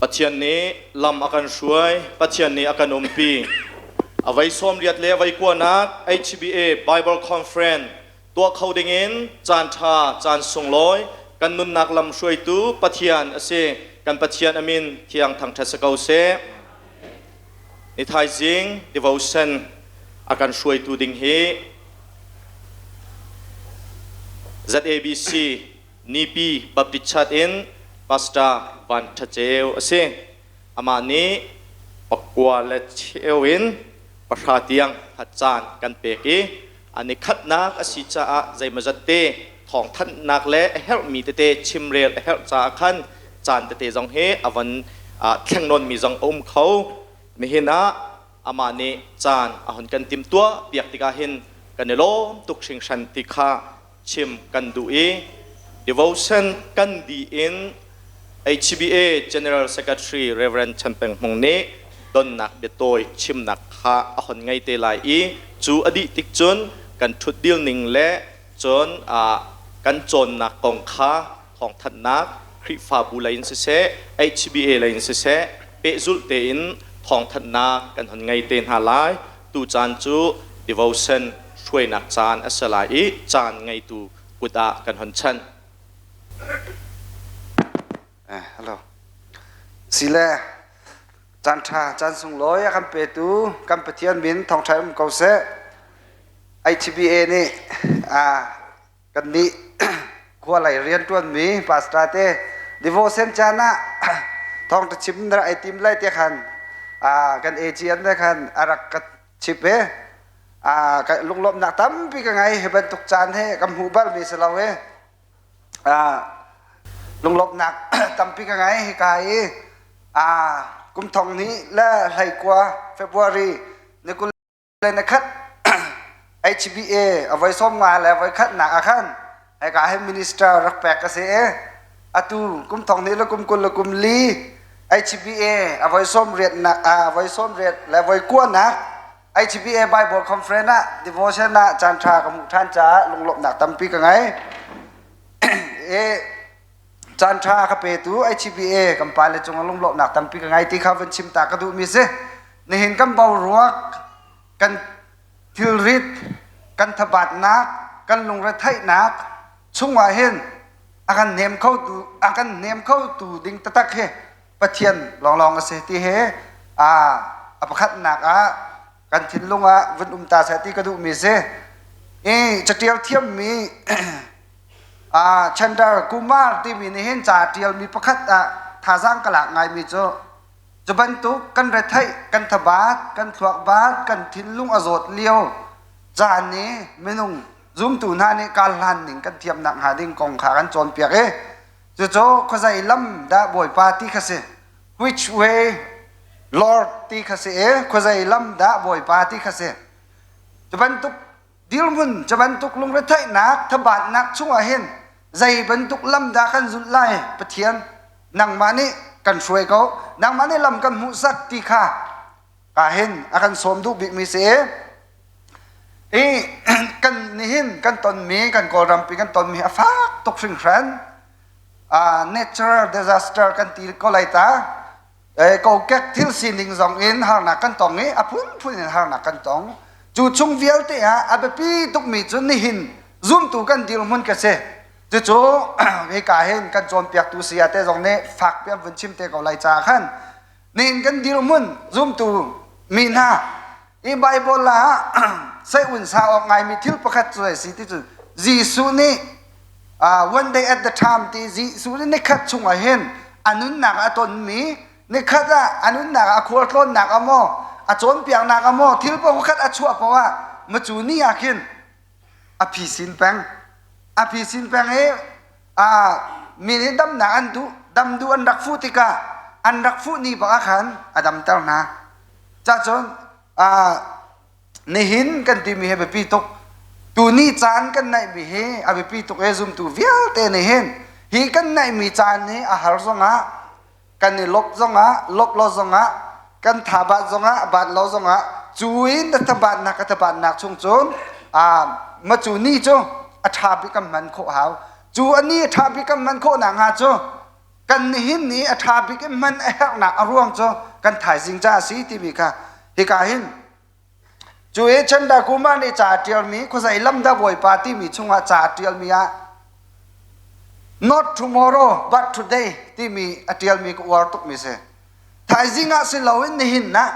Pathian nih lam a kan hruai, Pathian nih a kan umpi. A voi 80 le a voi kuanak HBA Bible Conference tuah kho dingin caan ṭha, caan sunglawi kan nunnak lam hruaitu Pathian a si. Kan Pathian a min thiang thangṭhat si ko seh. Ni thaizing devotion a kan hruaitu ding hi ZABC Nipi Baptist Church in Pastor Van Ṭha Ceu a si. Amah nih pakua le cheu in pahra tiang caan kan pek i an i khatnak a si caah zeimawzat te thawngthanhnak le a herhmi tete chimrel a herh caah khan caan tete zong hi a von thleng nawnmi zong a um kho. Nihin ah amah nih caan a hun kan timhtuah piak tikah hin kan i lawm tuk hringhran ti kha chim kan duh i devotion kan dih in HBA General Secretary Reverend Chan Peng Hmung nih donnak biatawi chimnak kha a hon ngei te lai i cu a dih tik cun kan ṭhutdil ning le cun kan cawnnak kong kha thawngthanhnak Khrihfabu lei in siseh HBA lei in siseh pehzulh tein thawngthanhnak kan hon ngei te hna lai. Tu caan cu devotion hruainak caan a si lai i caan ngeitu kut ah kan hon chanh. Hello. Sile caan ṭha caan sunglawi a kan petu kan Pathian min thawngṭha um ko seh. HBA nih kan nih khua lei rianṭuanmi pastor te devotion caan ah thawngṭha chim na ai tim lai te khan kan AGN te khan a rak ka chip e lunglawmhnak tampi ka ngei hi bantuk caan he kan hmuh bal mi si lo e lunglawmhnak tampi ka ngei hika i kum thong hnih le hleikua February ni 21 HBA a voi 50 le voi khatnak ah khan hika hin minister rak pek ka si i atu kum thong hnih le kum 24 HBA a voi 80 nak a voi 80 le voi kuanak HBA Bible Conference ah devotion ah caan ṭha ka hmuh ṭhan caah lunglawmhnak tampi ka ngei. E caan ṭha ka petu HBA kan pale cungah lunglawmhnak tampi ka ngei ti kha van chim ta ka duhmi si. Nihin kan boruak, kan thilrit, kan thabatnak, kan lungretheihnak chungah hin a kan hnem kho tu a kan hnem kho tu ding taktak hi Pathian lawnglawng a si ti hi a pakhatnak ah kan thinlung ah vun um ta seh ti ka duhmi si. I catial thiammi Chandra Kumar timi nih hin ca tialmi pakhat ah thazaang ka lak ngaimi cu cu bantuk kan retheih, kan thabat, kan thluakbat, kan thinlung a zawt lio caan i minung zumtu hna nih kal hlan ning kan thiamnak hnga ding kong kha kan cawnpiak i Cucu khuazei lam dah Bawipa ti kha si. Which way Lord ti kha si i khuazei lam dah Bawipa ti kha si. Cu bantuk dirhmun, cu bantuk lungretheihnak, thabatnak chungah hin zei bantuk lam dah kan zulh lai Pathian nangmah nih kan hruai ko, nangmah nih lam kan hmuhsak ti kha ka hin a kan sawm duh bikmi si i i kan nihin kan tonmi kan kawlrampi kan tonmi a fak tuk hringhran natural disaster kan ti ko lai ta kokek thil sining zong in harnak kan tong i a phunphun in harnak kan tong cu chung vialte ah a biapi tukmi cu nihin zumtu kan dirhmun ka si cucu hika hin kan cawnpiaktu saya te zong nih fak pian vun chim te ko lai ca khan Nihin kan dirhmun zumtu mi hna i Bible ah sei un sa awk ngaimi thil pakhat cu a si ti cu Jesuh nih one day at the time ti Jesuh nih nikhat chungah hin a nunnak a tonmi nikhat ah a nunnak ah a khualtlawnnak a maw a cawnpiaknak a maw thil pakhat a chuah paoh ah macu ni ah khin a phisin peng a phisin peng i mi nih damnak an duh dam duh an rak fuh tikah an rak fuh ni bak ah khan a damter hna cacun nihin kan timi hi biapi tuk tuni caan kan naihmi hi a biapi tuk e zumtu vialte nihin hi kan naihmi caan hi a har zongah kan i lop zongah lop lo zongah kan tha bat zongah bat lo zongah cu in na thabatnak ka thabatnak chung cun ma cu ni cu a ṭha bik kan hman khawh hau cu a ni a ṭha bik kan hman khawh nak hnga cu kan Kan nihin ni a ṭha bik in hman a herhnak a ruang cu kan thaizing ca a si timi kha hika hin cu i Chanda Kumar nih ca a ṭialmi khuazei lam dah Bawipa timi chungah ca a ṭialmi ah not tomorrow but today timi a ṭialmi ka uar tukmi si. Thaizing ah si loin nihin ah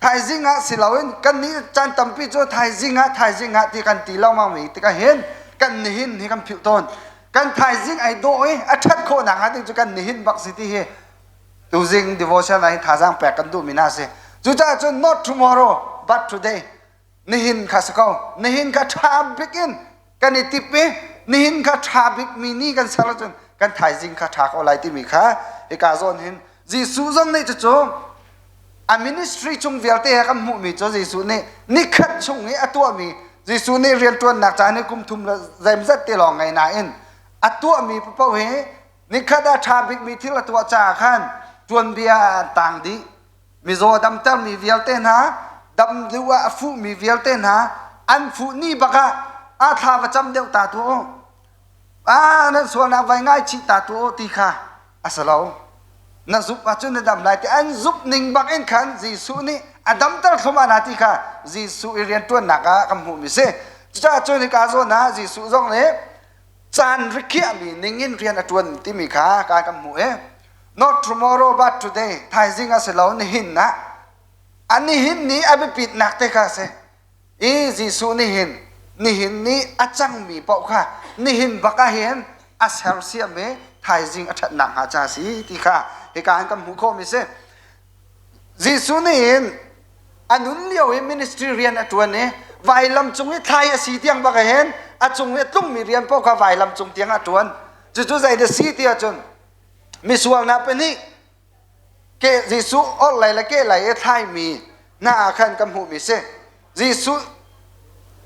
Thaizing ah si loin kan nih caan tampi cu thaizing ah thaizing ah ti kan ti lengmang mi tikah hin kan nihin hi kan philh tawn. Kan thaizing ai dawh i a ṭhat khawh nak hnga ding cu kan nihin bak si ti hi tuzing devotion ah hin thazaang pek kan duhmi hna si. Cucaah cun not tomorrow but today nihin kha si ko. Nihin kha ṭha bik in kan i tip i nihin kha ṭha bik mi ni kan ser ahcun kan thaizing kha ṭha ko lai timi kha hika zawn hin Jesuh zong nih cucu a ministry chung vialte he kan hmuhmi cu Jesuh nih nikhat chung i a tuahmi Jesuh nih rianṭuannak caan hi kum thum le zeimzat te lawng ngei nain a tuahmi paoh hi nikhat ah ṭha bikmi thil a tuah caah khan tuanbia ah an tang dih. Mizaw damtermi vialte hna, dam duh ah a fuhmi vialte hna an fuh ni bak ah a thla va cam deuh ta tuah u. Ah nan sualnak vai ngaichih ta tuah u ti kha a si lo. Na zumh ahcun na dam lai ti an zumh ning bak in khan Jesuh nih a damter thluahmah hna ti kha Jesuh i rianṭuannak ah kan hmuhmi si. Cucaah cun hika zawn ah Jesuh zong nih caan rikhiahmi ning in rian a ṭuan timi kha ka kan hmuh i not tomorrow but today thaizing a si lo nihin ah a nihin ni a biapitnak te kha a si. I Jesuh nihin nihin ni a cangmi paoh kha nihin bak ah hin a sersiam i thaizing a ṭhatnak hnga ca si ti kha hika hin kan hmuh khawhmi si. Jesuh nih hin a nun lio i ministry rian a ṭuan i vailam cung i thlai a si tiang bak hin a cung i a tlungmi rian paoh kha vailam cung tiang a ṭuan. Cucu zei dah si ti ahcun misual hna pahnih ke Jesuh orhlei le kehlei i thlaimi hna ah khan kan hmuhmi si. Jesuh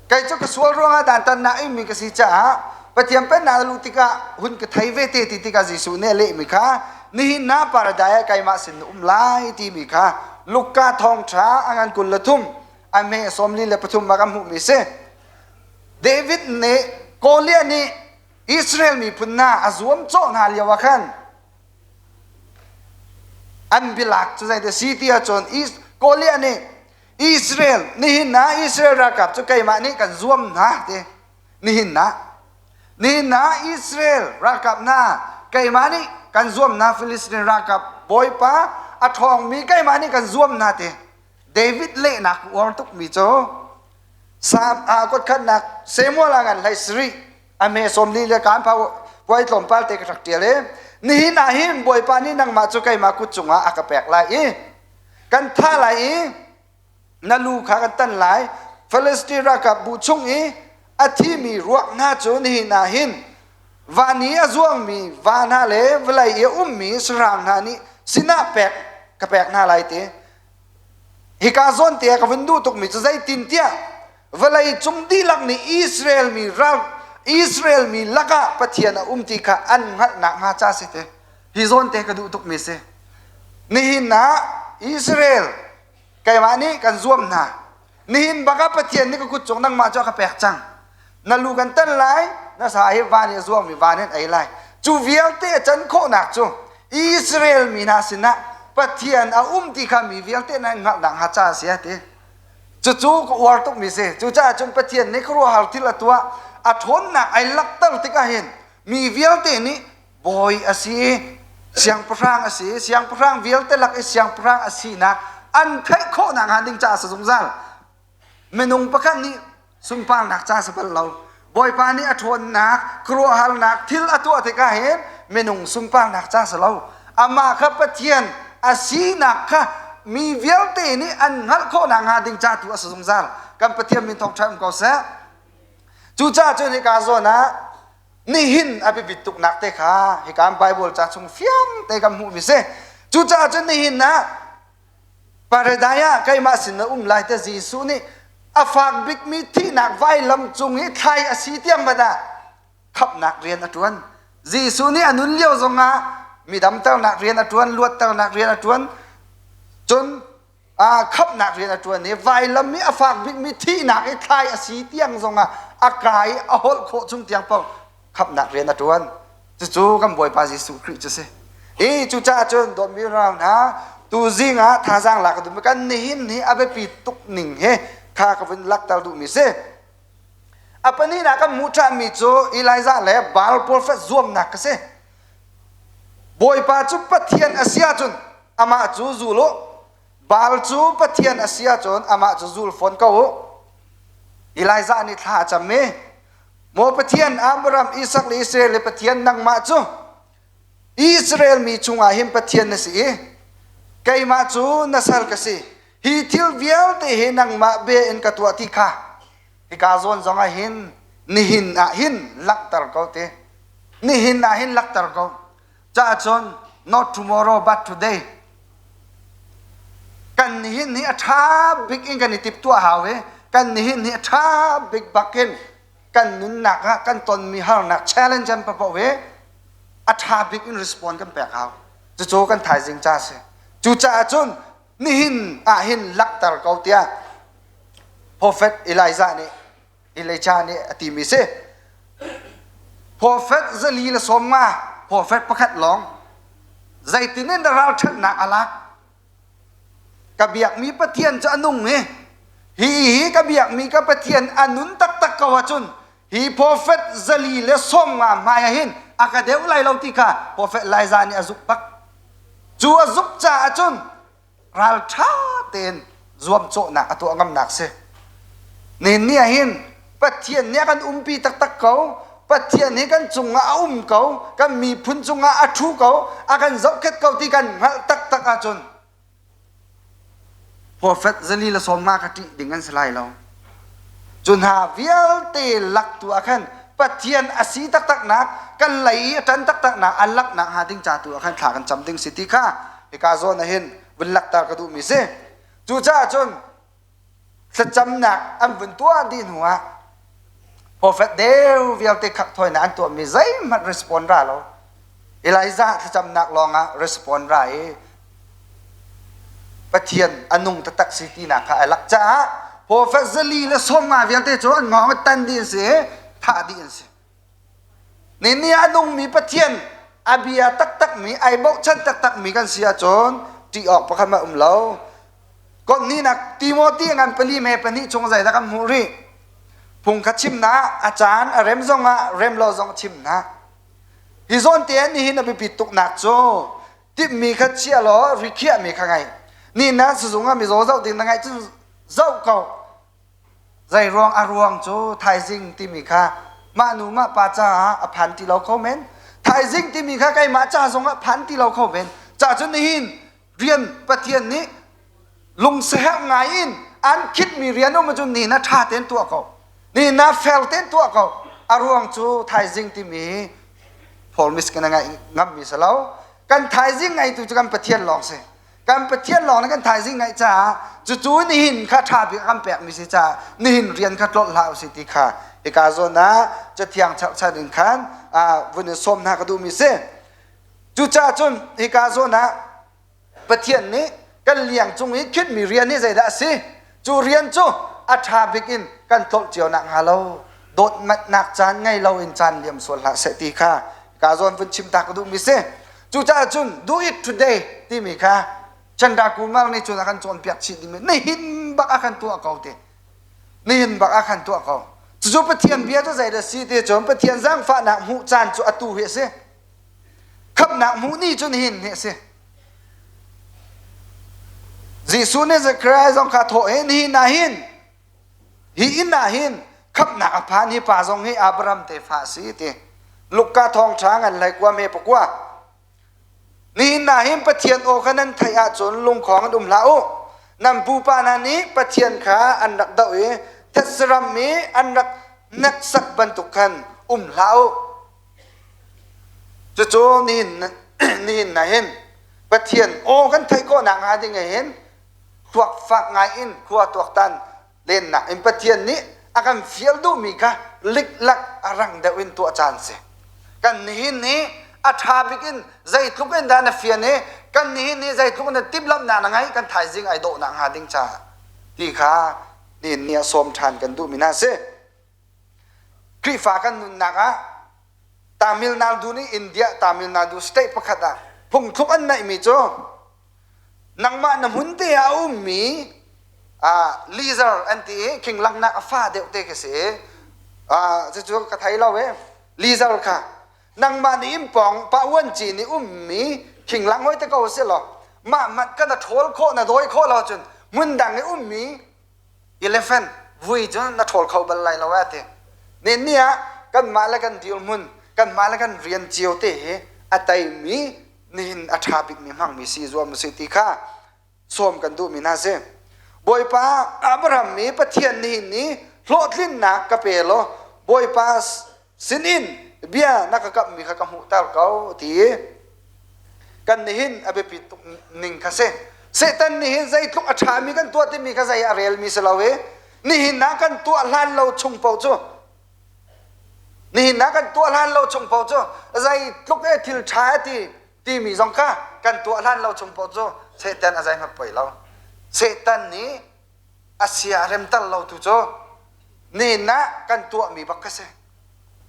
kei cu ka sual ruangah dantatnak inmi ka si caah Pathian pennak a luh tikah hun ka thei ve te ti tikah Jesuh nih a lehmi kha nihin na paradise ah keimah sin na um lai timi kha Luka thawngṭha a ngan 23 a hme 43 ah kan hmuhmi si. David nih Goliath nih Israel miphun hna a zuamcawh hna lio ah khan An bialak cu zeidah si ti ahcun Goliath nih Israel nihin ah Israel ralkap cu keimah nih kan zuam hna ti nihin ah nihin ah Israel ralkap hna keimah nih kan zuam hna Philistine ralkap bawipa a ṭhawngmi keimah nih kan zuam hna ti David lehnak uar tukmi cu Sam a kutkhatnak Samuel ah ngan hlei sarih a me 40 le kaan pha puai tlawmpal te ka rak ṭial i nihin ah hin Bawipa nih nangmah cu keimah kut cungah a ka pek lai i kan thah lai i na lu kha kan tan lai Philistine ralkap bu chung i a thimi ruak hna cu nihin ah hin van i a zuangmi va hna le vawlei i a ummi sahrang hna nih sinah pek ka pek hna lai ti Hika zawn te ah ka vun duh tukmi cu zeitintiah vawlei cung dihlak nih Israel mi ral Israel mi lakah Pathian a um ti kha an hngalhnak hnga ca si te. Hi zawn te ka duh tukmi si. Nihin ah Israel keimah nih kan zuam hna. Nihin bak ah Pathian nih ka kut cung nangmah cu a ka pek cang. Na lu kan tan lai, na sa hi van i a zuangmi van in ei lai. Cu vialte a can khawhnak cu Israel mi hna sinah Pathian a um ti kha mi vialte nan hngalhnak hnga ca a si a ti. Cucu ka uar tukmi si. Cucaah cun Pathian nih khuaruahhar thil a tuah, a ṭhawnnak ai lakter tikah hin mi vialte nih bawi a si i siangpahrang a si i siangpahrang vialte lak i siangpahrang a sinak an theih khawhnak hnga ding caah a si zungzal. Minung pakhat nih sunparnak ca si bal lo. Bawipa nih a ṭhawnnak, khuaruahharnak thil a tuah tikah hin minung sunparnak ca si lo. Amah kha Pathian a sinak kha mi vialte nih an hngalh khawhnak hnga ding ca tu a si zungzal. Kan Pathian min thawngṭha um ko seh. Cucaah cun hika zawn ah nihin a biapit tuknak te kha hika Bible ca chung fiang te kan hmuhmi si. Cucaah cun nihin ah Paradise ah keimah sin na um lai te Jesuh nih a fak bikmi thihnak vailam cung i thlai a si tiang hmanh ah khamhnak rian a ṭuan. Jesuh nih a nun lio zongah mi damternak rian a ṭuan, luatternak rian a ṭuan, cun khamhnak rian a ṭuan i vailam i a fak bikmi thihnak i thlai a si tiang zongah a kai a holh khawh chung tiang paoh khamhnak rian a ṭuan. Cucu kan Bawipa Jesuh Khrih cu si. Hi cucaah cun dawtmi unau hna, tuzing ah thazaang lak ka duhmi kan nihin hi a biapi tuk ning hi kha ka vun lakter duhmi si. A pahnihnak kan hmuh ṭhanmi cu Elijah le Baal profet zuamnak ka si. Bawipa cu Pathian a si ahcun amah cu zul u. Baal cu Pathian a si ahcun amah cu zul fawn ko u. Elijah nih thla a cam i, Maw Pathian, Abraham, Isak le Israel le Pathian nangmah cu Israel mi chungah hin Pathian na si i keimah cu na sal ka si. Hi thil vialte hi nangmah bia in ka tuah ti kha hika zawn zongah hin nihin ah hin langhter ko ti. Nihin ah hin langhter ko. Caah cun not tomorrow but today. Kan nihin hi a ṭha bik in kan i timhtuah hau i kan nihin hi a ṭha bik bakin kan nunnak ah kan tonmi harnak challenge an paoh hi a ṭha bik in respond kan pek hau. Cucu kan thaizing ca a si. Cucaah cun nihin ah hin langhter ko tiah Prophet Elijah nih Elijah nih a timi si. Prophet 450, prophet pakhat lawng zeitin in ralṭhatnak a lak? Ka biakmi Pathian cu a nung i hi hi ka biakmi ka Pathian a nun taktak ko ahcun hi prophet 450 hmai ah hin a ka deuh lai lo ti kha prophet Elijah nih a zumh bak. Cu a zumh caah cun ralṭha tein zuamcawhnak a tuah ngamnak si. Nihin ni ah hin Pathian nih a kan umpi taktak ko. Pathian hi kan cungah a um ko, kan miphun cungah a ṭhu ko, a kan zohkhet ko ti kan hngalh taktak ahcun Profet 450 kha ṭih ding an si lai lo. Cu hna vialte laktu ah khan Pathian a si taktaknak, kan lei i a ṭan taktaknak, a laknak hnga ding ca tu ah khan thla kan cam ding si ti kha hika zawn ah hin vun lakter ka duhmi si. Cucaah cun thlacamnak an vun tuah dih hnu ah profet deu vialte khak thawinak an tuahmi zeihmanh respond ra lo. Elijah thlacamnak lawngah respond ra i Pathian a nung taktak si tinak kha ai lak caah profet 450 vialte cu an ngawng i tan dih an si i thah dih an si. Ni a nungmi Pathian a bia taktakmi ai bochan taktakmi kan si ahcun ṭih awk pakhat hmanh um lo. Konhninak Timothy ngan pali me pahnih chung zeidah kan hmuh rih? Phung kha chim na a caan a rem zongah rem lo zong chim na. Hi zawn te nihin a biapit tuknak cu timhmi kha chia law rikhiahmi kha ngai. Ni na sizung ah mizaw zoh ding na ngaih cun zoh ko. Zei ruang a ruang cu thaizing timi kha mah nu mah pa caah a phan ti lo kho men. Thaizing timi kha keimah ca zongah phan ti lo kho men. Ca cun nihin rian Pathian nih lungsiherh ngai in an khitmi rian um ahcun ni na ṭha tein tuah ko. Ni na fel tein tuah ko. A ruang cu thaizing timi promise kan ngaih ngammi si lo. Kan thaizing ngaitu cu kan Pathian lawng si. Kan Pathian lawng nih kan thaizing ngaih caah cucu nihin kha ṭha bik a kan pekmi si caah nihin rian kha tlolh hlah usih ti kha hika zawn ah Cathiang cherhchan in khan vun in sawm hna ka duhmi si. Cucaah cun hika zawn ah Pathian nih kan liang cung i khinhmi rian hi zeidah a si? Cu rian cu a ṭha bik in kan tlolh cio nak hnga lo dawtmatnak caan ngei lo in caan liam sual hlah seh ti kha ka zawn vun chim ta ka duhmi si. Cucaah cun do it today timi kha Chandra Kumar nih cun a kan cawnpiak chih dingmi nihin bak a kan tuah ko ti. Nihin bak a kan tuah ko. Cucu Pathian bia cu zeidah si ti cun Pathian zaangfahnak hmuh caan cu atu hi a si. Khamhnak hmuh ni cu nihin hi a si. Jesuh nih Zechariah zong kha thawh i nihin ah hin hi inn ah hin khamhnak a phan hi pa zong hi Abraham tefa a si ti. Luka thawngṭha ngan hlei kua me pakua. Nihin ah hin Pathian aw kha nan theih ahcun lungkhong in um hlah u. Nan pupa hna nih Pathian kha an rak doh i thetse ram i an rak hneksak bantuk khan um hlah u. Cucu nihin nihin ah hin Pathian aw kan theih khawhnak hnga ding ah hin thluak fak ngai in khua tuaktan lennak in Pathian nih a kan fial duhmi kha liklak a rang deuh in tuah caan si. Kan nihin hi a ṭha bik in zeitluk in dah na fian i kan nihin hi zeitluk in na timhlamhnak na ngeih kan thaizing ai dawhnak hnga ding caah ti kha nihin ni ah sawm ṭhan kan duhmi hna si. Khrihfa kan nunnak ah. Tamil Nadu nih India Tamil Nadu state pakhat ah phungthluk an neihmi cu nangmah na hmun te ah a ummi lizard an ti i khing langhnak a fa deuh te khi si cucu ka thei lo e lizard kha nangmah nih in pawng pa uan ci nih ummi khing lang hoi te ko si law mah mat ka na ṭhawl khawh na dawi khawh lo cun hmun dang i ummi elephant vui cu na ṭhawl kho bal lai lo a ti. Nen ni ah kanmah le kan dirhmun, kanmah le kan rian cio te hi a teimi nihin a ṭha bikmi hmangmi si zuam usih ti kha sawm kan duhmi hna si. Bawipa Abraham i Pathian nihin ni hlawhtlinnak ka pe law Bawipa sinin bia na ka kamhmi kha ka hmuhter ko ti kan nihin a biapi tuk ning kha si. Satan nih hin zeitluk a ṭhami kan tuah timi kha zei a relmi si lo i nihin ah kan tuah hlan lo chung paoh cu nihin ah kan tuah hlan lo chung paoh cu zeitluk e thil ṭha ti timi zong kha kan tuah hlan lo chung paoh cu Satan a zeihmanh poi lo. Satan nih a sia a remter lo tu cu nihin ah kan tuahmi bak kha si.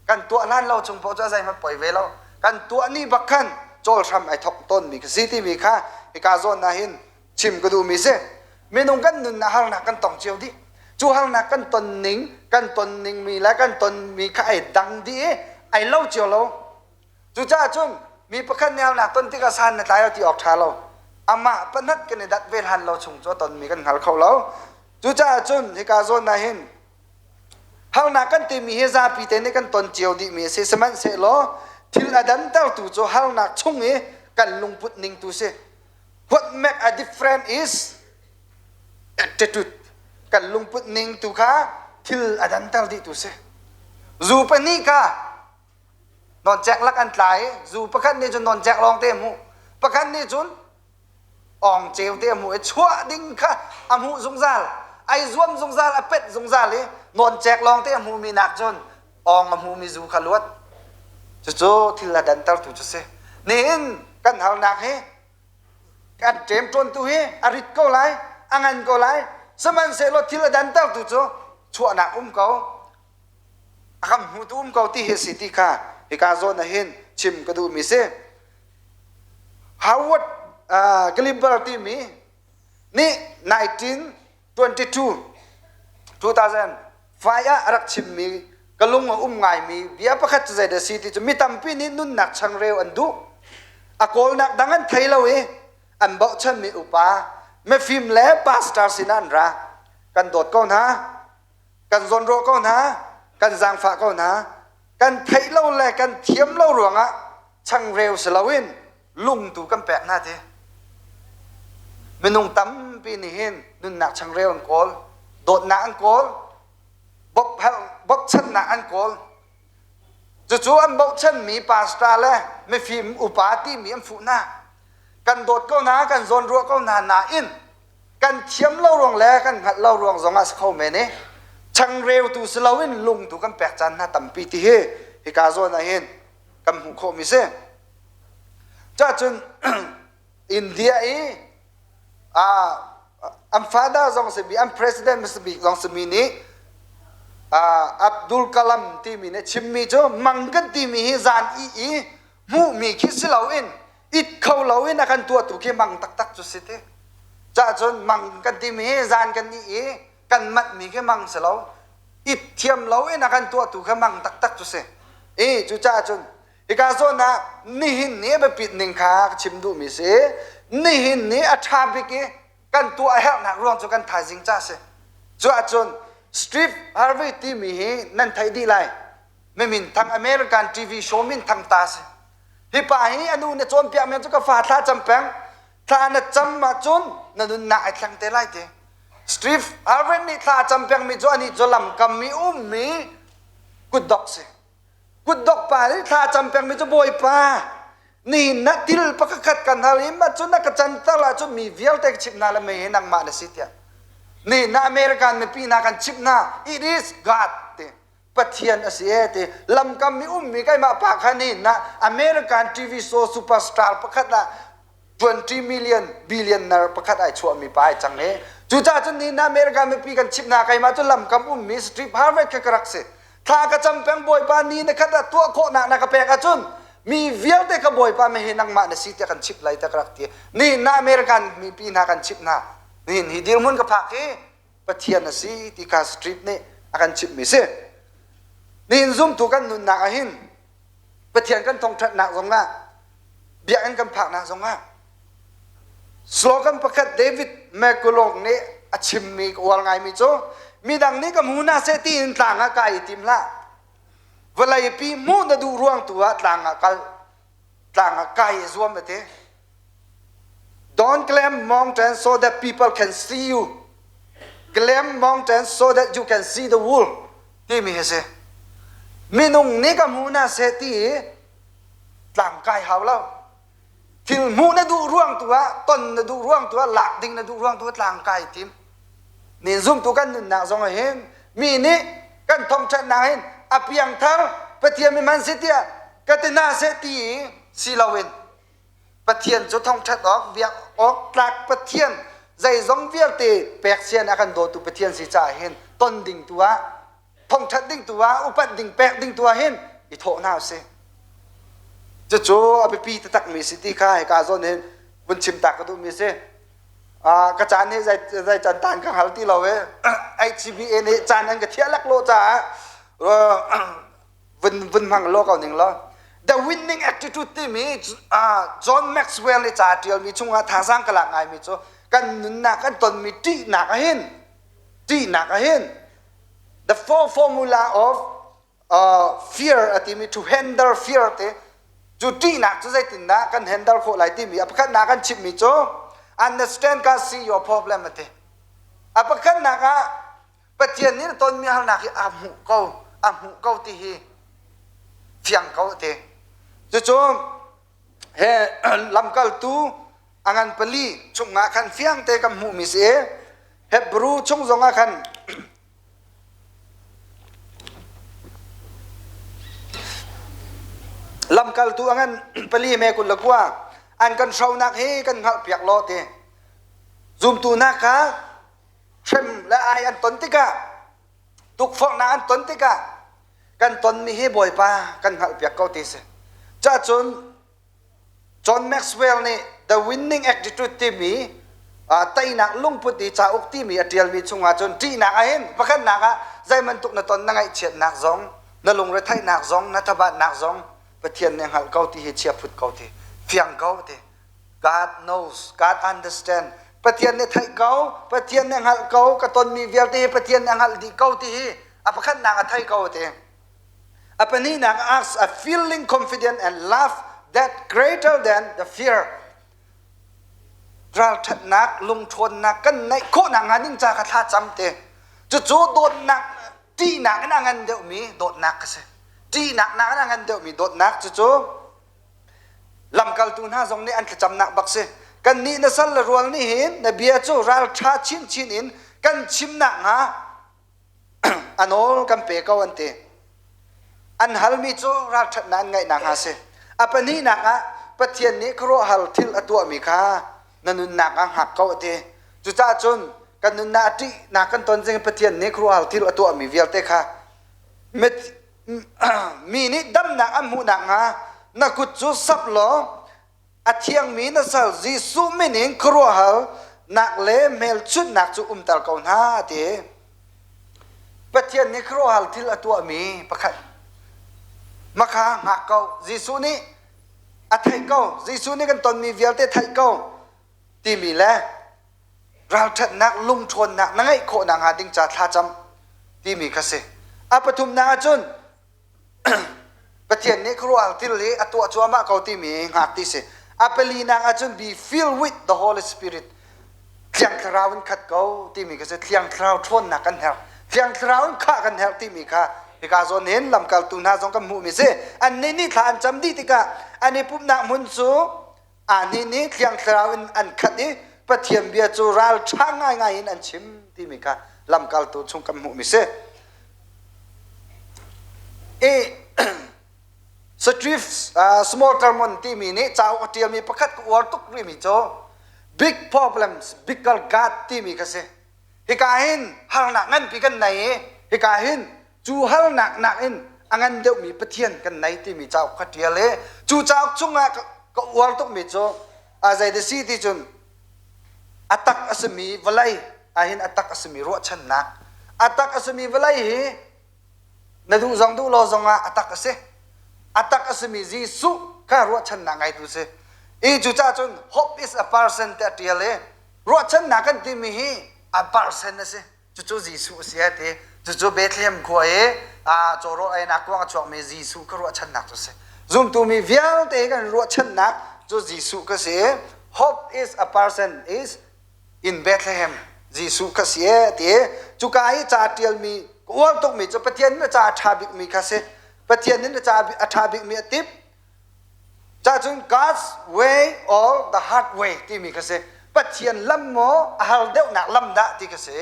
Kan tuah hlan lo chung paoh cu a zeihmanh poi ve lo. Kan tuah ni bak khan cawl hram ai thok tawnmi ka si timi kha hika zawn ah hin chim ka duhmi si. Minung kan nun ah harnak kan tong cio dih. Cu harnak kan ton ning, kan ton ning mi le kan ton mi kha ai dang dih i ai lo cio lo. Cucaah cun mi pakhat nih harnak ton tikah san na tlai lo ti awk ṭha lo. Amah panat kan i dat ve hlan lo chung cu a tonmi kan hngal kho lo. Cucaah cun hika zawn ah hin harnak kan timi hi zapi te nih kan ton cio dihmi a si. Sihmanhsehlaw thil a dantertu cu harnak chung i kan lungput ning tu si. What make a difference is attitude. Kan lungput ning tu kha thil a danter dih tu si. Zu pahnih kha Nawncek lak an tla i zu pakhat nih cun nawncek lawng te a hmuh. Pakhat nih cun awng ceu te a hmuh i chuah ding kha a hmuh zungzal. Ai zuam zungzal, a pet zungzal i nawncek lawng te a hmuhmi nak cun awng a hmumi zu kha luat. Cucu thil a dantertu cu si. Nihin kan harnak hi kan ṭemṭawntu hi a rit ko lai, a ngan ko lai. Sihmanhsehlaw thil a dantertu cu chuahnak um ko. A kan hmutu um ko ti hi si ti kha hika zawn ah hin chim ka duhmi si. Howard uh, Gilbert timi nih 1922 2005 ah a rak chimmi ka lung a um ngaimi bia pakhat cu zeidah si ti cu mi tampi nih nunnak changreu an duh. A kawlnak dang an thei lo i an bochanmi upa mifim le pastor sinah an ra. Kan dawt ko hna. Kan zawnruah ko hna, kan zaangfah ko hna, kan theih lo le kan thiam lo ruangah changreu si loin lung tu kan pek hna ti. Minung tampi nih hin nunnak changreu an kawl, dawtnak an kawl, bawmchannak an kawl. Cucu an bochanmi pastor le mifim upa timi an fuh hna. Kan dawt ko hna, kan zawnruah ko hna nain kan thiam lo ruang le kan hngalh lo ruang zong ah si kho men i changreu tu si loin lung tu kan pek caan hna tampi ti hi hika zawn ah hin kan hmuh khawhmi si. Cahcun India i an father zong si an president bik zong simi nih Abdul Kalam timi nih chimmi cu mang kan timi hi zan i i hmuhmi khi si loin it kho loin a kan tuahtu khi mang taktak cu si ti. Cahcun mang kan timi hi zan kan ih i kan manhmi khi mang si lo. It thiam loin a kan tuahtu kha mang taktak cu si. I cucaah cun hika zawn ah nihin ni a biapit ning kha ka chim duhmi si. Nihin ni a ṭha bik i kan tuah a herhnak ruang cu kan thaizing ca si. Cu ahcun Steve Harvey timi hi nan theih dih lai. Mi minthang American TV show minthang ta si. Hi pa hi a nu na cawnpiak men cu ka fa thla cam peng. Thla na cam ahcun na nunnak ai thleng te lai ti. Steve Harvey nih thla a cam pengmi cu anih cu lamkam i ummi kutdok si. Kutdok pa nih thla a cam pengmi cu Bawipa nihin na til pakhat kan hal i mah cu na ka canter ahcun mi vialte ka chimh hna le mei hi nangmah na si tiah. Nihin na American mipi hna kan chimh hna it is God ti. Pathian a si e ti lamkam mi ummi keimah pa kha nih na American TV show superstar pakhat ah 20 million billionaire pakhat ai chuahmi pa ai cang e cucaah cun ni na America mipi kan chimh hna keimah cu lamkam ummi Steve Harvey kha ka rak si. Thla ka cam peng Bawipa ni na khat ah tuah khawhnak na ka pek ahcun mi vialte ka Bawipa me hi nangmah na si tiah kan chimh lai tiah ka rak ti. Nihin na American mipi hna kan chimh hna. Nihin hi dirhmun ka phak hi Pathian a si ti kha street nih a kan chimhmi si. Nihin zumtu kan nunnak ah hin Pathian kan thawngṭhatnak zongah biakinn kan phaknak zongah slogan pakhat David McCulloch nih a chimmi ka uar ngaimi cu midang nih ka hmu hna seh tiin tlang ah kai i tim hlah. Vawleipi hmuh na duh ruang tu ah tlang ah kal tlang ah kai i zuam a ti. Don't climb mountain so that people can see you. Climb mountain so that you can see the world. Timi hi si. Minung nih ka hmu hna seh ti i tlang kai hau lo. Thil hmuh na duh ruang tu ah, ton na duh ruang tu ah, lak ding na duh ruang tu ah tlang kai tim. Nin zumtu kan nunnak zong ah hin mi nih kan thawngṭhatnak hin a piangthar Pathian mi man si tiah ka ti hna seh ti i si loin Pathian cu thawngṭhat awk, biak awk tlak Pathian zeizong vialte pek sian a kan dawtu Pathian si caah hin ton ding tu ah thawngṭhat ding tu ah upat ding pek ding tu ah hin i thawh hna usih. Cucu a biapi taktakmi si ti kha hika zawn hin vun chim ta ka duhmi si. Ka caan hi zei zei can tan ka hngal ti lo i HCBA nih caan an ka thiah laklawh caah vun vun hmang law ko ning law The Winning Attitude timi John Maxwell nih ca a ṭialmi chungah thazaang ka lak ngaimi cu kan nunnak kan tonmi ṭihnak ahhin ṭihnak ahhin the four formula of fear a timi to handle fear te cu ṭihnak cu zeitindah kan handle khawh lai timi a pakhatnak kan chimmi cu understand ka see your problem a ti a pakhatnak ah Pathian nih na tonmi harnak hi a hmuh ko, a hmuh ko ti hi fiang ko a ti. Cucu he lamkaltu a ngan pali chungah khan fiang te kan hmuhmi si i Hebrew chung zongah khan lamkaltu a ngan pali me 29 an kan hronak hi kan hngalhpiak law ti zumtu hna kha hrem le ai an ton tikah tukforhnak an ton tikah kan tonmi hi Bawipa kan hngalhpiak ko ti si. Cahcun John Maxwell nih The Winning Attitude timi teinak lungput i cauk timi a ṭialmi chungah cun ṭihnak ahhin pakhatnak ah zeibantuk na ton na ngaihchiatnak zong na lungretheihnak zong na thabatnak zong Pathian nih hngalh ko ti hi chia phut ko ti fiang ko ti God knows, God understand. Pathian nih theih ko, Pathian nih hngalh ko, ka tonmi vialte hi Pathian nih hngalh dih ko ti hi a pakhatnak a thei ko ti. A pahnihnak asks a feeling confident and love that greater than the fear. Ralṭhatnak, lungṭhawnnak kan neih khawhnak hnga ding ca ka thla cam te. Cucu dawtnak, ṭihnak in a ngan deuhmi dawtnak ka si. Ṭihnak nak in a ngan deuhmi dawtnak cucu Lamkaltu hna zong nih an thlacamnak bak si. Kannih na sal le rual nih hin na bia cu ralṭha chinchin in kan chim nakhnga a nawl kan pe ko an ti. An halmi cu ralṭhatnak an ngeih nakhnga a si. A pahnihnak ah Pathian nih khuaruahhar thil a tuahmi kha na nunnak ah hngak ko a ti. Cucaah cun kan nunnak a ṭihnak kan ton zing Pathian nih khuaruahhar thil a tuahmi vialte kha Mi nih damnak an hmuh nakhnga na kut cu sap law a thiangmi na sal Jesuh min in khuaruahhar nak le hmelchunhnak cu umter ko hna a ti. Pathian nih khuaruahhar thil a tuahmi pakhat makha hngak ko. Jesuh nih a theih ko. Jesuh nih kan tonmi vialte theih ko timi le ralṭhatnak lungṭhawnnak na ngeih khawh nakhnga ding ca thlacam timi kha si. A pathumnak ahcun Pathian nih khuaruahhar thil hi a tuah cuahmah ko timi hngak ti si. A palinak ahcun be filled with the Holy Spirit. Thiang Thlarau in khat ko timi kha si. Thiang Thlarau ṭhawnnak kan herh. Thiang Thlarau in khah kan herh timi kha hika zawn hin lamkaltu hna zong kan hmuhmi si. Annih nih thla an cam dih tikah an i pumhnak hmun cu Anih nih Thiang Thlarau in an khat i Pathian bia cu ralṭha ngaingai in an chim timi kha lamkaltu chung kan hmuhmi si. I Steve Smoltermon timi nih cauk a ṭialmi pakhat ka uar tuk rihmi cu Big Problems, Bigger God timi kha si. Hika hin harnak nganpi kan nei i hika hin Cu halnak nakin a ngan deuhmi Pathian kan nei timi cauk kha ṭial i cu cauk chungah ka uar tukmi cu a zei si ti cun a tak a simi vawlei ahhin a tak a simi ruahchannak a tak a simi vawlei hi na duh zong duh lo zongah a tak a si. A tak a simi Jesuh kha ruahchannak ngeitu si. I cucaah cun hope is a person tiah a ṭial i ruahchannak kan timi hi a person a si. Cucu Jesuh a si a ti. Cucu Bethlehem khua i cawrawl einak kuang a chuakmi Jesuh ka ruahchannak cu a si. Zumtu mi vialte kan ruahchannak cu Jesuh ka si. Hope is a person is in Bethlehem. Jesuh ka si e ti. Cuka i ca ṭialmi ka uar tukmi cu Pathian nih ca a ṭha bikmi kha si. Pathian nih ca a ṭha bikmi a tip. Cahcun God's way or the hard way timi kha si. Pathian lam maw a har deuhnak lam dah ti kha si.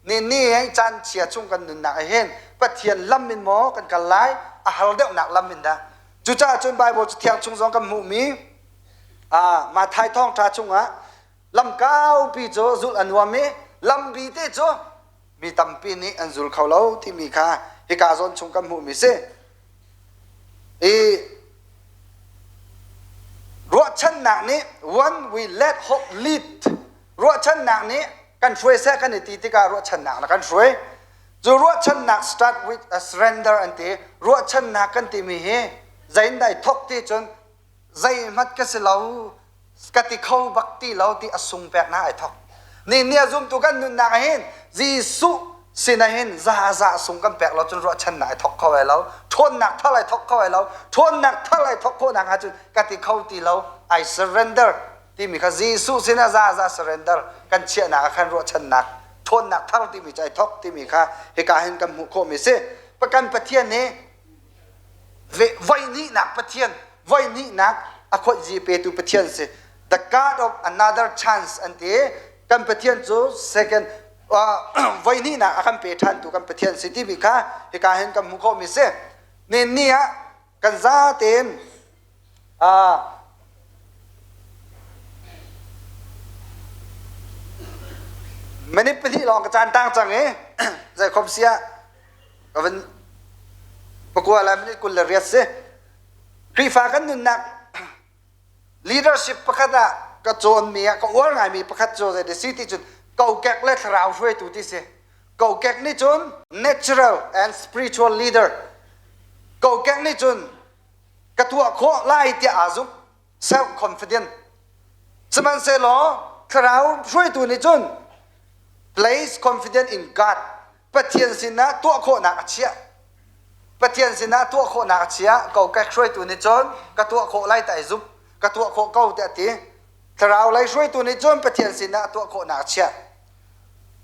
Ni ni hei caan chia chung kan nunnak ah hin Pathian lam in maw kan kal lai a har deuhnak lam in dah. Cucaah cun Bible Cathiang chung zong kan hmuhmi Matthai thawngṭha chungah lam kaupi cu zulh a nuam i lambi te cu mi tampi nih an zul kho lo timi kha hika zawn chung kan hmuhmi si. I ruahchannak nih when we let hope lead ruahchannak nih kan hruai seh kan i ti tikah ruahchannak na kan hruai. Cu ruahchannak start with a surrender an ti. Ruahchannak kan timi hi zeiin dah i thawk ti cun zeihmanh ka si lo ka ti kho bak ti lo ti a sung peknak ai thok. Ni ni a zumtu kan nunnak ah hin Jesuh sin ah hin za za sung kan pek lo cun ruahchannak ai thok kho ai lo, ṭhawnnak thar ai thok kho ai lo, ṭhawnnak thar ai thok khawhnak ah cun ka ti kho ti lo, I surrender timi kha Jesuh sin ah za za surrender kan chiahnak ah khan ruahchannak ṭhawnnak thar timi cu ai thok timi kha hika hin kan hmuh khawhmi si. Kan Pathian hi Voihnihnak Pathian, voihnihnak a khoihzi petu Pathian si. The God of another chance an ti. Kan Pathian cu second voihnihnak a kan pe ṭhantu kan Pathian si timi kha hika hin kan hmuh khawhmi si. Ni ni ah kan za tein minute pahnih lawng ka caan tang cang i zeikhom siah ka van pakua le minute 28 si. Khrihfa kan nunnak leadership pakhat ah ka cawnmi ah ka uar ngaimi pakhat cu zei si ti cun kokek le thlarau hruaitu ti si. Kokek nih cun natural and spiritual leader. Kokek nih cun ka tuah khawh lai tiah aa zumh, self confident. Sihmanhsehlaw thlarau hruaitu nih cun place confident in God. Pathian sinah tuah khawhnak a chiah. Pathian sinah tuah khawhnak a chiah. Kokek hruaitu nih cun ka tuah khawh lai ti ai zumh. Ka tuah khawh ko tiah a ti. Thlarau lei hruaitu nih cun Pathian sinah tuah khawhnak a chiah.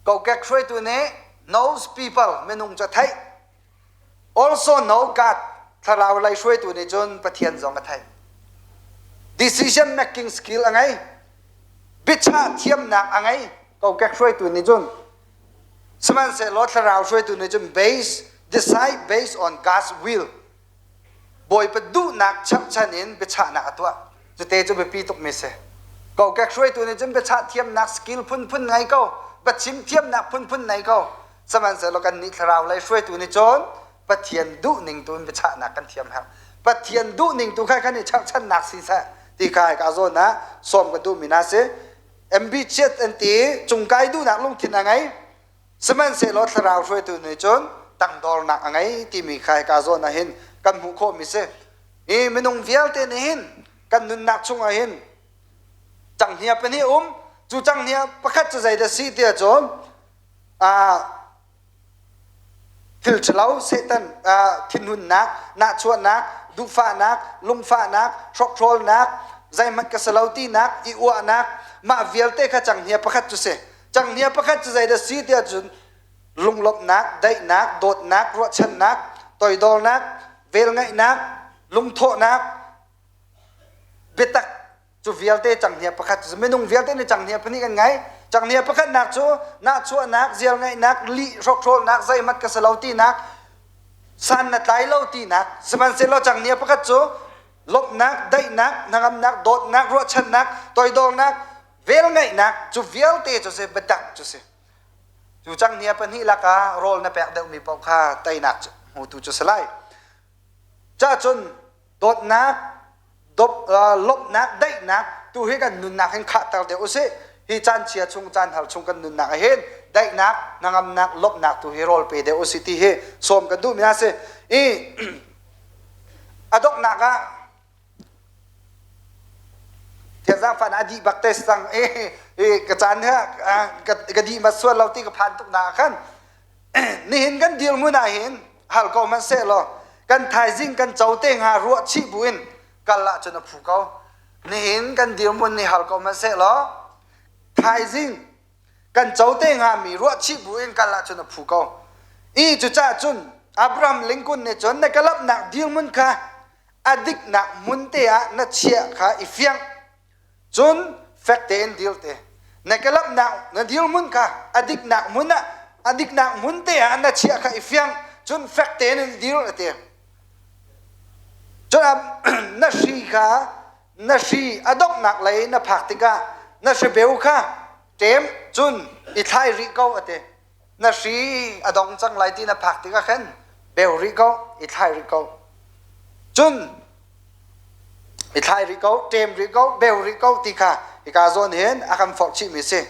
Kokek hruaitu nih knows people minung cu a theih. Also know God thlarau lei hruaitu nih cun Pathian zong a theih. Decision making skill a ngei. Biachah thiamnak a ngei. Kokek hruaitu nih cun Sihmanhsehlaw thlarau hruaitu nih cun base decide based on God's will. Bawipa duhnak cherhchan in biachahnak a tuah. Cute cu biapi tukmi si. Kokek hruaitu nih cun biachah thiamnak skill phunphun ngei ko, biachim thiamnak phunphun nei ko. Sihmanhsehlaw kannih thlarau lei hruaitu nih cun Pathian duhning tu in biachahnak kan thiam herh. Pathian duhning tu kha kan i cherhchannak si seh ti kha hika zawn ah sawm kan duhmi hna si. Ambitious an ti cungkai duhnak lungthin a ngei. Sihmanhsehlaw thlarau hruaitu nih cun tangdornak a ngei timi kha hika zawn ah hin kan hmuh khawhmi si. Hi minung vialte nih hin kan nunnak chungah hin canghnia pahnih um. Cu canghnia pakhat cu zeidah si tiah cun Thil ṭhalo, Satan thinhunnak, nahchuahnak, duhfahnak, lungfahnak, hrokhrawlnak, zeihmanh ka si lo tinak, i uahnak, mah vialte kha canghnia pakhat cu si. Canghnia pakhat cu zeidah si tiah cun lunglawmhnak, daihnak, dawtnak, ruahchannak, toidornak, velngeihnak, lungthawhnak, biatak Cu vialte canghnia pakhat cu minung vialte nih canghnia pahnih kan ngei. Canghnia pakhatnak cu nahchuahnak, ziarngeihnak, lih hrokhrawlnak, zeihmanh ka si lo tinak, san na tlai lo tinak. Sihmanhsehlaw canghnia pakhat cu lawmhnak, daihnak, hnangamnak, dawtnak, ruahchannak, toidornak, velngeihnak cu vialte cu si biatak cu si. Cu canghnia pahnih lakah rawl na pek deuhmi paoh kha teinak cu. hmutu cu si lai. Cacun dawtnak, lawmhnak, daihnak tu hi kan nunnak hin khahter deuh usih. Hi caan chia chung, caan har chung kan nunnak ah hin daihnak, hnangamnak, lawmhnak tu hi rawl pe deuh usih ti hi sawm kan duhmi a si. I a donghnak ah Thianzang a dih bak te sang i ka caan he ka dih mat sual lo ti ka phan tuk na khan nihin kan dirhmun ah hin hal ko hmanh seh law kan thaizing kan co te hnga ruah chih buin kal ahcun a phu ko. Nihin kan dirhmun nih hal ko hmanh seh law thaizing kan co te hngami ruah chih buin kal ahcun a phu ko. I cucaah cun Abraham Lincoln nih cun na ka lamhnak dirhmun kha a diknak hmun te ah na chiah kha i fiang. Cun fek tein dir te. Na ke lamhnak na dirhmun kha a diknak hmun ah a diknak hmun te ah na chiah kha i fiang. Cun fek tein in dir a ti. Cun na hri kha na hri a donghnak lei na phak tikah na hribeu kha ṭem cun i thlai rih ko a ti. Na hri a dong cang lai ti na phak tikah khan beu rih ko, i thlai rih ko. Cun i thlai rih ko, ṭem rih ko, beu rih ko ti kha hika zawn hin a kan forh chihmi a si.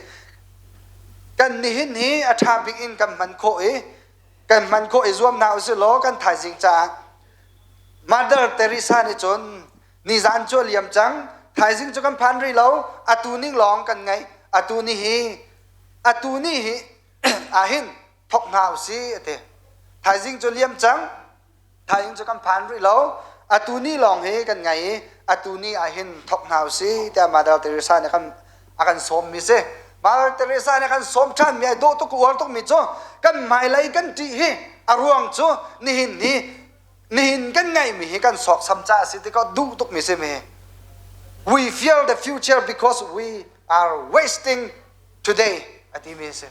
Kan nihin hi a ṭha bik in kan hman khawh i kan hman khawh i zuam hna usih law kan thaizing caah Mother Teresa nih cun nizan cu a liam cang, thaizing cu kan phan rih lo, atu ning lawng kan ngaih, atu ni hi atu ni hi ahhin thok hna usih a ti. Thaizing cu liam cang, thaizing cu kan phan rih lo, atu ni lawng hi kan ngai i atu ni ahhin thok hna usih tiah Mother Teresa nih a kan sawmmi si. Mother Teresa nih a kan sawm ṭhanmi ai dawh tuk uar tukmi cu kan hmailei kan ṭih hi a ruang cu nihin hi nihin kan ngaihmi hi kan sawksam caah a si ti ko duh tukmi si mi. We fear the future because we are wasting today a timi a si.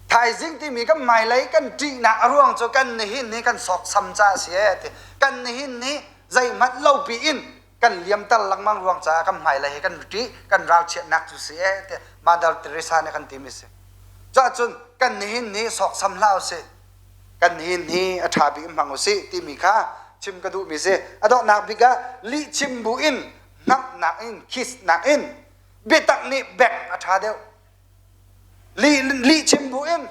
Thaizing timi kan hmailei kan ṭihnak a ruang cu kan nihin hi kan sawksam caah a si ee ti. Kan nihin hi zeihmanh lo piin kan liamter lengmang ruang caah kan hmailei hi kan ṭih, kan ralchiatnak cu si ee ti Mother Teresa nih kan timi a si. Cuahcun kan nihin hi sawksam hlah usih. Kan nihin hi a ṭha bik in hmang usih timi kha chim ka duhmi si. A donghnak bik ah lihchim bu in hnamhnak in kiss-nak in biatak nih bek a ṭha deuh. Lih chim bu in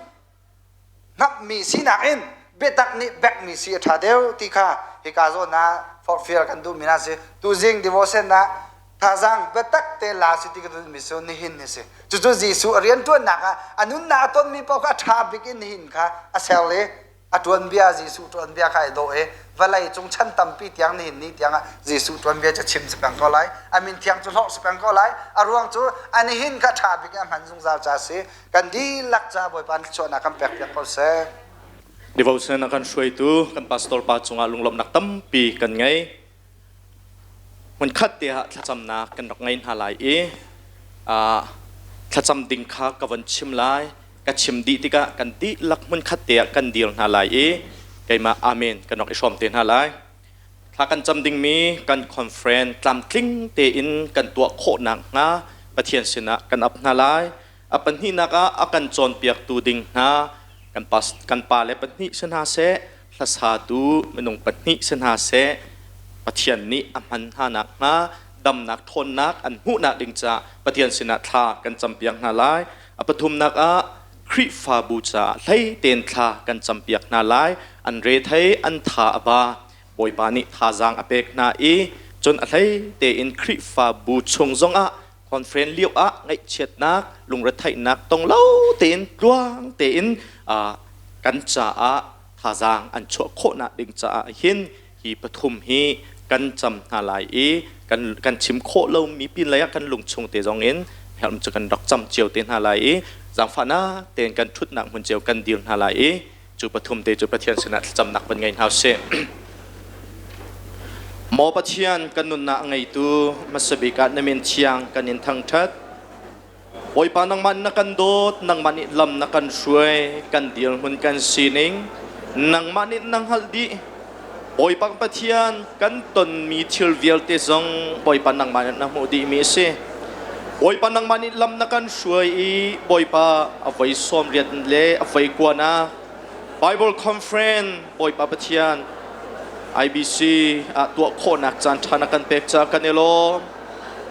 hnapmi sinak in biatak nih bekmi si a ṭha deuh ti kha hika zawn ah forhfial kan duhmi hna si. Tuzing devotion ah thazaang biatak te la si ti ka duhmi cu nihin hi si. Cucu Jesuh a rianṭuannak ah a nunnak a tonmi paoh kha a ṭha bik in nihin kha a ser i a tuanbia Jesuh tuanbia kha ai dawh i vawlei cung chan tampi tiang nihin ni tiang ah Jesuh tuanbia cu chim si peng ko lai. A min thiang cu hlorh si peng ko lai. A ruang cu a nihin kha ṭha bik in a hman zungzal ca si. Kan dihlak ca Bawipa nih thluachuahnak kan pek piak ko seh. Devotion a kan hruaitu kan pastor pa cungah lunglawmhnak tampi kan ngei. Hmunkhat te ah thlacamnak kan rak ngei hna lai i thlacam ding kha ka von chim lai. Ka chim dih tikah kan dihlak hmunkhat te ah kan dir hna lai i keimah amen kan rak i hrawm te hna lai. Thla kan cam dingmi kan conference tlamtling tein kan tuah khawh nakhnga Pathian sinah kan ap hna lai. A pahnihnak ah a kan cawnpiaktu ding hna kan pale pahnih si hna seh, hlasatu minung pahnih si hna seh, Pathian nih a hman hna nakhnga damnak ṭhawnnak an hmuhnak ding caah Pathian sinah thla kan campiak hna lai. A pathumnak ah Khrihfabu caah hlei tein thla kan campiak hna lai. An rethei, an tha a ba. Bawipa nih thazaang a pek hna i cun a hlei tein Khrihfabu chung zongah conference lio ah ngaihchiatnak lungretheihnak tong lo tein tluang tein kan caah thazaang an chuah khawhnak ding caah hin hi pathum hi kan cam hna lai i kan chim khawh lomi pin lei ah kan lungchung te zong in helm cu kan rak cam cio te hna lai i zaangfahnak tein kan ṭhutnak hmun cio kan dir hna lai i cu pathum te cu Pathian sinah thlacamnak van ngei hna usih. Maw Pathian kan nunnak a ngeitu hmasa bik ah na min thiang kan in thangṭhat. Bawipa nangmah na kan dawt, nangmah nih lam na kan hruai, kan dirhmun kan sining, nangmah nih na hngalh dih. Bawipa Pathian kan tonmi thil vialte zong Bawipa nangmah nih na hmuh dihmi a si. Bawipa nangmah nih lam na kan hruai i Bawipa a voi 80 le a voi kuanak. Bible Conference Bawipa Pathian IBC ah tuah khawhnak caan ṭha na kan pek caah kan i lawm.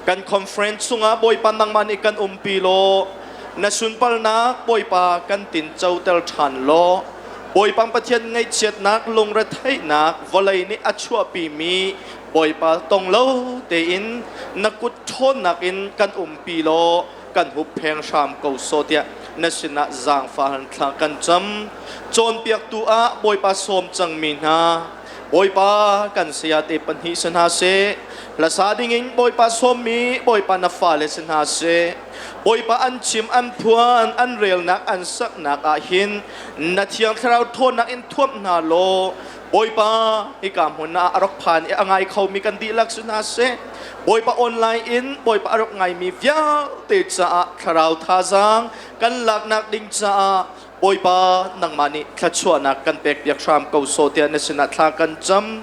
Kan conference chungah Bawipa nangmah nih kan umpi law na sunparnak Bawipa kan tin coter ṭhan law Bawipa Pathian ngaihchiatnak lungretheihnak vawlei nih a chuahpimi Bawipa tong lo tein na kut ṭhawnnak in kan umpi law kan huppheng hram ko sawh tiah na sinah zaangfah thla kan cam. Cawnpiaktu ah Bawipa sawm cangmi hna, Bawipa kan sayate pahnih si hna seh, hlasa dingin Bawipa sawmmi Bawipa na fale si hna seh, Bawipa an chim an phuan an relnak an saknak ah hin na Thiang Thlarau ṭhawnnak in thuamh hna law Bawipa hika hmun ah a rak phan i a ngai khomi kan dihlak si hna seh. Bawipa online in Bawipa a rak ngaimi vialte caah thlarau thazaang kan laknak ding caah Bawipa nangmah nih thluachuahnak kan pekpiak hram ko sawh tiah na sinah thla kan cam.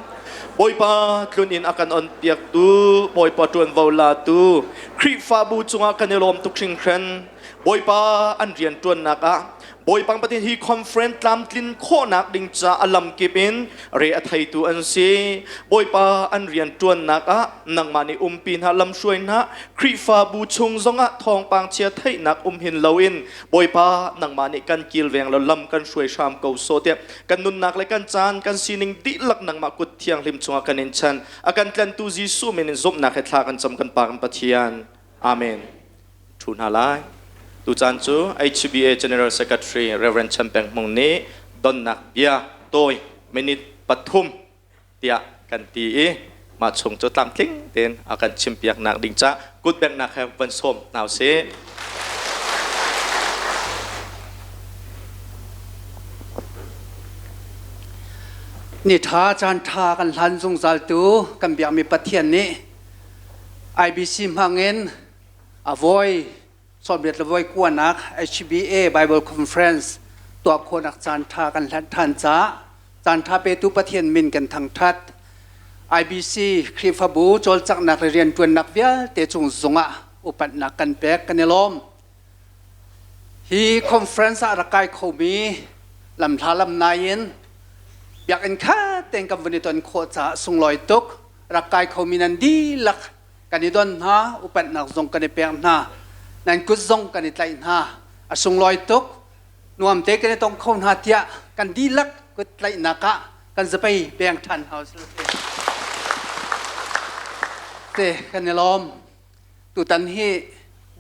Bawipa tlun in a kan onpiaktu, Bawipa ṭuanvo latu, Khrihfabu cungah kan i lawm tuk hringhran. Bawipa an rian ṭuannak ah Bawipa Pathian hi conference tlamtlin khawhnak ding ca a lamkip in re a theitu an si. Bawipa an rian ṭuannak ah nangmah nih umpi hna lamhruai hna Khrihfabu chung zongah thawngpang chia theihnak um hin loin Bawipa nangmah nih kan kilveng lo lam kan hruai hram ko sawh tiah kan nunnak le kan caan kan sining dihlak nangmah kut thianghlim chungah kan in chan a kan tlantu Jesuh min in zumhnak he thla kan cam kan Pa kan Pathian. Amen. Ṭhu hna lai. Tucaan cu HBA General Secretary Reverend Chan Peng Hmung nih donnak bia tawi minute 3 tiah kan ti i mah chung cu tlamtling tein a kan chimpiaknak ding ca kutbengnak he van sawm hna usih. Ni ṭha caan ṭha kan hlan zungzal tu kan biakmi Pathian nih IBC hmangin a voi sawmriat le voi kuanak HBA Bible Conference tuah khawhnak caan ṭha kan hlanh ṭhan caah caan ṭha petu Pathian min kan thangṭhat. IBC Khrihfabu cawlcanghnak le rianṭuannak vialte cung zungah upatnak kan pek kan i lawm. Hi conference ah rak kai khomi lamhla lamnai in biakinn khat tein kan vun i ton khawh caah sunglawi tuk. Rak kai khomi nan dihlak kan i don hna, upatnak zong kan i pek hna, nan kut zong kan i tlaih hna. A sunglawi tuk. Nuam te kan i tong kho hna tiah kan dihlak kut tlaihnak ah kan zapei peng ṭhan hau te kan i lawm. Tutan hi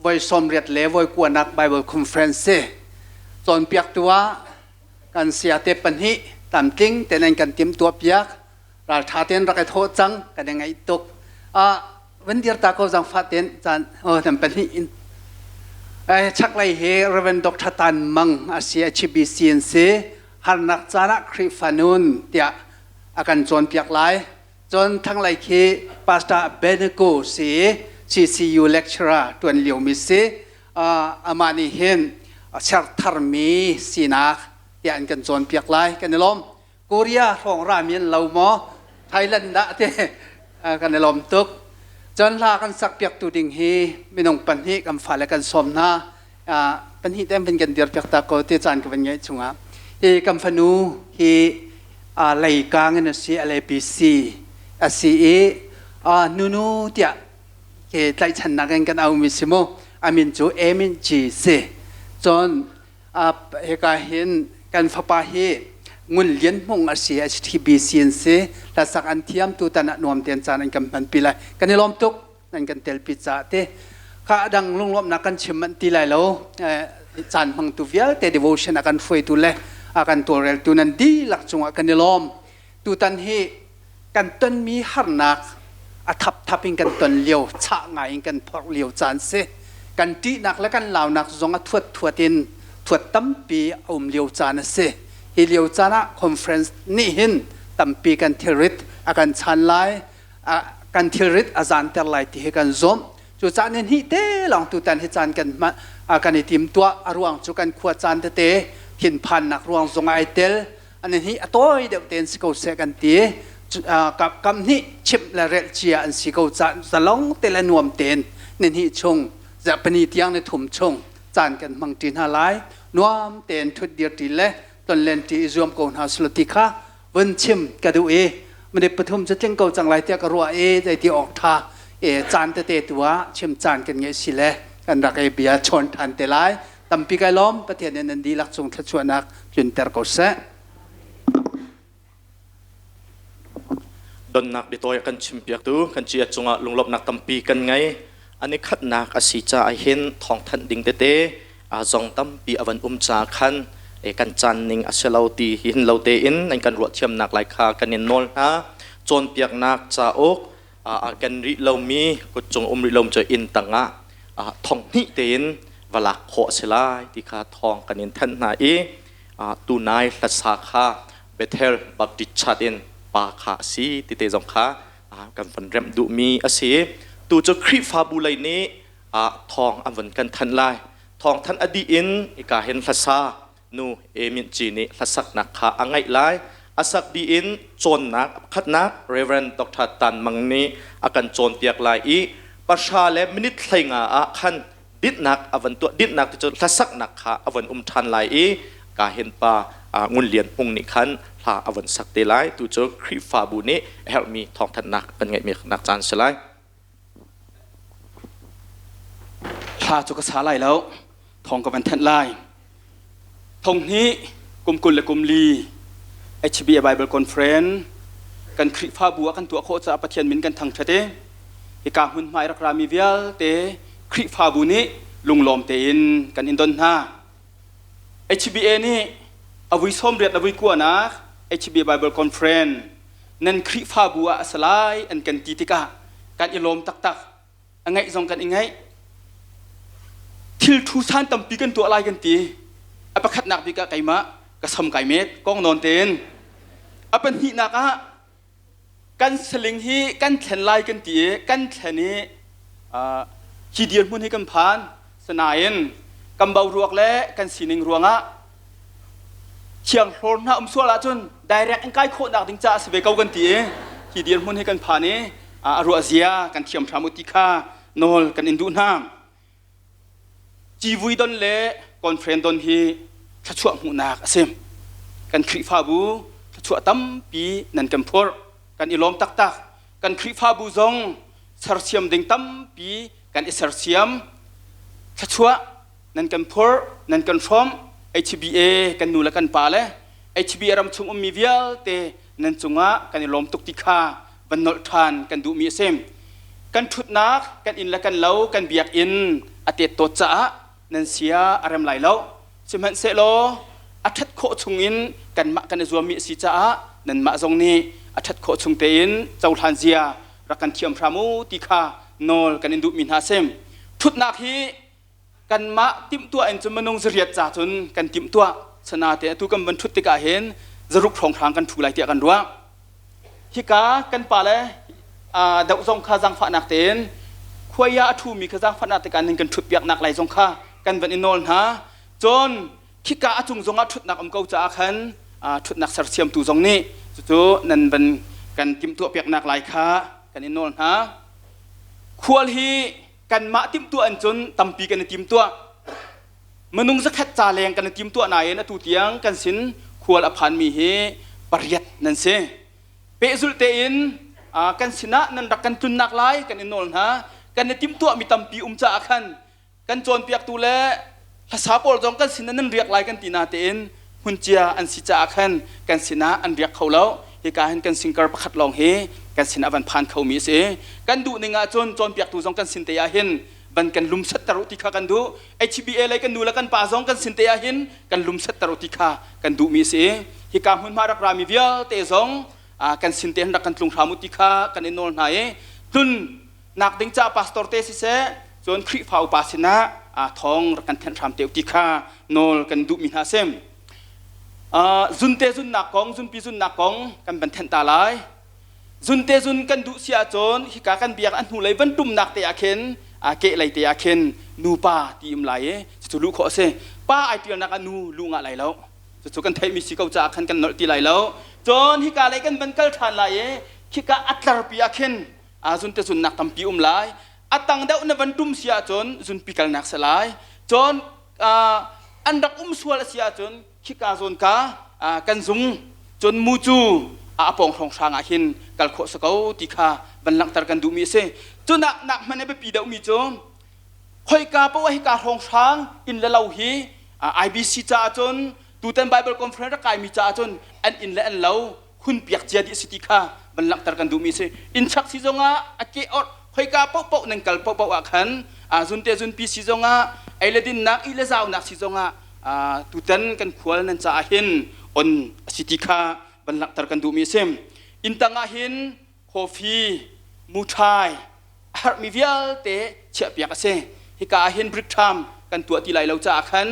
voi 80 le voi kuanak Bible Conference si. Cawnpiaktu ah kan siate pahnih tlamtling te nan kan timtuah piak. Ralṭha tein rak i thawh cang kan i ngaih tuk. Van dir ta ko zangfah tein caan oh nan pahnih in. Chaklei hi Reverend Dr. Tan Mang a si HBC an si. Harnak caan ah Khrihfa nun tiah a kan cawnpiak lai. Cun thanglei khi Pastor Abednego si CCU lecturer ṭuan liomi si. Amah nih hin sertharmi sinak tiah an kan cawnpiak lai. Kan i lawm. Korea hrawng rami an lo maw? Thailand dah te kan i lawm tuk. Cun hla kan sakpiaktu ding hi minung pahnih kan fale kan sawm hna. Pahnih te van kan dir piak ta ko ti caan ka van ngeih chungah. Hi kan fanu hi leikang in a si LAPC a si i nunu tiah ke tlaihchannak in kan aumi si mu. A min cu Emin G si. Cun hika hin kan fapa hi Ngun Lian Hmung a si HTBC an si hlasak an thiam tutan ah nuam tein caan an kan hmanpi lai kan i lawm tuk nan kan telpi caah te kha dang lunglawmhnak kan chim manh ti lai lo caan hmangtu vialte devotion a kan hruaitu le a kan tawlreltu nan dihlak cungah kan i lawm tutan hi kan tonmi harnak a thapthap in kan ton lio chah ngai in kan phorh lio caan si kan ṭihnak le kan launak zong a thuat thuat in thuat tampi a um lio caan a si hi lio caan ah conference nih hin tampi kan thilrit a kan chan lai kan thilrit a zanter lai ti hi kan zumh cucaah ni hnih te lawng tutan hi caan kan kan i tim tuah a ruang cu kan khua caan tete thinphannak ruang zong ai tel an hi a tawi deuh tein si ko seh kan ti kam hnih chimh le relh cia an si ko ca zalong te le nuam tein ni hnih chung zarhpini tiang ni thum chung caan kan hmang ṭi hna lai nuam tein ṭhut dir ṭi le tonlen ṭi i zuam ko hna sulaw ti kha vun chim ka duh i minute pathum cu tling ko cang lai tiah ka ruah i zeiti awk ṭha e caan tete tu ah chim caan kan ngeih si le kan rak i bia chawn ṭhan te lai. Tampi kai lawm. Pathian nih nan dihlak cung thluachuahnak tlunter ko seh. Donnak biatawi kan chimpiaktu kan cia cungah lunglawmhnak tampi kan ngei. An i khatnak a si caah hin thawngthanh ding tete zong tampi a van um caah khan kan caan ning a si lo ti hin lo tein nan kan ruahthiamnak lai kha kan in nawl hna. Cawnpiaknak cauk a kan rih lomi kut cung um rih lomi cu inn tangah thong hnih tein va lak khawh a si lai ti kha thawng kan in thanh hna i tunai hlasa kha Bethel Baptist Church in pa kha a si ti te zong kha kan van remh duhmi a si. Tu cu Khrihfabu lei nih thawng an van kan thanh lai. Thawng thanh a dih in ika hin hlasa nu Emin Ci nih hlasaknak kha a ngaih lai. A sak dih in cawnnak khatnak Reverend Dr. Tan Mang nih a kan cawnpiak lai i pahra le minute 15 ah khan dinhnak a van tuah. Dinhnak ti cu hlasaknak kha a van um ṭhan lai i ka hin pa Ngun Lian Hmung nih khan hla a van sak te lai. Tu cu Khrihfabu nih a herhmi thawngthanhnak kan ngeihmi nak caan si lai. Hla cu ka sa lai lo, thawng ka van thanh lai. Thong hnih kum 24 HBA Bible Conference kan Khrihfabu ah kan tuah khawh caah Pathian min kan thangṭhat i hika hmunhma i rak rami vialte Khrihfabu nih lunglawm tein kan in don hna. HBA nih a vui 80 a vui kuanak HBA Bible Conference nan Khrihfabu ah a si lai an kan ti tikah kan i lawm taktak. A ngaih zong kan i ngaih. Thil thu san tampi kan tuah lai kan ti. A pakhatnak bik ah keimah ka sam kai met kong nawn tein. A pahnihnak ah kan saling hi kan thlen lai kan ti i kan thlen i hi dirhmun hi kan phan. Sinain kan boruak le kan sining ruangah thianghlawr hna um sual ahcun direct in kai khawhnak ding caah si ve ko kan ti i hi dirhmun hi kan phan i a ruah zia kan thiam hram u ti kha nawl kan in duh hna. Civui don le conference don hi thluachuah hmuhnak a si. Kan Khrihfabu thluachuah tampi nan kan phurh. Kan i lawm taktak. Kan Khrihfabu zong sersiam ding tampi kan i sersiam. Thluachuah nan kan phurh, nan kan hrawmh. HBA kan nu le kan pa le HBA ram chung ummi vialte nan cungah kan i lawm tuk ti kha van nolh ṭhan kan duhmi a si. Kan ṭhutnak, kan inn le kan lo, kan biakinn a tettawt caah nan sia a rem lai lo. Sihmanhsehlaw a ṭhat khawh chungin kanmah kan i zuammi a si caah nanmah zong nih a ṭhat khawh chung tein cohlan zia rak kan thiam hram u ti kha nawl kan in duhmi hna a si. Ṭhutnak hi kanmah timhtuah in cun minung zariat ca cun kan timhtuah. Sanate atu kan van ṭhut tikah hin zaruk hrawnghrang kan ṭhu lai tiah kan ruah. Hika kan pale doh zong kha zaangfahnak tein khuai ah a ṭhumi kha zaangfahnak tein nan kan ṭhutpiaknak lai zong kha kan van i nawl hna. Cun khika a cung zongah ṭhutnak um ko caah khan ṭhutnak sersiamtu zong nih cucu nan van kan timhtuahpiaknak lai kha kan i nawl hna. Khual hi kanmah timhtuah in cun tampi kan i timtuah. Minung zakhat ca leng kan i timtuah nain atu tiang kan sin khual a phanmi hi pariat nan si. Pehzulh tein kan sinah nan rak kan tlunnak lai kan i nawl hna. Kan i timhtuahmi tampi um caah khan kan cawnpiaktu le hlasa pawl zong kan sinah nan riak lai kan ti natein hmuncia an si caah khan kan sinah an riak kho lo. Hika hin kan singkar pakhat lawng hi kan sinah van phan khomi a si. Kan duh ning ahcun cawnpiaktu zong kan sin te ah hin van kan lumsatter u ti kha kan duh. HBA lei kan nu le kan pa zong kan sin te ah hin kan lumsatter u ti kha kan duhmi a si. Hika hmunhma rak rami vialte zong kan sin te hin rak kan tlung hram u ti kha kan i nawl hna i tlun nak ding ca pastor te siseh cun Khrihfa upa sinah thawng rak kan thenh hram te u ti kha nawl kan duhmi hna a si. Zunte zunnak kong, zunpi zunnak kong kan van thenh ta lai. Zunte zun kan duh si ahcun hika kan biak a hnulei van tumnak te ah khin kehlei te ah khin nupa ti um lai i cucu luh khawh a si. Pa ai ṭialnak ah nu luh ngah lai lo. Cucu kan theihmi si ko caah khan kan nolh ti lai lo. Cun hika lei kan van kal ṭhan lai i khika a tlarpi ah khin zunte zunnak tampi um lai. A tang deuh na van tum si ahcun zunpi kalnak si lai. Cun an rak um sual a si ahcun. Khika zawn ka kan zung cun mu cu a pawng hrawnghrang ah hin kal khawh si ko ti kha van langhter kan duhmi a si. Cunak nak hmanh a biapi deuhmi cu khoika poah hika hrawnghrang inn le lo hi IBC caah cun tutan Bible Conference rak kaimi caah cun an inn le an lo hun piak cia dih si ti kha van langhter kan duhmi si. Inn chak si zongah a ke orh khoika paohpaoh nan kal paohpaoh ah khan zunte zunpi si zongah ei le dinnak i le zaunak si zongah tutan kan khual nan caah hin on a si ti kha van langhter kan duhmi a si. Inn tang ah hin coffee, muṭhai, a herhmi vialte chiahpiak a si. Hika ah hin brick ṭham kan tuah ti lai lo caah khan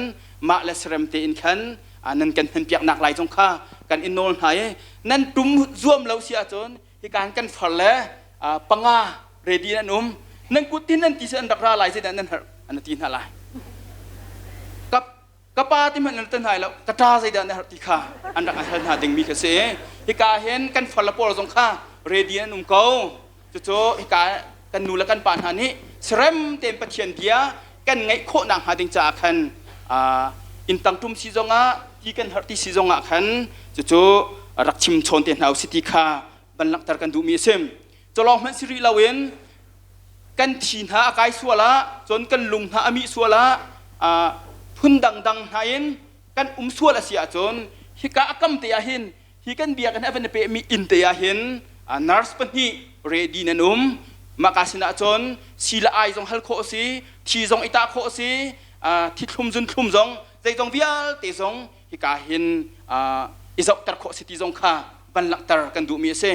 mah le serem tein khan nan kan hmanpiaknak lai zong kha kan in nawl hna i nan tum zuam lo si ahcun hika hin kan far le panga ready an um nan kut tin nan ti si an rak ra lai zeidah nan herh an ti hna lai. Ka pa ti hmanh nan tan hai lo ka ṭa zeidah na herh ti kha an rak hal hna dingmi kha si. Hika hin kan far le pawl zong kha ready an um ko. Cucu hika kan nu le kan pa hna nih serem tein Pathian bia kan ngaih khawh nakhnga ding caah khan inn tang ṭum si zongah ti kan herh ti si zongah khan cucu rak chim chawn te hna usih ti kha van langhter kan duhmi a si. Culawng hmanh si rih loin kan thi hna a kai sual ah cun kan lung hna a mih sual ah phun dangdang hna in kan um sual a si ahcun hika a kam te ah hin hi kan biakinn a van i pehmi inn te ah hin nurse pahnih ready nan um. Mah ka sinah cun si le ai zong hal khawh a si, thi zong i tah khawh a si, thithlum zunthlum zong zeizong vialte zong hika hin i zohter khawh a si ti zong kha van langhter kan duhmi a si.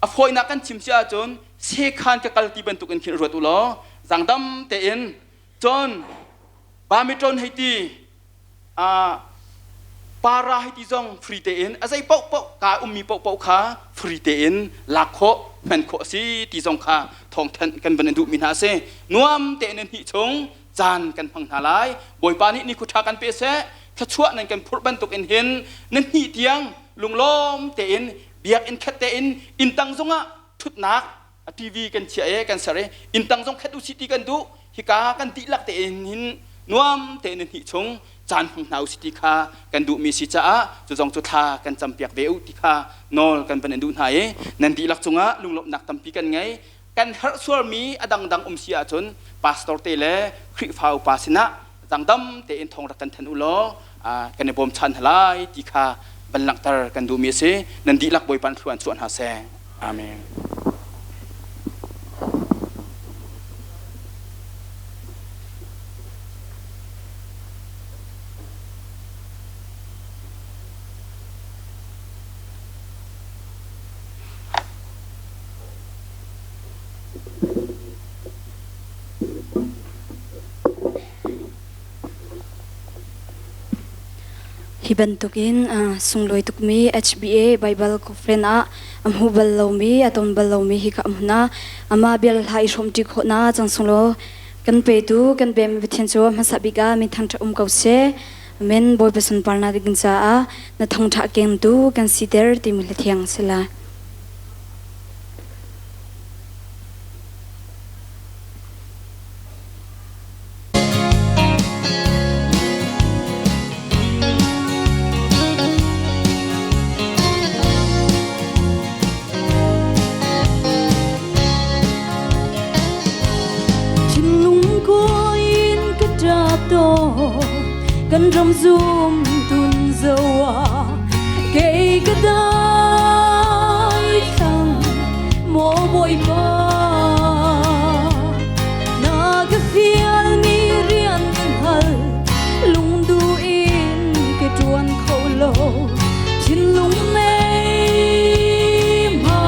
A fawinak kan chim si ahcun sekhan ka kal ti bantuk in khin ruat u law zangdam tein cun bamitron hei ti para hei ti zong free tein a zei paohpaoh ka ummi paohpaoh kha free tein lak khawh hman khawh a si ti zong kha thawngthanh kan van in duhmi hna a si. Nuam tein in hnih chung caan kan hmang hna lai. Bawipa nih ni khuṭha kan pe seh. Thluachuah nan kan phurh bantuk in hin na hnih tiang lunglawm tein biakinn khat tein inn tang zongah ṭhutnak a TV kan chiah i kan ser i inn tang zong khat usih ti kan duh. Hika kan dihlak tein hin nuam tein in hnih chung caan hmang hna usih ti kha kan duhmi si caah cu zong cu thla kan campiak ve u ti kha nawl kan van in duh hna i nan dihlak cungah lunglawmhnak tampi kan ngei. Kan herh sualmi a dangdang um si ahcun pastor te le Khrihfa upa sinah dangdam tein thawng rak kan thanh u law kan i bawmchan hna lai ti kha van langhter kan duhmi a si. Nan dihlak Bawipa in thlua in chuah hna seh. Amen. Hi bantukin sunglawi tukmi HBA Baibal Conference ah a hmu bal lomi, a ton bal lomi hi ka um hna. Amah bial hla i hrawmṭi khawhnak cang sunglaw kan petu kan pemi Pathian cu hmasa bik ah min thangṭhat um ko seh. Amen. Bawipa sunparnak ding caah na thawngṭha kengtu kan siter timi hla thiang a si lai. Thinlung kuai in ka ṭap tawn kan ram zum tun zo ah kei ka dai thlang maw Bawipa na ka fial mi rian kan hal lungdu in ka ṭuan kho lo thinlung mei ma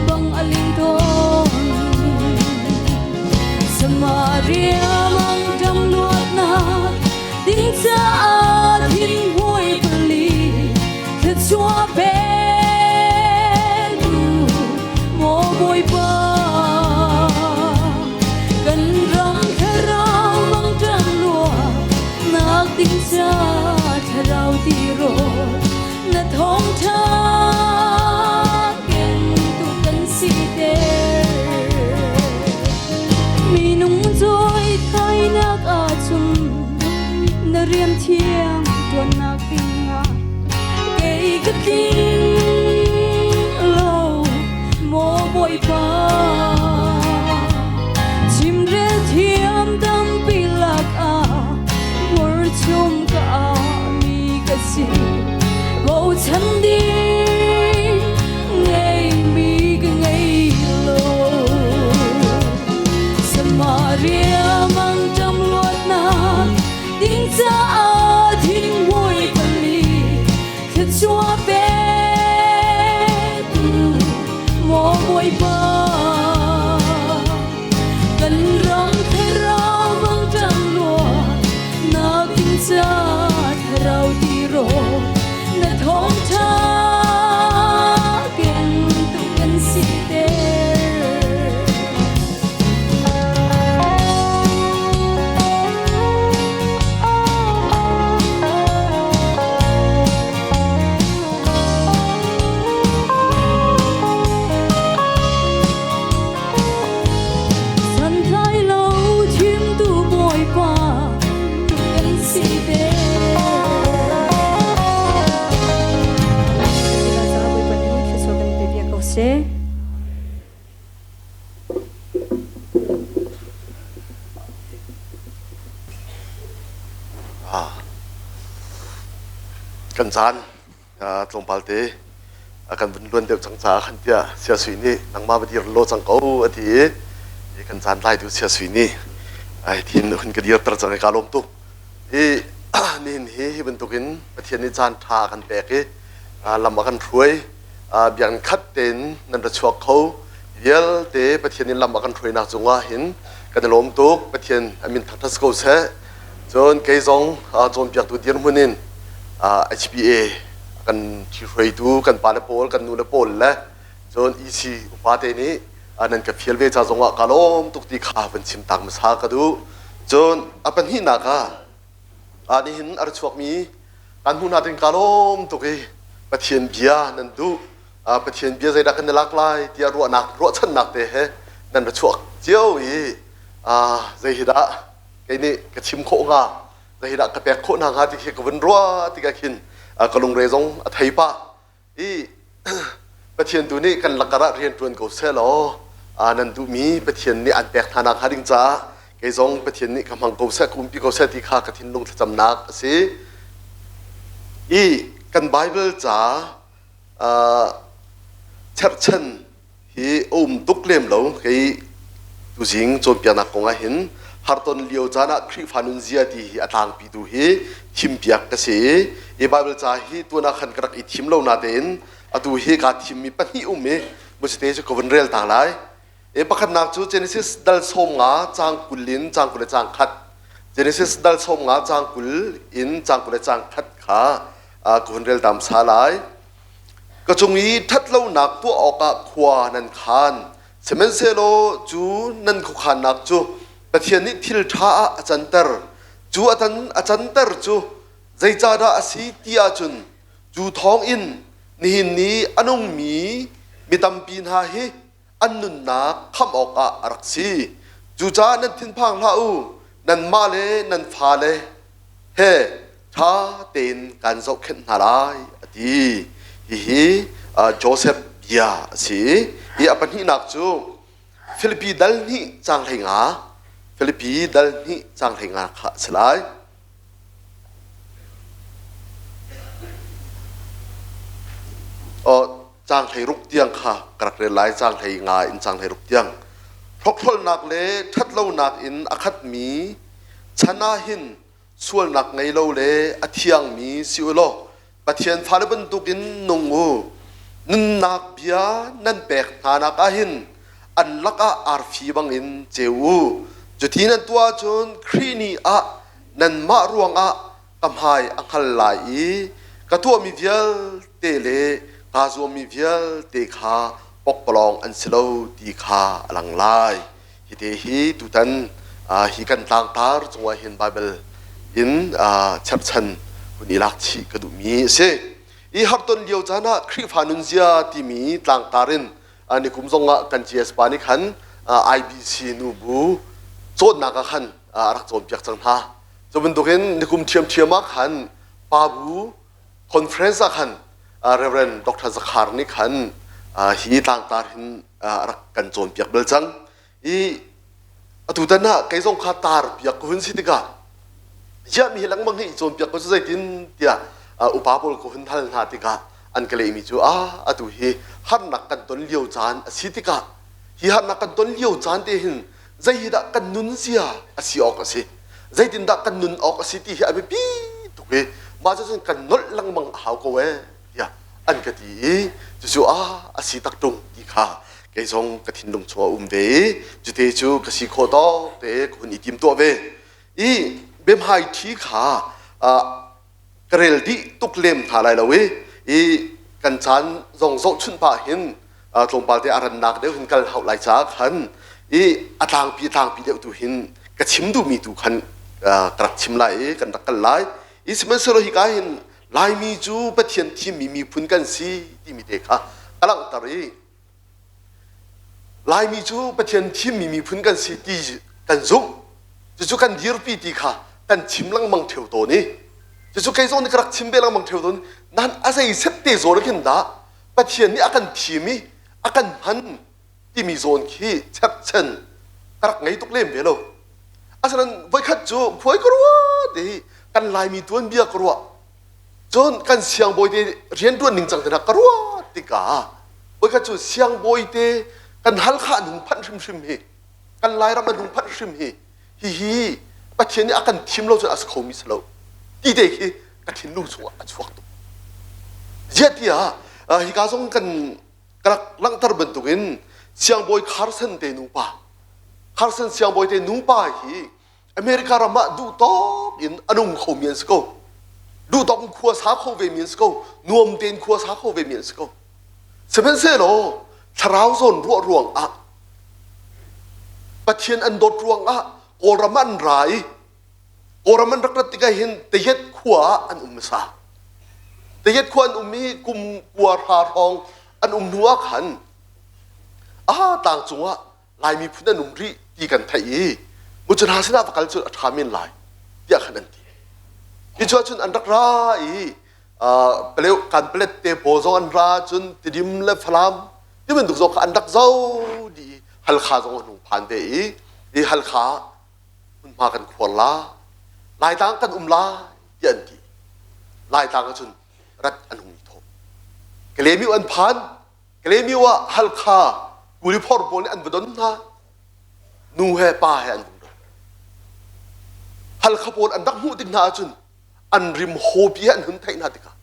bang a ling tawn Samaria mang dam luatnak ding caah thin huai pali thluachuah pe tu maw Bawipa. tling lo maw Bawipa. Chimrel thiam tampi lakah hmurchum ka mi ka si. Bochan ding ngeimi ka ngei lo. Samaria mangṭam luatnak ding caah thinghmui pali thluachuah petu maw Bawipa. Kan ram thlarau mangṭam luatnak ding caah thlarau tirawl na thawngṭha kengtu kan siter. Santlai lo thimtu Bawipa tu kan si te. Bawipa nih thluachuah kan pe piak ko seh. Kan caan tlawmpal te kan vun luan deuh cang caah khan tiah Sia Sui nih nangmah va dir law cang ko a ti i kan caan tlaitu Sia Sui nih ai thin hun ka dirter cang i kaa lawm tuk. Hi nihin hi hi bantukin Pathian nih caan ṭha a kan pek i lam a kan hruai. Biakinn khat tein nan ra chuak kho vialte Pathian in lam a kan hruainak cungah hin kan i lawm tuk. Pathian a min thangṭhat si ko seh. Cun kei zong cawnpiaktu dirhmun in HBA kan ṭhihruaitu kan pale pawl, kan nule pawl le cun EC upa te nih nan ka fial ve ca zongah ka lawm tuk ti kha van chim tak hmasa ka duh. Cun a pahnihnak ah nihin a ra chuakmi kan hmuh hna tin ka lawm tuk i Pathian bia nan duh Pathian bia zeidah kan i lak lai tiah ruahnak ruahchannak te he nan ra chuak cio i zei hi dah kei nih ka chim khawh hnga zei hi dah ka pek khawh hna hnga ti khi ka vun ruah tikah khin ka lungre zong a thei pah i Pathian tu nih kan lakar ah rian ṭuan ko seh law nan duhmi Pathian nih an pek hna nakhnga ding caah kei zong Pathian nih ka hmang ko seh, ka umpi ko seh ti kha ka thinlung thlacamnak a si. I kan Bible ca cherhchan hi a um tuk lem lo. Kei tuzing cawnpiaknak kong ah hin harton lio caan ah Khrihfa nunzia ti hi a tlangpi tu hi thimpiak ka si i hi Bible ca hi tuan ah khan ka rak i thim lo natein atu hi kaa thimmi pahnih um i musite cu ka vun rel ta lai. E pakhatnak cu Genesis dal 15 caang 20 in caang 20 le caang khat Genesis dal 15 caang 20 in caang 20 le caang khat kha ka hun rel tam sa lai. Ka cung i ṭhatlonak tuah awkah khua nan khaan. Sihmanhsehlaw cu nan khuakhannak cu Pathian nih thil ṭha ah a canter. Cu a a canter cu zeicahdah a si ti ahcun cu thawngin nihin ni a nungmi mi tampi hna hi an nunnak khamh awkah a rak si. Cucaah nan thinphang hlah u, nanmah le nan fale he ṭha tein kan zohkhenh hna lai a ti. Hihi Joseph bia a si. Hi a pahnihnak cu Filipi dal hnih caang 15, Filipi dal hnih caang 15 kha a si lai. Caang 16 tiang kha ka rak rel lai, caang 15 in caang 16 tiang. Hrokhrolnak le ṭhatlonak in a khatmi chan ah hin sualnak ngei lo le a thiangmi si u law Pathian fale bantukin nung u. Nunnak bia nan pek hna nak ah hin an lakah arfi bangin ceu u. Cuti nan tuah ahcun Khrih ni ah nanmah ruangah ka hmai a hngal lai i ka tuahmi vialte le kaa zuammi vialte kha pokpalawng an si lo ti kha a lang lai. Hi te hi tutan hi kan tlangtar cungah hin Bible in cherhchan hun i lak chih ka duhmi a si. I harton lio caan ah Khrihfa nunzia timi tlangtar in nikum zong ah kan GS pa nih khan IBC nubu cawnnak ah khan a rak cawnpiak cang hna. Cu bantukin nikum ṭhiamṭhiam ah khan pa bu conference ah khan Reverend Dr. Zakhar nih khan hi tlangtar hin rak kan cawnpiak bal cang. I atutan ah kei zong kha tar piak ka hun si tikah ziah mi hi lengmang hi i cawnpiak ko cu zeitin tiah upa pawl ka hun hal hna tikah an ka lehmi cu a atu hi harnak kan ton lio caan a si tikah hi harnak kan ton lio caan te hin zei hi dah kan nun zia a si awk a si zeitindah kan nun awk a si ti hi a biapi tuk i mah cu cun kan nolh lengmang a hau ko ee tiah an ka ti i cucu a a si tak ṭung ti kha kei zong ka thinlung chung a um ve i cute cu ka si khawh tawk te ka hun i tim tuah ve i biahmai ṭhi kha ka rel dih tuk lem hna lai lo i i kan caan zong zohchunh pah hin tlawmpal te a rannak deuh hin kal hauh lai caah khan i a tlangpi tlangpi deuh tu hin ka chim duhmi tu khan ka rak chim lai i kan rak kal lai i sihmanhsehlaw hika hin Laimi cu Pathian thimmi miphun kan si timi te kha a langhter i Laimi cu Pathian thimmi miphun kan si ti kan zumh. Cucu kan dirpi ti kha kan chim lengmang ṭheo tawn i cucu kei zong nih ka rak chim ve lengmang ṭheo tawn. Nan a zei set te zawn khin dah Pathian nih a kan thim i a kan hman timi zawn khi cherhchan ka rak ngei tuk lem ve lo. Asinain voikhat cu khuai ka ruah te hi kan Laimi tuanbia ka ruah. Cun kan siangbawi te rianṭuan ning cang te ka ruah tikah voikhat cu siangbawi te kan Halkha an hung phanh hrimhrim hi kan Lairam an hung phanh hrim hi hihi Pathian nih a kan thim lo cun a si khomi si lo ti te khi ka thinlung chungah a chuak tuk. Ziah tiah hika zong kan ka rak langhter bantukin siangbawi Carson te nupa Carson siangbawi te nupa hi America ram ah duh tawk in a nung khomi an si ko duh tawk in khua sa kho ve mi an si ko nuam tein khua sa kho ve mi an si ko sihmanhsehlaw thlarau zawn ruah ruang ah Pathian an dawt ruang ah Kawlram ah an ra i Kawlram an rak rat tikah hin Tayet khua ah an um hmasa. Tayet khua an um i kum kua hra hrawng an um hnu ah khan a tlang cungah Lai miphun an um rih ti kan theih i mucu hna sinah va kal cu a ṭha men lai tiah khan an ti. Hi cu ahcun an rak ra i Paleo kan palet te pawl zong an ra cun Tidim le Falam ti bantuk zong kha an rak zo dih i Halkha zong an hung phan ve i i Halkha hmunhma kan khuar la Laitlang kan um lai tiah an ti Laitlang ahcun rat an hung i thawh Kalemiu an phan Kalemiu ah Halkha kuliphor pawl nih an va don hna nu he pa he an vung don Halkha pawl an rak hmuh tik hna ahcun an rim hawpi an hun theih hna tikah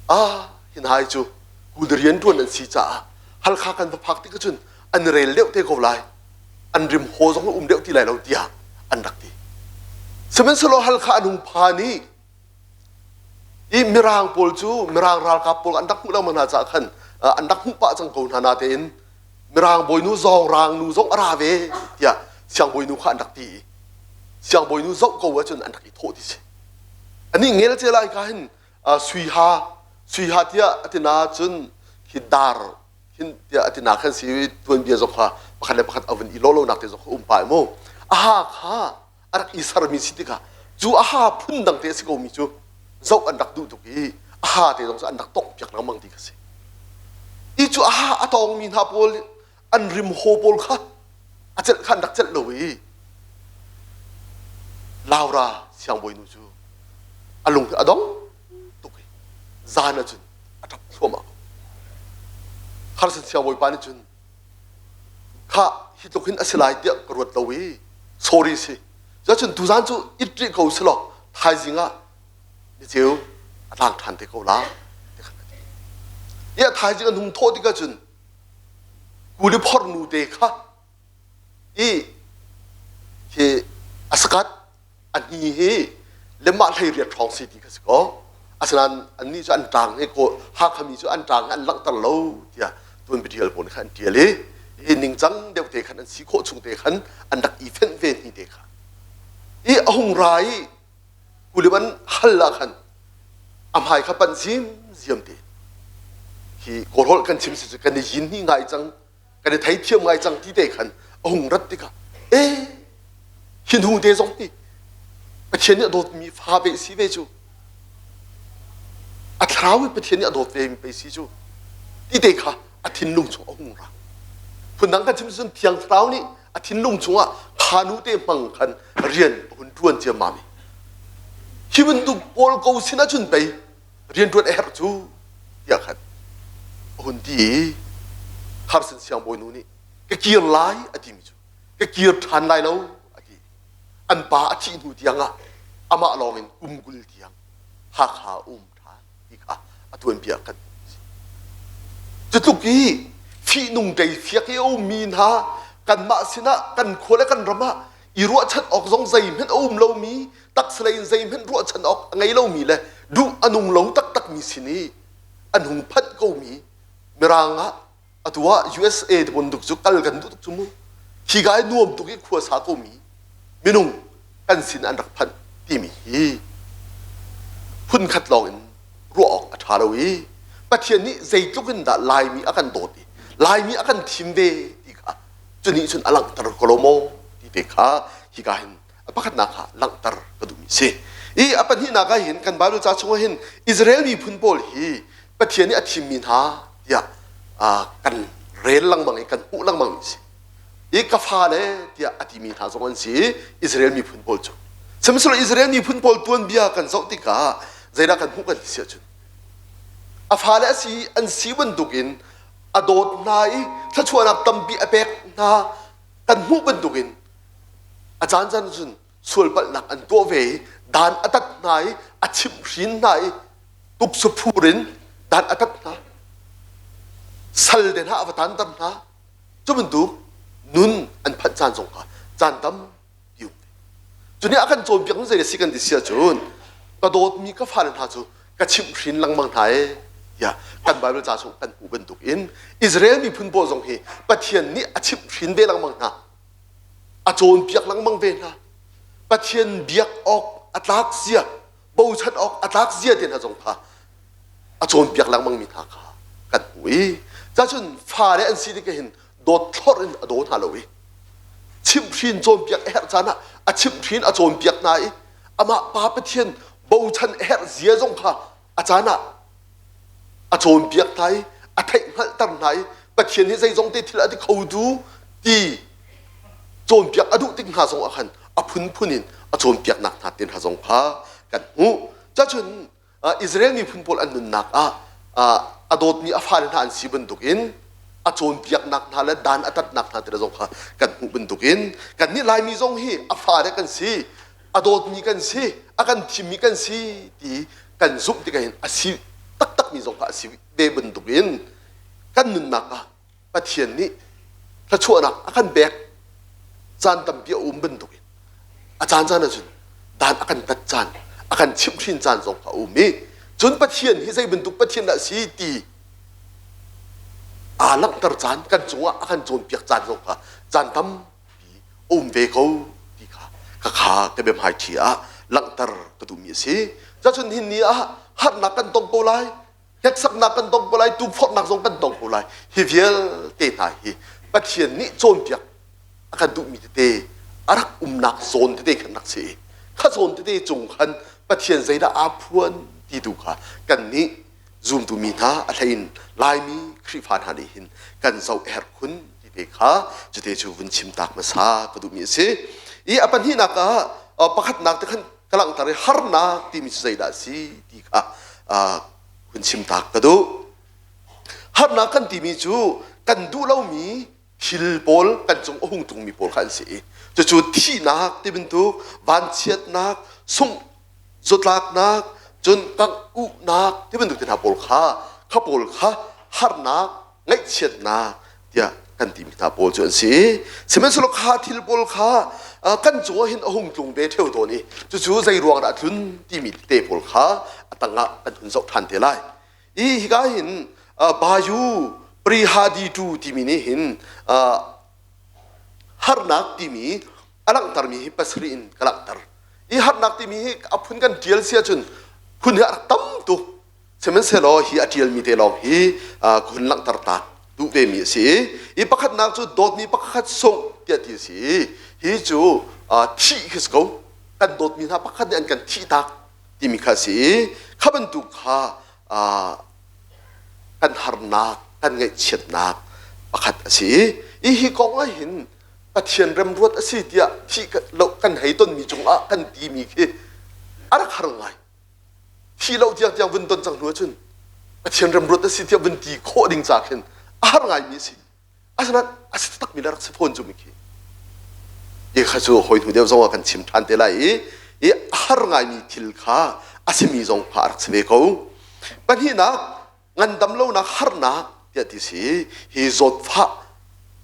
ah hin hai cu kul rian ṭuan an si caah Halkha kan va phak tik ahcun an rel deuh te ko lai an rim haw zong um deuh ti lai lo tiah an rak ti sihmanhsehlaw Halkha an hung phan i i mirang pawl cu mirang ralkap pawl an rak hmuh lengmang hna caah khan an rak hmuh pah cang ko hna natein mirang bawinu zawng nu zong a ra ve tiah siangbawinu kha an rak ti i siangbawinu zoh ko ahcun an rak i thawh ti si anih ngel ce lai ka hin sui ha sui ha tiah atina cun khi dar hin tiah atina khan si tuanbia zong kha pakhat le pakhat avun i lo lo nak te zong kha um pa mu aha kha a rak i sermi si tikah cu aha phun dang te a si ko mi cu zoh an rak duh tuk i aha te zong cu an rak tongh piak lengmang ti kha si i cu aha a tawngmi hna pawl an rim haw pawl kha a celh kha an rak celh lo i Laura siangbawinu cu a lung a dong tuk i zan ahcun a ṭap thluahmah ko Harson siangbawipa nih cun kha hi tluk hin a si lai tiah ka ruat lo i sorry si cun tuzan cu it rih ko si law thaizing ah niceu a tlang ṭhan te ko la ti khan a ti i a thaizing an hung thawh tikah cun kuli phor nu te kha i khi a sakat a hni hi lemah hlei riat hrawng si ti kha si ko asinain annih cu an ṭang hi ko Hakha mi cu an ṭang hi an langhter lo tiah tuanbia pawl kha an ṭial i i ningcang deuh te khan an si khawh chung te khan an rak i fenh ve hni te kha i a hung ra i kulip an hal ah khan a hmai kha panh ziamziam te hi kawlholh kan chim si cu kan i yin hni ngai cang kan i theithiam ngai cang ti te khan a hung rat tikah e hi hnu te zong hi Pathian nih a dawtmi fa ve si ve cu a thla. Thlarau hi Pathian nih a dawt ve mi pei si cu ti te kha a thinlung chung a hung ra. Phundang kan chim cun Thiang Thlarau nih a thinlung chungah kha nu te hmang khan rian a hun ṭuan ciammam i hi bantuk pawl ko sin ahcun pei rian ṭuan a herh cu tiah khan a hun ti i Carson siangbawinu nih ka kir lai a timi cu ka kir ṭhan lai lo a ti. An pa a thih hnu tiangah amah lawngin kum 20 tiang Hakha um ṭhan ti kha a tuanbia kan cu tluk i fihnung ṭeifiak i a ummi hna kanmah sinah kan khua le kan ram ah i ruahchan awk zong zeihmanh a um lomi taksalei in zeihmanh ruahchan awk a ngei lomi le duh a nung lo taktakmi sin i an hung phanh komi mirang ah atu ah USA te bantuk cu kal kan duh tuk cu mu khi ka i nuam tuk i khua sa komi minung kan sin an rak phanh timi hi phunkhat lawng in ruah awk a ṭha lo i Pathian nih zeitluk in dah Laimi a kan dawt i Laimi a kan thim ve ti kha cu nih cun a langhter ko lo maw ti te kha hika hin a pakhatnak kha langhter ka duhmi si. I a pahnihnak ah hin kan Bible ca chungah hin Israel miphun pawl hi Pathian nih a thimmi hna tiah kan rel lengmang i kan hmuh lengmang mi si. I ka fale tiah a timi hna zong an si i Israel miphun pawl cu. Sihmanhsehlaw Israel miphun pawl tuanbia kan zoh tikah zeidah kan hmuh kan ti si ahcun a fale a si an si bantukin a dawt hna i thluachuahnak tampi a pek hna kan hmuh bantukin a caan caan cun sualpalhnak an tuah ve i dan a tat hna i a chimhhrin hna i tuksaphur in dan a tat hna sal te hna a va tanter hna cu bantuk nun an phanh caan zong kha caan tampi um cu nih a kan cawnpiak nu zei a si kan ti si ahcun ka dawtmi ka fale hna cu ka chimhhrin lengmang hna e tiah kan Bible ca chung kan hmuh bantuk in Israel miphun pawl zong hi Pathian nih a chimhhrin ve lengmang hna a cawnpiak lengmang ve hna Pathian biak awk a tlak zia bochan awk a tlak zia te hna zong kha a cawnpiak lengmang mi hna kha kan hmu i cacun fale an si tik hin dawt thlorh in a daw hna lo i chimhhrin cawnpiak a herh caan ah a chimhhrin a cawnpiak hna i amah pa Pathian bochan a herh zia zong kha a caan ah a cawnpiak hna i a theihhngalhter hna i Pathian hi zeizong te thil a ti kho tu ti cawnpiak a duh tik hna zong ah khan a phunphun in a cawnpiaknak hna te hna zong kha kan hmuh. Cacun Israel miphun pawl an nunnak ah a dawtmi a fale hna an si bantukin a cawnpiaknak hna le dan a tatnak hna te zong kha kan hmuh bantukin kannih Laimi zong hi a fale kan si a dawtmi kan si a kan thimmi kan si ti kan zumh tikah hin a si taktakmi zong kha a si ve bantukin kan nunnak ah Pathian nih thluachuahnak a kan pek caan tampi a um bantukin a caan caan ahcun dan a kan tat caan a kan chimhhrin caan zong kha a um i cun Pathian hi zei bantuk Pathian dah si ti aa langhter caan kan cungah a kan cawnpiak caan zong kha caan tampi a um ve ko ti kha ka kha ka biahmaiṭhi ah langhter ka duhmi a si. Cacun hin ni ah harnak kan tong ko lai hneksaknak kan tong ko lai tukforhnak zong kan tong ko lai hi vialte hna hi Pathian nih cawnpiak a kan duhmi tete a rak umnak zawn tete khan rak si i kha zawn tete cung khan Pathian zeidah aa phuan ti tu kha kan nih zumtu mi hna a hlein Laimi Khrihfa hna nih hin kan zoh a herh khun ti te kha cute cu vun chim tak hmasa ka duhmi a si i a pahnihnak ah pakhatnak te khan ka langhter i harnak timi cu zeidah a si ti kha hun chim tak ka duh. Harnak kan timi cu kan duh lomi thil pawl kan cung a hung tungmi pawl kha an si i cucu thihnak ti bantuk vanchiatnak sungh zawtlaknak cun kangh uhnak ti bantuk te hna pawl kha kha pawl kha harnak ngaihchiatnak tiah kan timi hna pawl cu an si. Sihmanhsehlaw kha thil pawl kha kan cungah hin a hung tlung ve ṭheo tawn i cucu zei ruang dah a tlun timi te pawl kha a tangah kan hun zoh ṭhan te lai. I hika hin Bayu Prihadi tu timi nih hin harnak timi a langhtermi hi pasarih in ka langhter. I harnak timi hi a phun kan ṭial si ahcun phun hi a rak tam tuk. Sihmanhsehlaw hi a ṭialmi te lawng hi ka hun langhter ta duh vemi a si. I pakhatnak cu dawtmi pakhat sungh tiah ti a si. Hi cu thih khi si ko. Kan dawtmi hna pakhat nih an kan thihtak timi kha a si i kha bantuk kha Kan harnak, kan ngaihchiatnak pakhat a si i hi kong ah hin Pathian remruat a si tiah thih lo kan hei tonmi cungah kan timi khi a rak har ngai. Thih lo tiang tiang vun ton cang hnu ahcun Pathian remruat a si tiah vun ti khawh ding ca khin a har ngaimi a si. Asinain a si takmi le rak si fawn cu mi khi. Hi kha cu hawi hnu deuh zong ah kan chim ṭhan te lai i i a har ngaimi thil kha a simi zong kha a rak si ve ko. Pahnihnak, ngandam lonak harnak tiah ti si hi zawtfah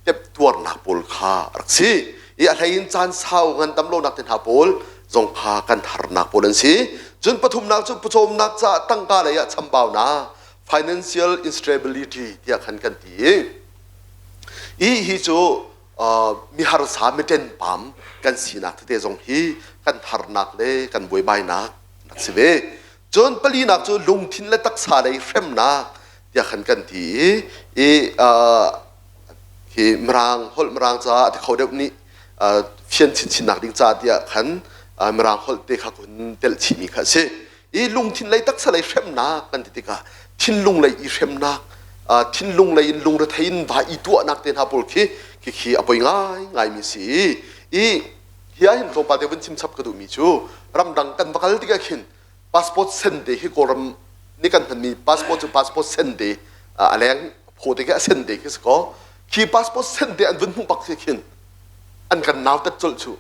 temtuarnak pawl kha a rak si. I a hlei in caan sau ngandam lonak te hna pawl zong kha kan harnak pawl an si. Cun pathumnak cu pawcawmnak caah tangka lei ah chambaunak financial instability tiah khan kan ti i i hi cu miharsa mitenpam kan sinak tete zong hi kan harnak le kan buaibainak rak si ve. Cun palinak cu lungthin le taksa lei hremnak tiah khan kan ti i i hi mirang holh mirang caah a ti kho deuh nih fian chinchinnak ding ca tiah khan mirang holh te kha kun telh chihmi kha a si. I lungthin lei taksa lei hremnak kan ti tikah thinlung lei i hremnak thinlung lei in lungrethei in va i tuahnak te hna pawl khi khi a poi ngai ngaimi si i i hi ah hin tlawmpal te vun chim chap ka duhmi cu ramdang kan va kal tikah khin passport sen te hi Kawlram nih kan hmanmi passport cu passport sen te a leng phaw te khi a sen te khi si kaw khi passport sen te an vun hmuh bak khi khin an kan nautat colh cu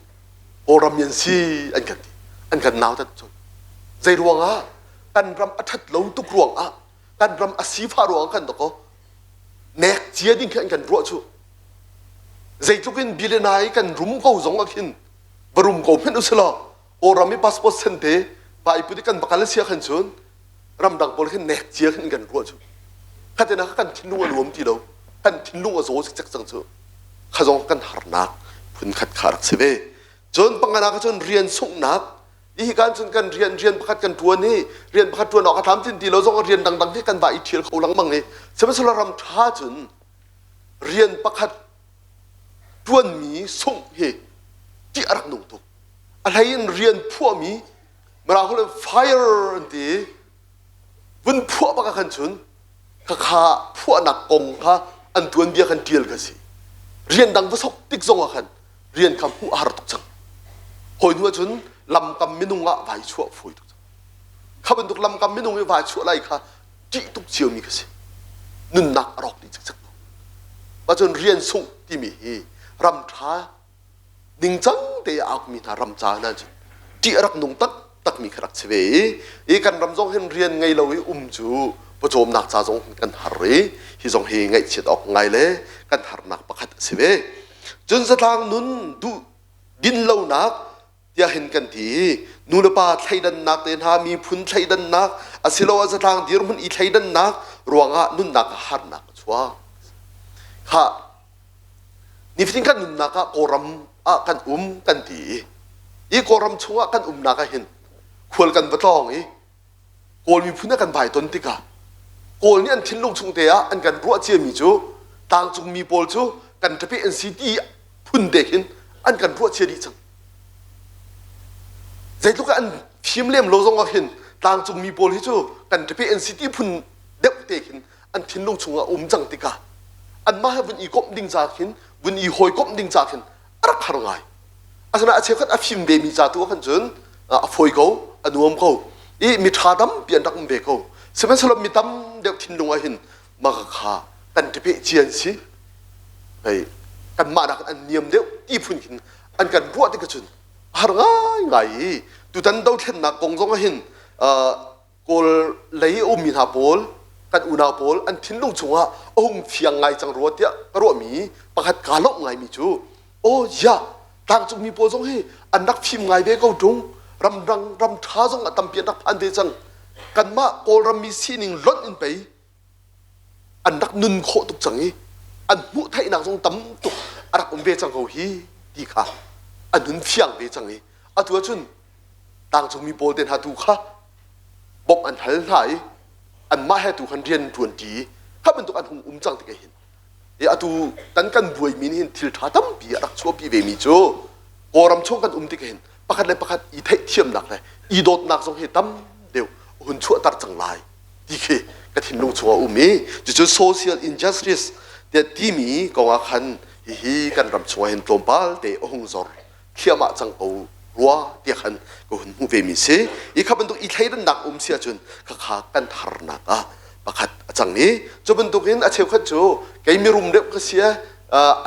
Kawlram an si an kan ti an kan nautat colh zei ruangah kan ram a ṭhat lo tuk ruangah kan ram a sifah ruangah kan dakaw nek cia ding khi an kan ruah cu zeitluk in billionaire kan rum ko zong ah khin va rum ko hmenh usilaw Kawlram i passport sen te vai put i kan va kal sia khan cun ramdang pawl khin nek cia khin kan ruah cu khatin ah kan thinlung a nuam ti lo kan thinlung a zaw cikcek cang cu kha zong kan harnak phun khat kha rak si ve cun panganak cun rian sunghnak hi kan cun kan rian rian pakhat kan tuan i rian pakhat tuan awk a tlam tin ti lo zong rian dangdang hi kan va i thial kho lengmang i sihmanhsehlaw ram tha cun rian pakhat tuanmi sungh hi tih a rak nung tuk a hlei in rian phuahmi mirang holh in fire an ti vun phuah bak ah khan cun khakha phuahnak kong kha an tuanbia khan tial ka si rian dang va sok tik zong ah khan rian kha hmuh a har tuk cang hawi hnu ahcun lamkam minung ah vai chuah fawi tuk cang kha bantuk lamkam minung i vai chuah lai kha ṭih tuk ciomi ka si nunnak a rawk dih cikcek ko mah cun rian sungh timi hi ram ṭha ningcang te a aukmi hna ram ca hna cun ṭih a rak nung taktakmi kha rak si ve i i kan ram zong hin rian ngei lo i um cu pawcawmnak ca zong kan har i hi zong hi ngaihchiat awk ngai le kan harnak pakhat a si ve cun zatlang nun duh din lonak tiah hin kan ti nu le pa thleidannak te hna miphun thleidannak asiloah zatlang dirhmun i thleidannak ruangah nunnak ah harnak a chuak kha nifatin kan nunnak ah Kawlram ah kan um kan ti i i Kawlram chungah kan umnak ah hin khual kan va tlawng i Kawl miphun ah kan vai ton tikah Kawl nih an thinlung chung te ah an kan ruah ciami cu tlangcungmi pawl cu kan ṭape an si ti phun te khin an kan ruah cia dih cang. Zeitluk an fim lem lo zong ah khin tlangcungmi pawl hi cu kan ṭape an si ti phun deuh te khin an thinlung chungah um cang tikah anmah he vun i komh ding ca khin vun i hawikomh ding ca khin a rak har ngai. Asinain a cheukhat a fim vemi ca tu ah khan cun a fawi ko, a nuam ko i mi ṭha tampi an rak um ve ko. Sihmanhsehlaw mi tam deuh thinlung ah hin mah kha kan ṭapeh cia an si. Hei kanmah nakin an niam deuh ti phun khin an kan ruah tik ahcun a har ngaingai i tutan dothlennak kong zong ah hin Kawl lei a ummi hna pawl kan unau pawl an thinlung chungah a hung fiang ngai cang rua tiah ka ruahmi pakhat kaa lawmh ngaimi cu aw ya tlangcungmi pawl zong hi an rak fim ngai ve ko ṭung ramdang ram ṭha zong a tampi an rak phan ve cang kanmah Kawlram mi sining lonh in pei an rak nun khawh tuk cang i an hmuh theihnak zong tam tuk a rak um ve cang ko hi ti kha an hun fiang ve cang i atu ahcun tlangcungmi pawl te hna tu kha bawmh an hal hna i anmah he tu khan rian ṭuan ṭi i kha bantuk an hung um cang tik hin i atu kan kan buaimi nih hin thil ṭha tampi a rak chuahpi vemi cu Kawlram chung kan um tik hin pakhat le pakhat i theihthiamnak le i dawtnak zong hi tam deuh hun chuahter cang lai. Ti khi ka thinlung chungah um i cucu social injustice tiah timi kongah khan hihi kan ram chungah hin tlawmpal te a hung zor thliahmah cang ko rua tiah khan ka hun hmuh ve mi si. I kha bantuk i thleidannak um si ahcun khakha kan harnak ah pakhat a cang i cu bantukin a cheukhat cu kei mirum deuh ka si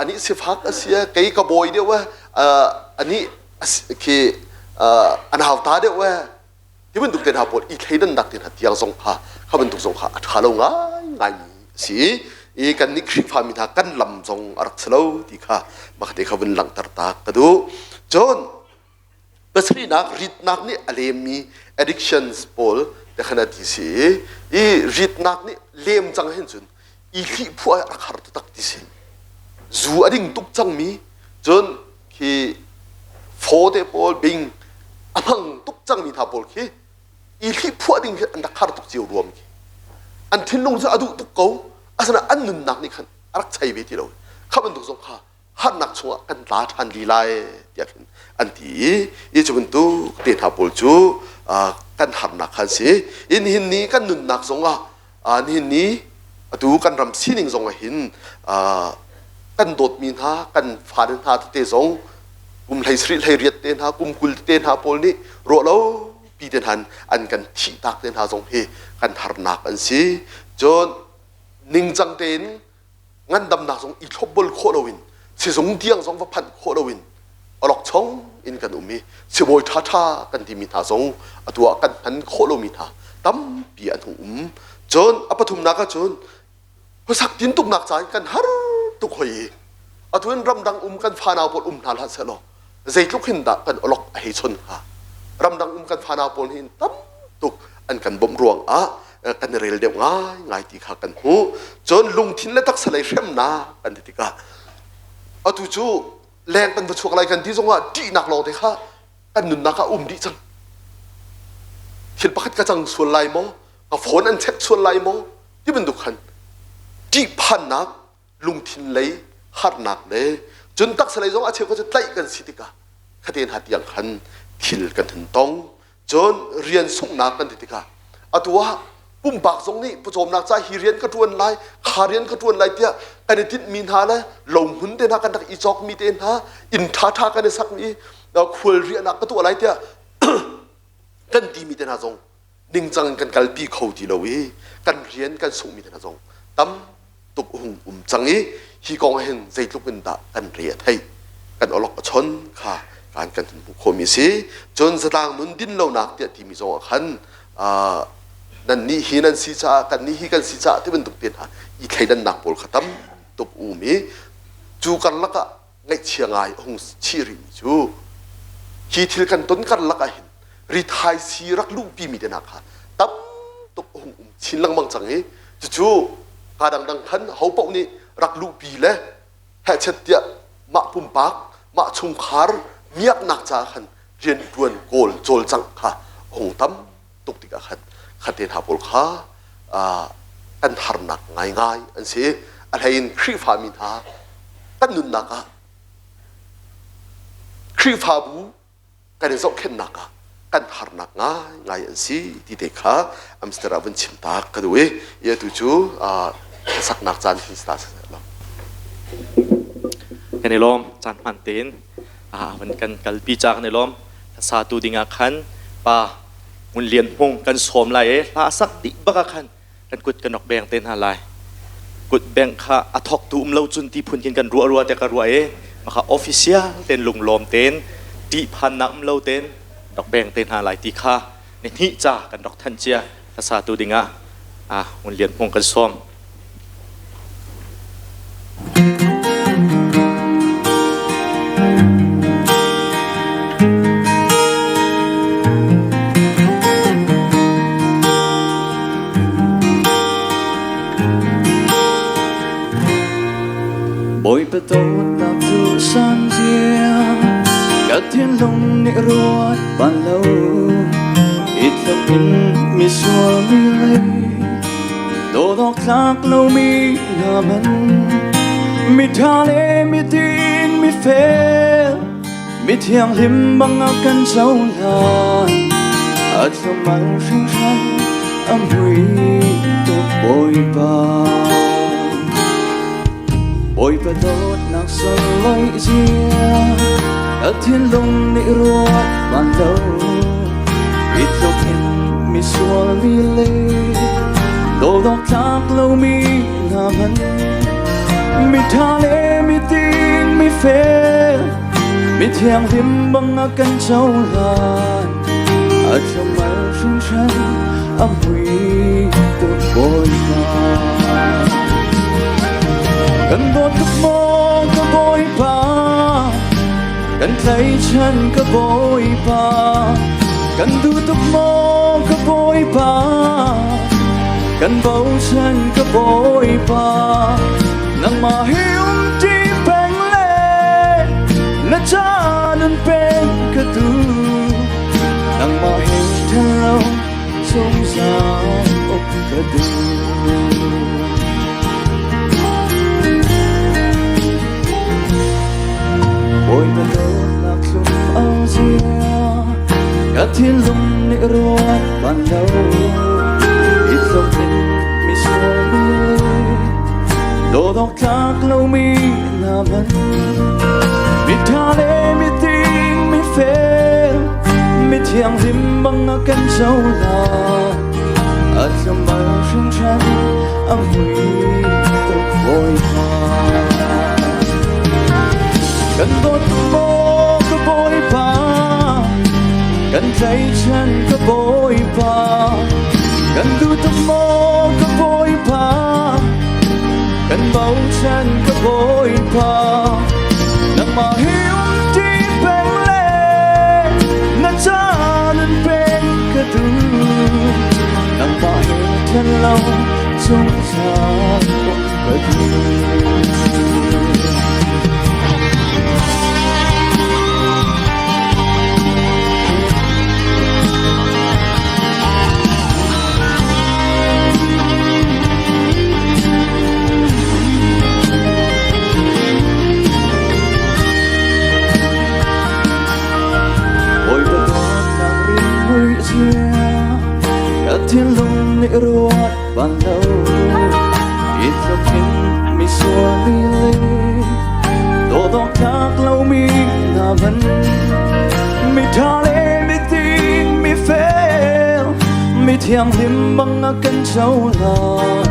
anih sifak a si, kei ka bawi deuh, anih khi an hauta deuh ti bantuk te hna pawl i thleidannak te hna tiang zong kha kha bantuk zong kha a ṭha lo ngaingai mi a si i kan nih Khrihfa mi hna kan lam zong a rak si lo ti kha mah te kha vun langhter ta ka duh. Cun pasarihnak, ritnak nih a lemmi addictions pawl te khan a ti si i ritnak nih lem cang hin cun i hlih phuah a rak har taktak ti si. Zu a ding tuk cangmi, cun khi phaw te pawl bing a hmang tuk cangmi hna pawl khi i hlih phuah ding khi an rak har tuk cio ruam khi. An thinlung cu a duh tuk ko, asinain an nunnak nih khan a rak chei ve ti lo. Kha bantuk zong kha harnak chungah kan tla ṭhan li lai tiah khin an ti i cu bantuk te hna pawl cu kan harnak khan si. In hin ni kan nunnak zongah, nihin ni atu kan ram sining zong ah hin kan dawtmi hna kan fale hna tete zong kum 17 18 te hna, kum 20 te hna pawl nih ruah lo pi te hna an kan thih tak te hna zong hi kan harnak an si. Cun ningcang tein ngandamnak zong i thlopbol khawh loin, sizung tiang zong va phanh khawh loin awlokchong in kan um i sibawi ṭhaṭha kan timi hna zong atu ah kan hman khawh lomi hna tampi an hung um. Cun a pathumnak ahcun khuasak tintuknak ca in kan har tuk hoi i atu in ramdang um kan fanau pawl um hna hlah sehlaw zeitluk hin dah kan awlok a hei chon hnga. Ramdang um kan fanau pawl hin tam tuk an kan bawmh ruangah kan i rel deuh ngaingai ti kha kan hmuh. Cun lungthin le taksa lei hremnak kan ti tikah atu cu leng kan va chuak lai kan ti zongah ṭihnak lawng te kha kan nunnak ah um dih cang. Thil pakhat ka cang sual lai maw, ka phone an check sual lai maw ti bantuk khan ṭihphannak, lungthin lei harnak le cun taksa lei zong a cheukhat cu tlaih kan si tikah khate hna tiang khan thil kan hun tong. Cun rian sunghnak kan ti tikah atu ah pumpak zong nih pawcawmnak ca hi rian ka ṭuan lai, kha rian ka ṭuan lai tiah kan i tinhmi hna le lohmun te hna kan rak i cawkmi te hna, inn ṭhaṭha kan i sakmi, khual riahnak ka tuah lai tiah kan timi te hna zong ningcang in kan kalpi kho ti lo i kan rian kan sunghmi te hna zong tam tuk hung um cang i hi kong hin zeitluk in dah kan re a theih, kan awlok a chon kha kan kan hmuh khawhmi a si. Cun zatlang nun din lonak tiah timi zong ah khan nan nih hi nan si caah, kan nih hi kan si caah ti bantuk te hna i thleidannak pawl kha tam tuk um i cu karlak ah ngaihchia ngai a hung chih rihmi cu hi thil kan ton karlak ah hin rithai sii rak luhpi mi te hna kha tam tuk a hung um chin lengmang cang i cucu ka dangdang khan ho paoh nih rak luhpi le hehchet tiah mah pumpak, mah chungkhar miaknak caah khan rianṭuan kawl cawlcangh kha a hung tam tuk tikah khan khate hna pawl kha kan harnak ngaingai an si. A hlei in Khrihfami hna kan nunnak ah, Khrihfabu kan i zohkhenhnak ah kan harnak ngaingai an si ti te kha Amsterdam vun chim ta ka duh i atu cu hlasaknak caan hin sta lo. Kan i lawm. Caan hman tein van kan kalpi ca kan i lawm. Hlasa tu dingah khan pa Ngun Lian Hmung kan sawm lai i hla sak dih bak ah khan kan kut kan rak beng te hna lai. Kut bengh kha a thawktu um lo cun ti phun khin kan ruah rua te ka ruah i maka official ten lunglawm ten ṭihphannak um lo ten rak beng te hna lai ti kha ni hnih ca kan rak thanh cia. Hlasa tu dingah Ngun Lian Hmung kan sawm. Bawipa dawtnak cu san zia ka thinlung nih ruat ban lo i tluk in misual mi lei dawt awk tlak lomi hna man mitha le mitin mifel mithianghlim bang a kan cohlan a thlum al hringhran. A mui tuk Bawipa. Bawipa dawtnak sunglawi zia ka thinlung nih ruat ban lo. Hi tluk in misual mi le dawdawk tlak lomi hna hmanh mitha le miting mifel mithianghlim bang a kan cohlan. A thlum-al hringhran a mui tuk Bawipa. Kan dawt tuk maw ka Bawipa, kan tlaichan ka Bawipa, kan duh tuk maw ka Bawipa, kan bochan ka Bawipa, nangmah hi umṭi peng le na ca nun peng ka duh. Nangmah he ṭhen lo zungzal uk ka duh. Bawipa dawtnak thlum al zia ka thinlung nih ruat ban lo. I tluk in misual mi dawdawk tlak lomi hna man mitha le miting mifel mithianghlim bang a kan cohlan. A thlum-al hringhran a mui tuk Bawipa. Kan dawt maw ka Bawipa, kan tlaichan ka Bawipa, kan duh tuk maw ka Bawipa, kan bochan ka Bawipa, nangmah hi umṭi peng le na ca nun peng ka duh, nangmah he ṭhen lo zungzal um ka duh. Bawipa dawtnak rimhmui zia ka thinlung nih ruat ban lo. Hi tluk in misual mi le dawdawk tlak lomi hna man mitha le miting mifel mithianghlim bang a kan cohlan.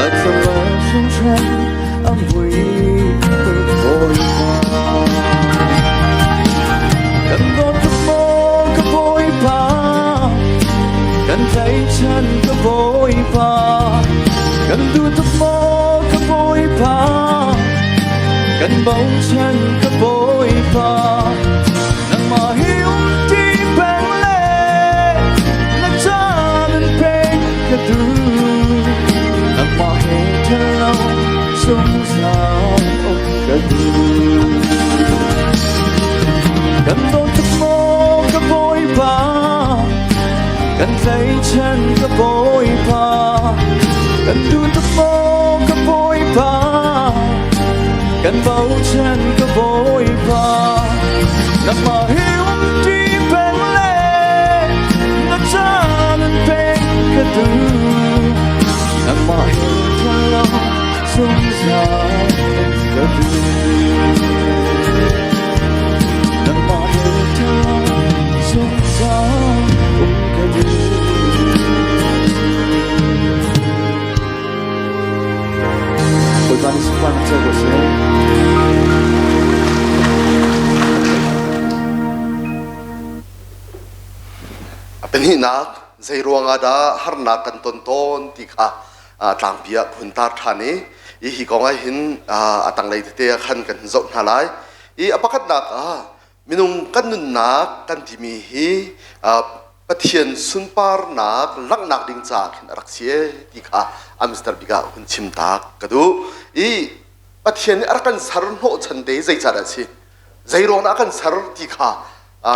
A thlum hringhran a mui tuk Bawipa. Kan dawt tuk maw ka Bawipa, kan tlaichan ka Bawipa, kan duh tuk maw ka Bawipa, kan bochan ka Bawipa, nangmah hi umṭi peng le na ca nun peng ka duh, nangmah he ṭhen lo zungzal um ka duh. Kan dawt tuk maw ka Bawipa, kan tlaichan ka Bawipa, kan duh tuk maw ka Bawipa, kan bochan ka Bawipa, nangmah hi umṭi peng le na ca nun peng ka duh, nangmah he ṭhen lo zungzal ka duh. Nangmah he ṭhen lo zungzal um ka duh. Bawipa nih sunparnak co ko seh. A pahnihnak, zei ruangah dah harnak kan ton tawn ti kha tlangpi ah hun tar ṭhan i hi kong ah hin a tanglei tete ah khan kan zoh hna lai. I a pakhatnak ah minung kan nunnak kan timi hi Pathian sunparnak langhnak ding caah khin a rak si e ti kha Amster bik ah hun chim tak ka duh. I Pathian nih a rak kan ser hnawhchan te zeicahdah a si? Zei ruang dah a kan ser ti kha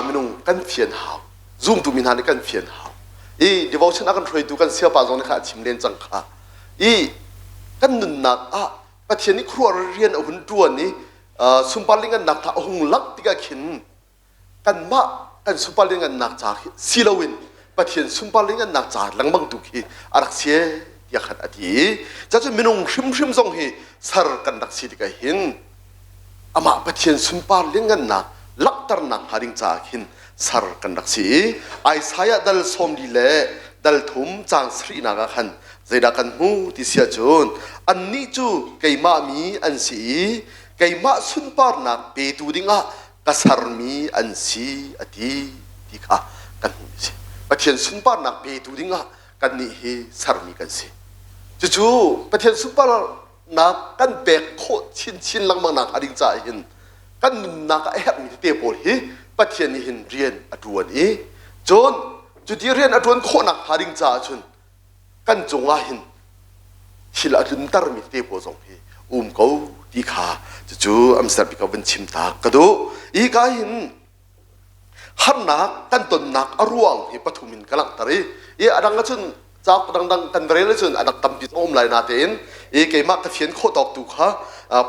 minung kan fian hau. Zumtu mi hna nih kan fian hau. I devotion a kan hruaitu kan siapa zong nih kha a chim len cang kha. I kan nunnak ah Pathian nih khuaruahhar rian a hun ṭuan i sunpar lingannak hna a hung langh tikah khin kanmah kan sunpar lingannak ca khi si loin. Pathian sunpar le ngannak ca lengmang tu khi a rak si tiah khan a ti i cacun minung hrimhrim zong hi ser kan rak si tikah hin amah Pathian sunpar lianngannak langhternak hnga ding caah khin ser kan rak si i Isaiah dal 40 le dal thum caang sarihnak ah khan zeidah kan hmu ti si ahcun annih cu keimah mi an si i keimah sunparnak petu dingah ka sermi an si a ti ti kha kan hmuh a si. Pathian sunparnak petu dingah kannih hi sermi kan si. Cucu Pathian sunparnak kan pek khawh chinchin lengmang nak hnga ding caah hin kan nunnak ah a herhmi tete pawl hi Pathian nih hin rian a ṭuan i cun cuti rian a ṭuan khawhnak hnga ding caah cun kan cungah hin thil a tluntermi tete pawl zong hi um ko ti kha cucu am ser bik ah vun chim ta ka duh. Hi ka hin harnak kan tonnak a ruang hi pathum in ka langhter i i a dang ahcun cauk dangdang kan rel ahcun a dang tampi a um lai natein i keimah ka fian khawh tawk tu kha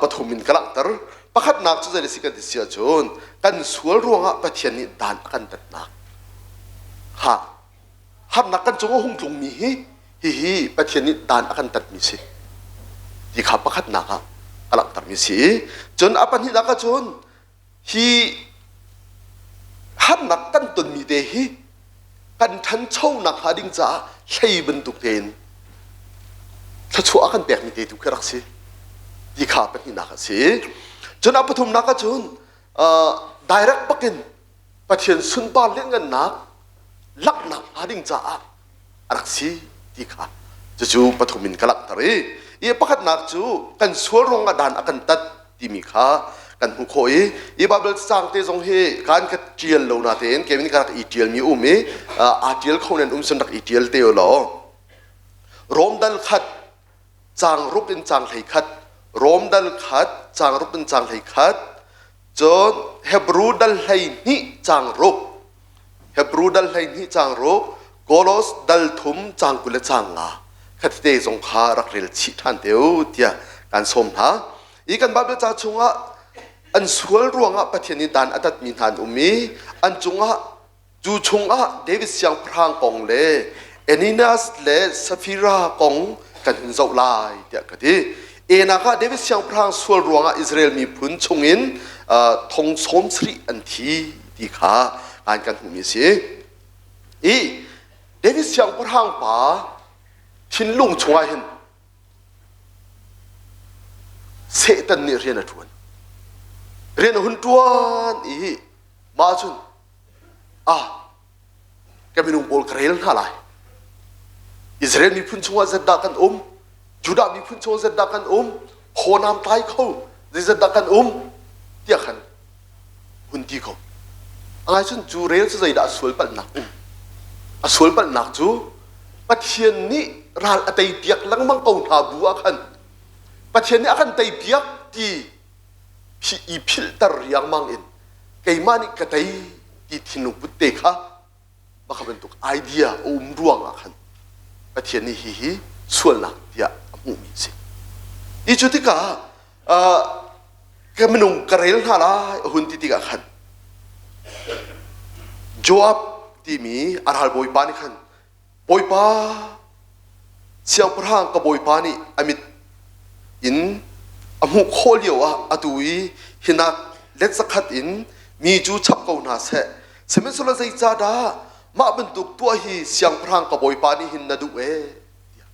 pathum in ka langhter. Pakhatnak cu zei si kan ti si ahcun kan sual ruangah Pathian nih dan a kan tatnak kha harnak kan cung a hung tlungmi hi hihi Pathian nih dan a kan tatmi si ti kha pakhatnak ah ka langhtermi si. Cun a pahnihnak ahcun hi harnak kan tonmi te hi kan ṭhanchonak hnga ding caah hlei bantuk tein thluachuah a kan pekmi te tu khi rak si ti kha pahnihnak a si. Cun a pathumnak ahcun direct bakin Pathian sunpar lianngannak langhnak hnga ding caah a rak si ti kha cucu pathum in ka langhter i i pakhatnak cu kan sual ruangah dan a kan tat timi kha kan hmuh khawh i i Bible cang te zong hi kan ka ṭial lo natein kevin ka rak i ṭialmi um i aa ṭial kho nan um sun rak i ṭial te law Rom dal khat cang ruk in cang hlei khat Rom dal khat cang ruk in cang hlei khat Cun Hebru dal 12 caang ruk, Hebru dal 12 caang ruk, Kolos dal thum caang 20 le caang nga khatete zong kha rak rel chih ṭhan te u tiah kan sawm hna. Hi kan Baibal ca chungah an sual ruangah Pathian nih dan a tatmi hna an um i an cungah Cu chungah David siangpahrang kong le Ananias le Safira kong kan hun zoh lai tiah ka ti. Enak ah David siangpahrang sual ruangah Israel miphun chungin thong sawm sarih an thi ti kha ngan kan hmuhmi a si. I David siangpahrang pa thinlung chungah hin Satan nih rian a ṭuan. Rian a hun ṭuan i mah cun ah ka minung pawl ka rel hna lai. Israel miphun chungah zeidah kan um? Judah miphun chungah zeidah kan um? Phawnam tlai kho zeizat kan um? Tiah khan hun ti ko. Angai cun cu rel cu zeidah a sual palhnak um? A sual palhnak cu Pathian nih ral a tei piak lengmang ko hna bu ah khan Pathian nih a kan tei piak ti i philhter riangmang in keimah nih ka tei ti thinlung put te kha maka bantuk idea a um ruang ah khan Pathian nih hihi sualnak tiah a hmuhmi a si. Hi cu tikah ka minung ka rel hna lai a hun ti tikah khan Joab timi a ralbawipa nih khan Bawipa, siangpahrang ka bawipa nih a mit in a hmuh khawh lio ah atu i hinak let zakhat in mi cu chap ko hna seh. Sihmanhsehlaw zeicahdah mah bantuk tuah hi siangpahrang ka bawipa nih hin na duh ee? Tiah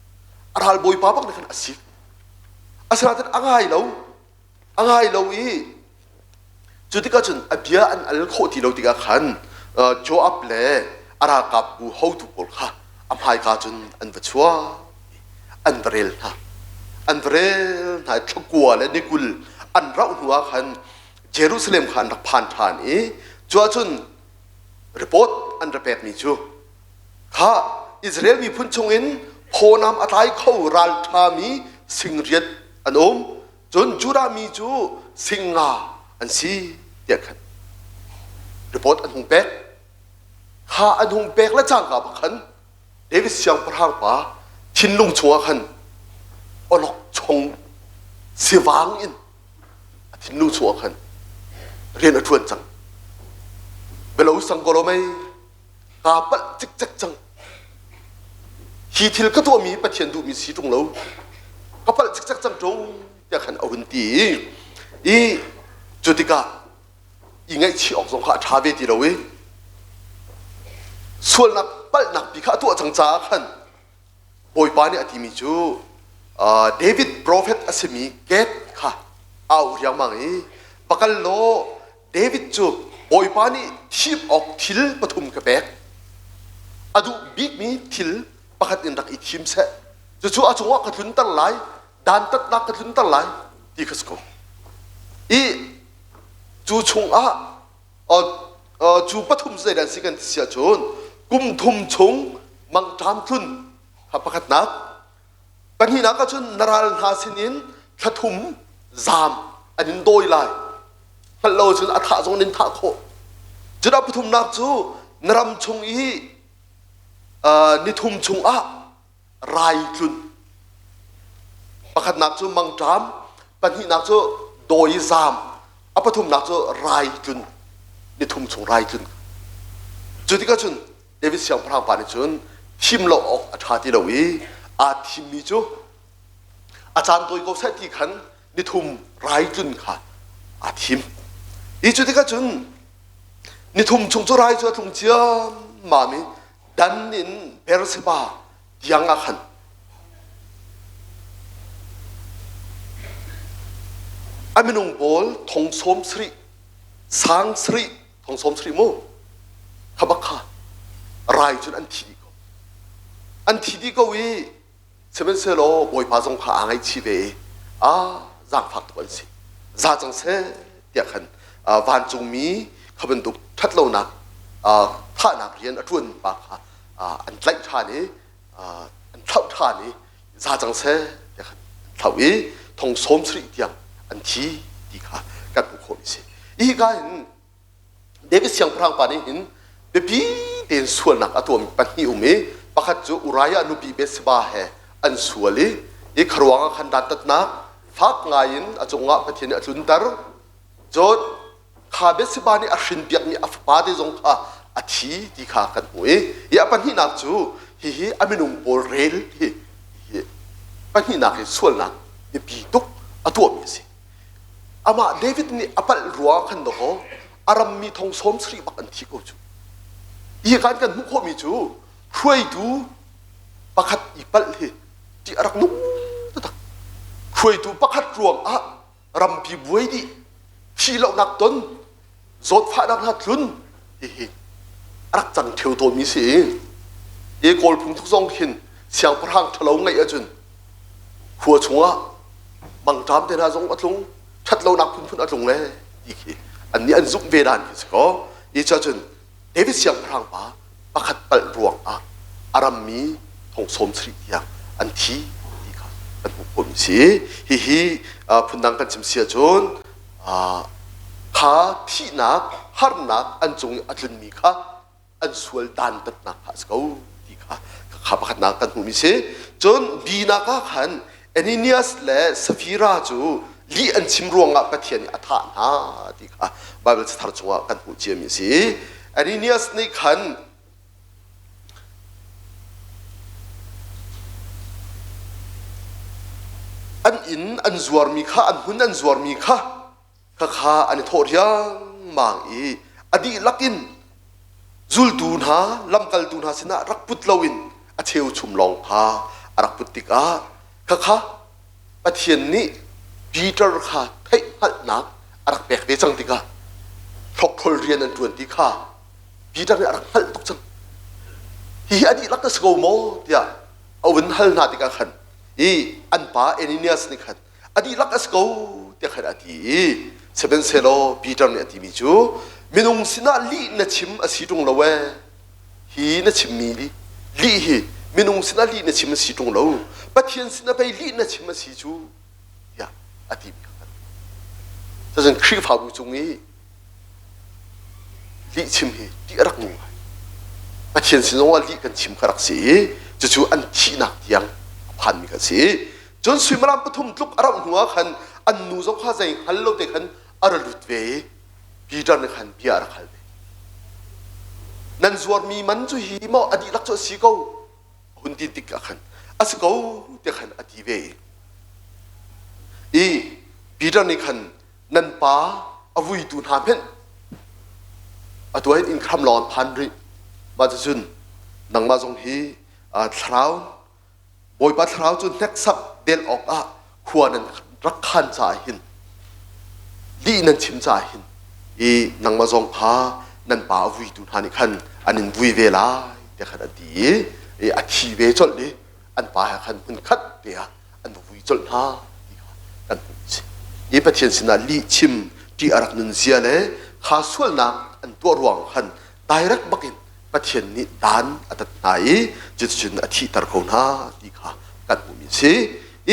a ral bawipa bak nih khan a sik. Asinain a ngai lo. A ngai lo i cu tikah cun a bia an al khawh ti lo tikah khan Joab le a ralkapbu hotu pawl kha a hmaika cun an va chuak an va rel hna. An va rel hna i thlakua le ni 20 an rauh hnuah khan Jerusalem kha an rak phan ṭhan i cu ahcun report an ra pekmi cu kha Israel miphun chungin phawnam a tlai kho ralṭhami singriat an um. Cun Judah mi cu singa an si tiah khan report an hung pek. Kha an hung pek le cangka bak khan David siangpahrang pa thinlung chungah khan awlok chong sivang in a thinlung chungah khan rian a ṭuan cang. Belo sang ko lo mei kaa palh cikcek cang. Hi thil ka tuahmi Pathian duhmi si ṭung lo, ka palh cikcek cang ṭung tiah khan a hun ti i cu tikah i ngaihchih awk zong kha a ṭha ve ti lo i sualnak palhnak pi kha a tuah cang caah khan Bawipa nih a timi cu David prophet a simi Gad kha a auh riangmang i va kal law David cu Bawipa nih thim awk thil pathum ka pek. A duh bikmi thil pakhat in rak i thim seh. Cucu a cungah ka tlunter lai, dantatnak ka tlunter lai ti kha si ko. I cu chungah cu pathum zeidah an si kan ti si ahcun kum thum chung mangṭam tlun kha pakhatnak pahnihnak ahcun na ral hna sinin thla thum zaam an in dawi lai hngalh lo cun a thah zong in thah khawh cudah pathumnak cu na ram chung i ni thum chungah rai tlun pakhatnak cu mangṭam pahnihnak cu dawi zaam a pathumnak cu rai tlun ni thum chung rai tlun cu tikah cun David siangpahrang pa nih cun thim lo awk a ṭha ti lo i aa thimmi cu a caan tawi ko seh ti khan ni thum rai tlun kha aa thim i cu tikah cun ni thum chung cu rai cu a tlung ciammam i dan in Beersheba tiang ah khan a minung pawl thong sawm sarih sang sarih thong sawm sarih mu kha bak kha rai cun an thi dih ko an thi dih ko i sihmanhsehlaw Bawipa zong kha aa ngaihchih ve i a zaangfak tuk an si za cang seh tiah khan vancungmi kha bantuk ṭhatlonak thahnak rian a ṭuan pa kha an tlaih ṭhan i an thlauh ṭhan i za cang seh tiah khan an thlauh i thong sawm sarih tiang an thi ti kha kan hmuh khawh mi si. Hika hin David siangpahrang pa nih hin biapi tein sualnak a tuahmi pahnih um i pakhat cu Uriah nupi Bathsheba he an sual i i kharuang ah khan dantatnak fak ngai in a cungah Pathian nih a tlunter. Cun kha Bathsheba nih a hrinpiakmi a fapa te zong kha a thi ti kha kan hmuh i i a pahnihnak cu hihi a minung pawl rel hi hi pahnihnak hi sualnak biapi tuk a tuahmi a si. Amah David nih a palh ruang khan dawkaw a rammi thong sawm sarih bak an thi ko cu. Hi kan kan hmuh khawhmi cu hruaitu pakhat i palh hi ṭih a rak nung taktak. Hruaitu pakhat ruang ah rampi buai dih, thih lohnak ton, zawtfahnak hna tlun hihi a rak cang ṭheo tawnmi si. I Kawl phungthuk zong khin siangpahrang ṭhalo ngeih ahcun khua chungah mangṭam te hna zong a tlung, ṭhatlonak phunphun a tlung le ti khi annih an zumh ve dan khi si kaw. Hi cun David siangpahrang pa pakhat palh ruang ah a rammi thong sawm sarih tiang an thi ti kha kan hmuh khawhmi si. Hihi phundang kan chim si ahcun kha thihnak harnak an cung i a tlunmi kha an sual dantatnak kha a si ko ti kha kha pakhatnak kan hmuhmi si. Cun binak ah khan Ananias le Safira cu lih an chim ruangah Pathian nih a thah hna ti kha Baibal cathar chungah kan hmuh ciami a si. Ananias nih khan an inn an zuarmi kha an hmun an zuarmi kha khakha an i thawh riangmang i a dihlak in zultu hna lamkaltu hna sinah rak put loin a cheuchum lawng kha a rak put tikah khakha Pathian nih Peter kha theihhngalhnak a rak pek ve cang tikah hlokhrol rian an ṭuan ti kha Peter nih a rak hngalh tuk cang. Hihi a dihlak na si ko maw tiah a vun hal hna tikah khan i an pa Ananias nih khan a dihlak a si ko tiah khan a ti i sihmanhsehlaw Peter nih a timi cu minung sinah lih na chim a si ṭung lo ee hi na chimmi lih hi minung sinah lih na chim a si ṭung lo Pathian sinah pei lih na chim a si cu tiah a timi kha cun Khrihfabu cung i lih chim hi ṭih a rak nung ngai Pathian sin zongah lih kan chim kha rak si i cucu an thihnak tiang a phanmi kha si cun suimilam pathum tluk a rauh hnu ah khan an nu zong kha zei hngal lo te khan a ra lut ve i Peter nih khan bia a rak hal ve. Nan zuarmi man cu hi maw a dihlak cu a si ko? Hun ti tik ah khan a si ko ti khan a ti ve i Peter nih khan nan pa a vuitu hna hmenh atu ah hin inn khram lawng an phan rih. Mah cucun nangmah zong hi thlarau Bawipa thlarau cu hneksak del awkah khua nan rak khan caah hin lih nan chim caah hin i nangmah zong kha nan pa a vuitu hna nih khan an in vui ve lai tiah khan an ti i a thi ve colh i an pa he khan hmun khat te ah an va vui colh hna ti kha kan hmuh a si. I Pathian sinah lih chim ṭih a rak nun zia le kha sualnak an tuah ruang khan direct bakin Pathian nih dan a tat hna i cuticun a thihter ko hna ti kha kan hmuhmi a si.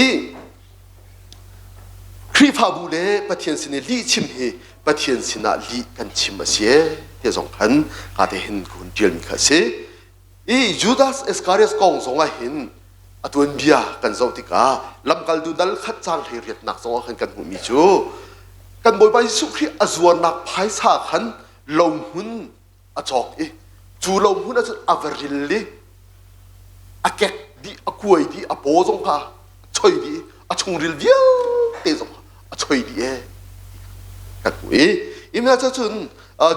I Khrihfabu le Pathian sin i lih chim hi Pathian sinah lih kan chim a si ee ti zong khan ka te hin ka hun ṭialmi kha a si. I Judas Iscariot kong zong ah hin a tuanbia kan zoh tikah lamkaltu dal khat caang hlei riatnak zong ah khan kan hmuhmi cu kan Bawipa Jesuh Khrih a zuarnak phaisa khan lohmun a cawk i cu lo hmun ahcun a va ril i a kek dih a kuai dih a paw zong kha a choi dih a chungril vialte zong kha a choi dih ee kan hmuh i imna cun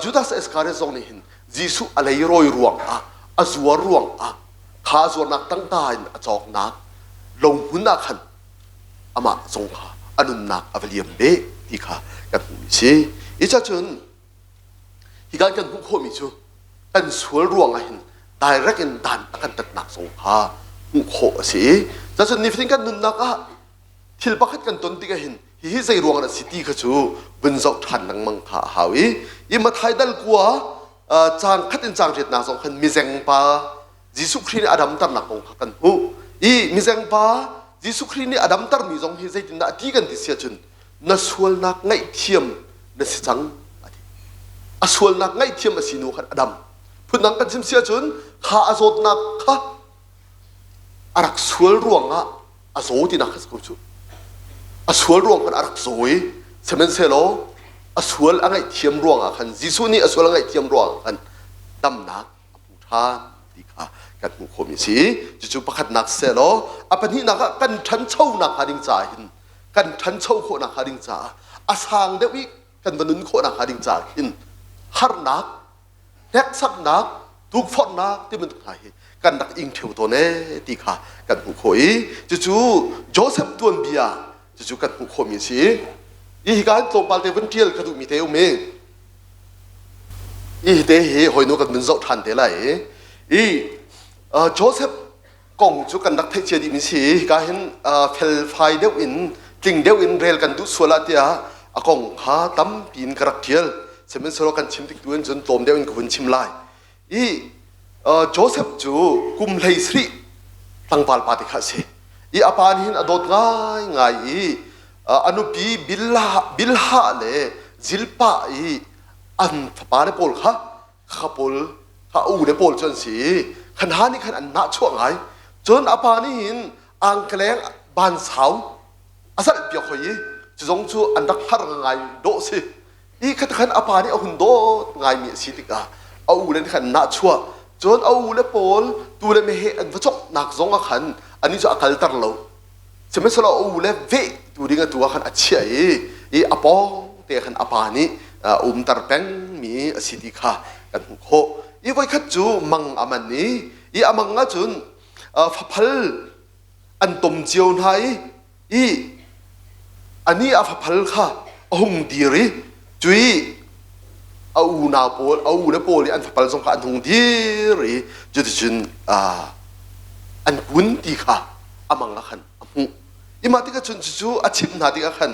Judas Iscariot zong nih hin Jesuh a leirawi ruang ah a zuar ruang ah kha zuarnak tangka in a cawknak lo hmun ah khan amah zong kha a nunnak a va liam ve ti kha kan hmuh mi si i cun Hika kan hmuh khawhmi cu kan sual ruangah hin direct in dan a kan tatnak zong kha hmuh khawh a si i cun nifatin kan nunnak ah thil pakhat kan ton tikah hin hihi zei ruangah a si ti kha cu vun zoh ṭhan lengmang kha a hau i i Mathai dal kua caang khat in caang riatnak zong khan mizeng pa Jesuh Khrih nih a damternak kong kha kan hmuh i mizeng pa Jesuh Khrih nih a damtermi zong hi zeitindah a ti kan ti si ahcun na sualnak ngaihthiam na si cang a ti. A sualnak ngaihthiam a si hnu khan a dam. Phundang kan chim si ahcun kha a zawtnak kha a rak sual ruangah a zaw tinak kha si ko cu. A sual ruang khan a rak zaw i sihmanhsehlaw a sual a ngaihthiam ruangah khan Jesuh nih a sual a ngaihthiam ruangah khan damnak a hmu ṭhan ti kha kan hmuh khawhmi a si. Cucu pakhatnak sehlaw a pahnihnak ah kan ṭhanchonak hnga ding caah hin kan ṭhancho khawhnak hnga ding caah a sang deuh i kan va nun khawhnak hnga ding caah hin harnak, hneksaknak, tukforhnak ti bantuk hna hi kan rak ing ṭheo tawn ee ti kha kan hmuh khawh i cucu Joseph tuanbia cucu kan hmuh khawhmi a si. I hika hin tlawmpal te vun ṭial ka duhmi te um i Hi te hi hawinu kan vun zoh ṭhan te lai i Joseph kong cu kan rak theih cia dihmi si. Hika hin felfai deuh in tling deuh in rel kan duh sual ah tiah a kong kha tampi in ka rak ṭial. Sihmanhsehlaw kan chim tik tu in cun tlawm deuh in ka vun chim lai. I Joseph cu kum 17 tlangval pa te kha a si. I a pa nih hin a dawt ngaingai i a nupi Bilhah le Zilpah i an fapale pawl kha kha pawl kha a ule pawl cu an si i khan ha nih khan an nahchuah ngai. Cun a pa nih hin angkeleng bansau a zalh piak hoi i cu zong cu an rak har ngai dawh si. I khat khan a pa nih a hun dawt ngaimi a si tikah a ule nih khan nahchuah. Cun a ule pawl tu le meheh an va cawknak zong ah khan anih cu a kalter lo. Sihmanhsehlaw a u le veh tu ding atu ah khan a chiah i, i a pawng te khan a pa nih a umter pengmi a si ti kha kan hmuh khawh. I voikhat cu mang a man i, i a mang ahcun faphal an tom cio hna i, i ani a faphal kha a hung dir i cui a unau pawl a u le pawl i an fapal zong kha an hung dir i cuticun an kun ti kha a mang ah khan a hmuh i mah tikah cun cucu a chimh hna tikah khan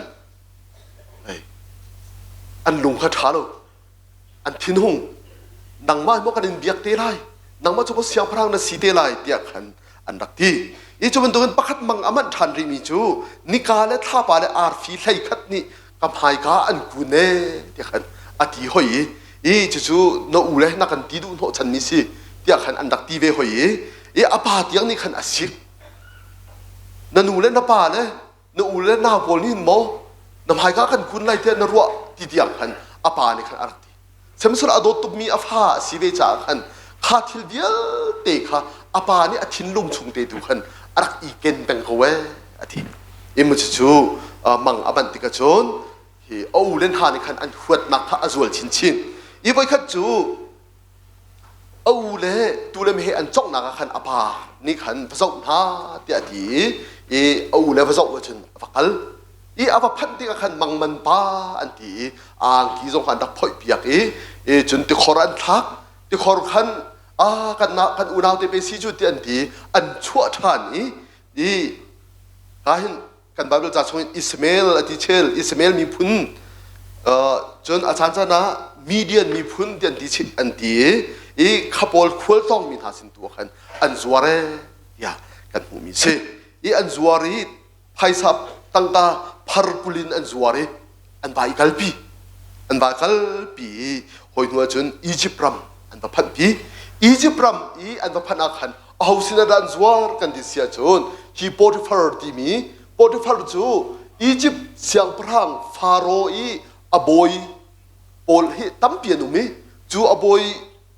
an lung kha ṭha lo an thinhung nangmah maw kan in biak te lai nangmah cu maw siangpahrang na si te lai tiah khan an rak ti i cu bantukin pakhat mang a manh ṭhan rihmi cu nika le thlapa le arfi 11 nih ka hmaika an kun e tiah khan a ti hoi i i cucu na u le na kan ti duh hnawh chanmi si tiah khan an rak ti ve hoi i i a pa tiang nih khan a sik na nu le na pa le na u le nau pawl nih maw na hmaika kan kun lai tiah na ruah ti tiang khan a pa nih khan a rak ti Samson a dawt tukmi a fa a si ve caah khan kha thil vialte kha a pa nih a thinlung chung te tu khan a rak i ken peng ko ee a ti. I cu mang a banh tikah cun hi a u le hna nih khan an huatnak kha a zual chinchin. I voikhat cu a u le tu le he an conghnak ah khan a pa nih khan va zoh hna tiah a ti i a u le va zoh ahcun a va kal i a va phanh tikah khan mangman pa an ti i angki zong kha an rak phoih piak i cun tikhor an thlak tikhor khan a kan kan unau te pe si cu ti an ti an chuah ṭhan i i ka hin kan Bible ca chungin Ishmael a ti chel Ishmael miphun cun a caan caan ah Midian miphun ti an ti an ti i kha pawl khual tlawngmi hna sin tu ah khan an zuar e tiah kan hmuhmi si i an zuar i phaisa tangka phar kulin an zuar i an va i kalpi an va kalpi i hoi hnu ahcun Egypt ram an va phanhpi Egypt ram i an va phanh ah khan aho sin ah dah an zuar kan ti si ahcun hi Potiphar timi Potiphar cu Egypt siangpahrang Faro i a bawi pawl hi tampi an um i cu a bawi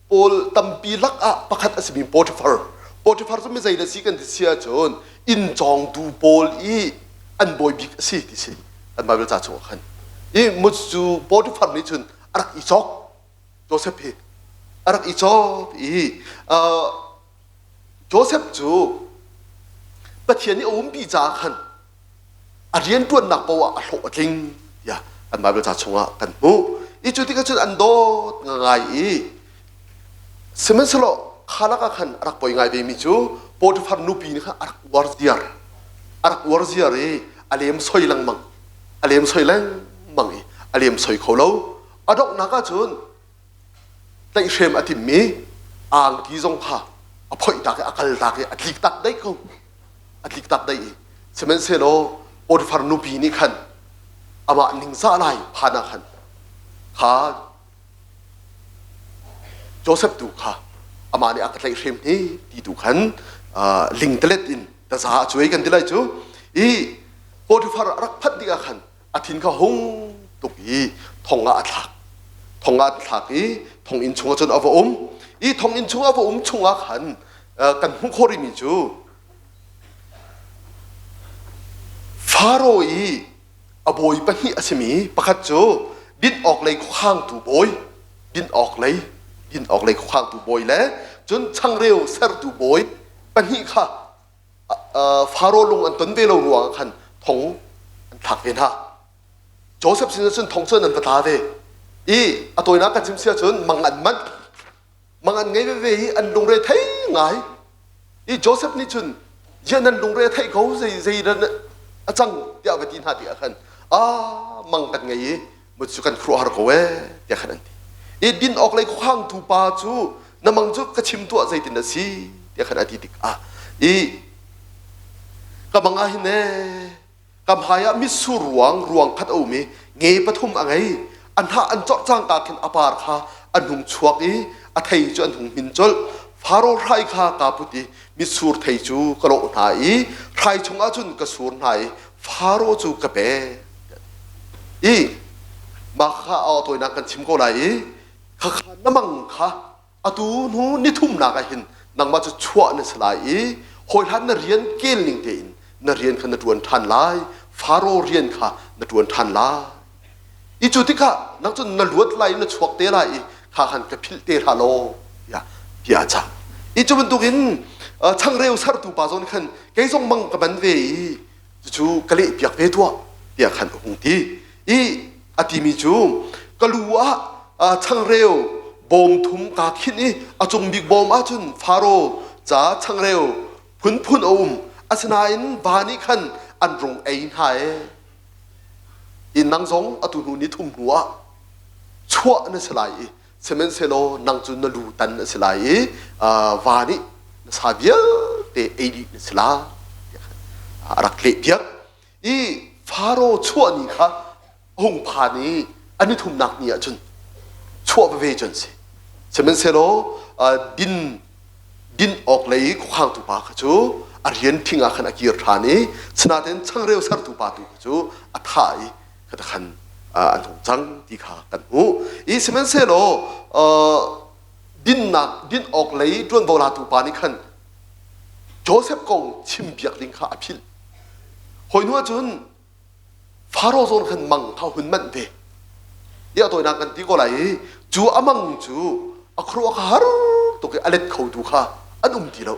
pawl tampi lak ah pakhat a simi Potiphar. Potiphar cu mizei na si kan ti si ahcun inn cawngtu pawl i an bawi bik a si ti si kan Bible ca chungah khan. I mus cu Potiphar nih cun a rak i cawk Joseph hi a rak i cawk i Joseph cu Pathian nih a umpi caah khan a rianṭuannak paoh ah a hlawh a tling tiah kan Baibal ca chungah kan hmuh. I cu tikah cun an dawt ngai i sihmanhsehlaw kha lakah khan a rak poi ngai vemi cu Potifar nupi nih khan a rak uar ziar a rak uar ziar i a lem soi lengmang a lem soi lengmang i a lem soi kho lo a donghnak ah cun tlaihhrem a timmi angki zong kha a phoih tak i a kal tak i a tlik tak daih ko a tlik tak daih i sihmanhsehlaw Potifar nupi nih khan amah ningzah lai phan ah khan kha Joseph tu kha amah nih a ka tlaihhrem hi ti tu khan lingtalet in taza a cuai kan ti lai cu i Potifar a rak phanh tikah khan a thin kha hung tuk i thong ah a thlak thong ah a thlak i thonginn chungah cun a va um i thonginn chung a va um chungah khan kan hmuh khawh rihmi cu Faro i a bawi pahnih a simi pakhat cu din awk lei khuakhangtu bawi din awk lei din awk lei khuakhangtu bawi le cun changreu sertu bawi pahnih kha Faro lung an ton ve lo ruangah khan thong an thlak ve hna. Joseph sin cun thong cun an va tla ve. I a tawinak kan chim si ahcun mang an manh. Mang an ngei veve i an lungre thei ngai. I Joseph nih cun ziah nan lungre theih ko zei zei a cang tiah va ti hna tikah khan ah mang kan ngei i mu cu kan khuaruahhar ko ee tiah khan an ti. I din awk lei khuakhangtu pa cu na mang cu ka chim tuah zeitin a si tiah khan a ti tikah i ka mang ah hin ee ka hmai ah mitsur ruang ruang khat a um i nge pathum a ngei a hnah an corh cangka khin a par kha an hung chuak i a thei cu an hung hmin colh Faro hrai kha kaa put i mitsur thei cu ka lawh hna i hrai chungah cun ka sur hna i Faro cu ka pek i mah kha a tawinak kan chim ko lai i khakha na mang kha atu hnu nithumnak ah hin nangmah cu chuah na si lai i hawihlan na rian kel ning tein na rian kha na ṭuan ṭhan lai Faro rian kha na ṭuan ṭhan lai i cu tikah nang cu na luat lai i na chuak te lai i kha khan ka philh te hlah law tiah bia a cah i cu bantukin changreu sertu pa zawn khan kei zong mang ka ban ve i cucu ka lehpiak ve tuah tiah khan a hung ti i a timi cu ka lu ah changreu bawm thum kaa khinh i a cung bik bawm ahcun Faro ca changreu phunphun a um asinain va nih khan an rung ei hna e i nang zong atu hnu ni thum hnu ah chuah na si lai i sihmanhsehlaw nang cu na lu tan a si lai i va nih na sa vialte ei dih na si lai a rak lehpiak i Faro chuah ni kha hung phan i a ni thumnak ni ahcun chuah veve cu an si sihmanhsehlaw din din awk lei khuakhangtu pa kha cu a rian ṭhing ah khan a kir ṭhan i sinain changreu sertu pa tu kha cu a thah i khata khan an hung cang ti kha kan hmuh i sihmanhsehlaw dinnak din awk lei ṭuanvo latu pa nih khan. Joseph kong chim piak ding kha a philh. Hawi hnu ahcun Faro zawn khan mang kha hun manh ve. I a tawinak kan ti ko lai i cu a mang cu a khuaruah kha har tuk i a let khotu kha an um ti lo.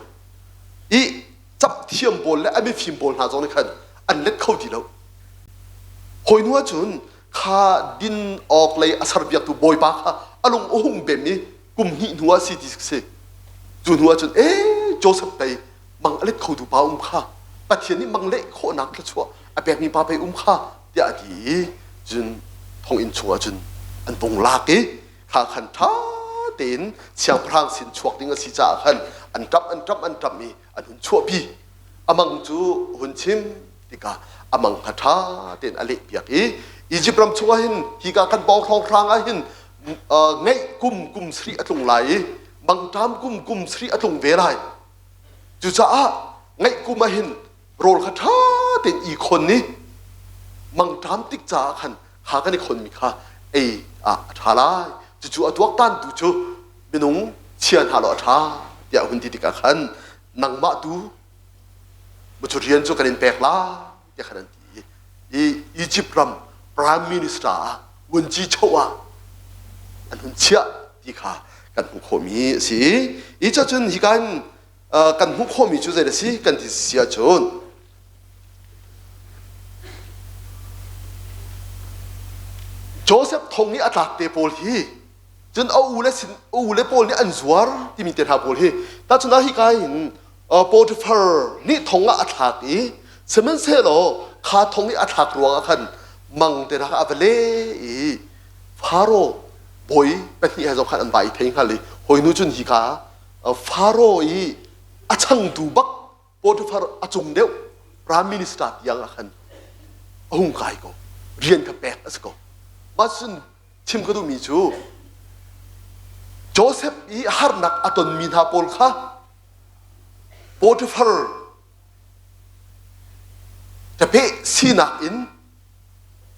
I cap thiam pawl le a mifim pawl hna zong nih khan an let kho ti lo. Hawi hnu ahcun kha din awk lei a serpiaktu bawipa kha a lung a hung bem i kum hnih hnu ah si ti si. Cu hnu ahcun ee Joseph pei mang a let khotu pa um kha Pathian nih mang leh khawhnak thluachuah a pekmi pa pei um kha tiah a ti i cun thonginn chungah cun an vung lak i kha khan ṭha tein siangpahrang sin chuak ding a si caah khan an ṭamh an ṭamh an ṭamh i an hun chuahpi. A mang cu hun chim tikah a mang kha ṭha tein a lehpiak i Izipt ram chungah hin hika kan pawng hrawnghrang ah hin ngeih kum kum sarih a tlung lai i mangṭam kum kum sarih a tlung ve lai. Cucaah ngeih kum ah hin rawl kha ṭha tein i khon i mangṭam tik caah khan kha kan i khonmi kha ei ah a ṭha lai. Cucu a tuaktantu cu minung chia hna law a ṭha tiah a hun ti tikah khan nangmah tu cu rian cu kan in pek lai tiah khan an ti i Egypt ram prime minister ah vunci choh ah an hun chiah ti kha kan hmuh khawhmi a si. I cun hika in kan hmuh khawhmi cu zei a si kan ti si ahcun Joseph thong i a tlak te pawl hi cun a u le sin a u le pawl nih an zuar timi te hna pawl hi tahchun ah hika hin Potiphar nih thong ah a thlak i sihmanhsehlaw kha thong i a thlak ruangah khan mang te hna kha a va le i Faro bawi pahnih he zong khan an vai thei hngal i hawi nu cun hika Faro i a changtu bak Potiphar a cung deuh prime minister tiang ah khan a hung kai ko rian kha pek a si ko mah cun chim ka duhmi cu Joseph i harnak a tonmi hna pawl kha Potiphar ṭapeh sinak in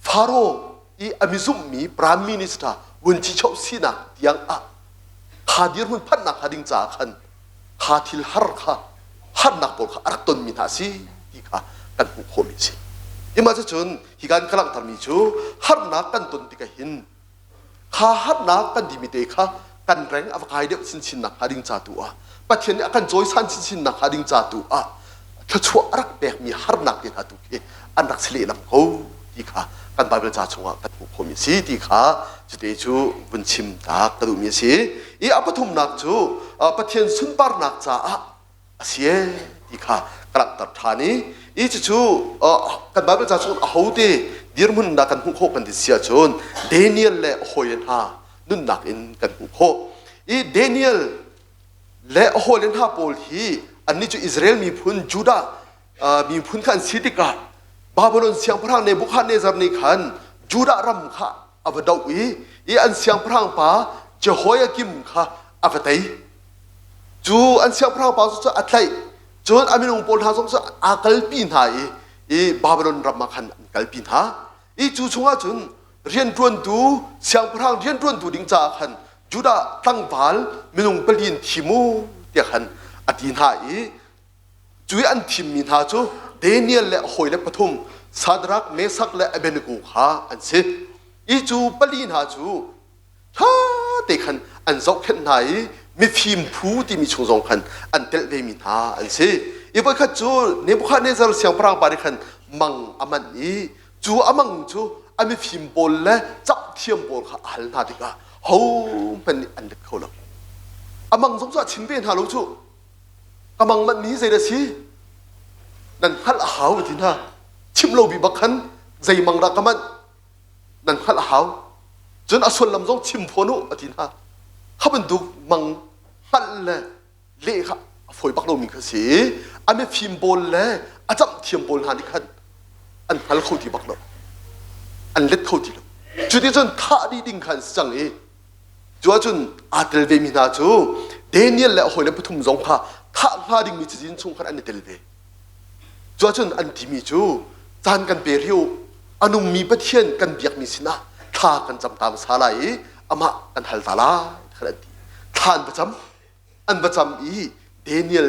Faro i a mizumhmi prime minister vuncichoh sinak tiang ah kha dirhmun phanhnak hnga ding caah khan kha thil har kha harnak pawl kha a rak tonmi hna a si ti kha kan hmuh khawhmi a si. Imah cucun hi kan ka langhtermi cu harnak kan ton tikah hin kha harnak kan timi te kha kan reng a va kai deuh chinchin nak hnga ding ca tu ah Pathian nih a kan cawisan chinchin nak hnga ding ca tu ah thluachuah a rak pekmi harnak te hna tu khi an rak si lehlam ko ti kha kan Bible ca chungah kan hmuh khawhmi a si ti kha cute cu vun chim ta ka duhmi a si. I a pathumnak cu Pathian sunparnak caah a si e ti kha ka langhter ṭhan i i cucu kan Bible ca chung ahote dirhmun dah kan hmuh khawh kan ti si ahcun Daniel le a hawile hna nunnak in kan hmuh khawh. I Daniel le a hawile hna pawl hi annih cu Israel miphun Judah miphun kha an si tikah Babylon siangpahrang Nebuchadnezzar nih khan Judah ram kha a va doh i i an siangpahrang pa Jehoiakim kha a va tei. Cu an siangpahrang pa cu a tlaih. Cun a minung pawl hna zong cu aa kalpi hna i i Babylon ram ah khan an kalpi hna. I cu chungah cun rianṭuantu siangpahrang rianṭuantu ding caah khan Judah tlangval minung pali in thim u tiah khan a ti hna i Cu i an thimmi hna cu Daniel le a hawile pathum Shadrach, Meshach le Abednego kha an si. I cu pali hna cu ṭha te khan an zohkhenh hna i mifim phu timi chung zong khan an telh vemi hna an si. I voikhat cu Nebuchadnezzar siangpahrang pa nih khan mang a manh i cu a mang cu a mifim pawl le camhthiam pawl kha a hal hna tikah hohmanh nih an let kho lo. A mang zong cu a chim ve hna lo cu. Ka mang manh mi zei dah si? Nan hngalh a hau ti hna. Chimh lo bi bak khan zei mang dah ka manh? Nan hngalh a hau. Cun a sullam zong chim fawn u a ti hna. Kha bantuk mang hngalh le leh kha a fawi bak lomi kha si. A mifim pawl le a camh thiam pawl hna nih khan an hngal kho ti bak lo. An let kho ti lo. Cu ti cun thah dih ding kha an si cang i Cu ahcun aa tel vemi hna cu Daniel le a hawile pathum zong kha thah hnga dingmi cazin chung khan an i tel ve. Cu ahcun an timi cu caan kan pe rih u, a nungmi Pathian kan biakmi sinah thla kan cam ta hmasa lai i amah kan hal ta lai khan an ti. Thla an va cam. An va cam i Daniel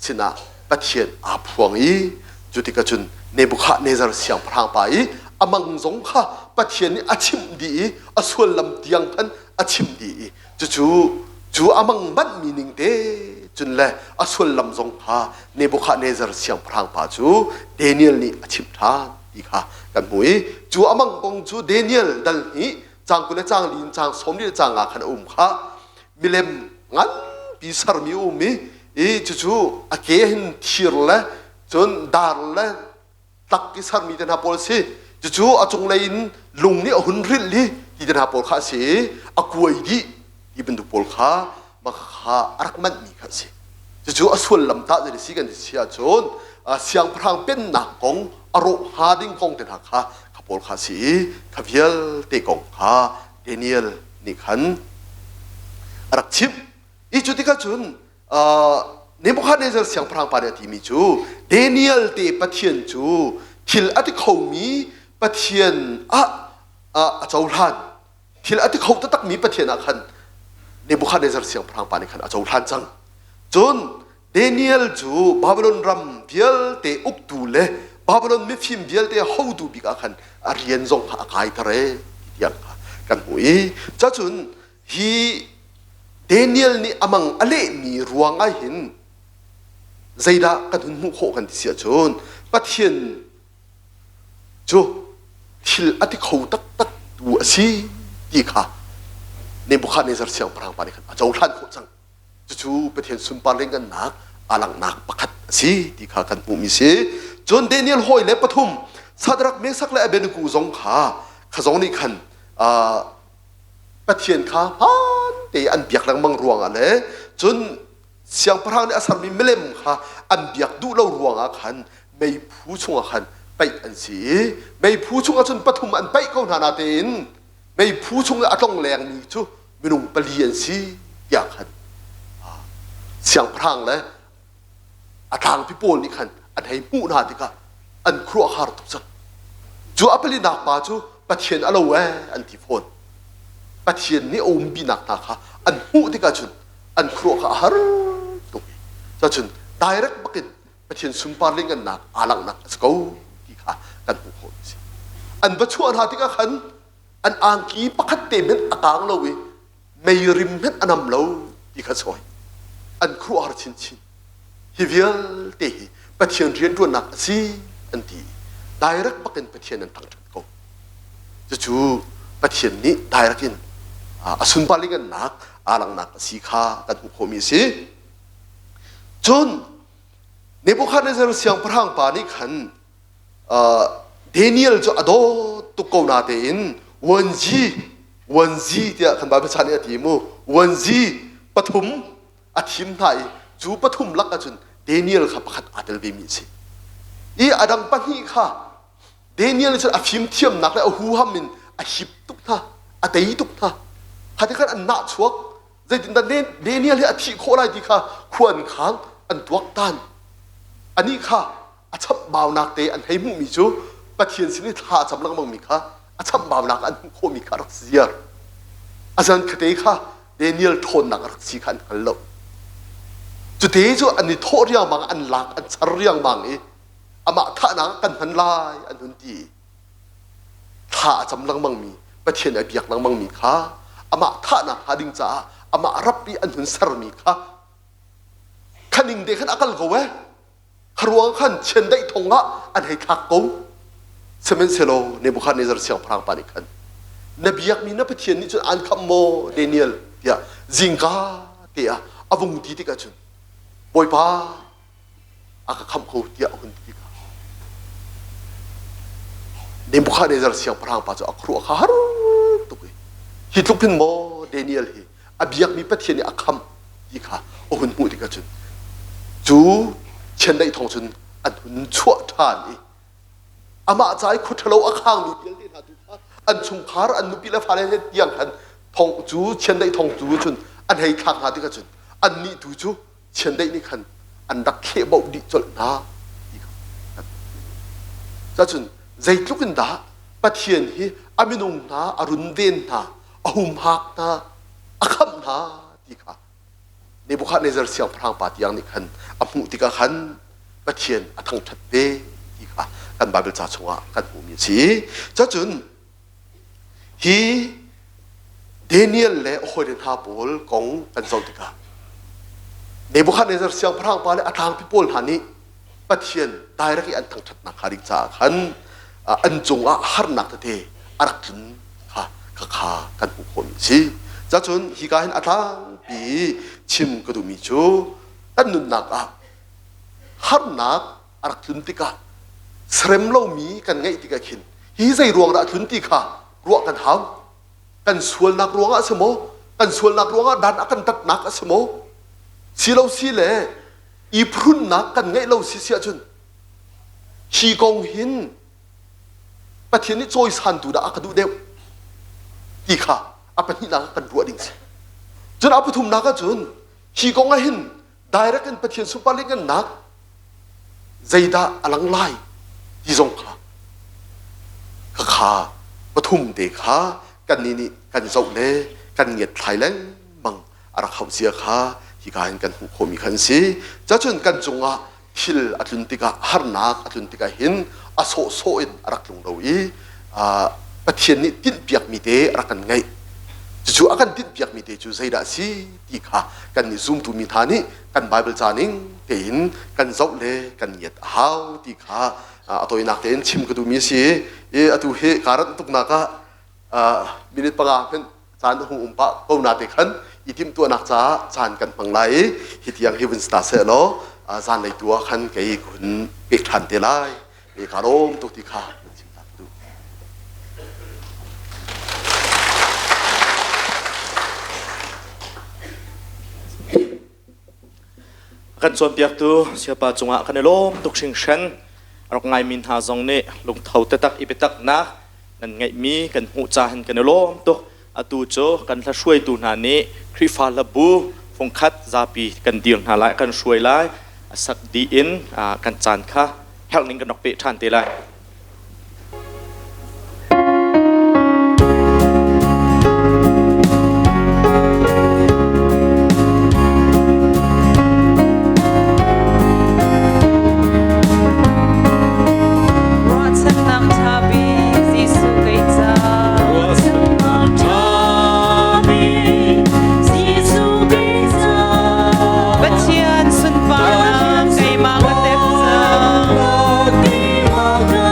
sinah Pathian aa phuang i cu tikah cun Nebuchadnezzar siangpahrang pa i a mang zong kha Pathian nih a chimh dih i a suallam tiang khan a chimh dih i cucu cu a mang manhmi ning te cun le a sullam zong kha Nebuchadnezzar siangpahrang pa cu Daniel nih a chimh ṭhan ti kha kan hmu i cu a mang kong cu Daniel dal hnih caang 20 le caang li in caang 40 le caang nga khan a um kha milem nganpi sermi a um i i cucu a ke hin thir le cun dar le tlak i sermi te hna pawl a si. Cucu a cunglei in lung nih a hun rilh i ti te hna pawl kha a si i a kuai dih ti bantuk pawl kha mah kha a rak manhmi kha a si. Cucu a sullam tah zei si kan ti si ahcun siangpahrang pennak kong a rawh hnga ding kong te hna kha kha pawl kha a si i kha vialte kong kha Daniel nih khan a rak chimh. I cu tikah cun Nebuchadnezzar siangpahrang pa nih a timi cu Daniel te Pathian cu thil a ti khomi Pathian ah a cohlan. Thil a ti kho taktakmi Pathian ah khan Nebuchadnezzar siangpahrang pa nih khan a cohlan cang. Cun Daniel cu Babylon ram vialte uktu le Babylon mifim vialte hotu bik ah khan a rian zong kha a kaiter e ti tiang kha kan hmuh i cacun Hi Daniel nih a mang a lehmi ruang ah hin zeidah kan hun hmuh khawh kan ti si ahcun Pathian cu thil a ti kho taktak tu a si ti kha Nebuchadnezzar siangpahrang pa nih khan a cohlan khawh cang. Cucu Pathian sunpar lianngannak aa langhnak pakhat a si ti kha kan hmuhmi si. Cun Daniel hawi le pathum Sadrak, Mesak le Abednego zong kha kha zong nih khan Pathian kha hmaan te an biak lengmang ruangah le cun siangpahrang nih a sermi milem kha an biak duh lo ruangah khan meiphu chungah khan paih an si i meiphu chungah cun pathum an paih ko hna natein meiphu chung i a tlong lengmi cu minung pali an si tiah khan siangpahrang le a tlangpi pawl nih khan an hei hmuh hna tikah an khuaruahhar tuk cang. Cu a palinak pa cu Pathian a lo ee an ti fawn. Pathian nih a umpinak hna kha an hmuh tikah cun an khuaruah kha a har tuk i cacun direct bakin Pathian sunpar lingannak aa langhnak a si ko ti kha kan hmuh khawh a si. An va chuah hna tikah khan an angki pakhat te hmanh a kaang lo i meirim hmanh a nam lo ti kha sawi an khuaruahhar chinchin hi vialte hi Pathian rianṭuannak a si an ti direct bakin Pathian an thangṭhat ko cucu Pathian nih direct in a sunpar lingannak aa langhnak a si kha kan hmuh khawhmi a si cun Nebuchadnezzar siangpahrang pa nih khan Daniel cu a dawt tuk ko natein uanzi uanzi tiah kan Bible chan nih a ti mu uanzi pathum a thim hna i cu pathum lak ahcun Daniel kha pakhat aa tel vemi a si. I a dang pahnih kha Daniel nih cun a fimthiamnak le a huham in a hip tuk hna, a tei tuk hna. Kha ti khan an nah chuak. Zeitindah Daniel hi a thih khawh lai ti kha khua an khang, an tuaktan. Anih kha a chamhbaunak te an hei hmuhmi cu Pathian sin i thla a cam lengmangmi kha a chamhbaunak an hmuh khawhmi kha a rak ziar. A zan kate kha Daniel ṭhawnnak a rak si kha an hngal lo. Cute cu an i thawh riangmang an lak an char riangmang i amah thahnak ah kan hman lai an hun ti. Thla a cam lengmangmi Pathian a biak lengmangmi kha amah thahnak hnga ding caah amah rap i an hun sermi kha khaning te khan a kal ko eh Kharuang khan chiandeih thong ah an hei thlak ko. Sihmanhsehlaw Nebuchadnezzar siangpahrang pa nih khan na biakmi na Pathian nih cun aan khamh maw Daniel tiah zingka te ah a vung ti tikah cun Bawipa a ka khamh ko tiah a hun ti tikah Nebuchadnezzar siangpahrang pa cu a khuaruah kha har tuk i hi tluk hin maw Daniel hi a biakmi Pathian nih a khamh ti kha a hun hmuh tikah cun cu chiandeih thawng cun an hun chuah ṭhan i amah ca i khua ṭhalo a khangmi vialte hna tu kha an chungkhar an nupi le fale he tiang khan thong cu chiandeih thong tu cun an hei thlak hna tikah cun annih tu cu chiandeih nih khan an rak thlehboh dih colh hna ti kha cacun zeitluk in dah Pathian hi a minung hna a runven hna a humhak hna a khamh hna ti kha Nebuchadnezzar siangpahrang pa tiang nih khan a hmuh tikah khan. Pathian a thangṭhat ve ti kha kan Baibal ca chungah kan hmuhmi a si. Cacun hi Daniel le a hawile hna pawl kong kan zoh tikah Nebuchadnezzar siangpahrang pa le a tlangpi pawl hna nih Pathian direct i an thangṭhatnak hnga ding caah khan an cungah harnak tete a rak tlun kha kha kan hmuh khawhmi a si. Cacun hika hin a tlangpi chim ka duhmi cu kan nunnak ah harnak a rak tlun tikah serem lomi kan ngeih tikah khin hi zei ruang dah a tlun ti kha ruah kan hau. Kan sualnak ruangah a si maw? Kan sualnak ruangah dan a kan tatnak a si maw? Si lo si le i phrunnak kan ngeih lo si si ahcun hi kong hin Pathian nih cawisantu dah a ka duh deuh ti kha a pahnihnak ah kan ruah ding si. Cun a pathumnak ahcun hi kong ah hin direct in Pathian sunpar lianhngannak zeidah a lang lai ti zong kha kha pathum te kha kannih nih kan zoh le kan ngiat thlai lengmang a rak hauh zia kha hika hin kan hmuh khawhmi kha an si. Cacun kan cungah thil a tlun tikah harnak a tlun tikah hin a sawhsawh in a rak tlung lo i Pathian nih tinhpiakmi te a rak kan ngeih. Cucu a kan tinhpiakmi te cu zeidah a si ti kha kan nih zumtu mi hna nih kan Baibal ca ning tein kan zoh le kan ngiat a hau ti kha a tawinak tein chim ka duhmi a si i atu hi kaa ranh tuknak ah minute panga hmanh caan a hung um pah ko na te khan i timhtuahnak caah caan kan hmang lai i hi tiang hi vun sta seh law zanlei tu ah khan kei kun pek ṭhan te lai e ka lawm tuk ti kha kan chim ta duh. Kan cawnpiaktu siapa cungah kan i lawm tuk hringhran. A rak ngaimi hna zong nih lungtho taktak i biataknak nan ngeihmi kan hmuh cahan kan i lawm tuk. Atu cu kan hla hruaitu hna nih Khrihfa hlabu fungkhat zapi kan dir hna lai, kan hruai lai. A sak dih in kan caan kha herh ning kan rak peh ṭhan te lai. Ruahchannak ṭha bik Jesuh kei ca. Ruahchannak ṭha bik Jesuh kei ca. Pathian sunparnak keimah ka tep cang. Keimah ka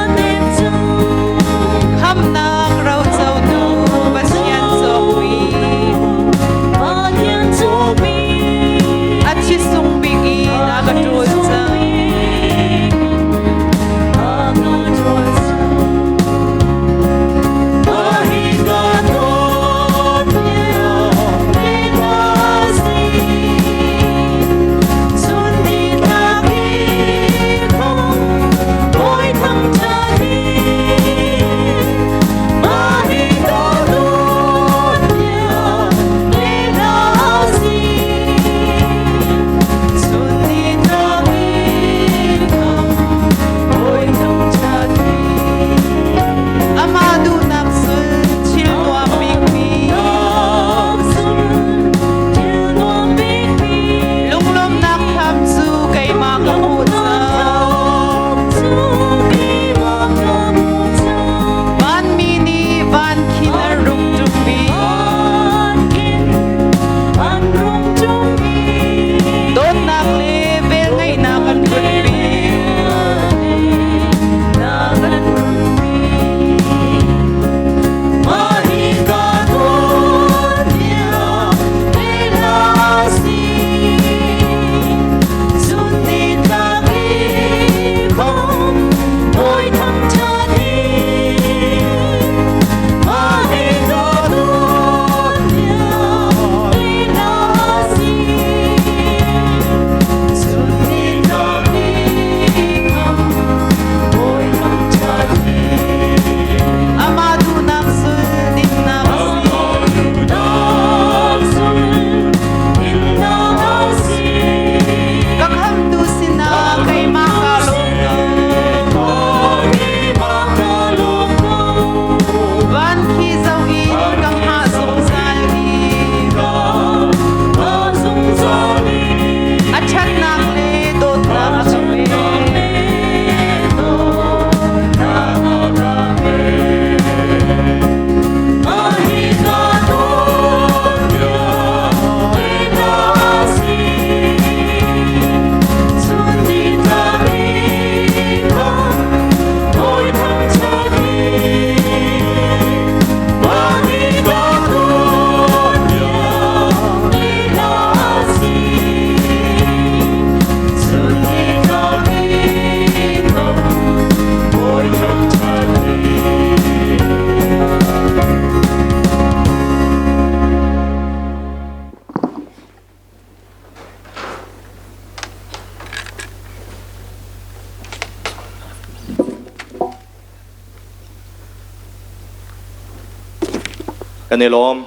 Kan i lawm.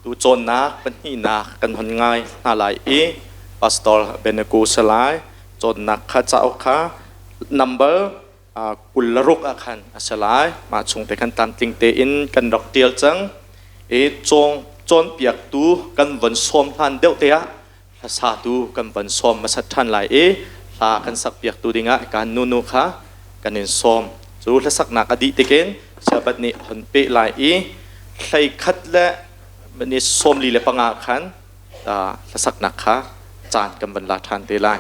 Tu cawnnak pahnihnak kan hon ngai hna lai i Pastor Benaku Salai cawnnak kha cauk kha number 26 ah khan a si lai. Mah chung te khan tlamtling tein kan rak tial cang. I cawng cawnpiaktu kan von sawm hlan deuh te ah hlasatu kan von sawm hmasat ṭhan lai i hla kan sakpiaktu dingah kan nunu kha kan in sawm. Cu hlasaknak a dih tikin Sabbath nih hon peh lai i 11 le ni 45 khan hlasaknak kha caan kan van la ṭhan te lai.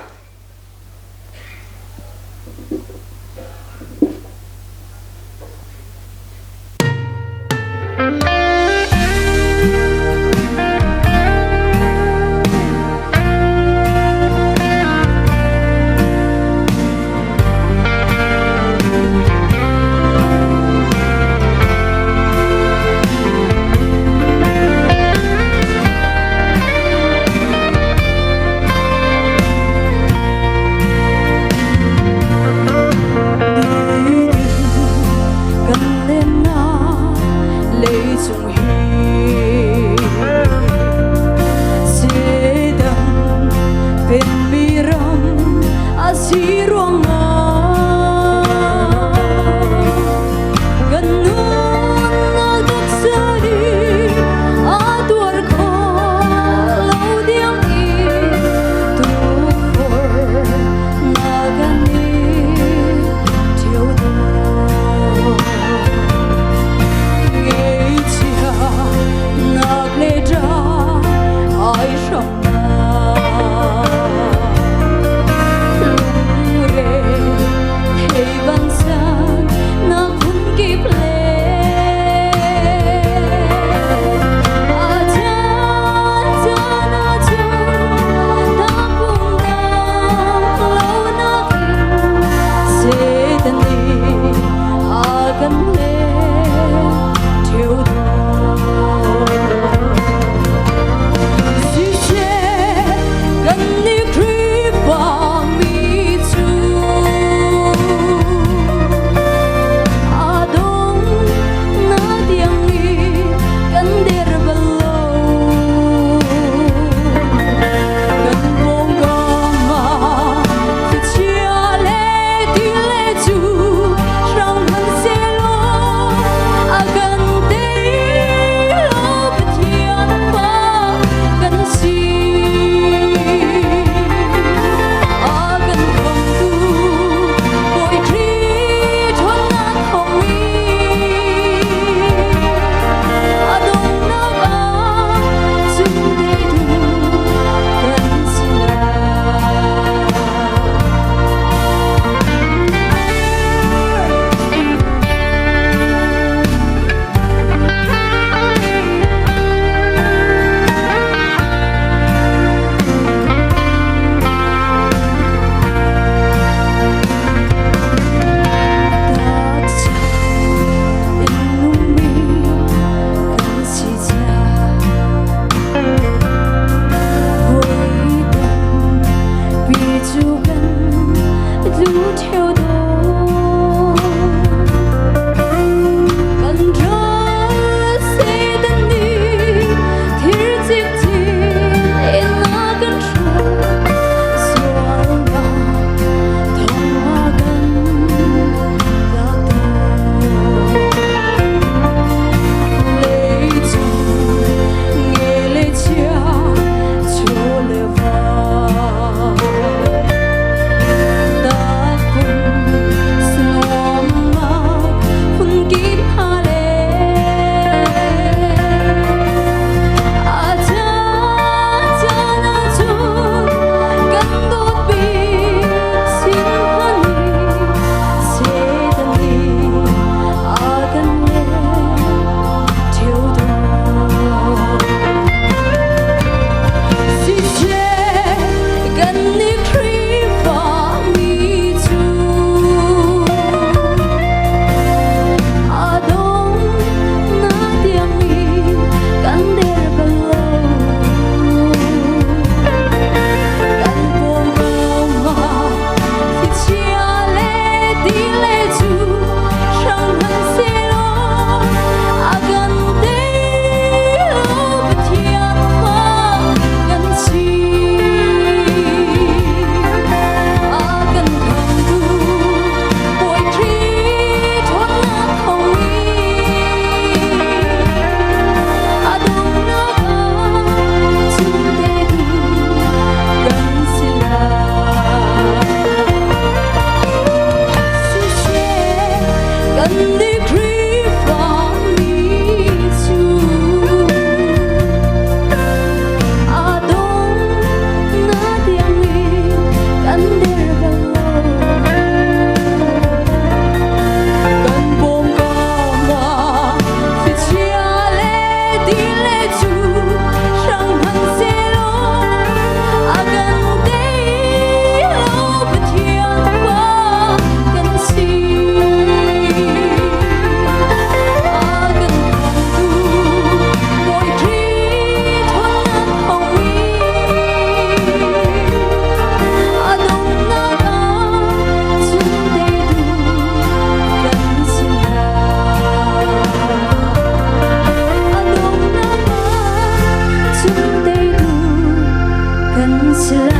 si lai.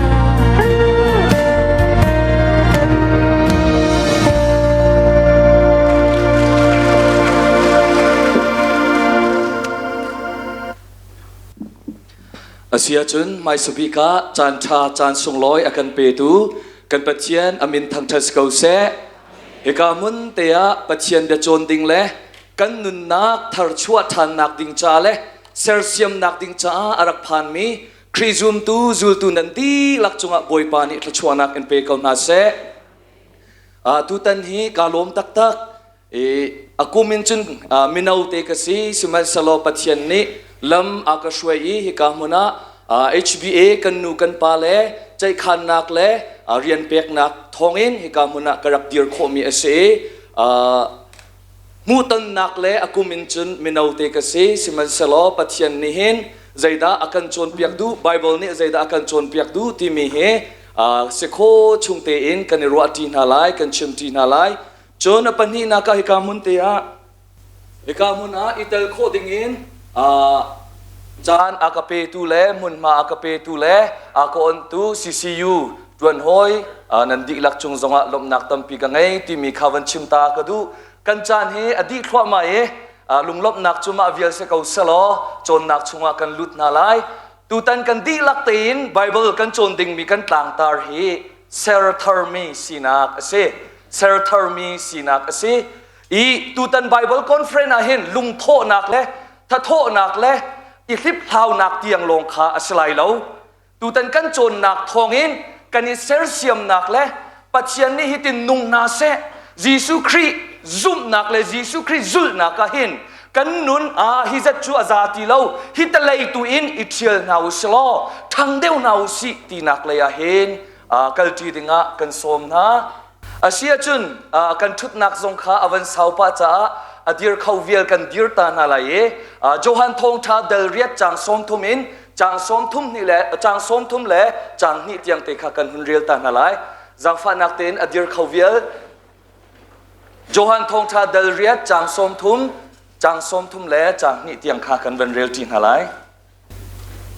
Asiahcun hmaisabik ah caan ṭha caan sunglawi a kan petu kan Pathian a min thangṭhat si ko seh. Hika hmun te ah Pathian bia cawn ding le kan nunnak tharchuah ṭhannak ding ca le sersiamnak ding caah a rak phanmi Khrih zumtu zultu nan dihlak cungah Bawipa nih thluachuahnak in pe ko hna seh. Tutan hi kaa lawm taktak. I a kum in cun mino te ka si sihmanhsehlaw Pathian nih lam a ka hruai i hika hmun ah HBA kan nu kan pa le ceihkhannak le rian peknak thawngin hika hmun ah ka rak dir khawhmi a si i hmuhtonnak le a kum in cun mino te ka si sihmanhsehlaw Pathian nih hin zeidah a kan cawnpiak duh Bible nih zeidah a kan cawnpiak duh timi hi si kho chung tein kan i ruahṭi hna lai kan chimṭi hna lai. Cun a pahnihnak ah hika hmun te ah hika hmun ah i tel khawh dingin caan a ka petu le hmunhma a ka petu le a ka onhtu CCU ṭuanhawi nan dihlak cung zongah lawmhnak tampi ka ngei timi kha van chim ta ka duh. Kan caan hi a dih thluahmah i lunglawmhnak cu mah vial si ko selaw cawnnak chungah kan lut hna lai. Tutan kan dihlak tein Bible kan cawn dingmi kan tlangtar hi ser tharmi sinak a si. Ser tharmi sinak a si. I tutan Bible conference ah hin lungthawhnak le thathawhnak le i hliphlaunak tiang lawng kha a si lai lo. Tutan kan cawnnak thawngin kan i sersiamnak le Pathian nih hitin nung hna seh Jesuh Khrih zumhnak le Jesuh Khrih zulhnak ah hin kan nun ah hi zat cu a za ti lo hi talei tu in i ṭhial hna u si law ṭhang deuh hna u sih tinak lei ah hin kalṭi dingah kan sawm hna. A si ahcun kan ṭhutnak zong kha a van sau pah caah a dir kho vial kan dir ta hna lai i Johan Thawngṭha dal riat caang 30 in caang 30 hnih le caang 30 le caang hnih tiang te kha kan hun rel ta hna lai. Zaangfahnak tein a dir kho vial Johan Thawngṭha dal riat caang 30 caang 30 le caang hnih tiang kha kan van rel ṭi hna lai.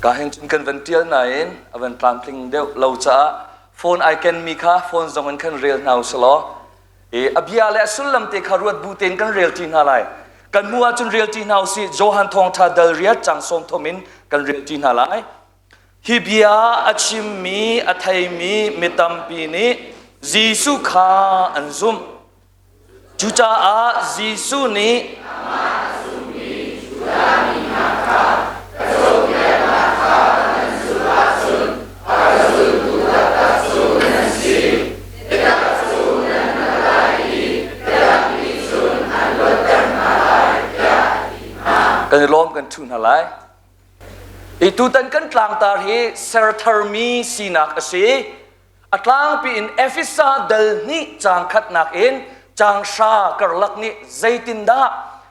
Ka hin cun kan van ṭial nain a van tlamtling deuh lo caah phone ai kenmi kha phone zong in khan rel hna usih law i a bia le a sullam te kha ruat bu tein kan rel ṭi hna lai. Kan hmu ahcun rel ṭi hna usih Johan Thawngṭha dal riat caang 30 in kan rel ṭi hna lai. Hi bia a chimmi a theimi mi tampi nih Jesuh kha an zumh. Cucaah Jesuh nih Amah a zummi Judah mi hna kha ka cawnpiaknak kha nan zulh ahcun a ka zultu taktak cu nan si. Biatak cu nan hngalh lai i biatak nih cun an luatter hna lai, tiah a ti hna. Kan i lawm kan ṭhu hna lai. I tutan kan tlangtar hi sertharmi sinak a si. A tlangpi in Efesa dal hnih caang khatnak in caang hra karlak nih zeitindah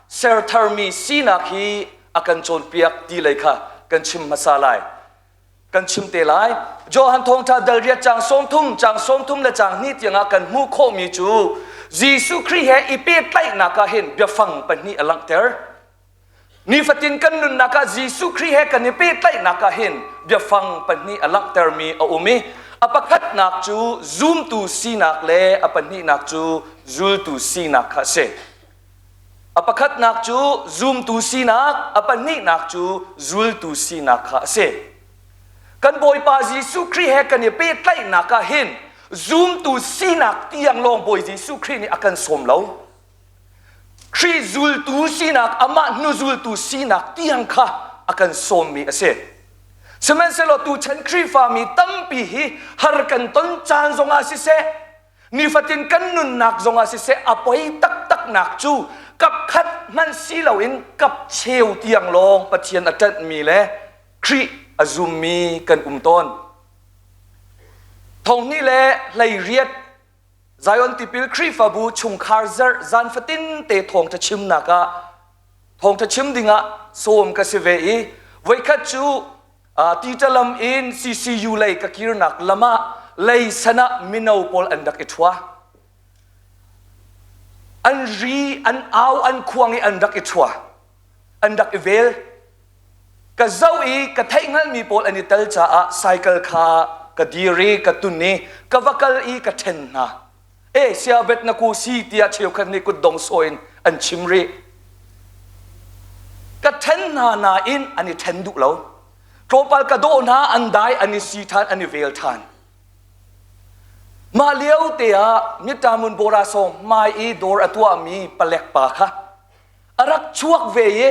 sertharmi sinak hi a kan cawnpiak ti lei kha kan chim hmasa lai. Kan chim te lai. Johan Thawngṭha dal riat caang 30, caang 30 le caang hnih tiangah kan hmuh khawhmi cu Jesuh Khrih he i pehtlaihnak ah hin biafang pahnih a langhter. Nifatin kan nunnak ah Jesuh Khrih he kan i pehtlaihnak ah hin biafang pahnih a langhtermi a um i a pakhatnak cu zumtu sinak le a pahnihnak cu zultu sinak kha a si. A pakhatnak cu zumtu sinak, a pahnihnak cu zultu sinak kha a si. Kan Bawipa Jesuh Khrih he kan i pehtlaihnak ah hin zumtu sinak tiang lawng Bawi Jesuh Khrih nih a kan sawm lo. Khrih zultu sinak, amah hnuzultu sinak tiang kha a kan sawmmi a si. Sihmanhsehlaw tuchan Khrihfami tampi hi har kan ton caan zongah siseh, nifatin kan nunnak zongah siseh, a poi taktaknak cu kapkhat hmanh si loin kap cheu tiang lawng Pathian a ṭanhmi le Khrih a zummi kan um tawn. Thonghnih le 18 Zion Tipil Khrihfabu chungkhar zarh zan fatin te thawngṭha chimnak ah thawngṭha chim dingah sawm ka si ve i voikhat cu Titalam in CCU lei ka kirnak lam ah leisan ah mino pawl an rak i ṭhua. An ri, an au, an khuang i an rak i ṭhua. An rak i vel. Ka zoh i ka theihhngalhmi pawl an i tel caah cycle kha ka dir i ka tun i ka va kal i ka ṭhen hna. E siabet na ku si tiah cheukhat nih kutdong sawh in an chim rih. Ka ṭhen hna nain an i ṭhen duh lo. Tlawmpal ka dawh hna an dai an i si ṭhan an i vel ṭhan. Mah lio te ah Mitamun Bora sawng hmai i dawr a tuahmi palek pa kha a rak chuak ve i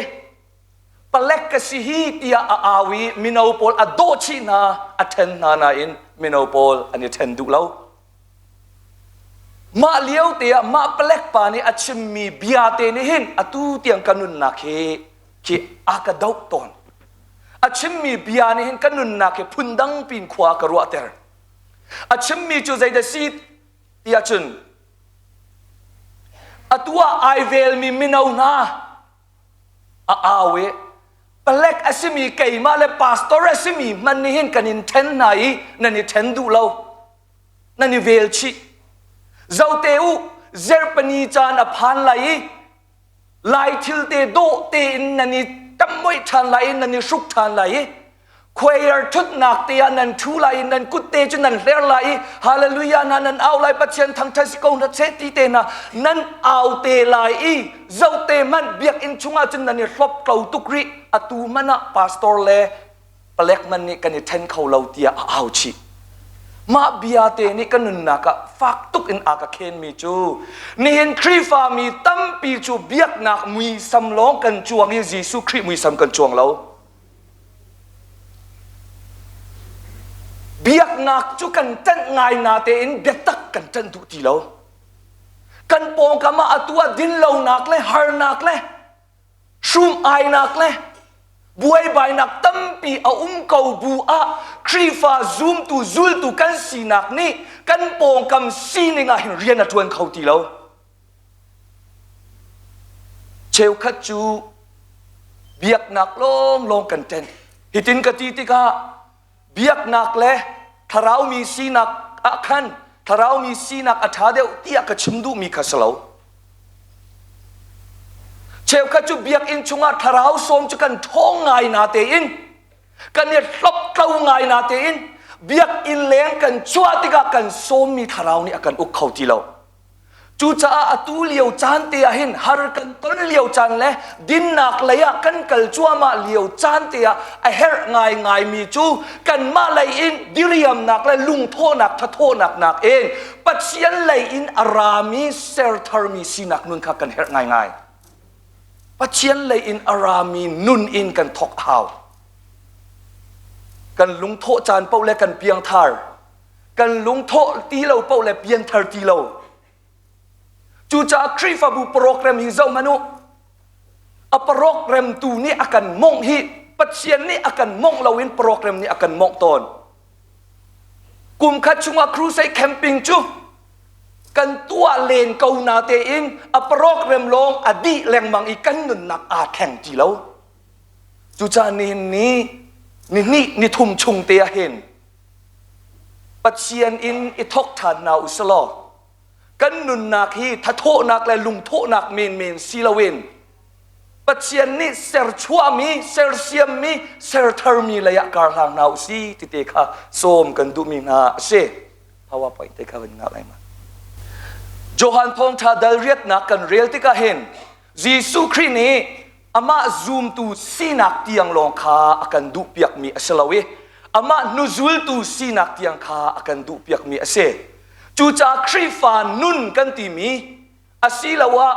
palek ka si hi tiah a au i mino pawl a dawh chih hna a ṭhen hna nain mino pawl an i ṭhen duh lo. Mah lio te ah mah palek pa nih a chimmi bia te nih hin atu tiang ka nunnak hi khi a ka doh tawn. A chimmi bia nih hin ka nunnak hi phundang pin khua ka ruahter. A chimmi cu zeidah si ti ahcun atu ah ai velmi mino hna a au i palek a simi keimah le pastor a simi hmanh nih hin kan in ṭhen hna i nan i ṭhen duh lo nan i vel chih zote u zerpani caan a phan lai i lai thil te dawh tein nan i tammoih ṭhan lai i nan i hruk ṭhan lai i choir ṭhutnak te ah nan ṭhu lai i nan kut te cu nan hler lai i hallelujah na nan au lai Pathian thangṭhat si ko hna seh ti te hna nan au te lai i zote hmanh biakinn chungah cun nan i hlop ko tuk rih atu hmanh ah pastor le palek man nih kan i ṭhen kho lo tiah a au chih. Mah bia te nih ka nunnak ah fak tuk in a ka khenmi cu nihin Khrihfa mi tampi cu biaknak muisam lawng kan cuang i Jesuh Khrih muisam kan cuang lo. Biaknak cu kan ṭanh ngai na tein biatak kan ṭanh duh ti lo. Kan pawngkam ah atu ah dinlonak le harnak le hrum-ainak le buaibainak tampi a um ko bu ah Khrihfa zumtu zultu kan sinak nih kan pawngkam sining ah hin rian a ṭuan kho ti lo. Cheukhat cu biaknak lawnglawng kan ṭen. Hitin ka ti tikah biaknak le thlaraumi sinak ah khan thlaraumi sinak a ṭha deuh tiah ka chim duhmi kha si lo. Cheukhat cu biakinn chungah thlarau sawm cu kan ṭhawng ngai na tein kan i hloptlo ngai na tein biakinn leng kan chuah tikah kan sawmmi thlarau nih a kan uk kho ti lo. Cucaah atu lio caan te ah hin har kan ton lio caan le dinnak lei ah kan kal cuahmah lio caan te ah a herh ngaingaimi cu kanmah lei in diriamnak le lungthawhnak thathawhnak nakin Pathian lei in a rami sertharmi sinak nun kha kan herh ngaingai. Pathian lei in a rami nun in kan thawk a hau. Kan lungthawh caan paoh le kan piangthar kan lungthawh ti lo paoh le pianthar ti lo cucaah Khrihfabu program hi zoh hmanh u a program tu nih a kan mongh hi Pathian nih a kan mongh loin program nih a kan mongh tawn kum khat chungah crusade camping cu kan tuah len ko na tein a program lawng a dih lengmang i kan nunnak aa thleng ti lo cucaah nihin ni ni hnih ni thum chung te ah hin Pathian in i thawk ṭhan hna u selaw kan nunnak hi thathawhnak le lungthawhnak menmen si loin Pathian nih serchuahmi, sersiammi, sertharmi lei ah kar hlang hna u si ti te kha sawm kan duhmi hna a si. PowerPoint te kha van ngah lai ma. Johan thawngṭha dal riatnak kan rel tikah hin Jesuh Khrih nih amah zumtu sinak tiang lawng kha a kan duhpiakmi a si lo i amah hnuzultu sinak tiang kha a kan duhpiakmi a si. Cucaah Khrihfa nun kan timi asiloah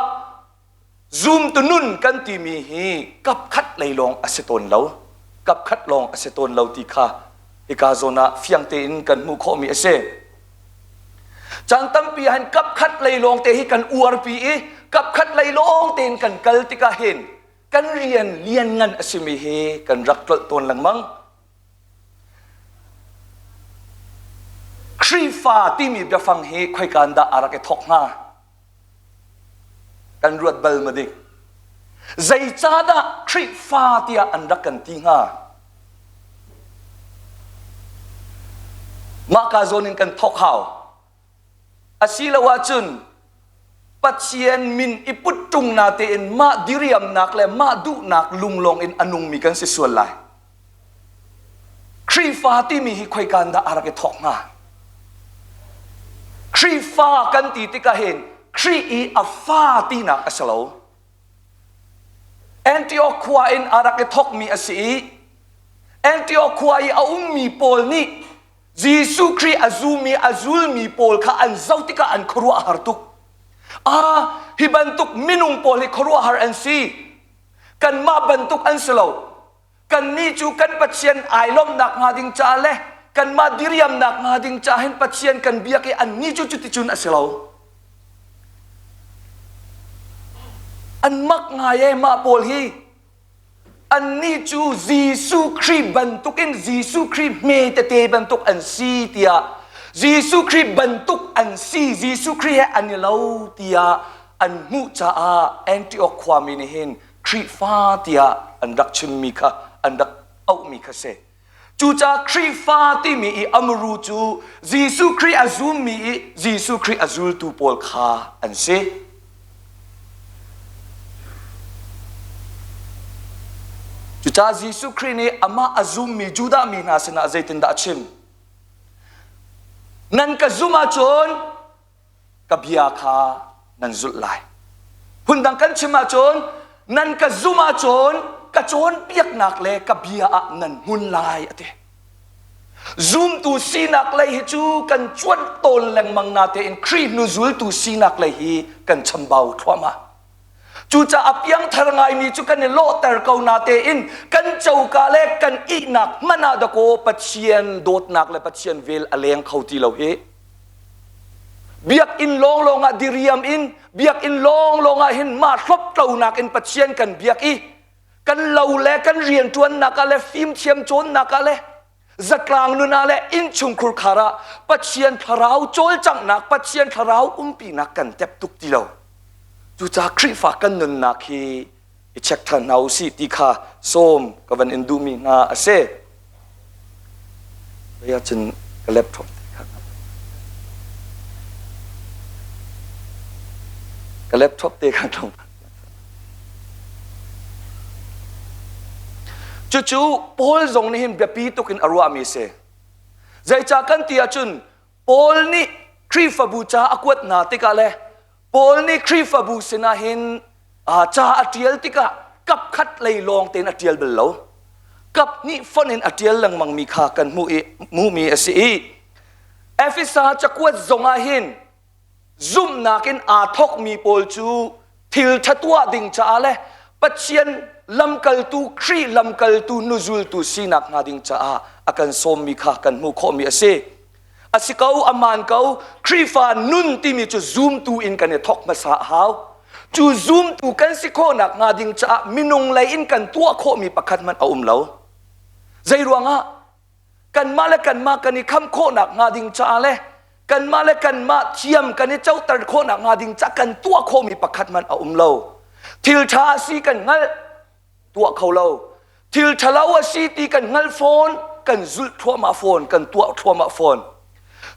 zumtu nun kan timi hi kapkhat lei lawng a si tawn lo. Kapkhat lawng a si tawn lo ti kha hika zawn ah fiang tein kan hmuh khawhmi a si. Caan tampi ah hin kapkhat lei lawng te hi kan uarpi i kapkhat lei lawng tein kan kal tikah hin kan rian lianngan a simi hi kan rak tlolh tawn lengmang. Khrihfa timi biafang hi khoikaan dah a rak i thawk hnga? Kan ruat bal ma dik? Zeicahdah Khrihfa tiah an rak kan ti hnga? Mah ka zawn in kan thawk hau. Asiloah cun Pathian min i put ṭung na tein mah diriamnak le mah duhnak lunglawng in a nungmi kan si sual lai. Khrihfa timi hi khoikan dah a rak i thawk hnga? Khrihfa kan ti tikah hin Khrih i a fa tinak a si lo. Antioch khua in a rak i thawkmi a si i Antioch khua i a ummi pawl nih Jesuh Khrih a zumi a zulmi pawl kha an zoh tikah an khuaruah a har tuk. Ah, hi bantuk minung pawl hi khuaruahhar an si. Kanmah bantuk an si lo. Kannih cu kan Pathian ai lawmhnak hnga ding caah le kanmah diriamnak hnga ding caah hin Pathian kan biak i annih cu cuticun a si lo. An mak ngai e mah pawl hi. Annih cu Jesuh Khrih bantukin Jesuh Khrih hme tete bantuk an si tiah Jesuh Khrih bantuk an si Jesuh Khrih he an i lo tiah an hmuh caah Antioch khuami nih hin Khrihfa tiah an rak chimmi kha an rak auhmi kha si. Cucaah Khrihfa timi i amuru cu Jesuh Khrih a zummi i Jesuh Khrih a zultu pawl kha an si. Cucaah Jesuh Khrih nih amah a zummi Judah mi hna sinah zeitindah a chim? Nan ka zumh ahcun ka bia kha nan zulh lai. Phundang kan chim ahcun nan ka zumh ahcun ka cawnpiaknak le ka bia ah nan hmun lai a ti. Zumtu sinak lei hi cu kan cuanh tawn lengmang na tein Khrih hnu zultu sinak lei hi kan chambau thluahmah. Cucaah piangthar ngaimi cu kan i lawhter ko na tein kan coka le kan ihnak hmanh ah dakaw Pathian dawtnak le Pathian vel a leng kho ti lo hi. Biakinn lawnglawng ah diriam in biakinn lawnglawng ah hin mah hlawptlonak in Pathian kan biak i kan lo le kan rianṭuannak ah le fimthiam cawnnak ah le zatlang nun ah le innchungkhur khar ah Pathian thlarau cawlcanghnak Pathian thlarau umpinak kan tep tuk ti lo. Cucaah Khrihfa kan nunnak hi i check ṭhan hna usih ti kha sawm ka van in duhmi hna a si. Hoi ahcun ka laptop te kha ka laptop te kha tlawm Cucu Paul zong nih hin biapi tuk in a ruahmi a si. Zeicah kan ti ahcun Paul nih Khrihfabu ca a kuat hna tikah le Paul nih Khrihfabu sinah hin ca a ṭial tikah kap khat lei lawng tein a ṭial bal lo. Kap hnih fonh in a ṭial lengmangmi kha kan hmuh i hmuhmi a si i Efesa cakuat zongah hin zumhnak in aa thawkmi pawl cu thil ṭha tuah ding caah le Pathian lamkaltu Khrih lamkaltu nuzultu sinak hnga ding caah a kan sawmmi kha kan hmuh khawhmi a si. A si ko, a maan ko, Khrihfa nun timi cu zumtu in kan i thawk hmasa a hau. Cu zumtu kan si khawhnak hnga ding caah minung lei in kan tuah khawhmi pakhat hmanh a um lo. Zei ruangah? Kanmah le kanmah kan i kham khawhnak hnga ding caah le kanmah le kanmah thiam kan i coter khawhnak hnga ding caah kan tuah khawhmi pakhat hmanh a um lo. Thil ṭha a si kan hngalh, tuah kho lo. Thil ṭhalo a si ti kan hngalh fawn, kan zulh thluahmah fawn, kan tuah thluahmah fawn.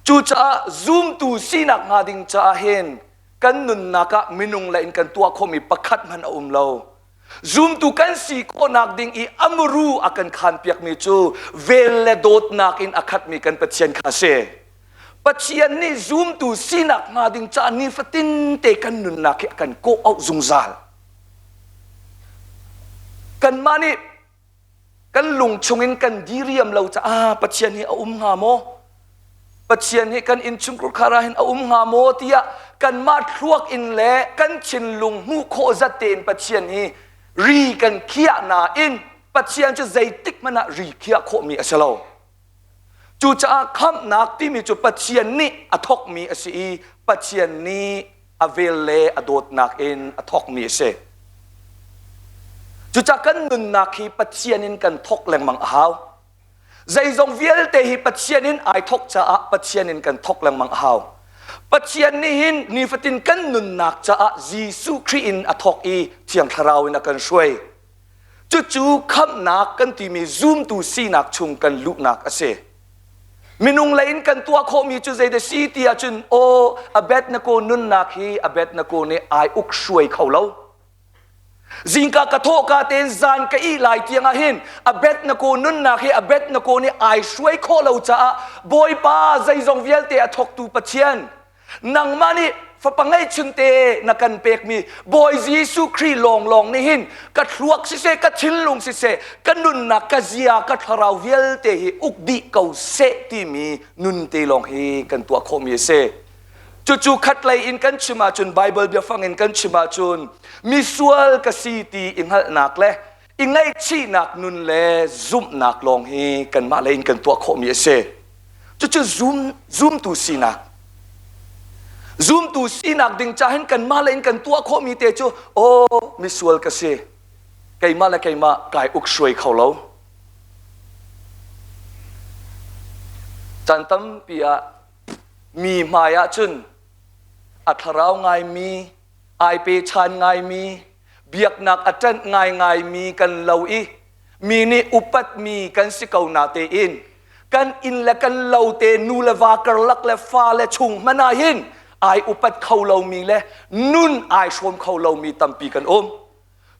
Cucaah zumtu sinak hnga ding caah hin kan nunnak ah minung le in kan tuah khawhmi pakhat hmanh a um lo. Zumtu kan si khawhnak ding i a muru a kan khanpiakmi cu vel le dawtnak in a khatmi kan Pathian kha a si. Pathian nih zumtu sinak hnga ding caah nifatin te kan nunnak hi a kan kawh auh zungzal. Kanmah nih kan lung chungin kan diriam lo caah Pathian hi a um hnga maw? Pathian hi kan innchungkhar khar ah hin a um hnga maw tiah kanmah thluak in le kan thinlung hmuh khawh zat tein Pathian hi ri kan khiah nain Pathian cu zeitik hmanh ah ri khiah khawhmi a si lo. Cucaah khamhnak timi cu Pathian nih a thawkmi a si i Pathian nih a vel le a dawtnak in a thawkmi a si. Cucaah kan nunnak hi Pathian in kan thawk lengmang a hau. Zeizong vialte hi Pathian in ai thawk caah Pathian in kan thawk lengmang a hau. Pathian nih hin nifatin kan nunnak caah Jesuh Khrih in a thawk i Thiang Thlarau in a kan hruai. Cucu khamhnak kan timi zumtu sinak chung kan luhnak a si. Minung lei in kan tuah khawhmi cu zeidah si ti ahcun aw Abednego nunnak hi Abednego nih ai uk hruai kho lo. Zingka ka thawhka tein zan ka ih lai tiang ah hin Abednego nunnak hi Abednego nih ai hruai khawh lo caah Bawipa zeizong vialte a thawktu Pathian nangmah nih fapa ngeihchunte na kan pekmi Bawi Jesuh Khrih lawnglawng nih hin ka thluak siseh ka thinlung siseh ka nunnak ka zia ka thlarau vialte hi uk dih ko seh timi nun te lawng hi kan tuah khawhmi a si. Cucu khatlei in kan chim ahcun Baibal biafang in kan chim ahcun misual ka si ti i hngalhnak le i ngaihchihnak nun le zumhnak lawng hi kanmah lei in kan tuah khawhmi a si. Cucu zum, zumtu sinak. Zumtu sinak ding ca hin kanmah lei in kan tuah khawhmi te cu aw misual ka si. Keimah le keimah kai uk hruai kho lo. Caan tampi ah Mi hmai ah cun a thlarau ngaimi, ai pechan ngaimi, biaknak a ṭanh ngaingaimi kan lo i mi nih upatmi kan si ko na tein kan inn le kan lo te nu le va karlak le fa le chung hmanh ah hin ai upat kho lomi le nun ai hrawm kho lomi tampi kan um.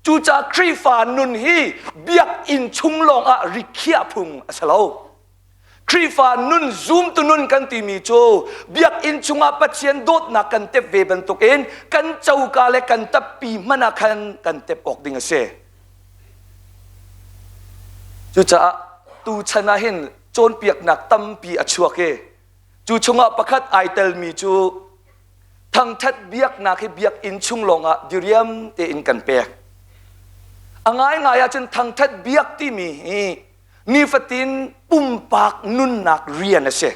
Cucaah Khrihfa nun hi biakinn chung lawngah rikhiah phung a si lo. Khrihfa nun zumtu nun kan timi cu biakinn chungah Pathian dawtnak kan tep ve bantukin kan coka le kan tappi hmanh ah khan kan tep awk ding a si. Cucaah tuchan ah hin cawnpiaknak tampi a chuak i cu chungah pakhat ai telmi cu thangṭhat biaknak hi biakinn chung lawngah diriam tein kan pek. A ngaingai ahcun thangṭhat biak timi hi nifatin pumpak nunnak rian a si.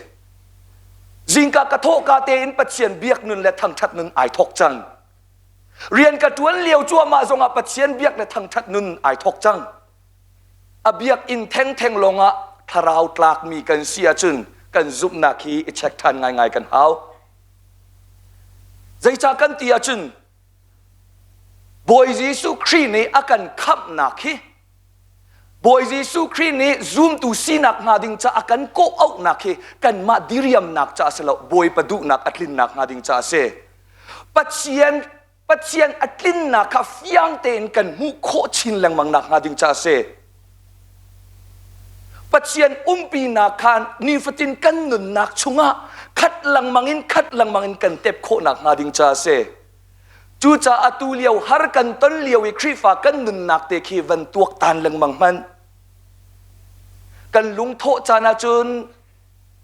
Zingka ka thawhka tein Pathian biak nun le thangṭhat nun ai thawk cang. Rian ka ṭuan lio cuahmah zongah Pathian biak le thangṭhat nun ai thawk cang. A biakinn thengtheng lawngah thlarau tlakmi kan si ahcun kan zumhnak hi i check ṭhan ngaingai kan hau. Zeicah kan ti ahcun Bawi Jesuh Khrih nih a kan khamhnak hi Bawi Jesuh Khrih nih zumtu sinak hnga ding ca a kan kawh auhnak hi kanmah diriamnak ca a si lo Bawipa duhnak a tlinnak hnga ding ca a si. Pathian Pathian a tlinnak kha fiang tein kan hmuh khawh chin lengmang nak hnga ding ca a si. Pathian umpinak khan nifatin kan nunnak chungah khat lengmang in khat lengmang in kan tep khawhnak hnga ding ca a si. Cucaah atu lio har kan ton lio i Khrihfa kan nunnak te khi van tuaktan lengmang hmanh. Kan lungthawh caan ahcun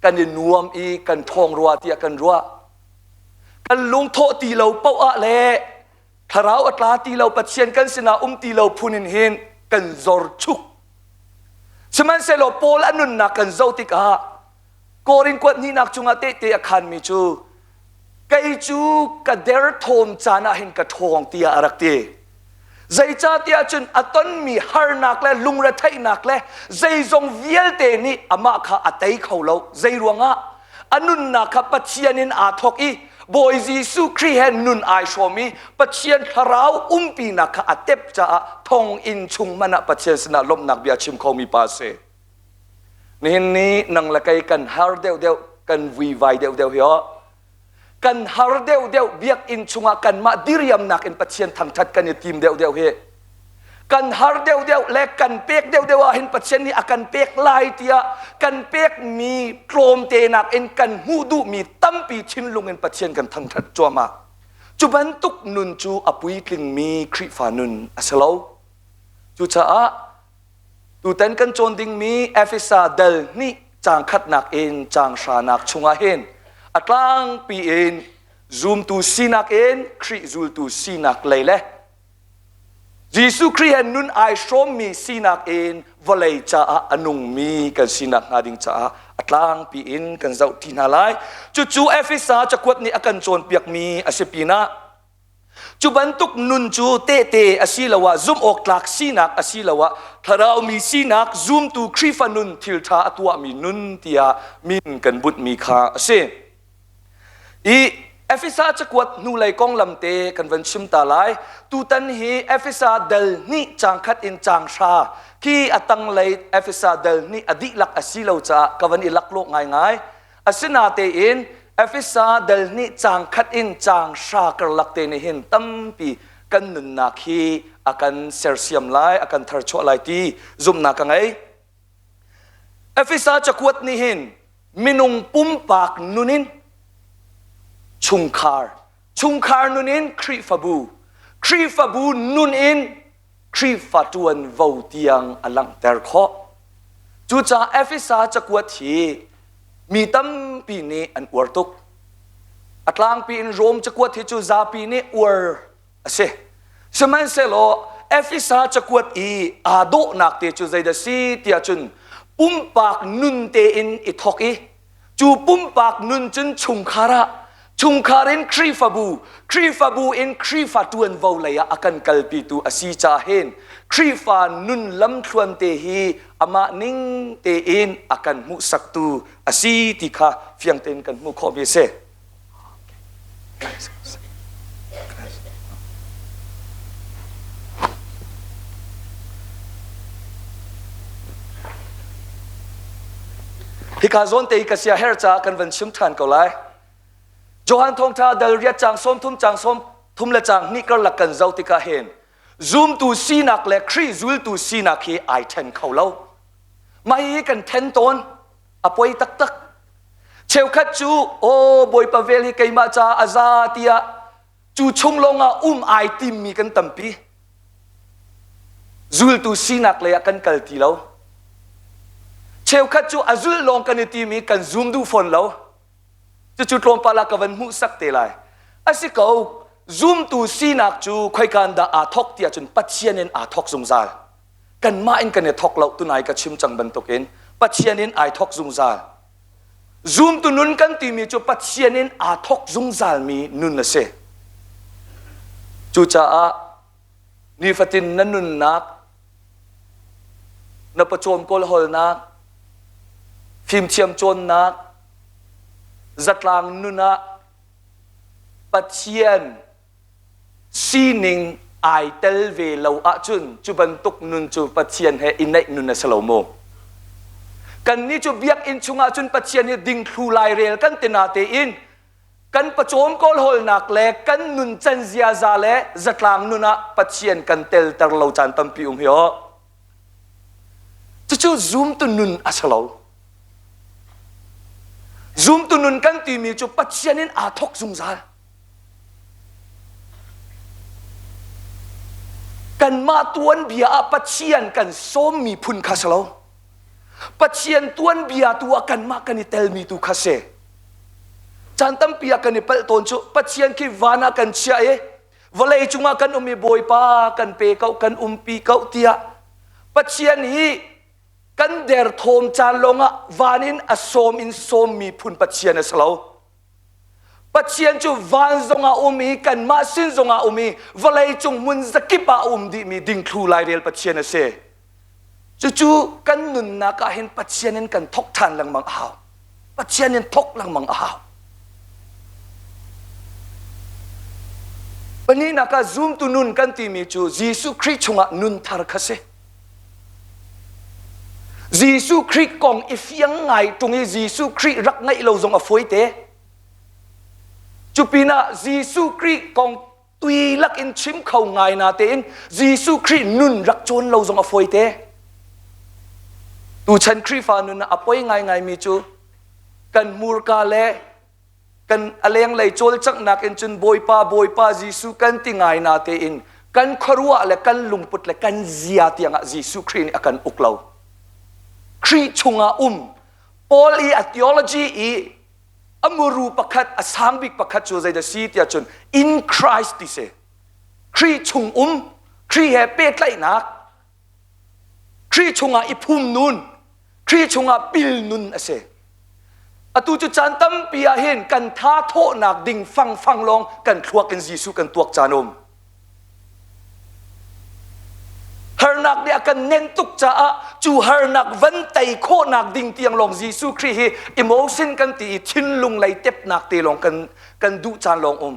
kan i nuam i kan ṭhawng rua tiah kan ruah. Kan lungthawh ti lo paoh ah le thlarau a tla ti lo Pathian kan sinah um ti lo phun in hin kan zor chuk. Sihmanhsehlaw Paul a nunnak kan zoh tikah Korin kuat hnihnak cungah tehte a khanmi cu kei cu ka derthawm caan ah hin ka ṭhawng tiah a rak ti. Zeicahtiah cun a tonmi harnak le lungretheihnak le zeizong vialte nih amah kha a tei kho lo. Zei ruangah? A nunnak kha Pathian in aa thawk i Bawi Jesuh Khrih he nun ai hrawm i Pathian thlarau umpinak kha a tep caah thonginn chung hmanh ah Pathian sinah lawmhnak bia chim khomi pa a si. Nihin ni nang le kei kan har deuhdeuh, kan vuivai deuhdeuh hi aw. Kan har deuhdeuh biakinn chungah kanmah diriamnak in Pathian thangṭhat kan i tim deuhdeuh hi. Kan har deuhdeuh le kan pek deuhdeuh ah hin Pathian nih a kan pek lai tiah kan pekmi tlawmte nakin kan hmuh duhmi tampi thinlung in Pathian kan thangṭhat cuahmah. Cu bantuk nun cu a puitlingmi Khrihfa nun a si lo. Cucaah Tutan kan cawn dingmi Efesa dal hnih caang khatnak in caang hranak chungah hin a tlangpi in zumtu sinak in Khrih zultu sinak lei le Jesuh Khrih he nun ai hrawmmi sinak in vawlei caah a nungmi kan sinak hnga ding caah a tlangpi in kan zoh ṭi hna lai. Cucu Efesa cakuat nih a kan cawnpiakmi a si pinah Cu bantuk nun cu tehte asiloah zumhawktlak sinak asiloah thlaraumi sinak zumtu Khrihfa nun thilṭha a tuahmi nun tiah min kan bunhmi kha a si. I Efesa cakuat hnulei konglam te kan van chim ta lai. Tutan hi Efesa dal hnih caang khat in caang hra khi a tanglei Efesa dal hnih a dihlak a si lo caah ka van i laklawh ngaingai. Asinatein Efesa dal hnih caang khat in caang hra karlak te nih hin tampi kan nunnak hi a kan sersiam lai, a kan tharchuah lai ti zumhnak ka ngei. Efesa cakuat nih hin minung pumpak nun in chungkhar, chungkhar nun in Khrihfabu, Khrihfabu nun in Khrihfa ṭuanvo tiang a langhter khawh. Cucaah Efesa cakuat hi mi tampi nih an uar tuk. A tlangpi in Rom cakuat hi cu zapi nih uar a si. Sihmanhsehlaw Efesa cakuat i aa dawhnak te cu zeidah si tiah cun pumpak nun tein i thawk i cu pumpak nun cun chungkhar ah chungkhar in Khrihfabu Khrihfabu in Khrihfa ṭuanvo lei ah a kan kalpitu a si ca hin Khrihfa nun lamthluan te hi amah ning tein a kan hmuhsaktu a si ti kha fiang tein kan hmuh khawhmi a si. Hika zawn te hi ka sia her caah kan van chim ṭhan ko lai. Johan thawngṭha dal riat caang 30 caang 30 le caang hnih karlak kan zoh tikah hin zumtu sinak le Khrih zultu sinak hi ai ṭhen kho lo. Mah hihi kan ṭhen tawn. A poi taktak. Cheukhat cu aw Bawipa vel hi keimah caah a za tiah cu chung lawngah um ai timmi kan tampi. Zultu sinak lei ah kan kal ti lo. Cheukhat cu a zulh lawng kan i tim i kan zum duh fawn lo. Cucu tlawmpal ah ka van hmuhsak te lai. A si ko, zumtu sinak cu khoikan dah aa thawk tiah cun Pathian in aa thawk zungzal. Kanmah in kan i thawk lo tunai ka chim cang bantukin Pathian in ai thawk zungzal. Zumtu nun kan timi cu Pathian in aa thawk zungzalmi nun a si. Cucaah nifatin na nunnak, na pawcawm kawlhawlnak, fimthiam cawnnak, zatlang nun ah Pathian sining ai tel ve lo ahcun cu bantuk nun cu Pathian he i naih nun a si lo maw? Kannih cu biakinn chungah cun Pathian hi dingthlu lairel kan ti na tein kan pawcawm kawlhawlnak le kan nuncan ziaza le zatlang nun ah Pathian kan telter lo caan tampi um hi aw. Cucu zumtu nun a si lo. Zumtu nun kan timi cu Pathian in aa thawk zungzal. Kanmah tuanbia ah Pathian kan sawmmi phun kha si lo. Pathian tuanbia tu ah kanmah kan i telmi tu kha si. Caan tampi ah kan i palh tawn cu Pathian khi van ah kan chiah i vawlei cungah kan um i Bawipa kan pe ko kan umpi ko tiah Pathian hi kan derthawm caan lawngah van in a sawm in sawmmi phun Pathian a si lo. Pathian cu van zongah um i kanmah sin zongah um i vawlei cung hmun zakip ah a um dihmi dingthlu lairel Pathian a si. Cucu kan nunnak ah hin Pathian in kan thok ṭhan lengmang a hau. Pathian in thok lengmang a hau. Pahnihnak ah zumtu nun kan timi cu Jesuh Khrih chungah nun thar kha si. Jesuh Khrih kong i fiang ngai ṭung i Jesuh Khrih rak ngaih lo zong a fawi te. Cu pinah Jesuh Khrih kong tui lak in chim kho ngai na tein Jesuh Khrih nun rak cawn lo zong a fawi te. Tuchan Khrihfa nun ah a poi ngaingaimi cu kan hmurka le kan a lenglei cawlcanghnak in cun Bawipa Bawipa Jesuh kan ti ngai na tein kan khuaruah le kan lungput le kan zia tiangah Jesuh Khrih nih a kan uk lo. Khrih chungah um Paul i a theology i a muru pakhat a sang bik pakhat cu zeidah si tiah cun in Christ ti si. Khrih chung um Khrih he pehtlaihnak Khrih chungah i phum nun, Khrih chungah pil nun a si. Atu cu caan tampi ah hin kan tha thawhnak ding fangfang lawng kan thluak in Jesuh kan tuak caan um. Harnak nih a kan nenh tuk caah cu harnak van tei khawhnak ding tiang lawng Jesuh Khrih hi emotion kan ti i thinlung lei tepnak te lawng kan kan duh caan lawng um.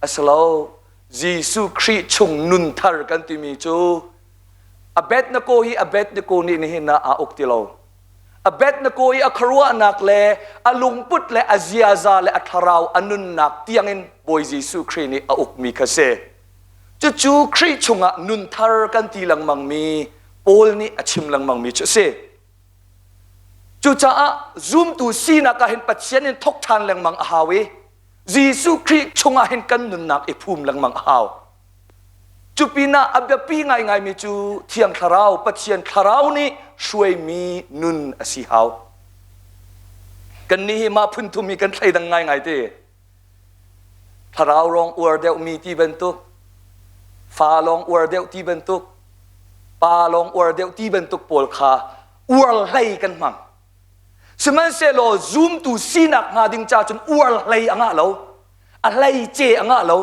Asilo Jesuh Khrih chung nun thar kan timi cu Abednego hi Abednego nih nihin ah aa uk ti lo. Abednego i a khuaruahnak le a lungput le a ziaza le a thlarau a nunnak tiangin Bawi Jesuh Khrih nih a ukmi kha si. Cucu Khrih chungah nun thar kan ti lengmangmi Paul nih a chim lengmangmi cu a si. Cucaah zumtu sinak ah hin Pathian in thok ṭhan lengmang a hau i Jesuh Khrih chungah hin kan nunnak i phum lengmang a hau. Cupinah a biapi ngaingaimi cu Thiang Thlarau, Pathian Thlarau nih hruaimi nun a si hau. Kannih hi mah phun thum hi kan thleidang ngaingai te. Thlarau lawng uar deuhmi ti bantuk, fa lawng uar deuh ti bantuk, pa lawng uar deuh ti bantuk pawl kha uar hlei kan hmang. Sihmanhsehlaw zumtu sinak hnga ding ca cun uar hlei a ngah lo, a hlei ce a ngah lo.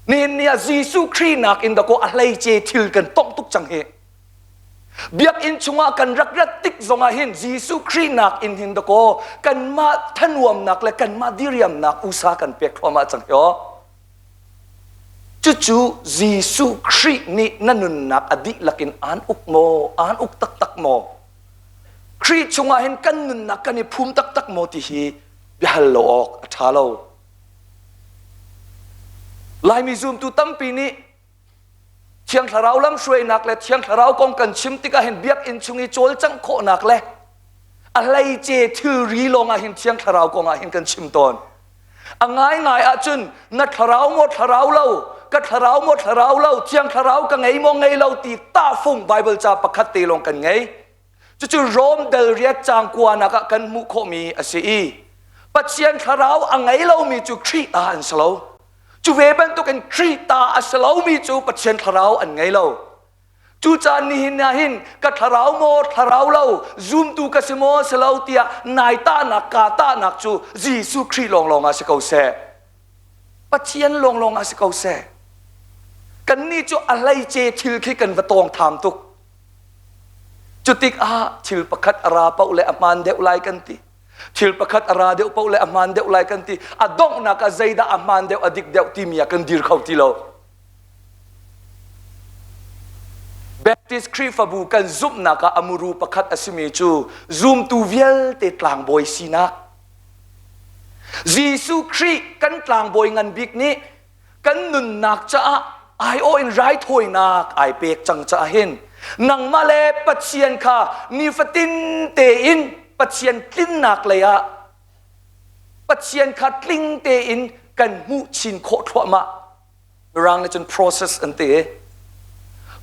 Nihin ni ah Jesuh Khrih nakin dakaw a hleice thil kan tongh tuk cang hi. Biakinn chungah kan rak rat tik zongah hin Jesuh Khrih nakin hin dakaw kanmah thanuamnak le kanmah diriamnak usa kan pek thluahmah cang hi aw. Cucu Jesuh Khrih nih na nunnak a dihlak in aan uk maw, aan uk taktak maw? Khrih chungah hin kan nunnak kan i phum taktak maw ti hi biahal lo awk a ṭha lo. Laimi zumtu tampi nih Thiang Thlarau lamhruainak le Thiang Thlarau kong kan chim tikah hin biakinn chung i cawlcangh khawhnak le a hleice thilri lawngah hin Thiang Thlarau kong ah hin kan chim tawn. A ngaingai ahcun na thlarau maw thlarau lo, ka thlarau maw thlarau lo, Thiang Thlarau ka ngei maw ngei lo ti tahfung Bible ca pakhat te lawng kan ngei. Cucu Rom dal riat caang kuanak ah kan hmuh khawhmi a si i Pathian thlarau a ngei lomi cu Khrih ta an si lo. Cu ve bantukin Khrih ta a si lomi cu Pathian thlarau an ngei lo. Cucaah nihin ah hin ka thlarau maw thlarau lo zumtu ka si maw si lo tiah nai tahnak kaa tahnak cu Jesuh Khrih lawnglawng ah si ko seh. Pathian lawnglawng ah si ko seh. Kannih cu a hleice thil khi kan va tawng tham tuk. Cutikah thil pakhat a ra paoh le a hmaan deuh lai kan ti. Thil pakhat a ra deuh paoh le a hmaan deuh lai kan ti. A donghnak ah zeidah a hmaan deuh, a dik deuh timi ah kan dir kho ti lo. Baptist Khrihfabu kan zumhnak ah a muru pakhat a simi cu zumtu vialte tlangbawi sinak. Jesuh Khrih kan tlangbawi ngan bik nih kan nunnak caah aiawh in raithawinak ai pek cang caah hin nangmah le Pathian kha nifatin tein Pathian tlinnak lei ah Pathian kha tling tein kan hmuh chin khawh thluahmah Mirang nih cun process an ti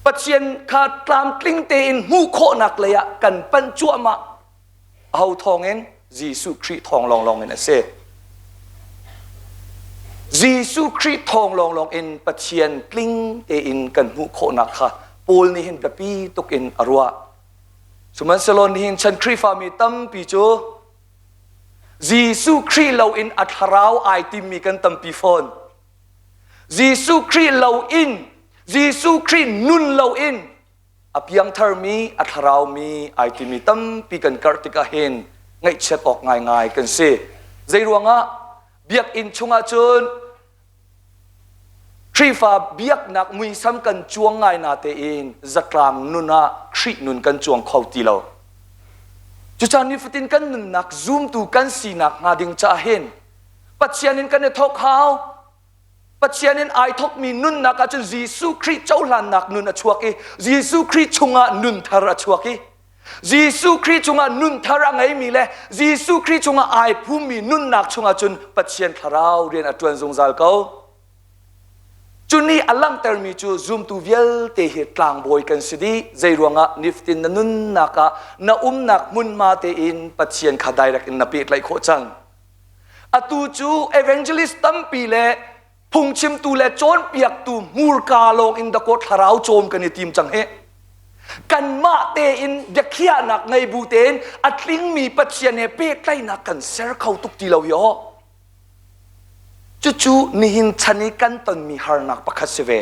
Pathian kha tlamtling tein hmuh khawhnak lei ah kan panh cuahmah Aho thawngin? Jesuh Khrih thawng lawnglawng in a si. Jesuh Khrih thawng lawnglawng in Pathian tling tein kan hmuh khawhnak kha Paul nih hin biapi tuk in a ruah. Sihmanhsehlaw nihin chan Khrihfami tampi cu Jesuh Khrih loin a thlarau ai timmi kan tampi fawn. Jesuh Khrih loin Jesuh Khrih nun loin a piangtharmi a thlaraumi ai timi tampi kan karh tikah hin ngaihchiat awk ngaingai kan si. Zeiruangah biakinn chungah cun Khrihfa biaknak muisam kan cuang ngai na tein zatlang nun ah Khrih nun kan cuang kho ti lo. Cucaah nifatin kan nunnak zumtu kan sinak hnga ding caah hin Pathian in kan i thawk hau. Pathian in ai thawkmi nunnak ahcun Jesuh Khrih cohlannak nun a chuak i Jesuh Khrih chungah nun thar a chuak i Jesuh Khrih chungah nun thar a ngeimi le Jesuh Khrih chungah ai phummi nunnak chungah cun Pathian thlarau rian a ṭuan zungzal ko. Cu nih a langhtermi cu zumtu vialte hi tlangbawi kan si dih. Zeiruangah niftin na nunnak ah na umnak hmunhma tein Pathian kha direct in na pehtlaih khawh cang. Atu cu evangelist tampi le phungchimtu le cawnpiaktu hmurka lawng in dakaw thlarau cawm kan i tim cang hi. Kanmah tein biakhiahnak ngei bu tein a tlingmi Pathian he pehtlaihnak kan ser kho tuk ti lo hi aw. Cucu nihin chan i kan tonmi harnak pakhat si ve.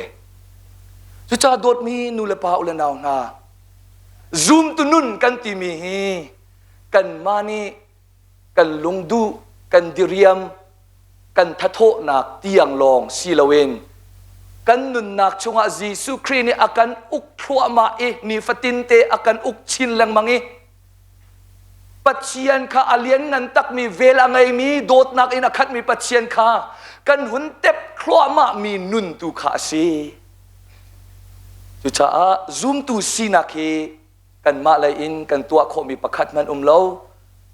Cucaah dawtmi nu le pa u le nau hna, zumtu nun kan timi hi kanmah nih kan lungduh, kan diriam, kan thathawhnak tiang lawng si loin kan nunnak chungah Jesuh Khrih nih a kan uk thluahmah i nifatin te a kan uk chin lengmang i Pathian kha a lianngan takmi vel a ngeimi dawtnak in a khatmi Pathian kha kan hun tep. thluahmah mi nun tu kha a si. Cucaah zumtu sinak hi kanmah lei in kan tuah khawhmi pakhat hmanh um lo.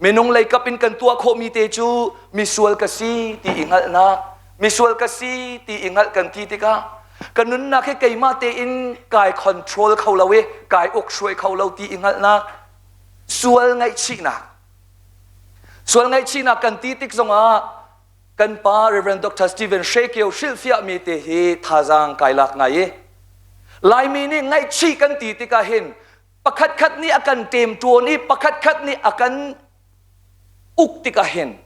Minung lei kap in kan tuah khawhmi te cu misual ka si ti i hngalhnak, misual ka si ti i hngalh kan ti tikah ka nunnak hi keimah tein kai control kho lo i kai uk hruai kho lo ti i hngalhnak, sual ngaihchihnak. Sual ngaihchihnak kan ti tik zongah kan pa Reverend Dr. Stephen Hrekio hrilhfiahmi te hi thazaang kai lak ngai i Laimi nih ngaihchih kan ti tikah hin pakhatkhat nih a kan ṭemṭuan i pakhatkhat nih a kan uk tikah hin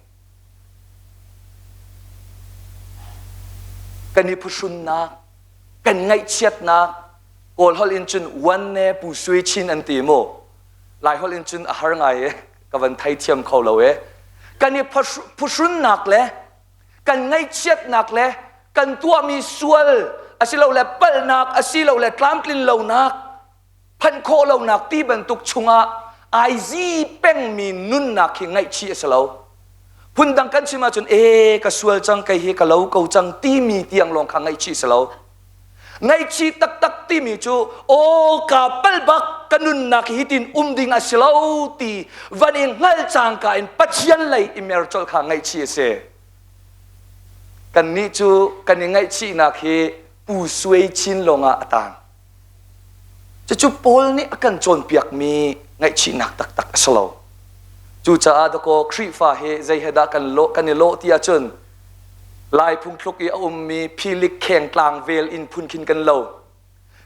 kan i phuhrunnak kan ngaihchiatnak Kawl holh in cun wan ne pu sui chin an ti mu Lai holh in cun a har ngai e ka van theithiam kho lo e kan i phuhrunnak le kan ngaihchiatnak le kan tuahmi sual asilole palhnak asilole tlamtlin lonak phanh khawh lonak ti bantuk chungah ai zi pengmi nunnak hi ngaihchih a si lo phundang kan chim ahcun e ka sual cang kei hi ka lo ko cang timi tiang lawng kha ngaihchih si lo Ngaihchih taktak timi cu aw ka pal bak ka nunnak hi tin um ding a si lo ti van i hngal cangka in Pathian lei i mer colh kha ngaihchih a si. Kannih cu kan i ngaihchihnak hi Pu Suai Chin lawngah a tang. Cucu Paul nih a kan cawnpiakmi ngaihchihnak taktak a si lo. Cucaah dakaw Khrihfa hi zei he dah kan lawh kan i lawh ti ahcun Lai phungthluk i a ummi philik khengtlang vel in phun khin kan lo.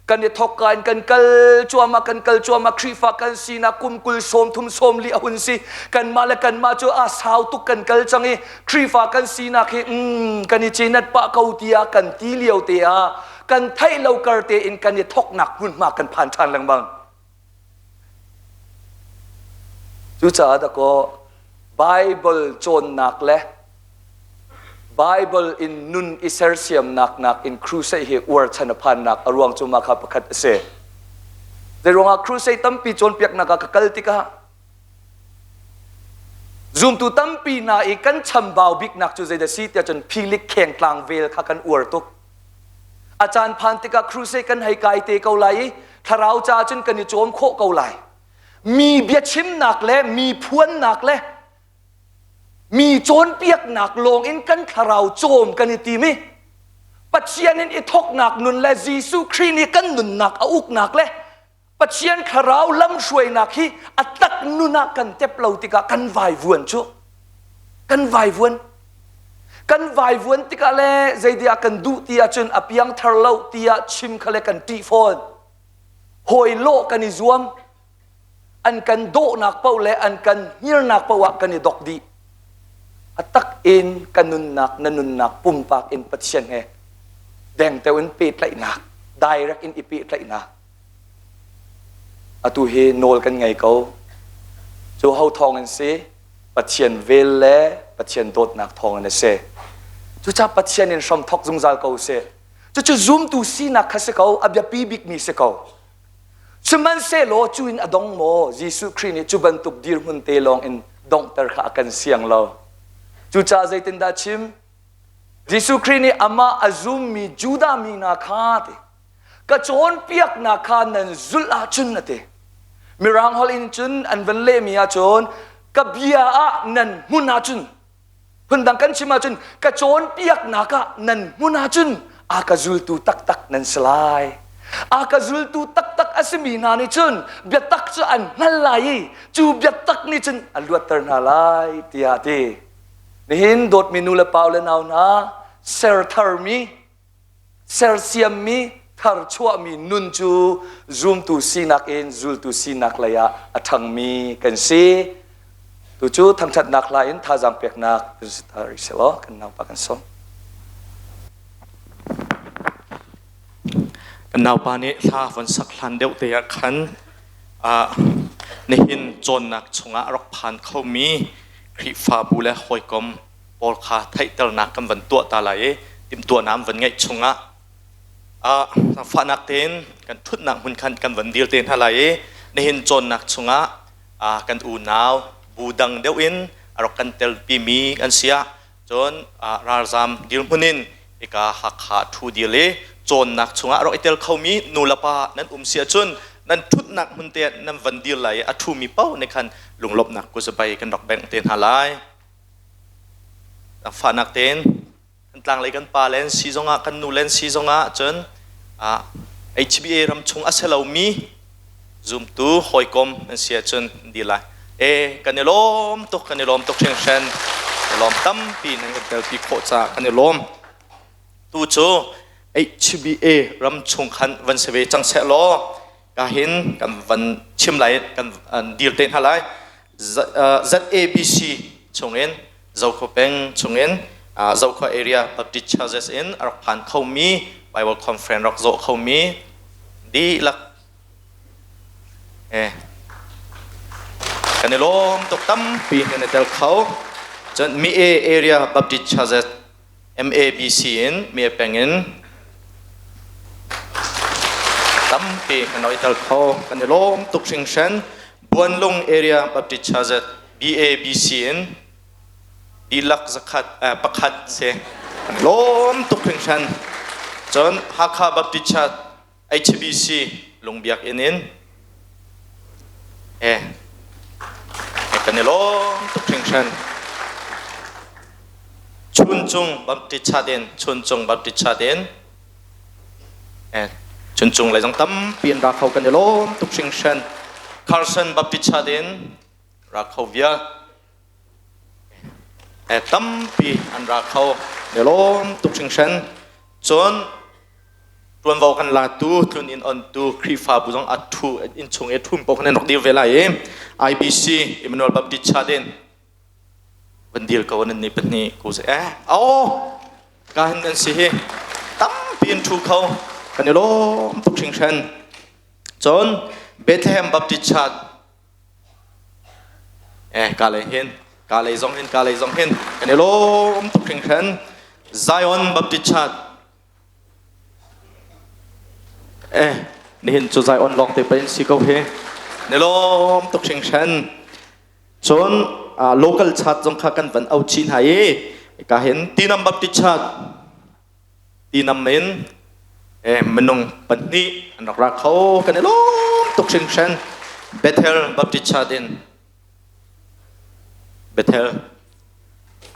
Kan i thokka in kan kal cuahmah kan kal cuahmah Khrihfa kan sinak kum 20 30 40 a hun si. Kanmah le kanmah cu a sau tuk kan kal cang i Khrihfa kan sinak hi mm, kan i cinat pah ko tiah kan ti lio te ah kan theih lo kar tein kan i thoknak hmunhma kan phan ṭhan lengmang. Cucaah dakaw Bible cawnnak le Bible in nun i sersiamnak nakin crusade hi uar chan a phannak a ruang cu mah kha pakhat a si. Zeiruangah crusade tampi cawnpiaknak ah ka kal tikah zumtu tampi hna i kan chambau biknak cu zeidah si tiah cun philik khengtlang vel kha kan uar tuk. A caan phan tikah crusade kan hei kai te ko lai i thlarau caah cun kan i cawm khawh ko lai. Mi biachimnak le mi phuannak le mi cawnpiaknak lawng in kan thlarau cawm kan i tim i Pathian in i thawknak nun le Jesuh Khrih nih kan nunnak a uknak le Pathian thlarau lamhruainak hi a tak nun ah kan tep lo tikah kan vaivuan cu kan vaivuan kan vaivuan tikah le zeidiah kan duh ti ahcun a piangthar lo tiah chim kha le kan ṭih fawn hawi lawh kan i zuam an kan dawhnak paoh le an kan hngirnak paoh ah kan i dok dih. A tak in ka nunnak na nunnak pumpak in Pathian he dengteo in pehtlaihnak direct in i pehtlaihnak atu hi nawl kan ngei ko. Cu ho thawng in si Pathian vel le Pathian dawtnak thawng in a si. Cucaah Pathian in hram thok zungzal ko sih. Cucu zumtu sinak kha si ko, a biapi bikmi si ko. Sihmanhsehlaw cu in a dong maw? Jesuh Khrih nih cu bantuk dirhmun te lawng in donghter kha a kan siang lo. Cucaah zeitindah chim? Jesuh Khrih nih amah a zummi Judah mi hna kha ti ka cawnpiaknak kha nan zulh ahcun a ti. Mirang holh in cun an van lehmi ahcun ka bia ah nan hmun ahcun Phundang kan chim ahcun ka cawnpiaknak ah nan hmun ahcun a ka zultu taktak nan si lai. A ka zultu taktak a simi hna nih cun biatak cu an hngal lai i cu biatak nih cun a luatter hna lai tiah a ti. Nihin dawtmi nu le pa le nau hna ser tharmi sersiammi tharchuahmi nun cu zumtu sinak in zultu sinak lei ah a ṭhangmi kan si. Tucu thangṭhatnak hla in thazaang peknak kan si ta rih selaw kan naupa kan sawm. Kan naupa nih hla von sak hlan deuh te ah khan nihin cawnnak chungah a rak phan khomi Khrihfabu le hawikom pawl kha theihternak kan van tuah ta lai i timhtuahnak an van ngeih chungah fahnak tein kan ṭhutnak hmun khan kan van dir te hna lai i nihin cawnnak chungah kan unau bu dang deuh in a rak kan telpimi kan si ah cun ralzam dirhmun in Ika Hakha thu dil i cawnnak chungah rak i tel khomi nu le pa nan um si ahcun nan thutnak hmun te nan van dir lai i a thumi paoh nih khan lunglawmhnak kuzabai kan rak bengh te hna lai. Fahnak tein kan tlanglei kan pa le an si zongah kan nu le an si zongah cun HBA ram chung a si lomi zumtu hawikom nan si ahcun di lai. E kan i lawm tuk kan i lawm tuk hringhran i lawm tampi nan kan telpi khawh caah kan i lawm. Tu cu HBA ram chung khan van si ve cang seh law ka hin kan van chim lai kan dir te hna lai. ZABC chungin Zokhua peng chungin Zokhua area Baptist Churches in a rak phan khomi Bible conference rak zawh khomi dihlak eh kan i lawm tuk tampi kan i tel kho cun Mi area Baptist Churches MABC in Mi peng in tampi kan rak i tel kho kan i lawm tuk hringhran Buanlung area Baptist Churches BABC in dihlak zakhat pakhat si an lawm tuk hringhran cun Hakha Baptist Church HBC Lungbiak inn in eh kan i lawm tuk hringhran Chuncung Baptist Church in Chuncung Baptist Church in eh Chuncung lei zong tampi an ra kho kan i lawm tuk hringhran Carson Baptist Church in ra kho vial eh tampi an ra kho i lawm tuk hringhran cun tuanvo kan latu tlun in ontu Khrihfabu zong a thu in chung i thum paoh kan rak dir ve lai i IBC Emmanuel Baptist Church in van dir ko nan ni pahnih ko se eh oh ka hin nan si hi tampi in thu kho kan i lawm tuk hringhran cun Bethlehem Baptist Church Eh, ka lei hin, ka lei zong hin, ka lei zong hin. Kan i lawm tuk hringhran. Zion Baptist Church. Eh, nihin cu Zion lawng te pei si ko hi. Ni lawm tuk hringhran. Cun uh, local church zong kha kan van au chin hai i ka hin Tinam Baptist Church Tinam in eh, minung pahnih an rak ra kho kan i lawm tuk hringhran Bethel Baptist Church in Bethel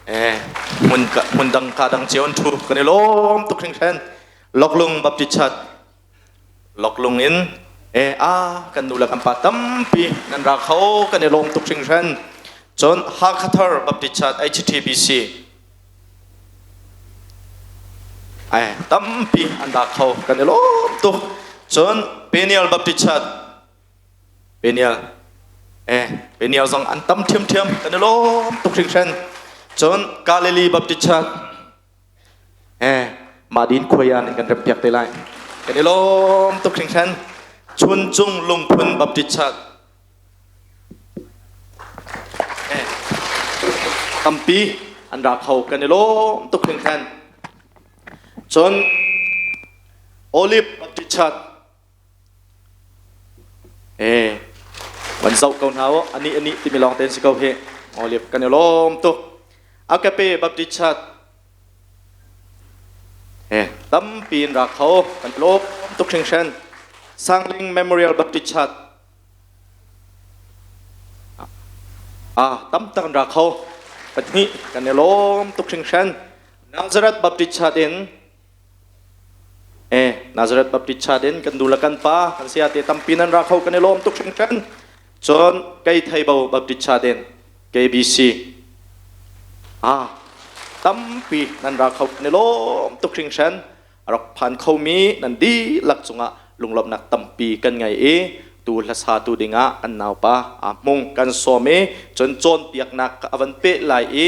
eh hmun hmun dang ka dang cio an thu kan i lawm tuk hringhran Loklung Baptist Church Loklung in eh a kan nu le kan pa tampi nan ra kho kan i lawm tuk hringhran cun Hakhathar Baptist Church HTBC Ai tampi an dak kho kan i lawm tuk. Cun Peniel Baptist Church Peniel eh Peniel zong an tam ṭhiamṭhiam kan i lawm tuk hringhran. Cun Galilee Baptist Church eh Madin khuai nih kan rempiak te lai. Kan i lawm tuk hringhran. Chuncung Lungphun Baptist Church Tampi an ra kho kan i lawm tuk hringhran. Cun Olive Baptist Church eh van zoh ko hna u ani ani timi lawng te si ko hi Olive kan i lawm tuk. Agape Baptist Church eh tampi in ra kho kan lawm tuk hringhran. Sangling Memorial Baptist Church Ah, tam tak an ra kho. Pahnih kan i lawm tuk hringhran. Nazareth Baptist Church in eh Nazareth Baptist Church in kan nu le kan pa kan saya te tampi nan ra kho kan i lawm tuk hringhran. Cun kei Theibo Baptist Church in KBC ah tampi nan ra kho kan i lawm tuk hringhran. A rak phan khomi nan dihlak cungah lunglawmhnak tampi kan ngei i tu hlasa tu dingah an naupa aa hmung kan sawm i cun cawnpiaknak a van peh lai i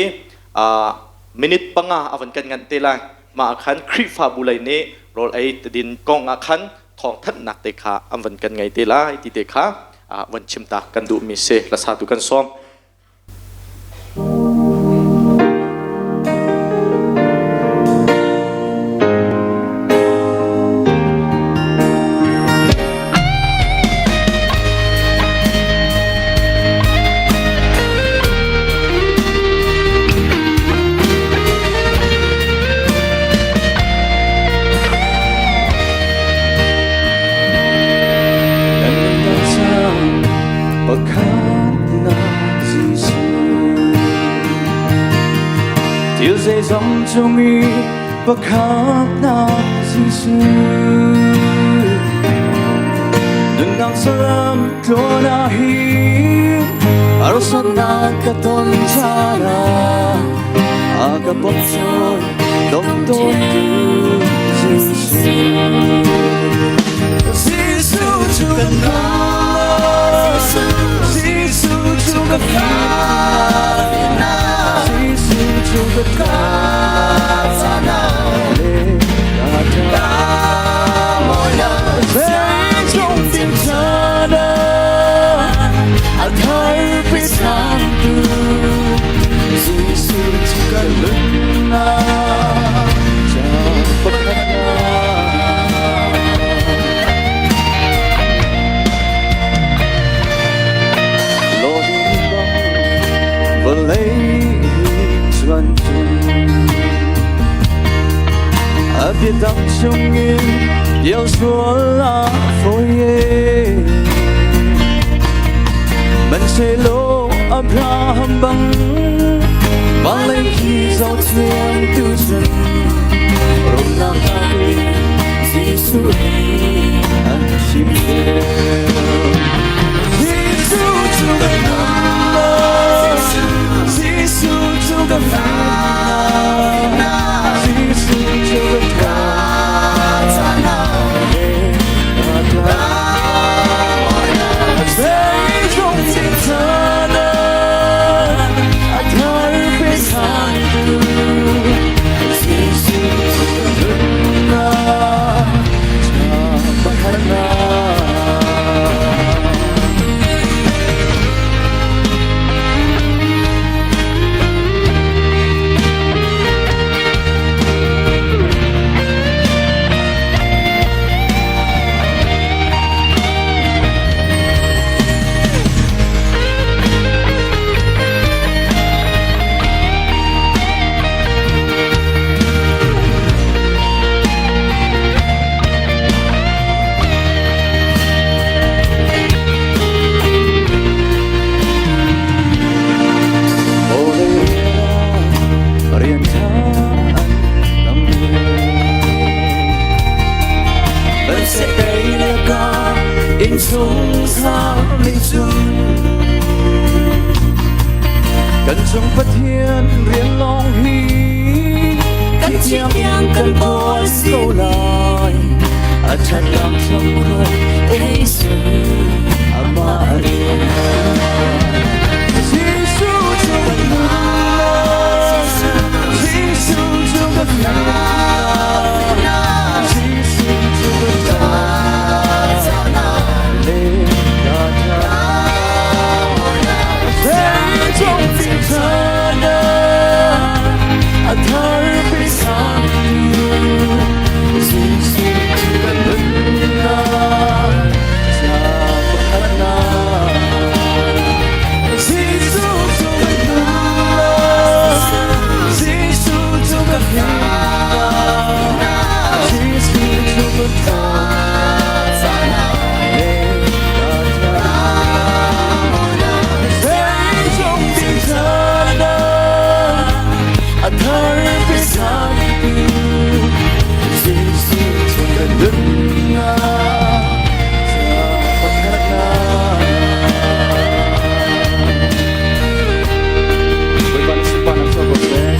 minute panga a van kan nganh te lai mah ah khan Khrihfabu lei nih rawl ei din kong ah khan thawngthanhnak te kha an van kan ngei te lai ti te kha van chim ta kan duhmi si hlasa tu kan sawm. Thil zeizong cung i pakhatnak Jesuh. Nunnak salam tluan ah hin harsatnak ka ton caan ah a ka bawmchan dawmdawtu Jesuh. Jesuh cu kan nunnak, Jesuh cu ka fimnak, Jesuh cu ka A thar pe tu Jesuh cu ka nunnak ca pakhatnak. Lawdin bang vawlei chuan A biatak chungin pial sual a fawi Hmanhsehlaw Abraham bang vawlei khi zohthiam tu cun rumnak nakin Jesuh an thim Jesuh cu kan nunnak Jesuh cu kan fimnak Jesuh cu kan Kan cung Pathian rian lawng hi kan thiang kan kawl ko lai a ṭhat lam thlam ei amah rian Jesuh cu kan nunnak Jesuh cu kan fimnak Jesuh cu kan le A thar pisang Jesuh cu kan nunnak ca pakhatnak Jesuh cu kan nunnak Jesuh cu kan fimnak Jesuh cu kan A thar pisang Jesuh cu kan nunnak ca pakhatnak Bawipa na sunparnak chuak ko seh.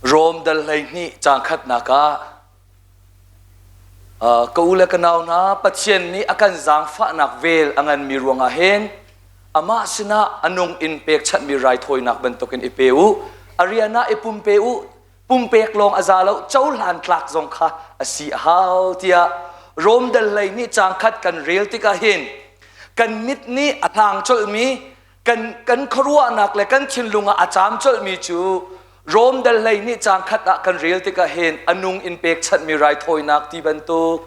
Rom dal 12 caang khatnak ah ka u le ka nau hna Pathian nih a kan zaangfahnak vel a nganmi ruangah hin amah sinah a nung in pekchanhmi raithawinak bantukin i pe u a rian ah i pumpe u pumpek lawng a za lo cohlan tlak zong kha a si a hau tiah Rom dal 12 caang khat kan rel tikah hin kan mit nih a hlang colhmi kan kan khuaruahnak le kan thinlung ah a caam colhmi cu Rom dal 12 caang khat ah kan rel tikah hin a nung in pekchanhmi raithawinak ti bantuk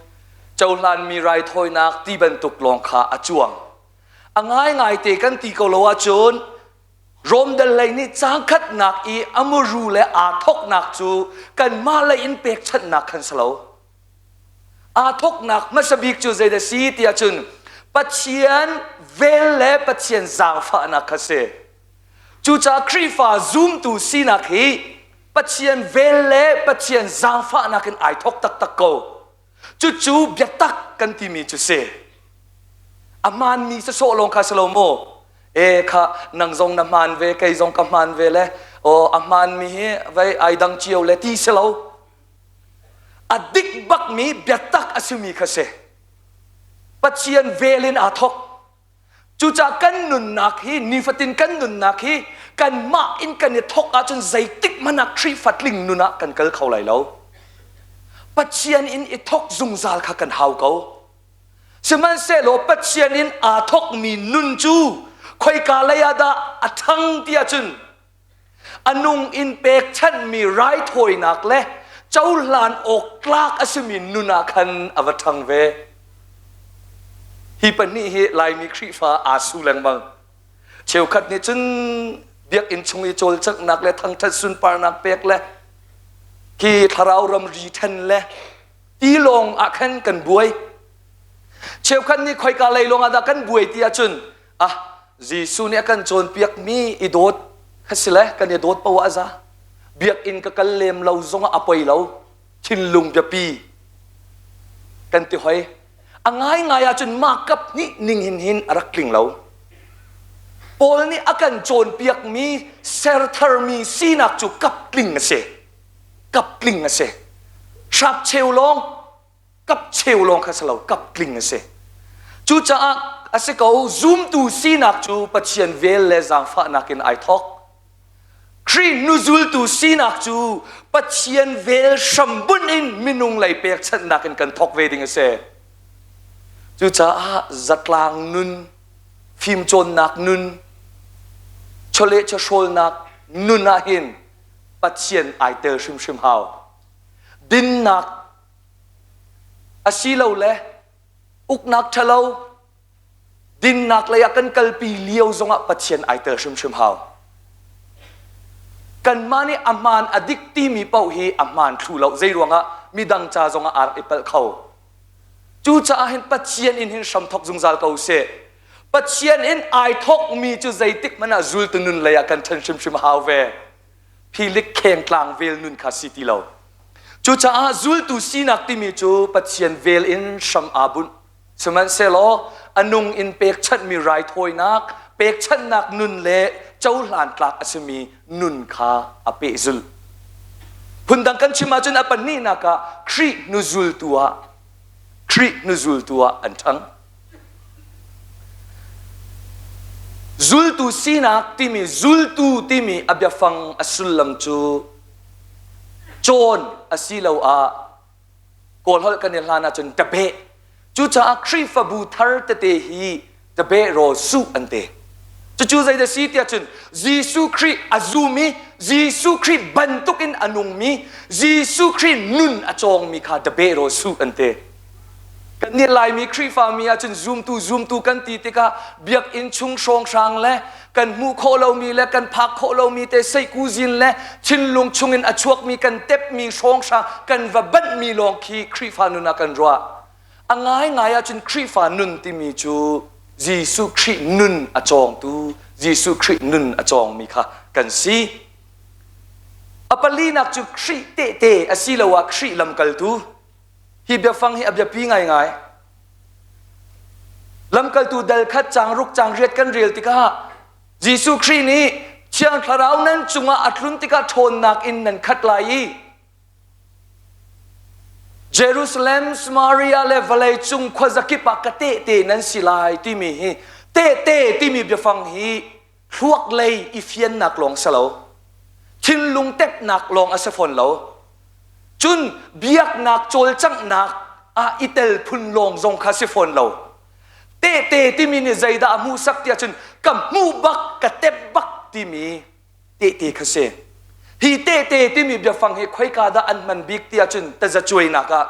cohlanmi raithawinak ti bantuk lawng kha a cuang. A ngaingai te kan ti ko lo ahcun Rom dal lei nih caang khatnak i a muru le aa thawknak cu kanmah lei in pekchanhnak khan si lo. Aa thawknak hmasa bik cu zeidah si tiah cun Pathian vel le Pathian zaangfahnak kha si. Cucaah Khrihfa zumtu sinak hi Pathian vel le Pathian zaangfahnak in ai thawk taktak ko. Cucu biatak kan timi cu si. A hmaanmi sawsawh lawng kha si lo maw? E kha nang zong na hmaan ve, kei zong ka hmaan ve le aw a hmaanmi hi vei ai dang cio le ti si lo. A dik bakmi biatak a simi kha si. Pathian vel in aa thawk. Cucaah kan nunnak hi nifatin kan nunnak hi kanmah in kan i thawk ahcun zeitik hmanh ah Khrihfa tling nun ah kan kal kho lai lo. Pathian in i thawk zungzal kha kan hau ko. Sihmanhsehlaw Pathian in aa thawkmi nun cu khoika lei ah dah a ṭhang ti ahcun a nung in pekchanhmi raithawinak le cohlan awk tlak a simi nun ah khan a va ṭhang ve. Hi pahnih hi Laimi Khrihfa aa su lengmang. Cheukhat nih cun biakinn chung i cawlcanghnak le thangṭhat sunparnak pek le khi thlarau ramri ṭhen le tilawng ah khan kan buai. Cheukhat nih khoika lei lawng ah dah kan buai ti ahcun ah Jesuh nih a kan cawnpiakmi i dawt kha si le kan i dawt poah a za. Biakinn ka kal lem lo zongah a poi lo. Thinlung biapi kan ti hoi. A ngaingai ahcun mah kap hnih ning hin hin a rak tling lo. Paul nih a kan cawnpiakmi sertharmi sinak cu kap tling a si. Kap tling a si. Hrap cheu lawng kap cheu lawng kha si lo kap tling a si cucaah a si ko zumtu sinak cu Pathian vel le zaangfahnak in ai thawk Khrih hnuzultu sinak cu Pathian vel hrambunh in minung lei pekchanhnak in kan thawk ve ding a si cucaah zatlang nun fimcawnnak nun chawleh chawhrawlnak nun ah hin Pathian ai tel hrimhrim hau dinnak asilole uknak ṭhalo dinnak lei ah kan kalpi lio zongah Pathian ai tel hrimhrim hau. Kanmah nih a hmaan a dik timi paoh hi a hmaan thlu lo zei ruangah midang ca zongah aa rak i palh kho. Cucaah hin Pathian in hin hram thok zungzal ko sih. Pathian in ai thokmi cu zeitik hmanh ah zultu nun lei ah kan ṭhen hrimhrim hau ve. Philik kheng tlang vel nun kha si ti lo. Cucaah zultu sinak timi cu Pathian vel in hram aa bunh. Sihmanhsehlaw a nung in pekchanhmi raithawinak, pekchanhnak nun le cohlan tlak a simi nun kha a pehzulh. Phundang kan chim ahcun a pahnihnak ah Khrih hnuzultu ah Khrih hnuzultu ah an ṭhang. Zultu sinak timi zultu timi a biafang a sullam cu cawn asiloah Kawlholh kan i hlan ahcun tabeh. Cucaah Khrihfabu thar tete hi tabeh rawl suh an ti. Cucu zeidah si tiah cun Jesuh Khrih a zum i Jesuh Khrih bantukin a nungmi Jesuh Khrih nun a cawngmi kha tabeh rawl suh an ti. Kannih Laimi Khrihfami ahcun zumtu zumtu kan ti tikah biakinn chung hrawnghrang le kan hmuh khawh lomi le kan phak khawh lomi te seihkuzin le thinlung chungin a chuakmi kan tepmi hrawnghrang kan va banhmi lawng khi Khrihfa nun ah kan ruah. A ngaingai ahcun Khrihfa nun timi cu Jesuh Khrih nun a cawngtu Jesuh Khrih nun a cawngmi kha kan si. A palinak cu Khrih tehte asiloah Khrih lamkaltu Hi biafang hi a biapi ngaingai. Lamkaltu dal khat cang ruk cang riat kan rel tikah Jesuh Khrih nih Thiang Thlarau nan cungah a tlun tikah ṭhawnnak in nan khat lai i Jerusalem, Samaria le vawlei cung khuazakip ah ka tehte nan si lai timi hi tehte timi biafang hi thluak lei i fiannak lawng si lo thinlung tepnak lawng a si fawn lo cun biaknak cawlcanghnak ah i tel phun lawng zong kha si fawn lo tehte timi nih zeidah a hmuhsak tiah cun ka hmuh bak ka tep bak timi tehte kha si hi tehte timi biafang hi khoika dah an hman bik tiah cun tazacuainak ah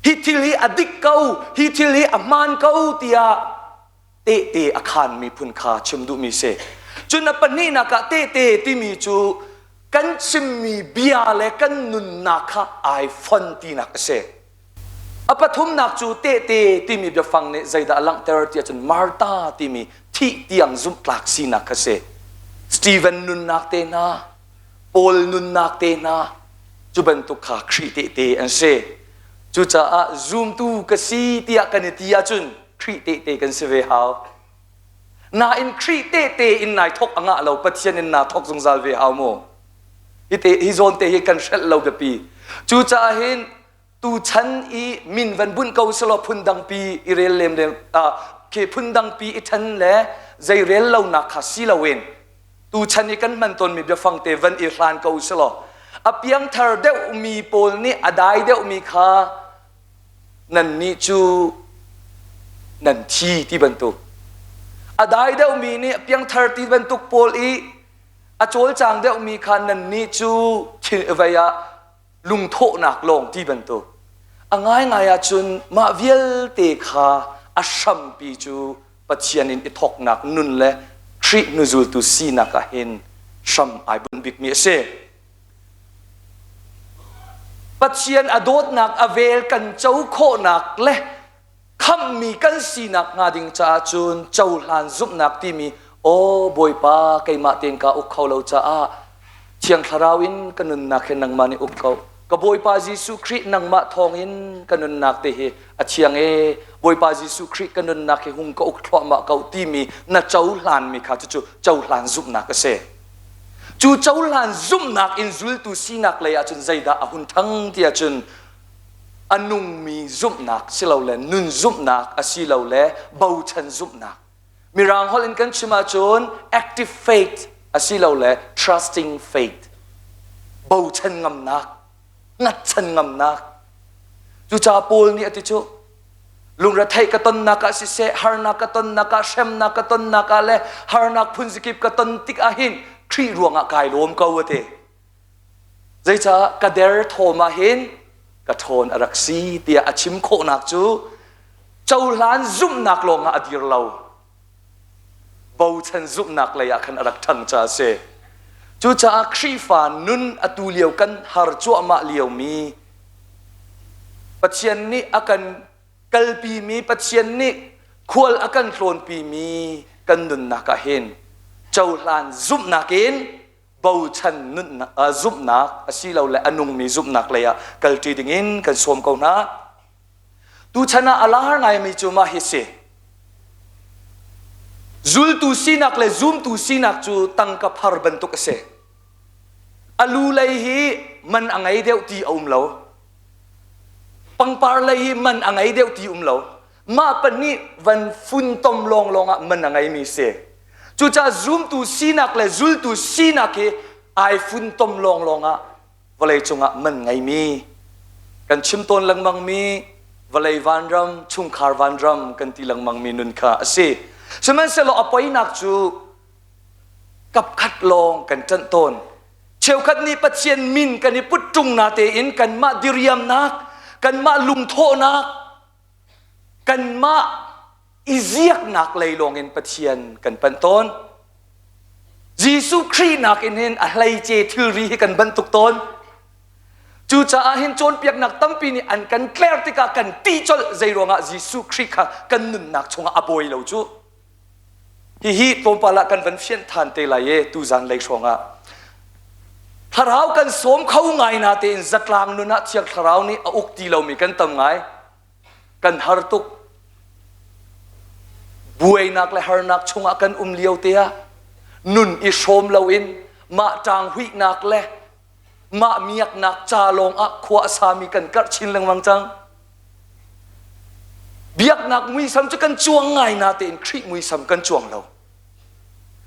hi thil hi a dik ko hi thil hi a hmaan ko tiah. Tehte a khaanmi phun kha chim duhmi si. Cun a pahnihnak ah tehte timi cu kan chimmi bia le kan nunnak kha ai fon tinak a si. A pathumnak cu tehte timi biafang nih zeidah a langhter ti ahcun Martha timi thih tiang zumhtlak sinak kha si. Stephen nunnak te hna, Paul nunnak te hna, cu bantuk kha Khrih tehte an si. Cucaah zumtu ka si tiah kan i ti ahcun Khrih tehte kan si ve hau. Nain Khrih tehte in nai thok a ngah lo, Pathian in naa thok zungzal ve hau mu. Hi te hi zawn te hi kan hrelh lo biapi. Cucaah hin tuchan i min van bunh ko selaw phundangpi i rel lem lem khi phundangpi i ṭhen le zei rel lonak kha si loin tuchan i kan hman tawnmi biafang te van i hlan ko selaw a piangthar deuhmi pawl nih a dai deuhmi kha nannih cu nan thi ti bantuk a dai deuhmi nih piangthar ti bantuk pawl i a cawlcang deuhmi kha nannih cu vei ah lungthawhnak lawng ti bantuk a ngaingai ahcun mah vialte kha a hrampi cu Pathian in i thawknak nun le Khrih hnuzultu sinak ah hin hram ai bunh bikmi a si. Pathian a dawtnak a vel kan co khawhnak le khamhmi kan sinak hnga ding caah cun cohlan zumhnak timi aw Bawipa keimah tein ka uk kho lo caah Thiang Thlarau in ka nunnak hi nangmah nih uk ko. Ka Bawipa Jesuh Khrih nangmah thawngin ka nunnak te hi a thiang e. Bawipa Jesuh Khrih ka nunnak hi hung ka uk thluahmah ko timi na cohlanmi kha cucu cohlan zumhnak a si. Cu cohlan zumhnak in zultu sinak lei ahcun zeidah a hun ṭhang ti ahcun a nungmi zumhnak silole nun zumhnak asilole bochan zumhnak. Mirang holh in kan chim ahcun active faith asilole trusting faith. Bochan ngamnak, hngatchan ngamnak. Cucaah Paul nih a ti cu lungretheih ka tonnak ah siseh, harnak ka tonnak ah, hremnak ka tonnak ah le harnak phunzikip ka ton tik ah hin Khrih ruangah kai lawm ko a ti. Zeicah ka derthawm ah hin ka ṭhawn a rak si tiah a chim khawhnak cu cohlan zumhnak lawngah a dir lo. Bochan zumhnak lei ah khan a rak ṭhang caah a si. Cucaah Khrihfa nun atu lio kan har cuahmah liomi Pathian nih a kan kalpimi Pathian nih khual a kan tlawnpimi kan nunnak ah hin cohlan zumhnak in bochan nunnak zumhnak asilole a nungmi zumhnak lei ah kalṭi dingin kan sawm ko hna. Tuchan ah a lar ngaimi cu mah hi si. Zultu sinak le zumtu sinak cu tangka phar bantuk a si. A lu lei hi man a ngei deuh ti a um lo. Pangpar lei hi man a ngei deuh ti um lo. Mah pahnih van funtom lawnglawng ah man a ngeimi si. Cucaah zumtu sinak le zultu sinak hi ai funtom lawnglawng ah vawlei cungah man ngeimi kan chim tawn lengmangmi vawlei vanram chungkhar vanram kan ti lengmangmi nun kha a si. Sihmanhsehlaw a poinak cu kapkhat lawng kan ṭanh tawn. Cheukhat nih Pathian min kan i put ṭung na tein kanmah diriamnak, kanmah lungthawhnak, kanmah i ziaknak lei lawngin Pathian kan panh tawn. Jesuh Khrih nakin hin a hleice thilri hi kan bantuk tawn. Cucaah hin cawnpiaknak tampi nih an kan tler tikah kan ti colh zei ruangah Jesuh Khrih kha kan nunnak chungah a bawi lo cu. Hihi tlawmpal ah kan van fianh than te lai e tuzan lei hrawng ah. Thlarau kan sawm kho ngai na tein zatlang nun ah Thiang Thlarau nih a uk ti lomi kan tam ngai. Kan har tuk. Buainak le harnak chungah kan um lio te ah nun i hrawm loin mah ṭang huihnak le mah miaknak ca lawng ah khua a sami kan karh chin lengmang cang. Biaknak muisam cu kan cuang ngai na tein Khrih muisam kan cuang lo.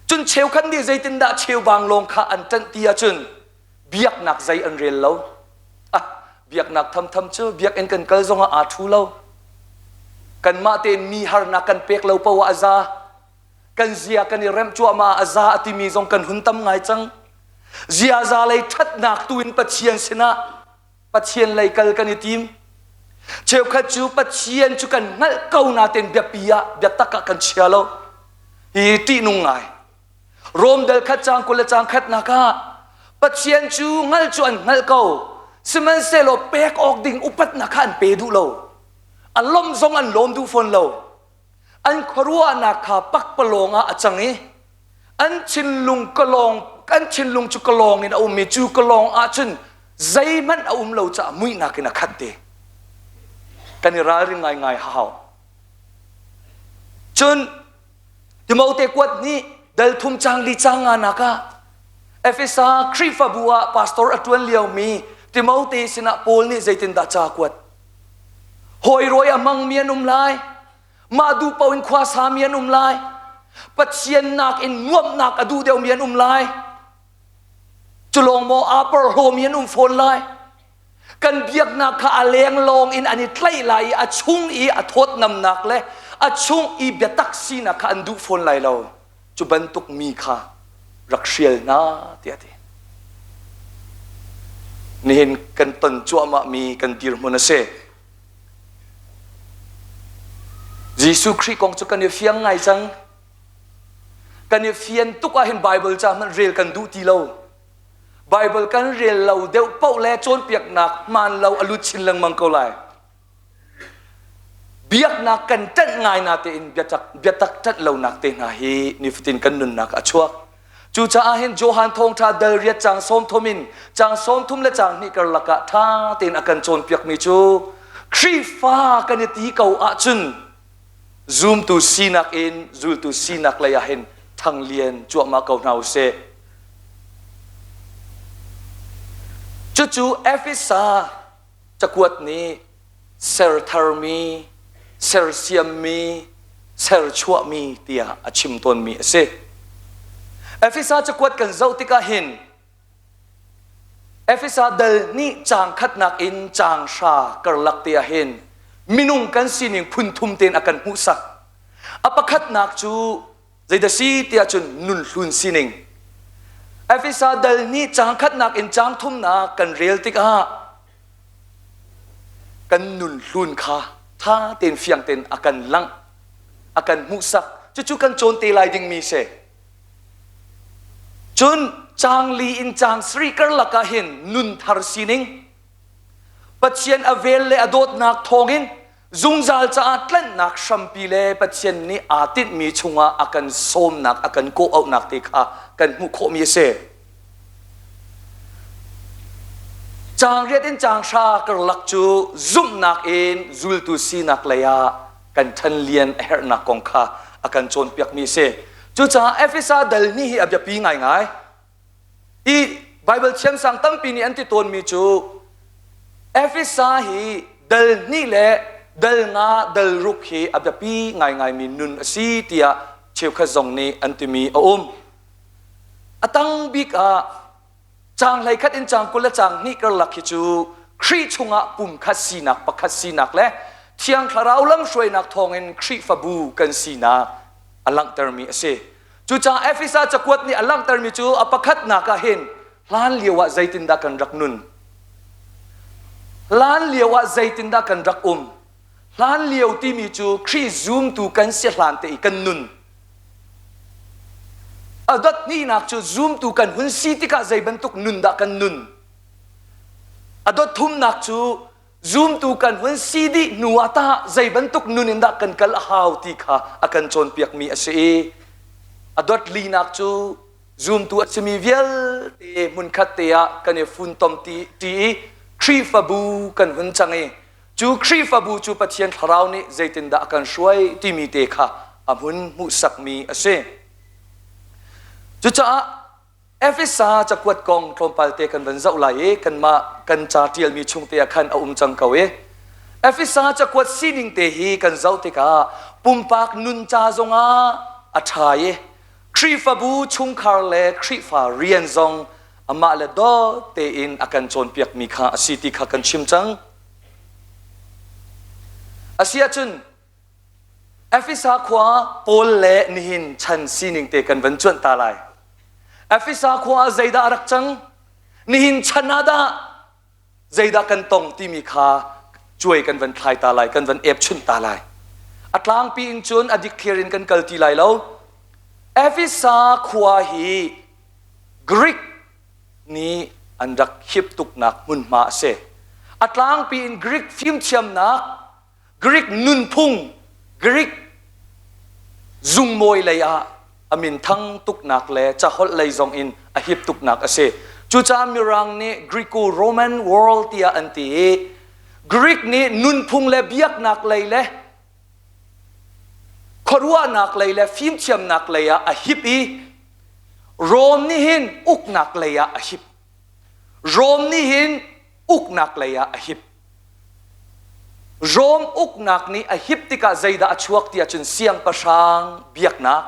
Cun cheukhat nih zeitindah cheubang lawng kha an ṭanh ti ahcun biaknak zei an rel lo. Ah, biaknak thamtham cu biakinn kan kal zongah aa ṭhu lo. Kanmah tein mi harnak kan pek lo poah a za. Kan zia kan i remh cuahmah a za a timi zong kan hun tam ngai cang. Ziaza lei ṭhatnak tu in Pathian sinah Pathian lei kal kan i tim. Cheukhat cu Pathian cu kan hngalh ko nain biapi ah biatak ah kan chia lo. Hi ṭihnung ngai. Rom dal khat caang 20 le caang khatnak ah Pathian cu hngalh cu an hngalh ko. Sihmanhsehlaw pek awk ding upatnak kha an pe duh lo. A lawmh zong an lawm duh fawn lo. An khuaruahnak kha pakpalawng ah a cang i an thinlung kalawng an thinlung cu kalawng in a um i cu kalawng ahcun zeihmanh a um lo caah muihnak in a khat te. Kan i ralring ngaingai hau. Cun Timote kuat nih dal thum cang li cang nga nak ah Efesa Khrihfabu ah pastor a ṭuan liomi Timote sinah Paul nih zeitindah ca kuat? Hawi rawi a hmangmi an um lai. Mah duh paoh in khua sami an um lai. Pathian nakin nuamhnak a duh deuhmi an um lai. Cu lawng maw aa porhlawmi an um fawn lai. Kan biaknak kha a lenglawng in an i tlaih lai i a chung i a thawtnamnak le a chung i biatak sinak kha an duh fawn lai lo. Cu bantuk mi kha rak hrial hna tiah a ti. Nihin kan ton cuahmahmi kan dirhmun a si. Jesuh Khrih kong cu kan i fiang ngai cang. Kan i fian tuk ahhin Baibal ca hmanh rel kan duh ti lo. Baibal kan rel lo deuh paoh le cawnpiaknak hmaan lo a lut chin lengmang ko lai. Biaknak kan ṭanh ngai natein biatak biatak ṭanh lonak te hna hi nifatin kan nunnak a chuak. Cucaah hin Johan thawngṭha dal riat caang 30 in caang 30 le caang hnih karlak ah ṭha tein a kan cawnpiakmi cu Khrihfa kan i ti ko ahcun zumtu sinak in zultu sinak lei ah hin ṭhanglian cuahmah ko hna usih. Cucu Efesa cakuat nih sertharmi, sersiammi, serchuahmi tiah a chim tawnmi a si. Efesa cakuat kan zoh tikah hin Efesa dal nih caang khatnak in caang hra karlak te ah hin minung kan sining phun thum tein a kan hmuhsak. A pakhatnak cu zeidah si tiah cun nun hlun sining. Efesa dal nih caang khatnak in caang thumnak kan rel tikah kan nun hlun kha ṭha tein fiang tein a kan langh a kan hmuhsak cucu kan cawn te lai dingmi si cun caang li in caang sarih karlak ah hin nun thar sining Pathian a vel le a dawtnak thawngin zungzal caah tlanhnak hrampi le Pathian nih aa tinhmi chungah a kan sawmnak a kan kawh auhnak te kha kan hmuh khawhmi a si. Caang riat in caang hra karlak cu zumhnak in zultu sinak lei ah kan ṭhanlian a herhnak kong kha a kan cawnpiakmi a si. Cucaah Efesa dal ni hi a biapi ngaingai. I Baibal thiamsang tampi nih an ti tawnmi cu Efesa hi dal hnih le dal nga dal ruk hi a biapi ngaingaimi nun a si tiah cheukhat zong nih an timi a um. A tang bik ah caang 11 in caang 20 le caang hnih karlak hi cu Khrih chungah pumkhat sinak pakhat sinak le Thiang Thlarau lamhruainak thawngin Khrihfabu kan sinak a langhtermi a si. Cucaah Efesa cakuat nih a langhtermi cu a pakhatnak ah hin hlan lio ah zeitindah kan rak nun? Hlan lio ah zeitindah kan rak um? Hlan lio timi cu Khrih zumtu kan si hlan te i kan nun. A dot hnihnak cu zumtu kan hun si tikah zei bantuk nun dah kan nun? A dot thumnak cu zumtu kan hun si dih hnu ah tah zei bantuk nun in dah kan kal a hau ti kha a kan cawnpiakmi a si i a dot linak cu zumtu a simi vialte hmunkhat te ah kan i funtom ti i Khrihfabu kan hun cang i Cu Khrihfabu cu Pathian Thlarau nih zeitindah a kan hruai timi te kha a hmun hmuhsakmi a si. Cucaah Efesa cakuat kong tlawmpal te kan van zoh lai i kanmah kan ca ṭialmi chung te ah khan a um cang ko i Efesa cakuat sining te hi kan zoh tikah pumpak nun ca zongah a ṭha i Khrihfabu chungkhar le Khrihfa rian zong amah le dawt tein a kan cawnpiakmi kha a si ti kha kan chim cang. Asiahcun Efesa khua Paul le nihin chan sining te kan van cuanh ta lai. Efesa khua ah zeidah a rak cang? Nihin chan ah dah zeidah kan tong timi kha Cuai kan van thlai ta lai, kan van epchunh ta lai. A tlangpi in cun a dikthliar in kan kal ti lai lo. Efesa khua hi Greek nih an rak hip tuknak hmunhma a si. A tlangpi in Greek fimthiamnak, Greek nunphung, Greek zungmawi lei ah a minthang tuknak le caholh lei zong in a hip tuknak a si. Cucaah Mirang nih Greco-Roman world tiah an ti i Greek nih nunphung le biaknak lei le khuaruahnak lei le fimthiamnak lei ah a hip i Rom nih hin uknak lei ah a hip. Rom nih hin uknak lei ah a hip. Rom uknak nih a hip tikah zeidah a chuak ti ahcun siangpahrang biaknak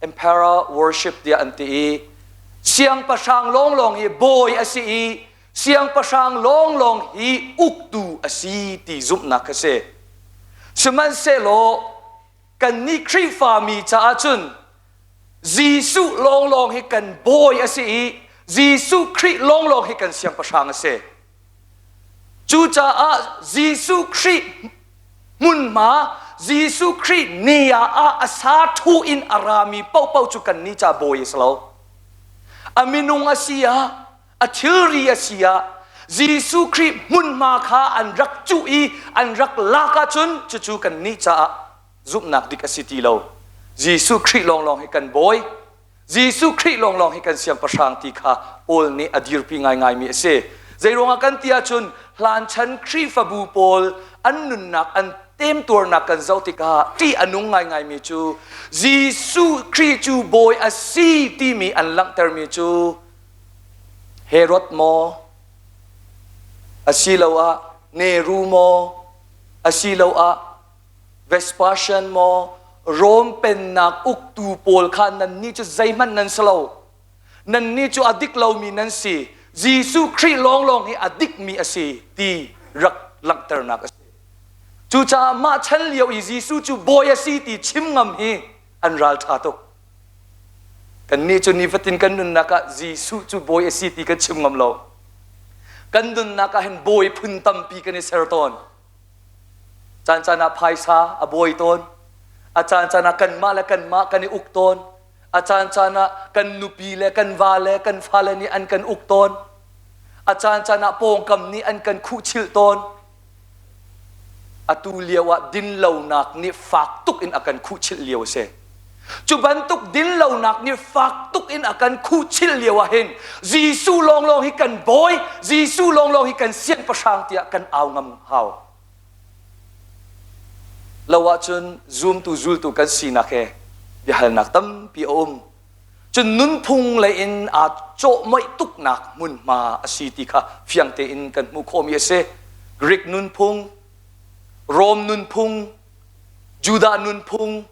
emperor worship tiah an ti i siangpahrang lawnglawng hi bawi a si i siangpahrang lawnglawng hi uktu a si ti zumhnak a si. Sihmanhsehlaw kannih Khrihfami caah cun Jesuh lawnglawng hi kan bawi a si i Jesuh Khrih lawnglawng hi kan siangpahrang a si. Cucaah Jesuh Khrih hmunhma Jesuh Khrih ni ah a sa thu in a rami paohpaoh cu kan ni ca bawi a si lo. A minung a si ah, a thilri a si ah, Jesuh Khrih hmunhma kha an rak cuh i an rak lak ahcun cucu kan nih caah zumhnak dik a si ti lo. Jesuh Khrih lawnglawng hi kan bawi. Jesuh Khrih lawnglawng hi kan siangpahrang ti kha Paul nih a dirpi ngaingaimi a si. Zeiruangah kan ti ahcun hlanchan Khrihfabu pawl an nunnak an temtuarnak kan zoh tikah ṭih a nung ngaingaimi cu Jesuh Khrih cu bawi a si timi an langhtermi cu Herod maw asiloah Nero maw asiloah Vespasian maw Rom pennak uktu pawl kha nannih cu zeihmanh nan si lo. Nannih cu a dik lomi nan si. Jesuh Khrih lawnglawng hi a dikmi a si ti rak langhternak a si. Cucaah mah chan lio i Jesuh cu bawi a si ti chim ngam hi an ral ṭha tuk. Kannih cu nifatin kan nunnak ah Jesuh cu bawi a si ti kan chim ngam lo. Kan nunnak ah hin bawi phun tampi kan i ser tawn. Caan caan ah phaisa a bawi tawn. A caan caan ah kanmah le kanmah kan i uk tawn. A caan caan ah kan nupi le kan va le kan fale nih an kan uk tawn. A caan caan ah pawngkam nih an kan khuhchilh tawn. Atu lio ah dinlonak nih fak tuk in a kan khuhchilh lio a si. Cu bantuk dinlonak nih fak tuk in a kan khuhchilh lio ah hin Jesuh lawnglawng hi kan bawi, Jesuh lawnglawng hi kan siangpahrang tiah kan au ngam hau. Lo ahcun zumtu zultu kan sinak he biahalnak tampi a um. Cun nunphung lei in aa cawhmoih tuknak hmunhma a si ti kha fiang tein kan hmuh khawhmi a si. Greek nunphung, Rom nunphung, Judah nunphung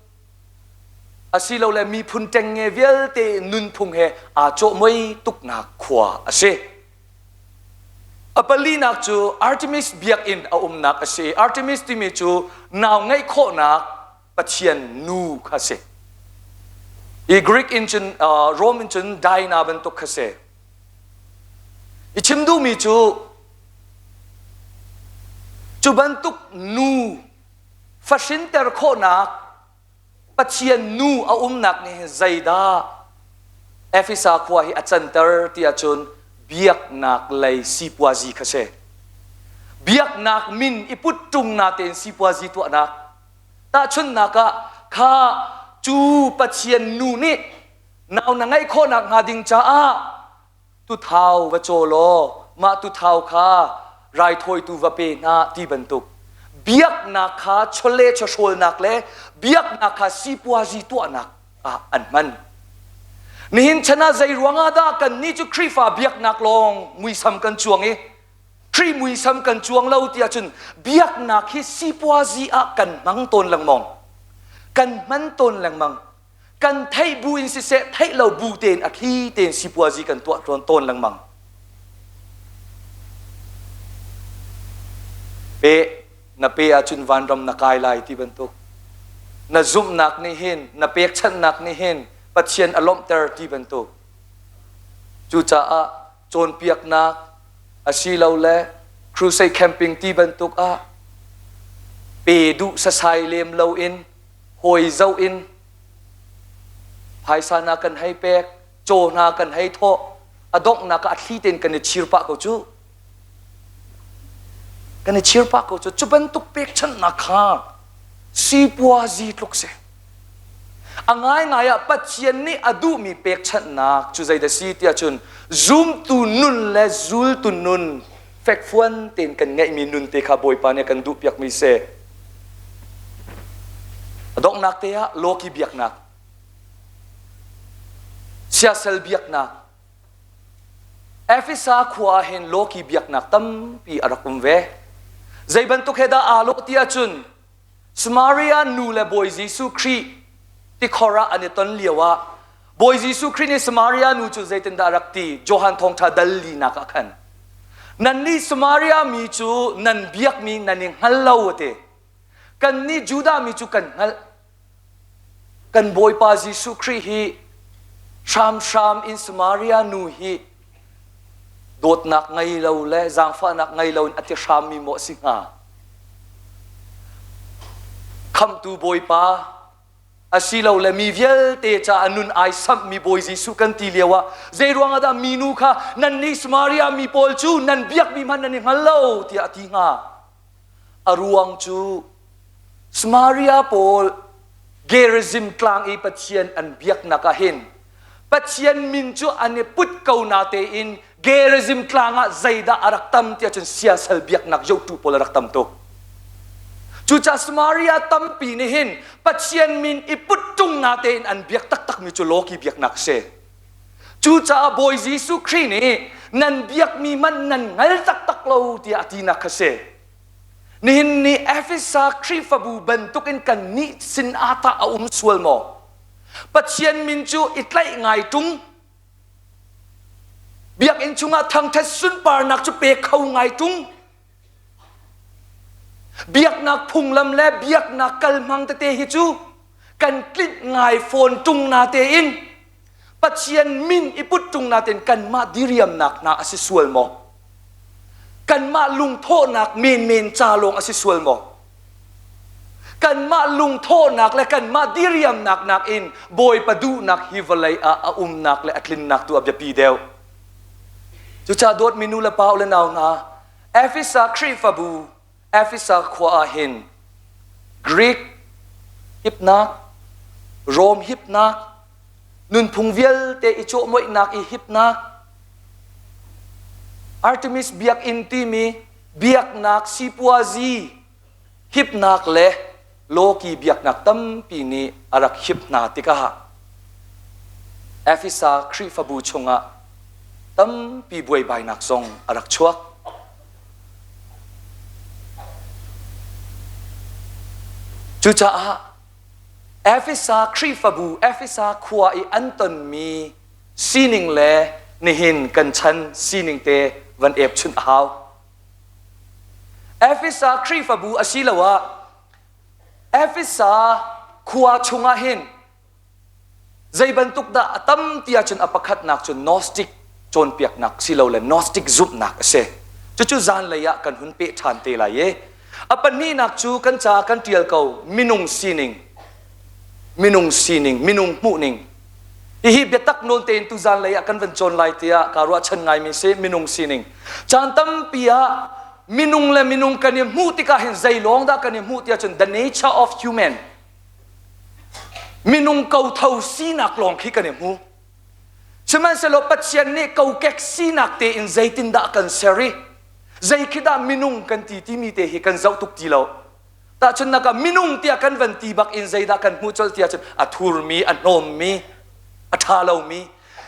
asilole miphun ṭengnge vialte nunphung he aa cawhmoi tuknak khua a si. A palinak cu Artemis biakinn a umnak a si. Artemis timi cu nau ngeih khawhnak pathian nu kha si. I Greek in cun uh, Rome in cun Diana bantuk kha si. I chim duhmi cu cu bantuk nu fahrinter khawhnak Pathian nu a umnak nih hin zeidah Efesa khua hi a canter ti ahcun biaknak lei sipuazi kha si. Biaknak min i put ṭung na tein sipuazi tuahnak. Tahchunhnak ah kha cu Pathian nu nih nau na ngeih khawhnak hnga ding caah tuthau va caw law mah tuthau kha raithawitu va pe hna ti bantuk biaknak kha chawleh chawhrawlnak le biaknak kha sipuazi tuahnak ah an hman. Nihin chan ah zei ruangah dah kannih cu Khrihfa biaknak lawng muisam kan cuang i Khrih muisam kan cuang lo tiah cun biaknak hi sipuazi ah kan hmang tawn lengmang. Kan hman tawn lengmang. Kan theih bu in siseh theih lo bu tein a thli tein sipuazi kan tuah tawn tawn lengmang. Pe na pe ahcun vanram na kai lai ti bantuk. Na zumhnak nih hin na pekchanhnak nih hin Pathian a lawmhter ti bantuk. Cucaah cawnpiaknak asilole crusade camping ti bantuk ah. Pe duh sasai lem loin hawi zoh in phaisa hna kan hei pek, caw hna kan hei thawh, a donghnak ah a thli tein kan i chir pah ko cu. Kan i chir pah ko cu. Cu bantuk pekchanhnak kha sipuazi tluk si. A ngaingai ah Pathian nih a duhmi pekchanhnak cu zeidah si tiah cun zumtu nun le zultu nun fekfuan tein kan ngeihmi nun te kha Bawipa nih a kan duhpiakmi si. A donghnak te ah lawki biaknak, siasal biaknak, Efesa khua ah hin lawki biaknak tampi a rak um ve. Zei bantuk he dah aa lawh ti ahcun Samaria nu le Bawi Jesuh Khrih tikhor ah an i ton lio ah Bawi Jesuh Khrih nih Samaria nu cu zeitindah a rak ti? Johan Thawngṭha dal linak ah khan nannih Samaria mi cu nan biakmi nan i hngal lo a ti. Kannih Judah mi cu kan hngalh. Kan Bawipa Jesuh Khrih hi hramhram in Samaria nu hi dawtnak ngei lo le zaangfahnak ngei lo in a ti hrammi maw a si hnga? Khamhtu Bawipa asilole mi vialte ca a nun ai samhmi Bawi Jesuh kan ti lio ah zei ruangah dah minu kha nannih Samaria mi pawl cu nan biakmi hmanh nan i hngal lo tiah a ti hnga? A ruang cu Samaria pawl Gerizim tlang i Pathian an biaknak ah hin Pathian min cu an i put ko natein Gerizim tlang ah zeidah a rak tam tiah cun siasal biaknak zohtu pawl a rak tam tuk. Cucaah Samaria tampi nih hin Pathian min i put ṭung natein an biak taktakmi cu lawki biaknak a si. Cucaah Bawi Jesuh Khrih nih nan biakmi hmanh nan hngal taktak lo tiah a tinak kha si. Nihin ni Efesa Khrihfabu bantukin kan nih sin ah tah a um sual maw? Pathian min cu i tlaih ngai ṭung. Biakinn chungah thangṭhat sunparnak cu pe kho ngai ṭung. Biaknak phunglam le biaknak kalhmang tete hi cu kan tlinh ngai fawn ṭung na tein Pathian min i put ṭung na tein kanmah diriamnak hna a si sual maw? Kanmah lungthawhnak menmen ca lawng a si sual maw? Kanmah lungthawhnak le kanmah diriamnak nakin Bawipa duhnak hi vawlei ah a umnak le a tlinnak tu a biapi deuh. Cucaah dawtmi nu le pa u le nau hna, Efesa Khrihfabu, Efesa khua ah hin Greek hipnak, Rom hipnak, nunphung vialte i cawhmoihnak i hipnak, Artemis biakinn timi biaknak sipuazi hipnak le lawki biaknak tampi nih a rak hip hna tikah Efesa Khrihfabu chungah tampi buaibainak zong a rak chuak. Cucaah Efesa Khrihfabu, Efesa khua i an tonmi sining le nihin kan chan sining te van epchunh a hau. Efesa Khrihfabu asiloah Efesa khua chungah hin zei bantuk dah a tam ti ahcun a pakhatnak cu Gnostic cawnpiaknak silole Gnostic zumhnak a si. Cucu zanlei ah kan hun peh ṭhan te lai i a pahnihnak cu kan ca kan ṭial ko minung sining minung sining minung hmuhning Hihi biatak nawn tein tuzan lei ah kan van cawn lai tiah kaa ruahchan ngaimi si minung sining. Caan tampi ah minung le minung kan i hmuh tikah hin zei lawng dah kan i hmuh tiah cun the nature of human minung kotho sinak lawng khi kan i hmu. Sihmanhsehlaw Pathian nih kokek sinak tein zeitindah kan ser i zei khi dah minung kan ti timi te hi kan zoh tuk ti lo. Tahchunhnak ah minung tiah kan van ti bak in zeidah kan hmuh colh tiah cun a thurmi, a hnawmmi, a ṭha lomi.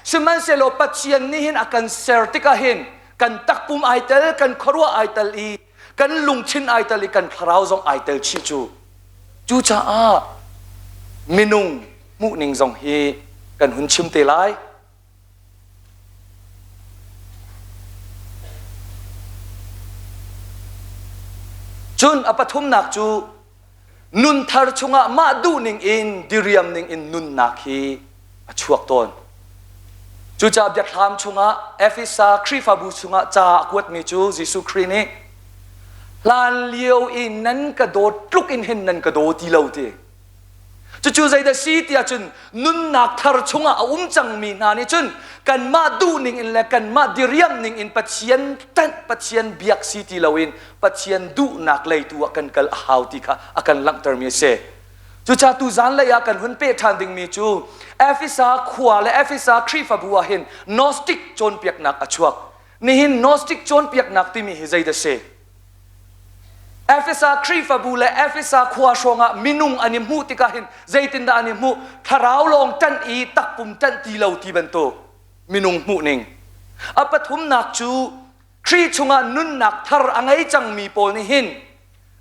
Sihmanhsehlaw Pathian nih hin a kan ser tikah hin kan takpum ai tel, kan khuaruah ai tel i kan lungthin ai tel i kan thlarau zong ai tel chih cu. Cucaah minung hmuhning zong hi kan hun chim te lai. Cun a pathumnak cu nunthar chungah mah duhning in diriam ning in nunnak hi a chuak tawn. Cucaah biathlam chungah Efesa Khrihfabu chungah ca a kuatmi cu Jesuh Khrih nih. Hlan lio i nan ka dawt tluk in hin nan ka daw ti lo ti. Cucu zeidah si tiah cun nunnak thar chungah a um cangmi hna nih cun kanmah duhning in le kanmah diriam ning in Pathian ṭanh Pathian biak si ti loin Pathian duhnak lei tu ah kan kal a hau ti kha a kan langhtermi a si. Cucaah tu zanlei ah kan hun peh ṭhan dingmi cu Efesa khua le Efesa Khrihfabu ah hin Gnostic cawnpiaknak a chuak. Nihin Gnostic cawnpiaknak timi hi zeidah si? Efesa Khrihfabu le Efesa khua hrawngah minung an i hmuh tikah hin zeitindah an i hmuh? Thlarau lawng ṭanh i takpum ṭanh ti lo ti bantuk minung hmuhning. A pathumnak cu Khrih chungah nunnak thar a ngei cangmi pawl nih hin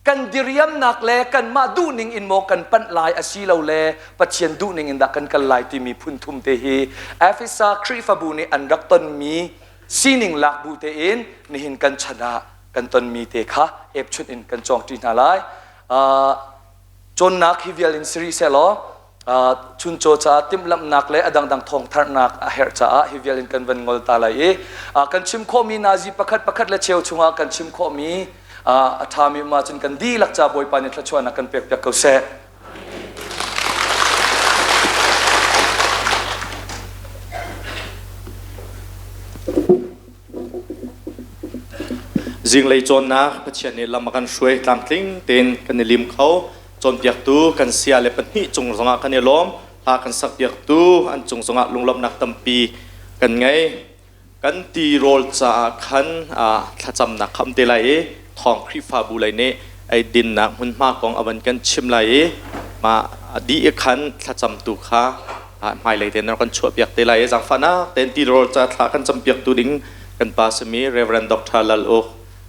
kan diriamnak le kanmah duhning in maw kan panh lai asilole Pathian duhning in dah kan kal lai timi phun thum te hi Efesa Khrihfabu nih an rak tonmi sining lak bu tein nihin kan chan ah kan tonmi te kha epchun in kan cawngṭi hna lai. Cawnnak hi vial in siri sehlaw chuncaw caah timhlamhnak le a dangdang thawngtharnak a herh caah hi vial in kan van ngol ta lai i kan chim khawhmi nazi pakhat pakhat le cheu chungah kan chim khawhmi a ṭhami um ahcun kan dihlak ca Bawipa nih thluachuahnak kan pek piak ko seh. Zinglei cawnnak Pathian nih lam a kan hruai tlamtling tein kan i lim kho. Cawnpiaktu kan sia le pahnih cung zongah kan i lawm. Hla kan sakpiaktu an cung zongah lunglawmhnak tampi kan ngei. Kan tirawl caah khan thlacamnak kha um te lai i thawng Khrihfabu lei nih ei dinnak hmunhma kong a van kan chim lai i mah dih i khan thlacamtu kha hmailei te nan kan chuahpiak te lai i zaangfahnak tein tirawl ca thla kan campiaktu ding kan pa simi Reverend Dr. Lal Uk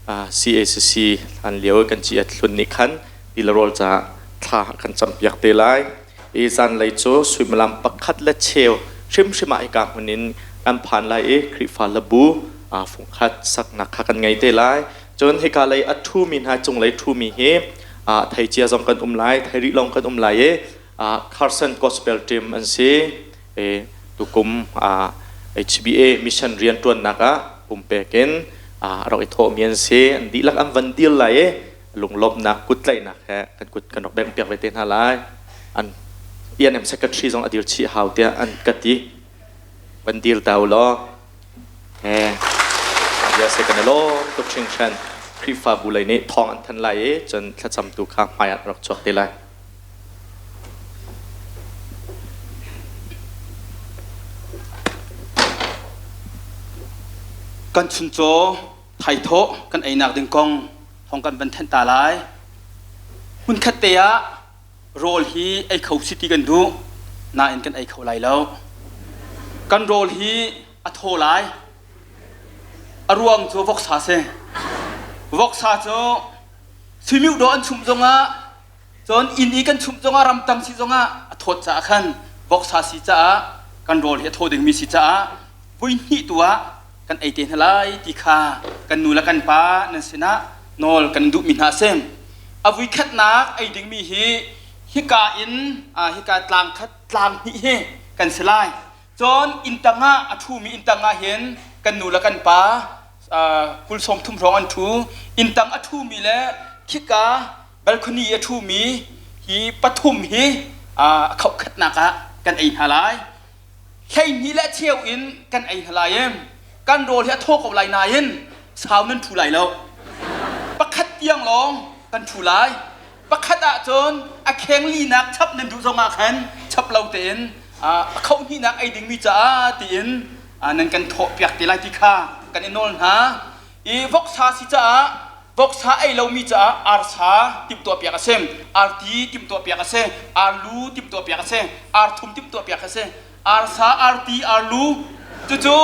CACC hlan lio kan ci at hlun nih khan tirawl ca thla kan campiak te lai. I zanlei cu suimilam pakhat le cheu hrimhrim ah hika hmun in kan phan lai i Khrihfa labu fungkhat saknak kha kan ngei te lai. Cun hika lei a ṭhumi hna cunglei ṭhumi hi theicia zong kan um lai, thei rih lawng kan um lai i Carson Gospel Team an si. Tukum HBA mission rianṭuannak ah pumpek in rak i thawhmi an si. An dihlak an van dil lai i lunglawmhnak kuttlaihnak he kan kut kan rak bengh piak ve te hna lai. An ENM secretary zong a dir chih hau tiah an ka ti. Van dir ta u law. He bia se kan i lawm tuk hringhran. Khrihfabu lei nih thawng an thanh lai i cun thlacamtu kha hmai ah rak chuak te lai. Kan chuncaw thaithawh kan einak ding kong thawng kan van thanh ta lai. Hmunkhat te ah rawl hi ei kho si ti kan duh nain kan ei kho lai lo. Kan rawl hi a thaw lai. A ruang cu voksa si. Voksa cu suimiu dawh an chumh zongah cun inn i kan chumh zongah ramtang si zongah a thawt caah khan voksa si caah kan rawl hi a thaw dingmi si caah vui hnih tu ah kan ei te hna lai ti kha kan nu le kan pa nan sinah nawl kan duhmi hna a si. A vui khatnak ei dingmi hi hika in hika tlang khat tlang hnih hi kan si lai. Cun inntang ah a ṭhumi inntang ah hin kan nu le kan pa kul sawm thum hrawng an ṭhu. Inntang a ṭhumi le khika balcony a ṭhumi hi pathum hi a khauhkhatnak ah kan ei hna lai. 12 le cheu in kan ei hna lai i kan rawl hi a thaw ko lai nain sau nan ṭhu lai lo. Pakhat tiang lawng kan ṭhu lai. Pakhat ah cun a kheng linak chap nan duh zongah khan chap lo tein a khohhnihnak ei dingmi caah tiin nan kan thawhpiak te lai ti kha kan i nawl hna. I voksa si caah voksa ei lomi caah arsa timhtuahpiak a si, arti timhtuahpiak a si, arlu timhtuahpiak a si, arthum timhtuahpiak a si, arsa, arti, arlu cucu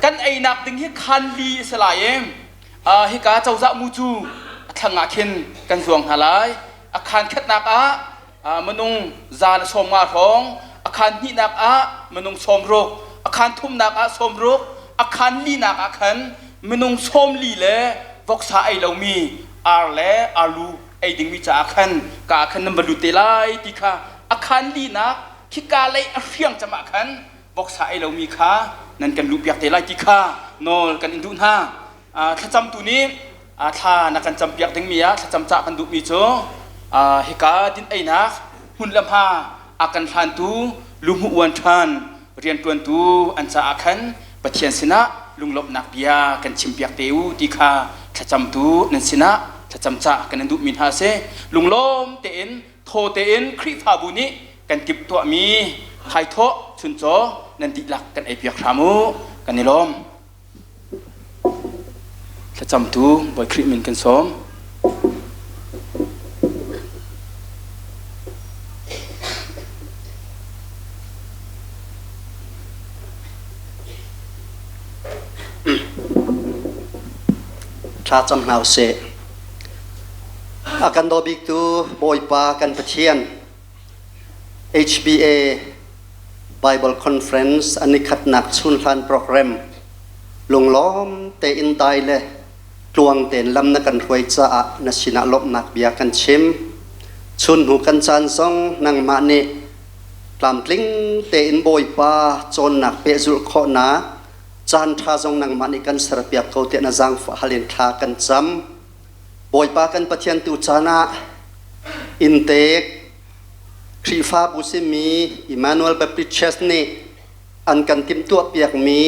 kan einak ding hi khanli a si lai i hika cozah mu cu a thlang ah khin kan zuang hna lai. A khan khatnak ah minung za le sawm nga hrawng, a khan hnihnak ah minung sawm ruk, a khan thumnak ah sawm ruk, a khan linak ah khan minung sawm li le voksa ei lomi ar le arlu ei dingmi caah khan ka ah khan nan va lut te lai ti kha a khan linak khika lei a hriang cem ah khan voksa ei lomi kha nan kan luhpiak te lai ti kha nawl kan in duh hna. Thlacamtu nih thla na kan campiak dingmi ah thlacam cah kan duhmi cu hika din einak hmun le hma a kan hlantu luhmuh uan ṭhan rianṭuantu an caah khan Pathian sinah lunglawmhnak bia kan chimpiak te u ti kha thlacamtu nan sinah thlacam cah kan in duhmi hna a si. Lunglawm tein thaw tein Khrihfabu nih kan timhtuahmi thaithawh chuncaw nan dihlak kan eipiak hram u. Kan i lawm. Thlacamtu Bawi Khrih min kan sawm. Thla cam hna usih. A kan daw biktu Bawipa kan Pathian HBA Bible Conference an i khatnak chunhlan program lunglawm tein dai le tluang tein lam na kan hruai caah na sinah lawmhnak bia kan chim. Chun hnu kan caan zong nangmah nih tlamtling tein Bawipa cawnnak pehzulh khawhnak caan ṭha zong nangmah nih kan serpiak ko tiah na zaangfah hal in thla kan cam. Bawipa kan Pathian tu caan ah inntek Khrihfabu simi Emmanuel Baptist Church nih an kan timhtuahpiakmi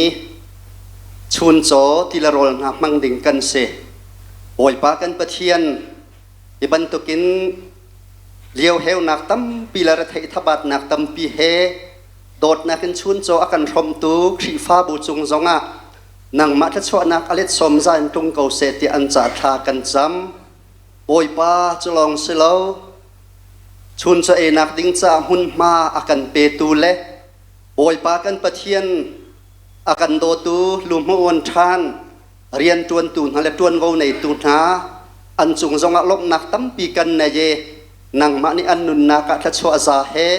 chuncaw tilarawl hna hmang ding kan si. Bawipa kan Pathian hi bantukin lioheunak tampi le retheih thabatnak tampi he dawtnak in chuncaw a kan hrawmtu Khrihfabu cung zongah nangmah thluachuahnak a let sawm za in tlung ko seh tiah an ca thla kan cam. Bawipa cu lawng si lo, chun chaw einak ding caah hmunhma a kan petu le Bawipa kan Pathian a kan dawtu luhmuh ṭhan rianṭuantu hna le ṭuanvo neitu hna an cung zongah lawmhnak tampi kan nei i nangmah nih an nunnak ah thluachuah za he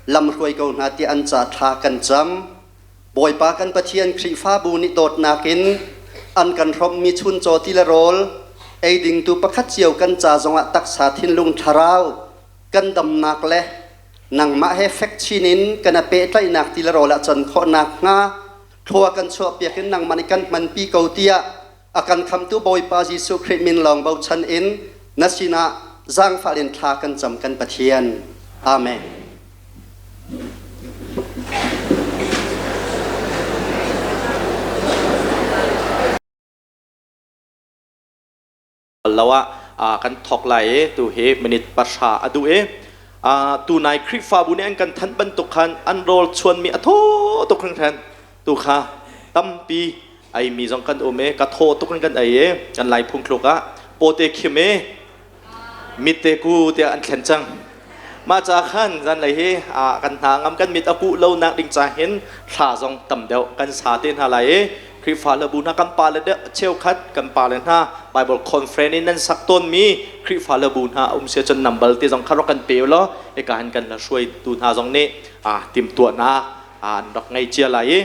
lamhruai ko hna tiah an ca thla kan cam. Bawipa kan Pathian Khrihfabu nih dawtnak in an kan hrawmhmi chuncaw ti le rawl ei dingtu pakhat cio kan ca zongah taksa thinlung thlarau kan damnak le nangmah he fek chin in kan a pehtlaihnak ti le rawl ah can khawhnak hnga thlua kan chuahpiak in nangmah nih kan hmanpi ko tiah a kan khamtu Bawipa Jesuh Khrih min lawng bochan in na sinah zaangfah in thla kan cam kan Pathian. Amen. Lo ah kan thok lai i tu hi minute 10 a duh i tunai Khrihfabu nih an kan thanh bantuk khan an rawl chuanmi a thaw tuk hringhran tu kha tampi ei mi zong kan um i ka thaw tuk in kan ei i kan lai phungthluk ah pawte khim i mitte ku tiah an thlen cang mah ca khan zanlei hi kan hna ngam kan mit a kuh lo nak ding ca hin thla zong tam deuh kan sa te hna lai i Khrihfa hlabu hna kan pa le cheukhat kan pa le hna Bible conference in nan sak tawnmi Khrihfa hlabu hna um sia cun nambal te zong kha rak kan pe law eka han kan la hruaitu hna zong nih timtuahnak an rak ngei cia lai i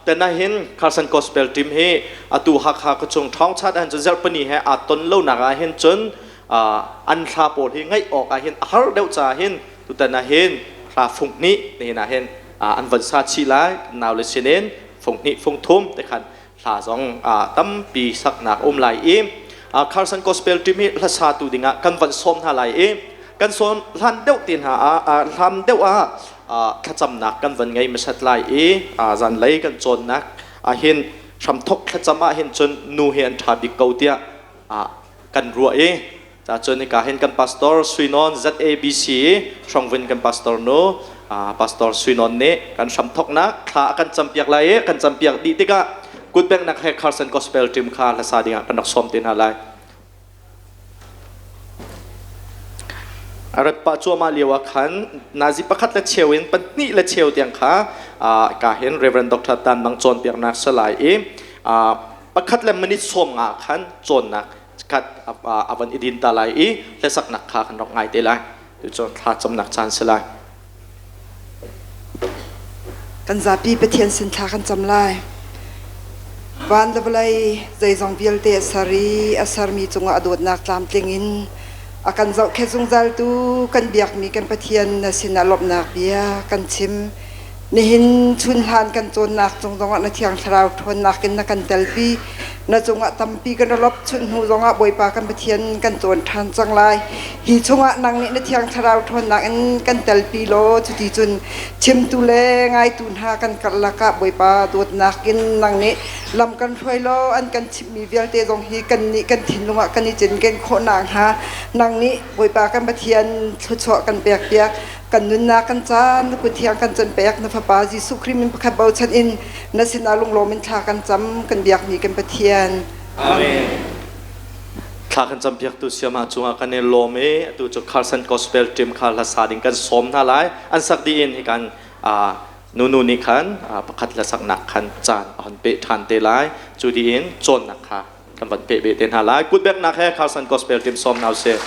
tena hin Carson Gospel team hi atu Hakha khuachung ṭhawng chat ah hin cun zarhpini he aa ton lonak ah hin cun an hla pawl hi ngaih awk ah hin a har deuh caah hin tutan ah hin hla fung hnih nihin ah hin an van sa chih lai nau le sinin fung hnih fung thum te khan hla zong tampi saknak um lai i Carson Gospel team hi hlasa tu dingah kan van sawm hna lai i kan sawm hlan deuh te hna ah hlam deuh ah thlacamnak kan van ngei hmasat lai i zanlei kan cawnnak ah hin hramthok thlacam ah hin cun nu hi an ṭha bik ko tiah kan ruah i cun hika hin kan pastor Suinon ZABC Hrongvin kan pastor nu pastor Suinon nih kan hramthoknak thla a kan campiak lai i kan campiak dih tikah kutbengnak he Carson Gospel team kha hlasa dingah kan rak sawm te hna lai. A rat pah cuahmah lio ah khan nazi pakhat le cheu in pahnih le cheu tiang kha ka hin Reverend Dr. Tan Mang cawnpiaknak salai i pakhat le minute 50 khan cawnnak khat a van i din ta lai i hlasaknak kha kan rak ngai te lai. Tucun thla camnak caan si lai. Kan zapi Pathian sin thla kan cam lai. Van le vawlei zeizong vialte a ser i a sermi cungah a dawtnak tlamtling in a kan zohkhenh zungzaltu kan biakmi kan Pathian na sinah lawmhnak bia kan chim. Nihin chunhlan kan cawnnak cung zongah na Thiang Thlarau ṭhawnnak in na kan telpi. Na cungah tampi kan i lawp chun hnu zongah Bawipa kan Pathian kan cawn ṭhan cang lai. Hi chungah nang nih na Thiang Thlarau ṭhawnnak in kan telpi law cuti cun chimtu le ngaitu hna kan karlak ah Bawipa dawtnak in nang nih lam kan hruai law an kan chimhmi vialte zong hi kannih kan thinlung ah kan i cinken khawh nakhnga nang nih Bawipa kan Pathian thluachuah kan pekpiak. Kan nunnak kan caan na kut thiang kan canpek na Fapa Jesuh Khrih min pakhat bochan in na sinah lunglawm in thla kan cam kan biakmi kan Pathian. Amen. Thla kan campiaktu siama cungah kan i lawm i atu cu Carson Gospel Team kha hlasa ding kan sawm hna lai. An sak dih in hi kan nunu nih khan pakhat hlasaknak khan caan a hon pe ṭhan te lai. Cu dih in cawnnak kha kan van peh ve te hna lai. Kutbeknak he Carson Gospel Team sawm hna usih.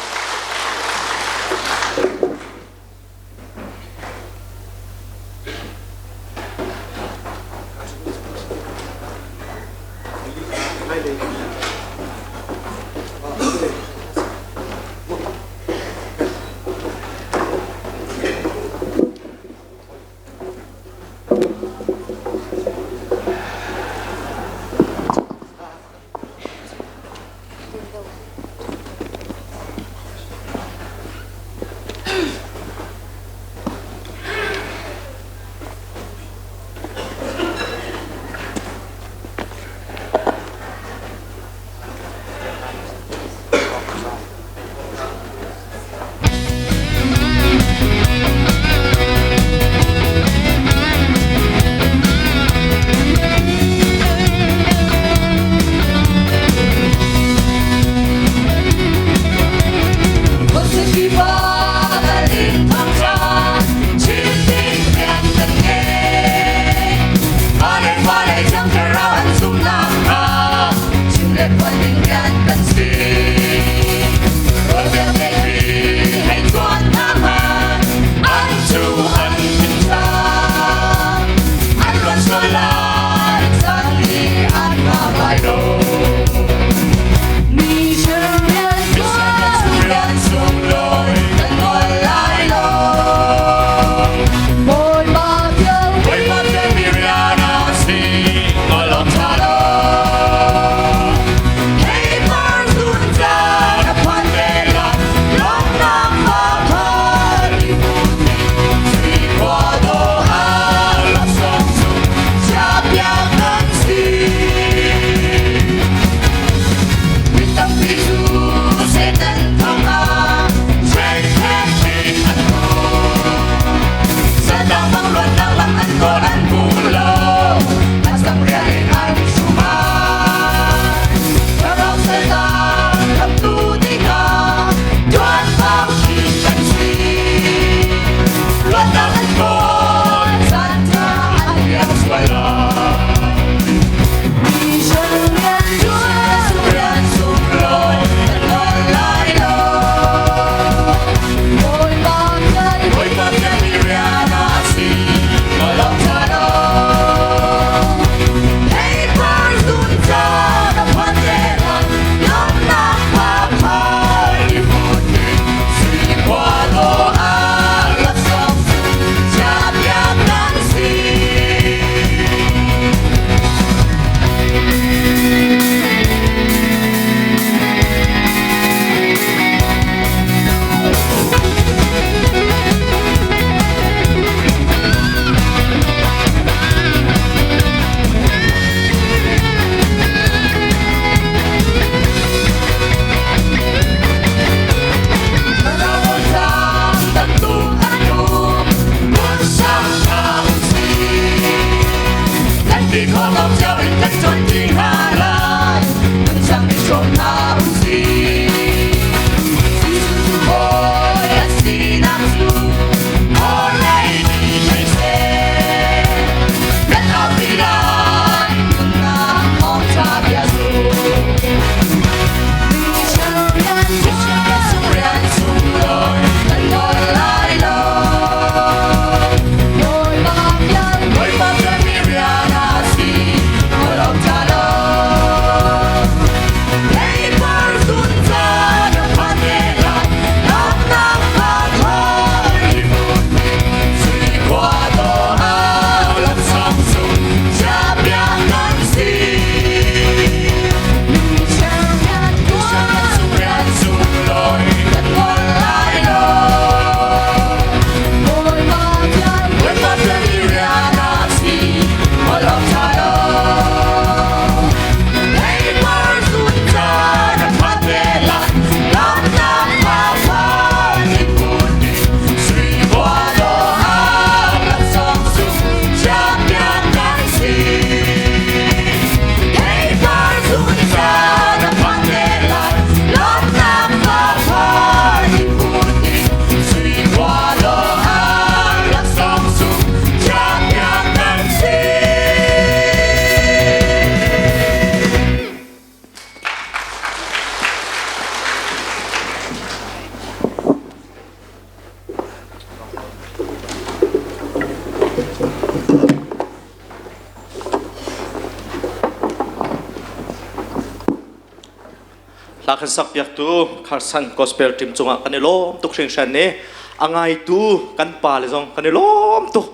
Hla kan sak piaktu Carson Gospel team cungah kan i lawm tuk hringhran ne. A ngaitu kan pa le zong kan i lawm tuk.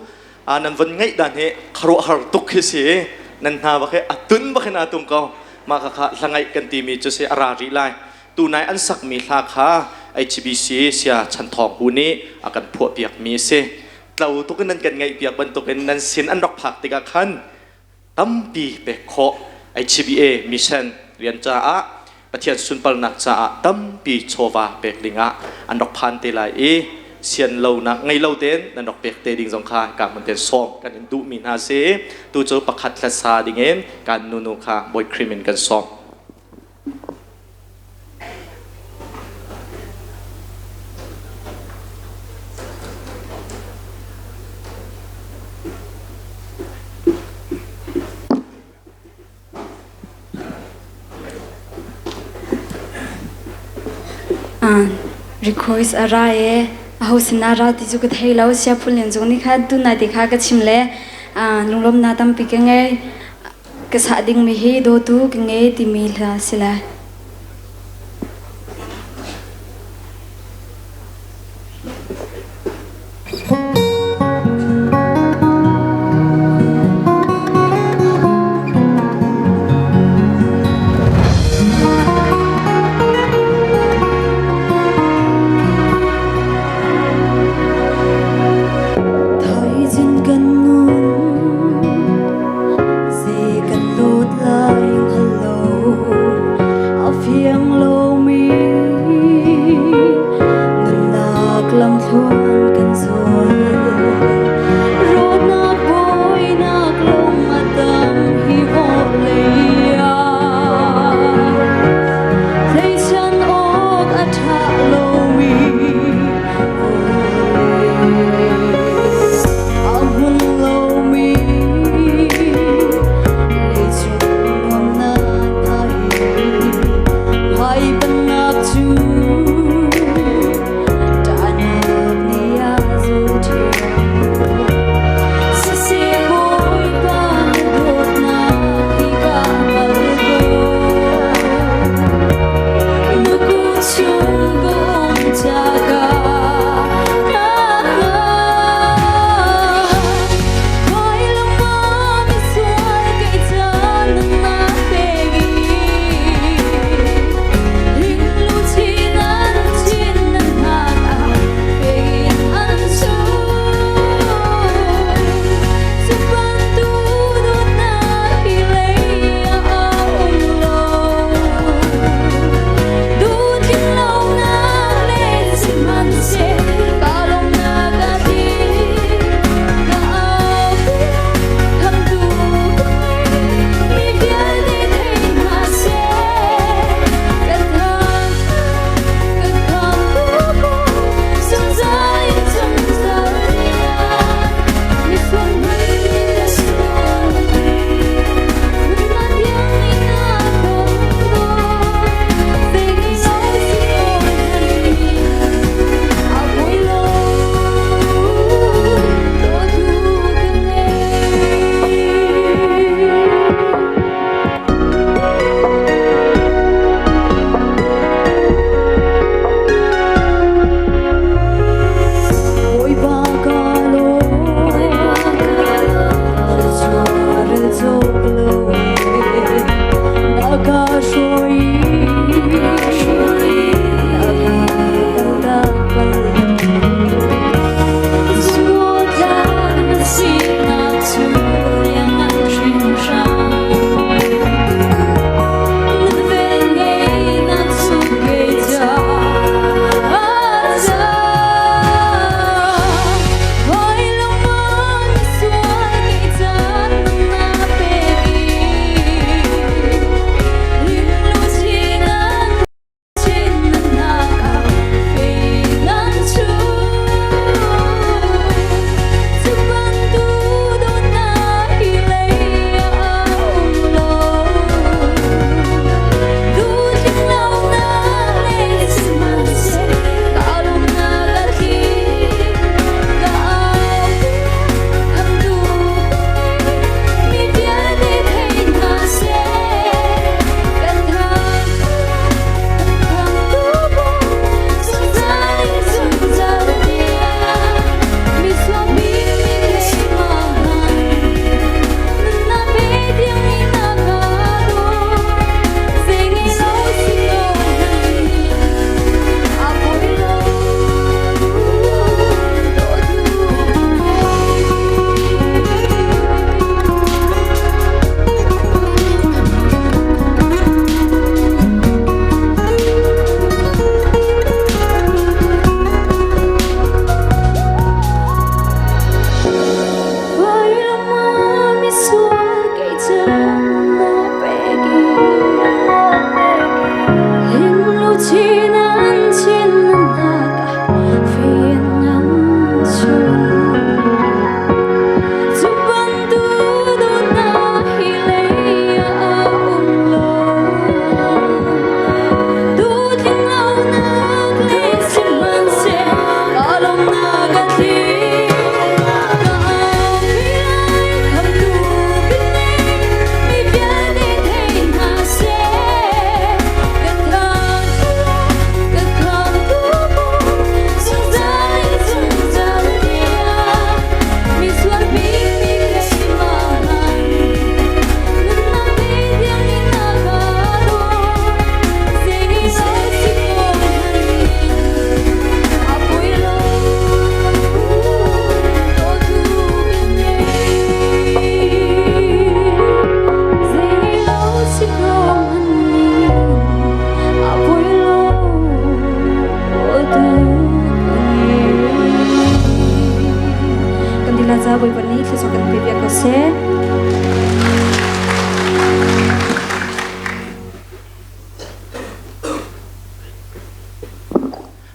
Nan von ngaih dan hi khuaruahhar tuk khi si. Nan hna bak hi a tun bak in aa tung ko. Mah kha kha hla ngaih kan timi cu si a ra rih lai. Tunai an sakmi hla kha HBC Sia Chan Thawng Hu nih a kan phuah piakmi a si. Tlo tuk in nan kan ngaih piak bantukin nan sin an rak phak tikah khan tampi pek khawh HBA mission rian caah Pathian sunparnak caah tampi chawva pek dingah an rak phan te lai i sian lonak ngei lo tein nan rak pek te ding zong kha ka hmun ten sawm kan in duhmi hna si tu cu pakhat hlasa dingin kan nunu kha Bawi Khrih min kan sawm. Request a ra e aho sin ah ra ti cu ka thei lo sia phun len zong nih khan tunai te kha ka chim le lunglawmnak tampi ka ngei. Ka sah dingmi hi dawtu ka ngei timi hla si lai. Thaizing kan nun zei kan dawt lai hngal lo. kan la ca Bawipa nih thluachuah kan pe piak ko seh.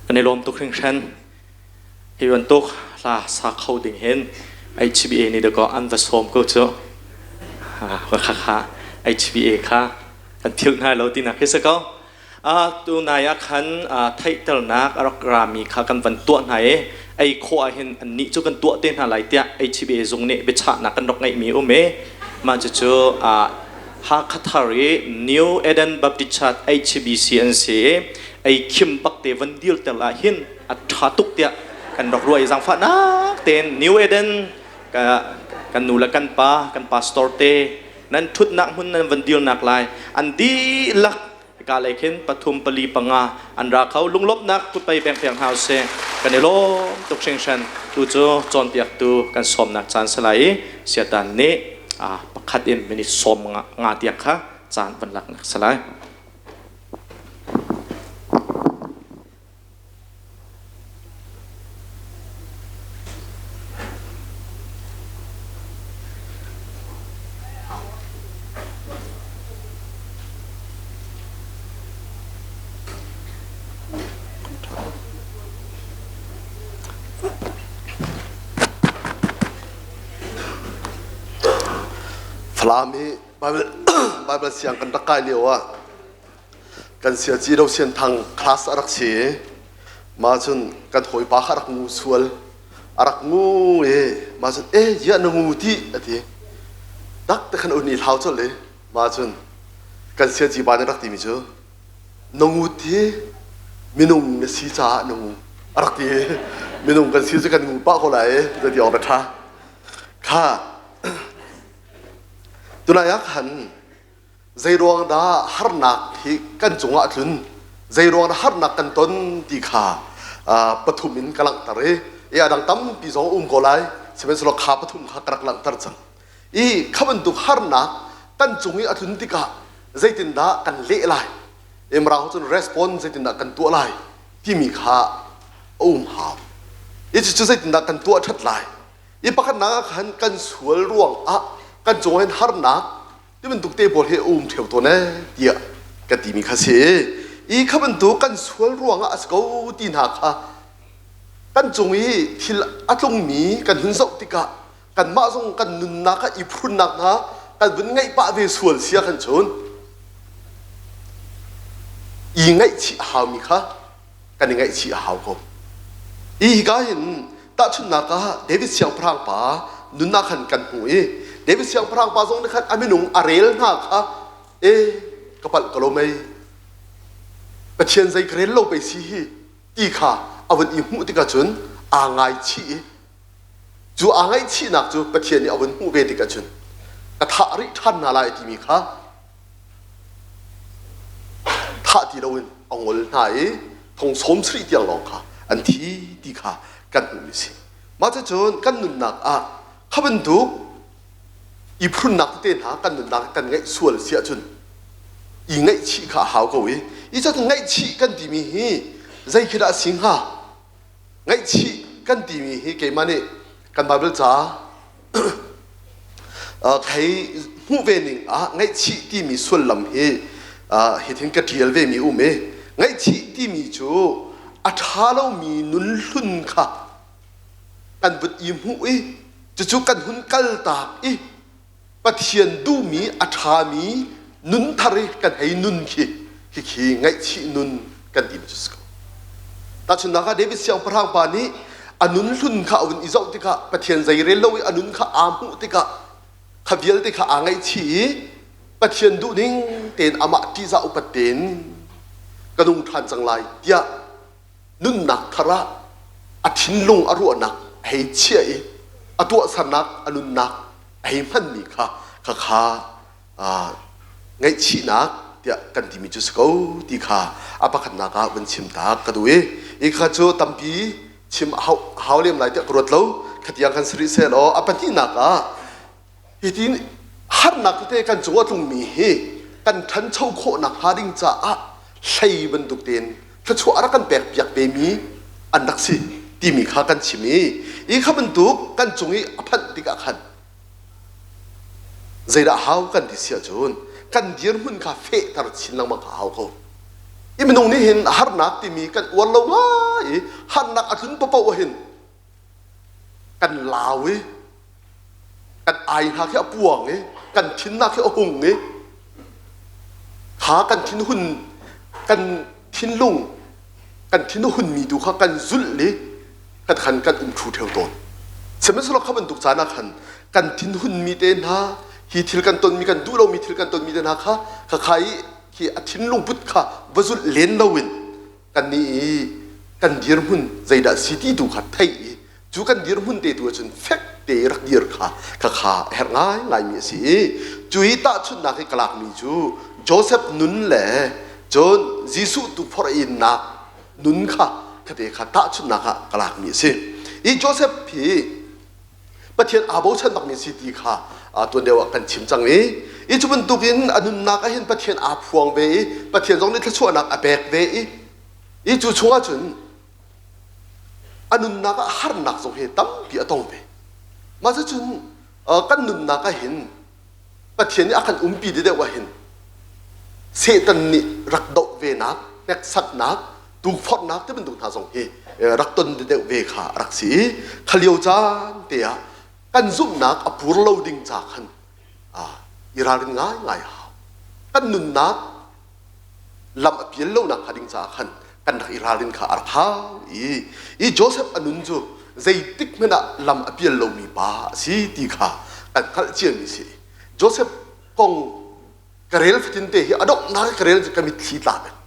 Kan i lawm tuk hringhran. Hi bantuk hla sa kho ding hin HBA nih dakaw an va sawm ko cu. Kha kha HBA kha kan philh hna lo tinak hi si ko. Tu nai ah khan theihternak a rak rami kha kan van tuah hna i ei khawh ah hin annih cu kan tuah te hna lai tiah HBA zung nih biachahnak kan rak ngeihmi um i mah cucu Hakha thar i New Eden Baptist Church HBC an si i ei khim bak te van dirter ah hin a ṭha tuk tiah kan rak ruah i zaangfahnak tein New Eden kan nu le kan pa kan pastor te nan ṭhutnak hmun nan van dirnak lai an dihlak ka lei khin pathum pali panga an ra kho lunglawmhnak kutpei peng peng hna usih kan i lawm tuk hringhran tu cu cawnpiaktu kan sawmnak caan si lai i siatan nih pakhat in minute sawm nga tiang kha caan van laknak si lai. Falam hi Bible siang kan rak kai lio ah Kan siaci do sianthang class a rak si i mah cun kan hawipa kha a rak ngu sual. A rak ngu i mah cun e ziah na ngu ti a ti. Tak te khan un i hlau colh i mah cun kan siaci pa nih rak timi cu na ngut hi minung na si caah na ngu a rak ti i minung kan si cu kan ngu pah ko lai i zeiti awk dah ṭha. Kha tunai ah khan Zeiruang dah harnak hi kan cungah a tlun? Zeiruang dah harnak kan ton ti kha pathum in ka langhter i i a dang tampi zong um ko lai. Sihmanhsehlaw kha pathum kha ka rak langhter cang. I kha bantuk harnak kan cung i a tlun tikah zeitindah kan leh lai? Imrang cun response zeitindah kan tuah lai timi kha a um hau. I cucu zeitindah kan tuah ṭhat lai? I pakhatnak ah khan kan sual ruangah kan cung hin harnak ti bantuk te pawl hi a um ṭheo tawn ee tiah ka timi kha si. I kha bantuk kan sual ruangah a si ko ti hna kha kan cung i thil a tlungmi kan hun zoh tikah kanmah zong kan nunnak ah i phunnak hna kan vun ngeih pah ve sual sia kan cun i ngaihchih a haumi kha kan i ngaihchih a hau ko. I hika hin tahchunhnak ah David siangpahrang pa nunnak khan kan hmu i David siangpahrang pa zong nih khan a minung a rel hna kha e ka palh ko lo mei Pathian zei ka rel lo pei si hi ti kha a vun i hmuh tikah cun aa ngaichih i cu aa ngaihchihnak cu Pathian nih a vun hmuh ve tikah cun ka thah rih ṭhan hna lai timi kha thah ti loin a ngol hna i thong sawm sarih tiang lawng kha an thi ti kha kan hmuhmi a si. Mah cucun kan nunnak ah kha bantuk i phunnak tete hna kan nunnak kan ngeih sual si ahcun i ngaihchih kha a hau ko i i cun ngaihchih kan timi hi zei khi dah a si hnga? Ngaihchih kan timi hi keimah nih kan Baibal ca Thei hmuh ve ning ah ngaihchih timi sullam hi hitin ka ṭial ve mi um i ngaihchih timi cu a ṭha lomi nun hlun kha kan vun i hmuh i cucu kan hun kaltak i Pathian duhmi a ṭhami nun thar i kan hei nun khi khikhi ngaihchih nun kan ti mi cu si ko. Tahchunhnak ah David siangpahrang pa nih a nun hlun kha a vun i zoh tikah Pathian zeirel lo i a nun kha aa hmuh tikah kha vialte kha aa ngaihchih i Pathian duhning tein amah ṭihzah upat tein ka nung ṭhan cang lai tiah nunnak thar ah a thinlung a ruahnak a hei chiah i a tuahsernak a nunnak a hei hmanmi kha khakha ngaihchihnak tiah kan timi cu si ko ti kha a pakhatnak ah vun chim ta ka duh i i kha cu tampi chim hau lem lai tiah ka ruat lo khatiang kan si rih seh law a pahnihnak ah hitin harnak tete kan cung a tlungmi hi kan ṭhancho khawh nakhnga ding caah hlei bantuk tein thluachuah a rak kan pek piak ve mi an rak si. timi kha kan chim i i kha bantuk kan cung i a phanh tikah khan zeidah hau kan ti si ahcun kan dirhmun kha fehter chin lengmang kha hau ko. I minung nih hin harnak timi kan uar lo ngai i harnak a tlun paoh hin kan lau i kan ai hna khi a puang i kan thinnak khi a hung i kha kan thinhun kan thinlung kan thin a hunmi tu kha kan zulh i kan khan kan um thu theo tawn. Sihmanhsehlaw kha bantuk caan ah khan kan thinhunmi te hna hi thil kan tonmi kan duh lomi thil kan tonmi te hna kha khakha i khi a thinlung put kha va zulh len loin kan nih i kan dirhmun zeidah si ti tu kha theih i cu kan dirhmun te tu ahcun fek te rak dir kha khakha a herh ngaingaimi a si i cu i tahchunhnak i ka lakmi cu Joseph nun le cun Jesuh tukforh innak nun kha khate kha tahchunhnak ah ka lakmi a si. I Joseph hi Pathian aa bochan bakmi si ti kha tuan deuh ah kan chim cang i i cu bantukin a nunnak ah hin Pathian aa phuang ve i Pathian zong nih thluachuahnak a pek ve i i cu chungah cun a nunnak ah harnak zong hi tampi a tong ve. Mah cucun kan nunnak ah hin Pathian nih a kan umpi deuh ah hin Satan nih rak doh venak, hneksaknak, tukforhnak ti bantuk hna zong hi rak ton deuh ve kha a rak si i kha lio caan te ah kan zumhnak a pur lo ding ca khan i ralrin ngaingai a hau. Kan nunnak lam a pial lonak hnga ding caah khan kan rak i ralrin kha a rak hau i i Joseph a nun cu zeitik hmanh ah lam a pial lomi pa a si ti kha kan hngalh ciami si. Joseph kong ka rel fatin te hi a donghnak ka rel ka mitthli tla peng.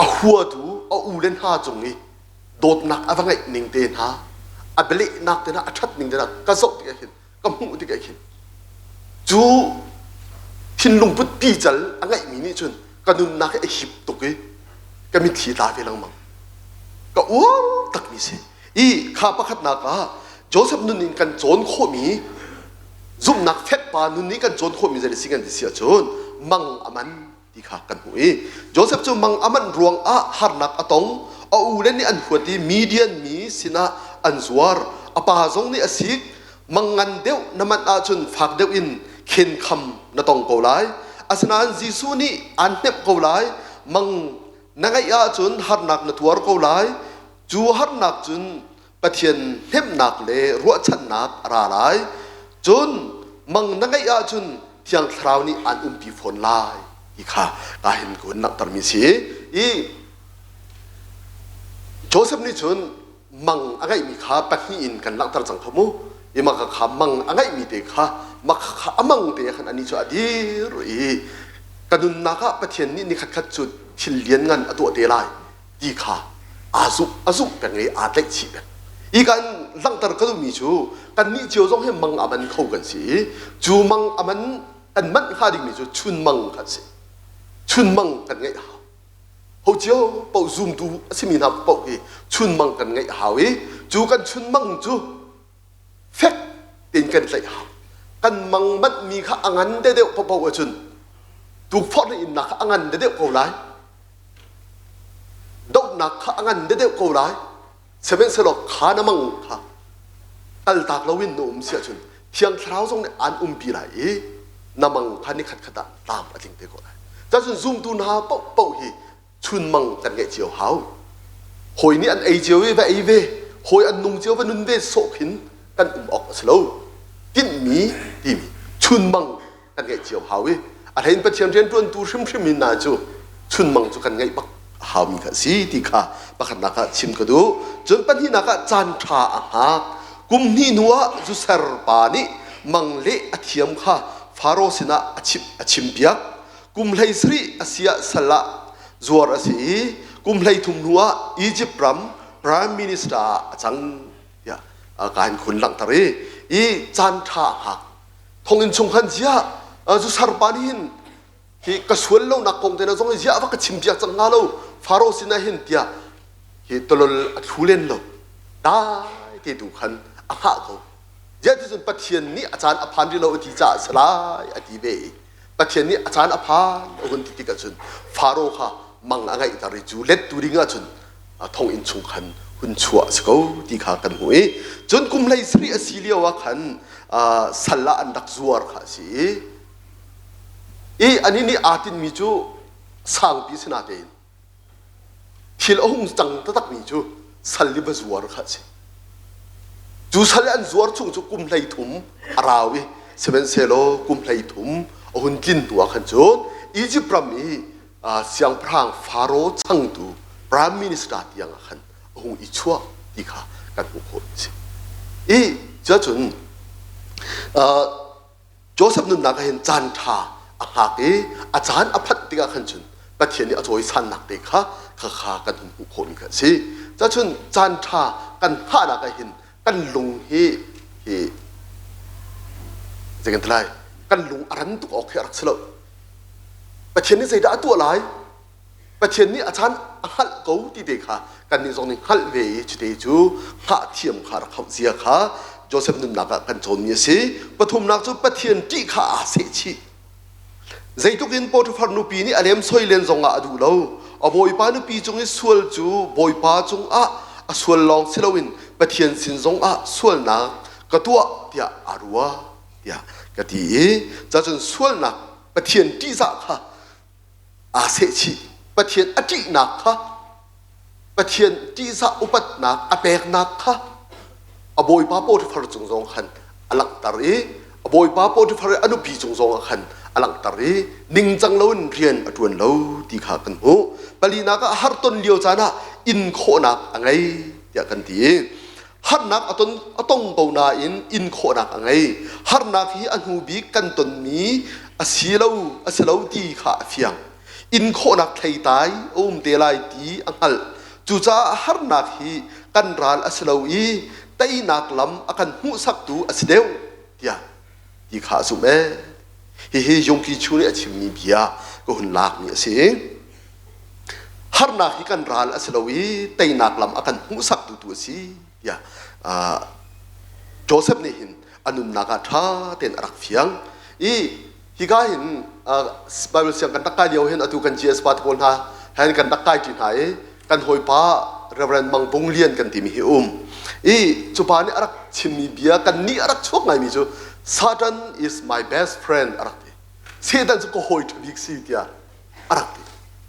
A huatu a u le hna cung i dawtnak a va ngeih ning te hna a bialehnak te hna a ṭhat ning te hna ka zoh tikah hin ka hmuh tikah khin cu thinlung put pical a ngeihmi nih cun ka nunnak hi a hip tuk i ka mitthli tla ve lengmang ka uar takmi si i kha pakhatnak ah Joseph nun in kan cawn khawhmi zumhnak fek pa nun nih kan cawn khawhmi zei si kan ti si ahcun mang a man ti kha kan hmuh i Joseph cu mang a manh ruang ah harnak a tong a u le nih an huat i Midian mi sinah an zuar a pa zong nih a sik mang ngan deuh na manh ahcun fak deuh in khenkham na tong ko lai asinain Jesuh nih aan hnemh ko lai mang na ngeih ahcun harnak na tuar ko lai cu harnak cun Pathian hnemhnak le ruahchannak a ra lai cun mang na ngeih ahcun Thiang Thlarau nih aan umpi fawn lai ti kha ka hin ka hun langhtermi si i Joseph nih cun mang a ngeihmi kha pahnih in kan langhter cang kho mu i maka kha mang a ngeihmi te kha maka kha a mang te khan anih cu a dir i ka nunnak ah Pathian nih ni khatkhat cu thil lianngan a tuah te lai ti kha aa zumh a zumh peng i aa tlaih chih peng i kan langhter ka duhmi cu kannih cio zong hi mang a man kho kan si i cu mang a man kan manh hnga dingmi cu chunmang kan si chunmang kan ngeih a hau ho cio paoh zumtu a simi hna paoh hi chunmang kan ngeih a hau i cu kan chunmang cu fek tein kan tlaih a hau kan mang manhmi kha a ngan deuh paoh ahcun tukforh na innak kha a ngan deuh ko lai dohnak kha a ngan deuh ko lai sihmanhsehlaw kha na mang kha kaltak loin na um si ahcun thiang thlarau zong nih aan umpi lai i na mang kha ni khatkhat ah tlam a tling te ko lai cun zumtu hna paohpaoh hi chunmang kan ngeih cio hau hawi nih an ei cio i va ei ve hawi an nung cio va nun ve sawh khin kan um awk a si lo tinhmi timi chunmang kan ngeih cio hau i a hlein Pathian rianṭuantu hrimhrim in na cu chunmang cu kan ngeih bak a haumi kha a si ti kha pakhatnak ah chim ka duh. Cun pahnihnak ah caan ṭha a hngak. Kum hnih hnu ah zuser pa nih mang leh a thiam kha Faro sinah a chimh a chimpiak. Kum 17 a si ah sal ah zuar a si i kum 13 hnu ah Egypt ram prime minister ah a cang tiah ka hin khun langhter i i caan ṭha a hngak. Thonginn chung khan ziah zu sarpa nih hin hi ka sual lonak kong te na zong ziah va ka chim piak cang hnga lo Faro sinah hin tiah hi tolol a thlu len lo dai te tu khan a hngah ko ziah ti cun Pathian nih a caan a phan rih lo a ti caah si lai a ti ve i Pathian nih a caan a phan a hun ti tikah cun Faro kha mang a ngeihter i cu let tu ding ah cun thonginn chung khan hun chuah a si ko ti kha kan hmuh i cun kum hlei sarih a si lio ah khan sal ah an rak zuar kha a si i i anih nih aa tinhmi cu sangpi si natein thil a hung cang taktakmi cu sal i va zuar kha a si. Cu sal i an zuar chung cu kum 13 a rau i sihmanhsehlaw kum 13 a hun tlin hnu ah khan cun Izipt ram i siangpahrang Faro changtu prime minister tiang ah khan a hung i chuah ti kha kan hmuh khawh a si. I cuacun Joseph nunnak ah hin caan ṭha a hngak i a caan a phanh tikah khan cun Pathian nih a cawisannak te kha kha kan hun hmuh khawhmi kha a si. Cacun caan ṭha kan hngahnak ah hin kan lung hi hi zei kan ti lai kan lung a ran tuk awk hi a rak si lo. Pathian nih zeidah a tuah lai? Pathian nih a caan a hngalh ko ti te kha kannih zong nih hngalh ve i cute cu hngah thiam kha rak hauh zia kha Joseph nunnak ah kan cawnmi a si. Pathumnak cu Pathian ṭih kha aa sehchih. Zeitluk in Potiphar nupi nih a lemsoi len zongah a duh lo. A bawipa nupi cung i sual cu bawipa cungah a sual lawng si loin Pathian sin zongah sualnak ka tuah tiah aa ruah tiah ka ti i cacun sualnak Pathian ṭihzah kha aa sehchih. Pathian a ṭihnak kha Pathian ṭihzah upatnak a peknak kha a bawipa Potiphar cung zong khan a langhter i a bawipa Potiphar i a nupi cung zong ah khan a langhter i ningcang loin rian a ṭuan lo ti kha kan hmuh. Palinak ah harton lio caan ah in khawhnak a ngei tiah kan ti i harnak a ton a tong ko nain in khawhnak a ngei. Harnak hi a hnu bik kan tonmi a si lo a si lo ti kha a fiang. In khawhnak thleitai a um te lai ti a hngalh. Cucaah harnak hi kan ral a si lo i teinak lam a kan hmuhsaktu a si deuh tiah ti kha a zumh ee. Hihi Yongki Chu nih a chimmi bia ka hun lakmi a si. Harnak hi kan ral a si lo i teinak lam a kan hmuhsaktu tu a si tiah Joseph nih hin a nunnak ah ṭha tein a rak fiang i hika hin Bible siang kan rak kai lio hin atu kan GS pa te pawl hna hen kan rak kai ṭi hna i kan hawipa Reverend Mang Bung Lian kan timi hi um i cu pa nih a rak chimmi bia kan nih a rak chuak ngaimi cu Satan is my best friend a rak ti Satan cu ka hawi ṭha bik si tiah a rak ti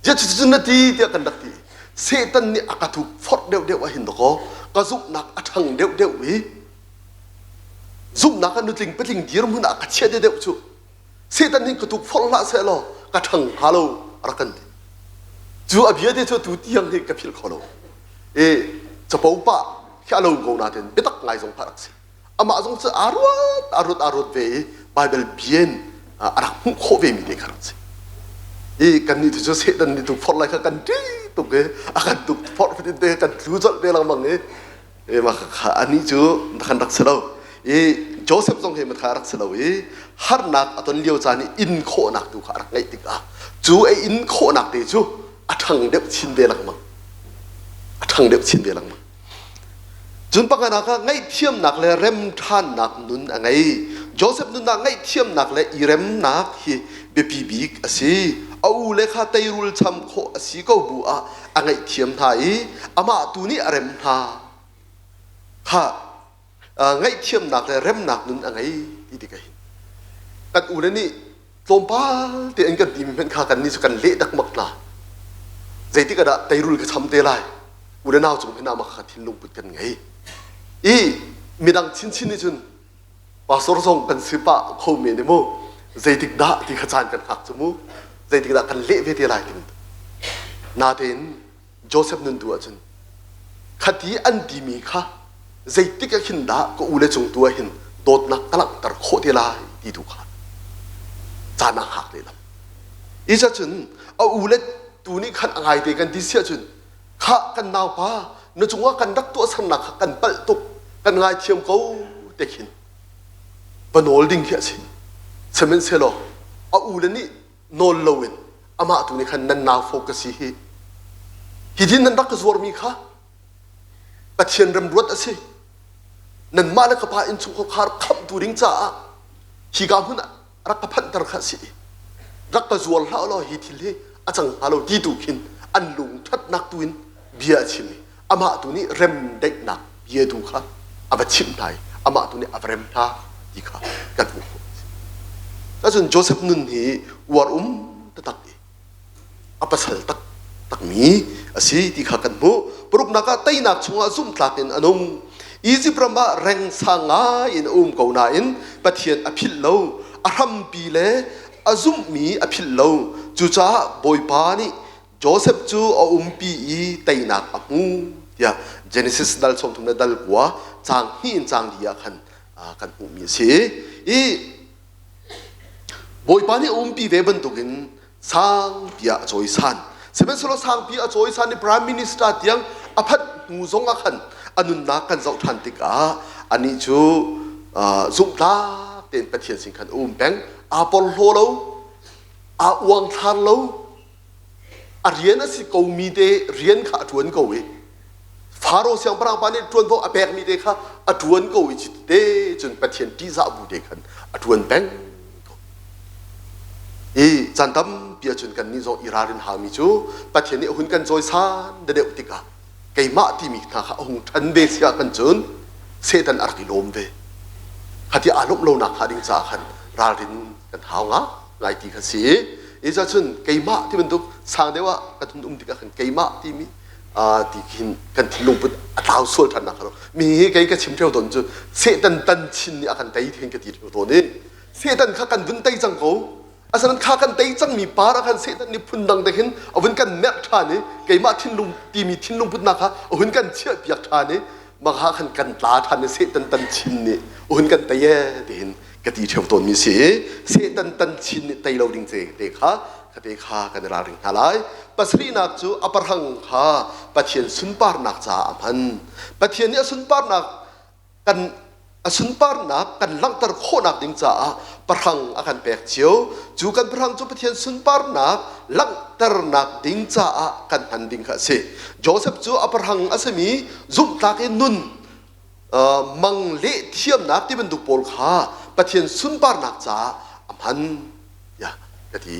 zia cucu na ti tiah kan rak ti Satan nih a ka thuk forh deuhdeuh ah hin dakaw ka zumhnak a ṭhang deuhdeuh i zumhnak ah nutling patling dirhmun ah ka chiah deuhdeuh cu Satan nih ka tuk forh hlah seh law ka ṭhang hnga lo a rak kan ti cu a bia te cu tu tiang hi ka philh kho lo i capo pah khi a lo ko nain biatak ngai zong kha rak si amah zong cu aa ruat aa ruat aa ruat ve i Baibal bian a rak hmuh khawh ve mi te kha rak si i kannih tu cu Satan nih tuk forh lai kha kan ṭih tuk i a kan tuk forh fatin te kan tlu colh ve lengmang i e mah kha anih cu kan rak si lo i Joseph zong hi matha rak si lo i harnak a ton lio caan i in khawhnak tu kha a rak ngeih tikah cu a in khawhnak te cu a ṭhang deuh chin ve lengmang a ṭhang deuh chin ve lengmang Cun pakhatnak ah ngaihthiamnak le remṭhannak nun a ngei. Joseph nunnak ngaihthiamnak le i remnak hi biapi bik a si. A ule kha teirul cham khawh a si ko bu ah a ngaihthiam hna i amah tu nih a rem hna. Kha ngaihthiamnak le remnak nun a ngei ti tikah hin kan ule nih tlawmpal te an kan timi hmanh kha kannih cu kan leh dakmak hna. Zeitik ah dah teirul ka cham te lai? U le nau cung hin ah mah kha thinlung put kan ngei. I midang chinchin nih cun pastor zong kan si pah kho men i mu zeitik dah ti kha caan kan hngak cu mu zeitik dah kan leh ve te lai ti natein Joseph nun tu ahcun khati an timi kha zeitik ah khin dah ka u le cung tu ah hin dawtnak ka langhter khawh te lai ti tu kha caan ah hngak lehlam isa cun a u le tu nih khan a ngai te kan ti siah cun khah kan naupa na cungah kan rak tuahsernak kha kan palh tuk kan ngaithiam ko te khin va nawl ding khi a si sihmanhsehlaw a u le nih nawl loin amah tu nih khan nan nau fo ka si hi hi din nan rak ka zuarmi kha Pathian remruat a si nanmah le ka pa innchungkhar khar khamhtu ding caah hi ka hmun ah rak ka phanhter kha a si rak ka zuar hlah law hi thil hi a cang hnga lo ti tu khin an lung ṭhatnak tu in bia a chim i. Amah tu nih remdaihnak bia tu kha a va chimh hna i amah tu nih a va rem hna ti kha kan hmuh khawh. Cun Joseph nun hi uar um taktak i a pasal taktakmi a si ti kha kan hmuh. Paruknak ah teinak chungah zumhtlak in a nung. Izipt ram ah reng sang ngai in a um ko nain Pathian a philh lo, a hrampi le a zumhmi a philh lo. Cucaah Bawipa nih Joseph cu a umpi i teinak a hmu tiah Genesis dal 30 le dal 9 caang hnih in caang li ah khan kan hmuhmi a si. I Bawipa nih a umpi ve bantukin sangpi ah a cawisan. Sihmanhsehlaw sangpi a cawisan i Prime Minister tiang a phanh hnu zong ah khan a nunnak kan zoh ṭhan tikah anih cu zumhtlak tein Pathian sin khan a um peng. Aa porhlaw lo, aa uangthlar lo, a rian a si komi te rian kha a ṭuan ko i Faro siangpahrang pa nih ṭuanvo a pekmi te kha a ṭuan ko i te cun Pathian ṭihzah bu te khan a ṭuan peng ko. I caan tampi ahcun kannih zong i ralrin haumi cu Pathian nih a hun kan cawisan deuh tikah keimah timi hna kha a hung ṭhan ve si ah kan cun Satan a rak i lawm ve. Khati aa lawmh lonak hnga ding caah khan ralrin kan hau nga ngai ti kha si. I cun keimah ti bantuk sang deuh ah kan hun um tikah khan keimah timi ti khin kan thinlung put a tlau sual ṭhan nak mi hi kei ka chim ṭheo tawn cu Satan tan chin nih a kan tei then ka ti ṭheo tawn i Satan kha kan vun tei cang ko asanan kha kan tei cangmi par ah khan Satan nih phun dang te khin a vun kan merh ṭhan i keimah thinlung timi thinlung putnak kha a hun kan chiah piak ṭhan i maka khan kan tla ṭhan i Satan tan chin nih a hun kan tei e tihin ka ti ṭheo tawnmi si i Satan tan chin nih tei lo ding te kha khate kha kan i ralring hna lai. Pasarihnak cu a pahrang kha Pathian sunparnak caah a hman. Pathian nih a sunparnak kan a sunparnak kan langhter khawhnak ding caah pahrang a kan pek cio. Cu kan pahrang cu Pathian sunparnak langhternak ding caah kan hman ding kha a si. Joseph cu a pahrang a simi zumhtlak in nun mang leh thiamnak ti bantuk pawl kha Pathian sunparnak caah a hman tiah ka ti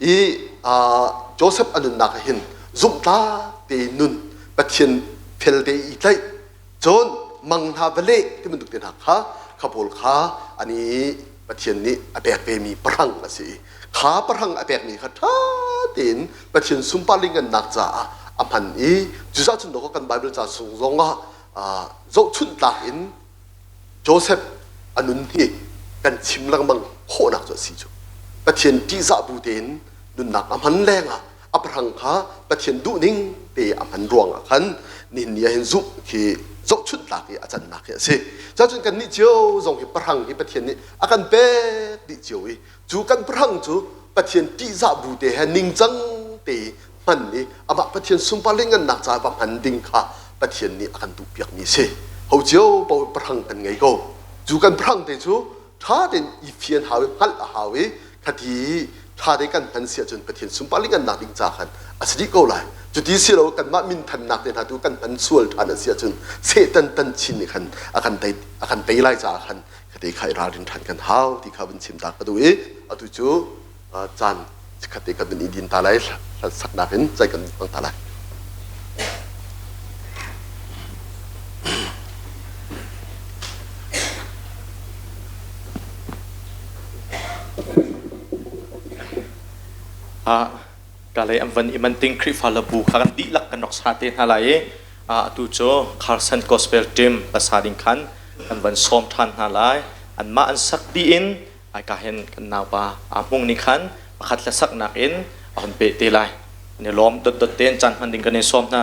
i Joseph a nunnak ah hin zumhtlak tein nun Pathian fel te i tlaih cun mang hna va leh ti bantuk te hna kha kha pawl kha ani Pathian nih a pek vemi pahrang a si i kha pahrang a pekmi kha ṭha tein Pathian sunpar lingannak caah a hman i cucaah cun kan Bible ca chung zongah zohchunh tlak in Joseph a nun hi kan chim lengmang khawhnak cu a si cu. Pathian ṭihzah bu tein nunnak a hman lengah a pahrang kha Pathian duhning te a hman ruangah khan nihin ni ah hin zumh khi zohchunh tlak i a cannak hi a si. Cun kannih cio zong hi pahrang hi Pathian nih a kan pek dih cio i cu kan pahrang cu Pathian ṭihzah bu te he ningcang te hman i amah Pathian sunpar le ngannak caah va hman ding kha Pathian nih a kan duhpiakmi a si. Ho cio paoh pahrang kan ngei ko. Cu kan pahrang te cu ṭha tein i fian hau i hngalh a hau i khati ṭha te kan hman si ahcun Pathian sunpar le ngannak ding ca khan a si dih ko lai. Cuti si lo kanmah minthannak te hna tu kan hman sual ṭhan a si ahcun Satan tan chin nih khan a kan tei a kan tei lai caah khan khati kha i ralrin ṭhan kan hau ti kha vun chim ta ka duh i atu cu caan chikkhat te kan i din ta lai saknak in zai kan hmang ta lai. Kalay an van i man ting Khrihfa labu kha kan dihlak kan rak sa te hna lai i atu cu Carson Gospel Team pasa ding khan kan van sawm ṭhan hna lai. Anmah an sak dih in Aika hin kan naupa aa hmung nih khan pakhat hlasaknak in a hun peh te lai. An i lawm dotdot tein caan hman ding kan in sawm hna.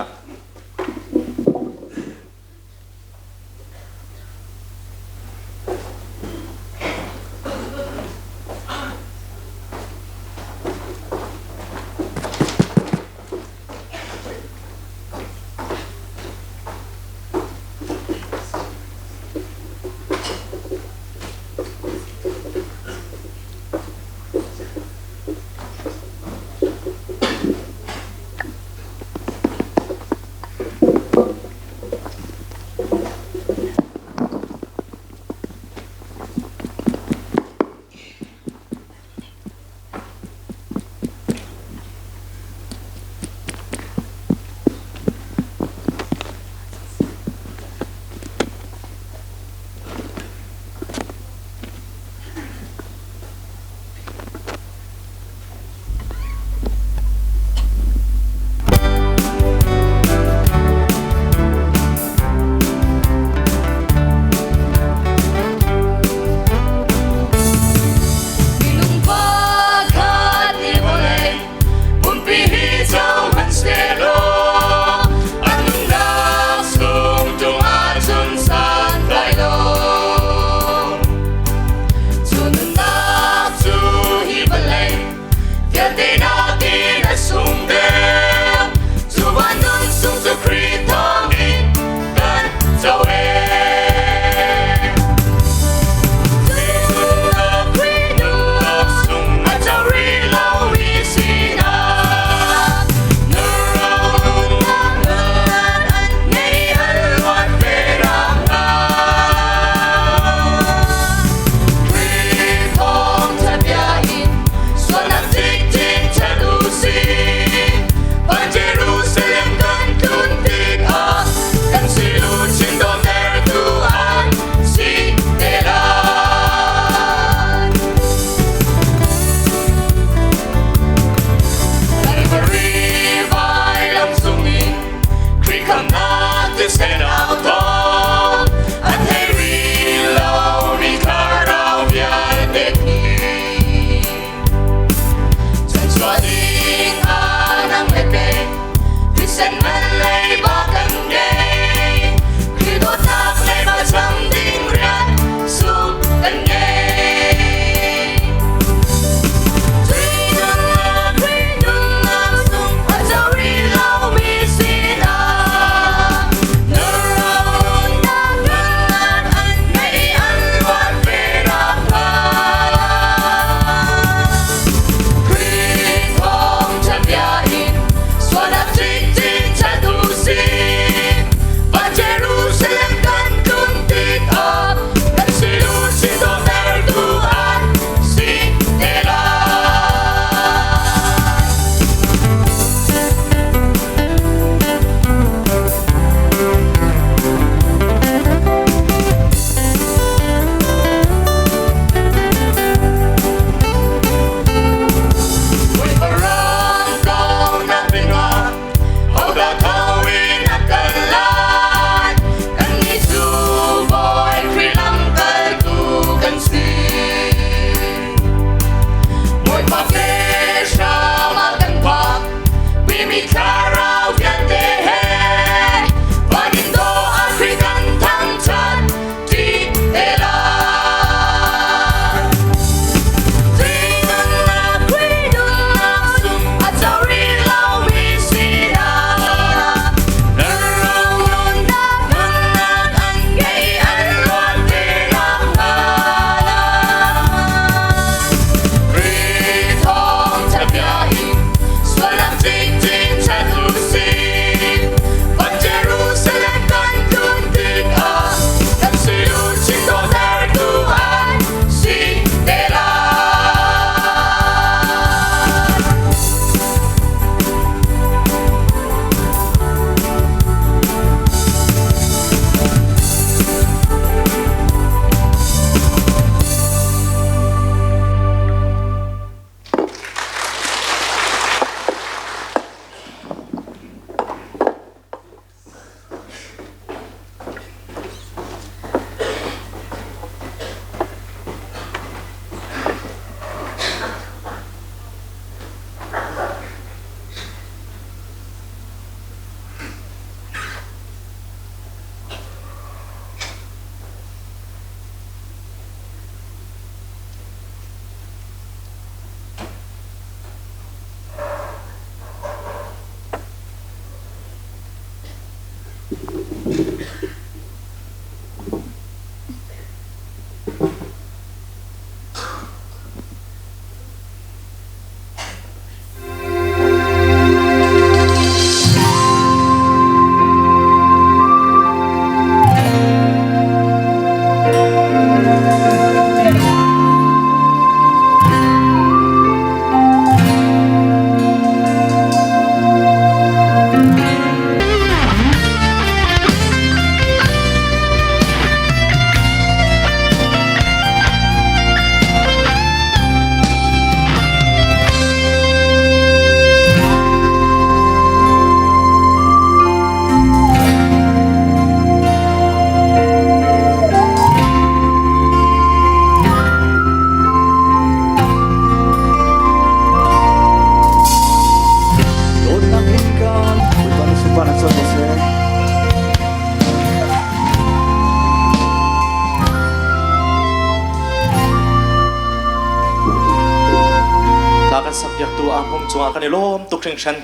kan sakpiaktu aa hmum cungah kan i lawm tuk hringhran.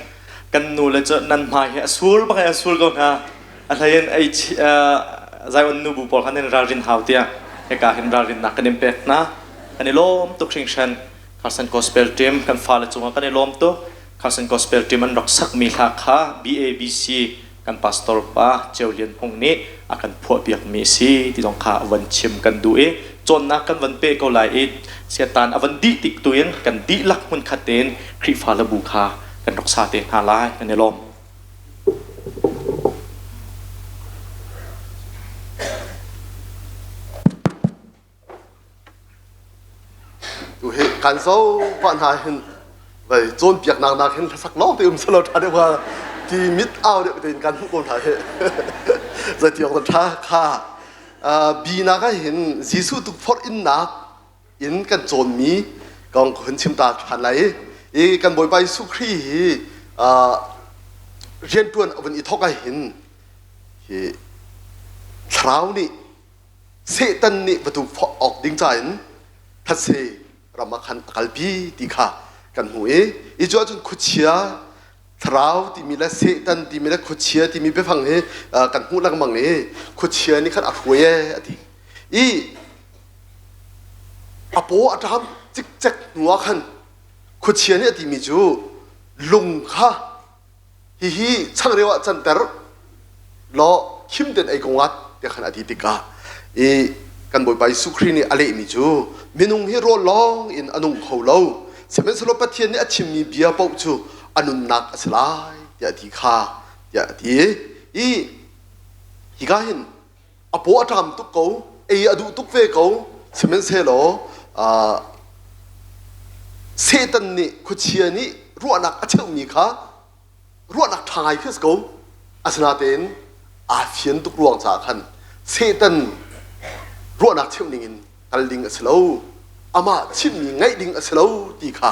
Kan nu le cu nan hmai hi a sur bak in a sur ko hna. A hlei in ei Zion nubu pawl kha nan ralrin hau tiah hika hin ralrinnak kan in pek hna. Kan i lawm tuk hringhran. Carson Gospel Team kan fale cungah kan i lawm tuk. Carson Gospel Team an rak sakmi hla kha BABC kan pastor pa Ceu Lian Hmung nih a kan phuahpiakmi a si ti zong kha van chim kan duh i cawnnak kan van peh ko lai i siatan a van dih tik tu in kan dihlak hmunkhat tein Khrihfa le bu kha kan rak sa te hna lai kan i lawm. Tu hi kan zo pa hna hin vai cawnpiaknak nak hin hlasak lawng te um selo ṭha deuh hnga ti mit au deuh tein kan hmuh ko hna hi zeiti awk ṭha kha bi nak ah hin Jesuh tukforh innak in kan cawnmi kong ka hun chim ta ṭhan lai i kan Bawipa Jesuh Khrih hi rianṭuan a vun i thawk ah hin hi thlarau nih Satan nih va tukforh awk ding ca in thetse ram ah khan a kalpi ti kha kan hmuh i i cu ahcun khuachia thlarau timi le Satan timi le khuachia timi biafang hi kan hmuh lengmang i khuachia nih khan a hruai e a ti i a paw a ṭam cikcek hnu ah khan khuachia nih a timi cu lung kha hihi changreu ah canter law khim ten ei ko ngat tiah khan a ti tikah i kan Bawipa Jesuh Khrih nih a lehmi cu minung hi rawl lawng in a nung kho lo sihmanhsehlaw Pathian nih a chimmi bia paoh cu a nunnak a si lai tiah a ti kha tiah a ti i hika hin a paw a ṭam tuk ko ei a duh tuk ve ko sihmanhsehlaw Satan nih khuachia nih ruahnak a cheuhmi kha ruahnak ṭha ngai khi a si ko asinain aa fian tuk ruang caah khan Satan ruahnak cheuh ning in kal ding a si lo amah chimmi ngaih ding a si lo ti kha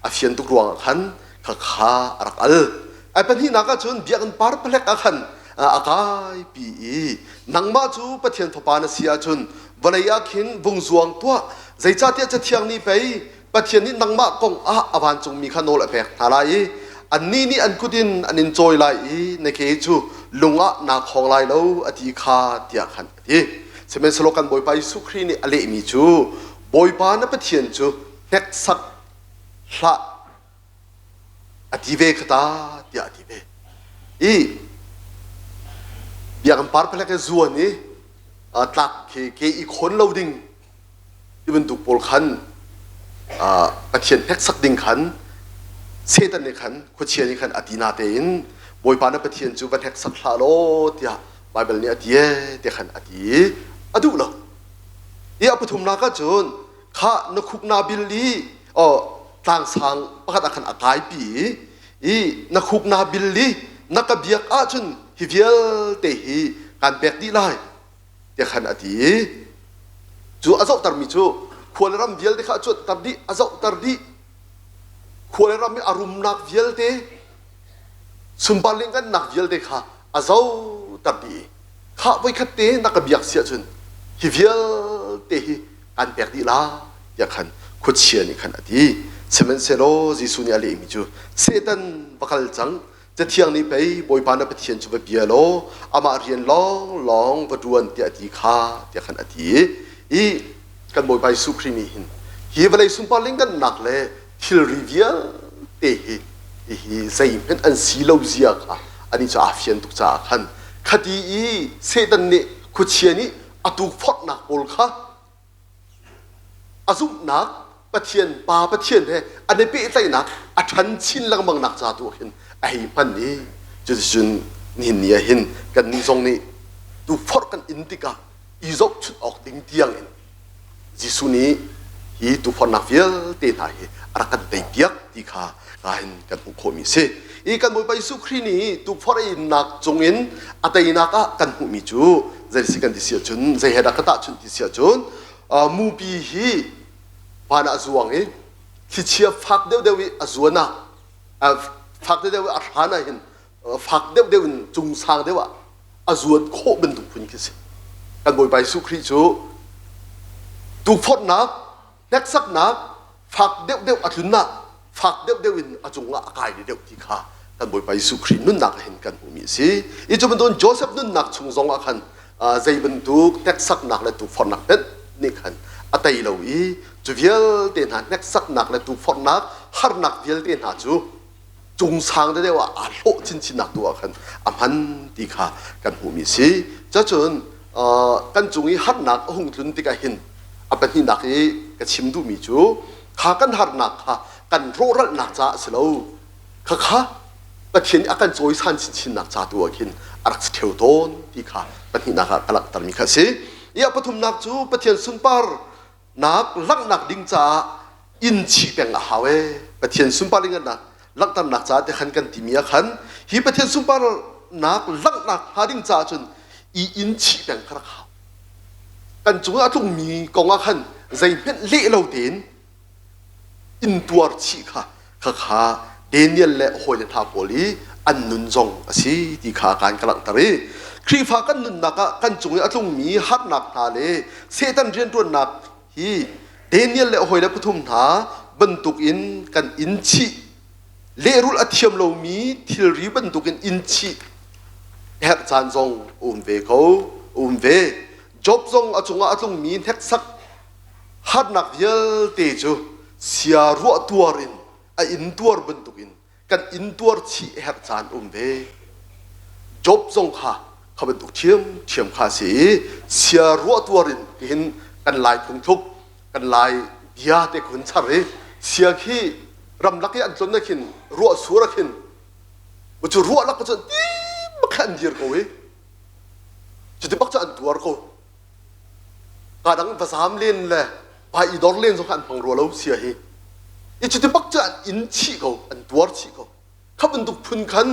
a fian tuk ruangah khan khakha a rak al. Ai pahnihnak ah cun biakinn par palek ah khan a kaipi i nangmah cu Pathian fapa na si ahcun vawlei ah khin vung zuang tuah zeicahtiah Cathiang nih pei Pathian nih nangmah kong ah a vancungmi kha nawl a pek hna lai i annih nih an kut in an in cawi lai i na ke cu lung ah naa khawng lai lo a ti kha tiah khan a ti. Sihmanhsehlaw kan Bawipa Jesuh Khrih nih a lehmi cu Bawipa na Pathian cu hneksak hlah a ti ve kha ta tiah a ti ve. I biakinn par palek i zuan i tlak khi ke i khawn lo ding ti bantuk pawl khan Pathian hneksak ding khan Satan nih khan khuachia nih khan a ti na tein Bawipa na Pathian cu va hneksak hlah law tiah Baibal nih a ti ee tiah khan a ti i a duh lo. I a pathumnak ah cun kha na khuk naa bil i tlangsang pakhat ah khan a kaipi i na khuk naa bil i na ka biak ahcun hi vialte hi kaan pek dih lai tiah khan a ti i cu a zohtermi cu khua le ram vialte kha a cuanhter dih a zohter dih khua le ram i a rumnak vialte sunpar lianhngannak vialte kha a zohter dih i khah voikhat te na ka biak si ahcun hi vialte hi an pek dih la tiah khan khuachia nih khan a ti. Sihmanhsehlaw Jesuh nih a lehmi cu Satan va kal cang Cathiang nih pei Bawipa na Pathian cu va bia law amah rian lawnglawng va ṭuan tiah a ti kha tiah khan a ti i kan Bawipa Jesuh Khrih nih hin hi vawlei sunpar lingkannak le thilri vialte hi hihi zeihmanh an si lo zia kha anih cu aa fian tuk caah khan khati i Satan nih khuachia nih a tukforhnak pawl kha a zumhnak Pathian Pa Pathian he an i pehtlaihnak a ṭhan chin lengmang nak ca tu ah khin a hei hman i cuticun nihin ni ah hin kannih zong nih tukforh kan in tikah i zohchunh awk ding tiang in Jesuh nih hi tuufornak vialte hna hi a rak kan teipiak ti kha ka hin kan hmuh khawhmi a si. I kan Bawipa Jesuh Khrih nih tuuforh a innak cungin a teinak ah kan hmuhmi cu zei si kan ti si ahcun zei he dah ka tahchunh ti si ahcun mupi hi van ah a zuang i thlichia fak deuhdeuh i a zuan ah fak deuhdeuh i a hran ah hin fak deuhdeuh in cung sang deuh ah a zuan khawh bantuk phun khi si. Kan Bawipa Jesuh Khrih cu tukforhnak, hneksaknak fak deuhdeuh a tlunnak, Fak deuhdeuh in a cungah a kai deuh ti kha kan Bawipa Jesuh Khrih nunnak ah hin kan hmuhmi a si. I cu bantukin Joseph nunnak chung zong ah khan zei bantuk hneksaknak le tukforhnak hmenh nih khan a tei lo i cu vialte hna hneksaknak le tukforhnak harnak vialte hna cu cung sang deuh ah aa hlawh chinchinnak tu ah khan a hman ti kha kan hmuhmi a si. Cacun kan cung i harnak a hung tlun tikah hin a pahnihnak i ka chim duhmi cu kha kan harnak kha kan rawhralhnak caah a si lo. Khakha Pathian nih a kan cawisan chinchinnak ca tu ah khin a rak si ṭheo tawn ti kha pahnihnak ah ka langhtermi kha a si. I a pathumnak cu Pathian sunparnak langhnak ding caah inn chih peng a hau ee. Pathian sunpar nak langhternak caah ti khan kan timi ah khan hi Pathian sunparnak langhnak hnga ding caah cun i inn chih peng kha rak hau. Kan cungah a tlungmi kong ah khan zeihmanh leh lo tein intuar chih kha khakha Daniel le hawile hna pawl i an nun zong a si ti kha kan ka langhter i Khrihfa kan nunnak ah kan cung i a tlungmi harnak hna le Satan rianṭuannak hi Daniel le hawile pathum hna bantukin kan in chih lehrulh a thiam lomi thilri bantukin in chih herh caan zong a um ve ko um ve Job zong a cungah a tlungmi hneksak Harnak vialte cu sia ruah tuar in a intuar bantukin kan intuar chih a herh caan um ve. Job zong kha kha bantuk ṭhiamṭhiam kha a si i sia ruah tuar in tihin kan lai phungthluk kan lai bia te kun char i sia khi ramlak i an tlon ah khin ruah sur ah khin cu ruah lak cu tim bak an dir ko i cuti bak cu an tuar ko. Ka dang va zaam len le va i dor len zong kha an hmang rua lo sia hi. I cuti bak cu an in chih ko, an tuar chih ko. Kha bantuk phun khan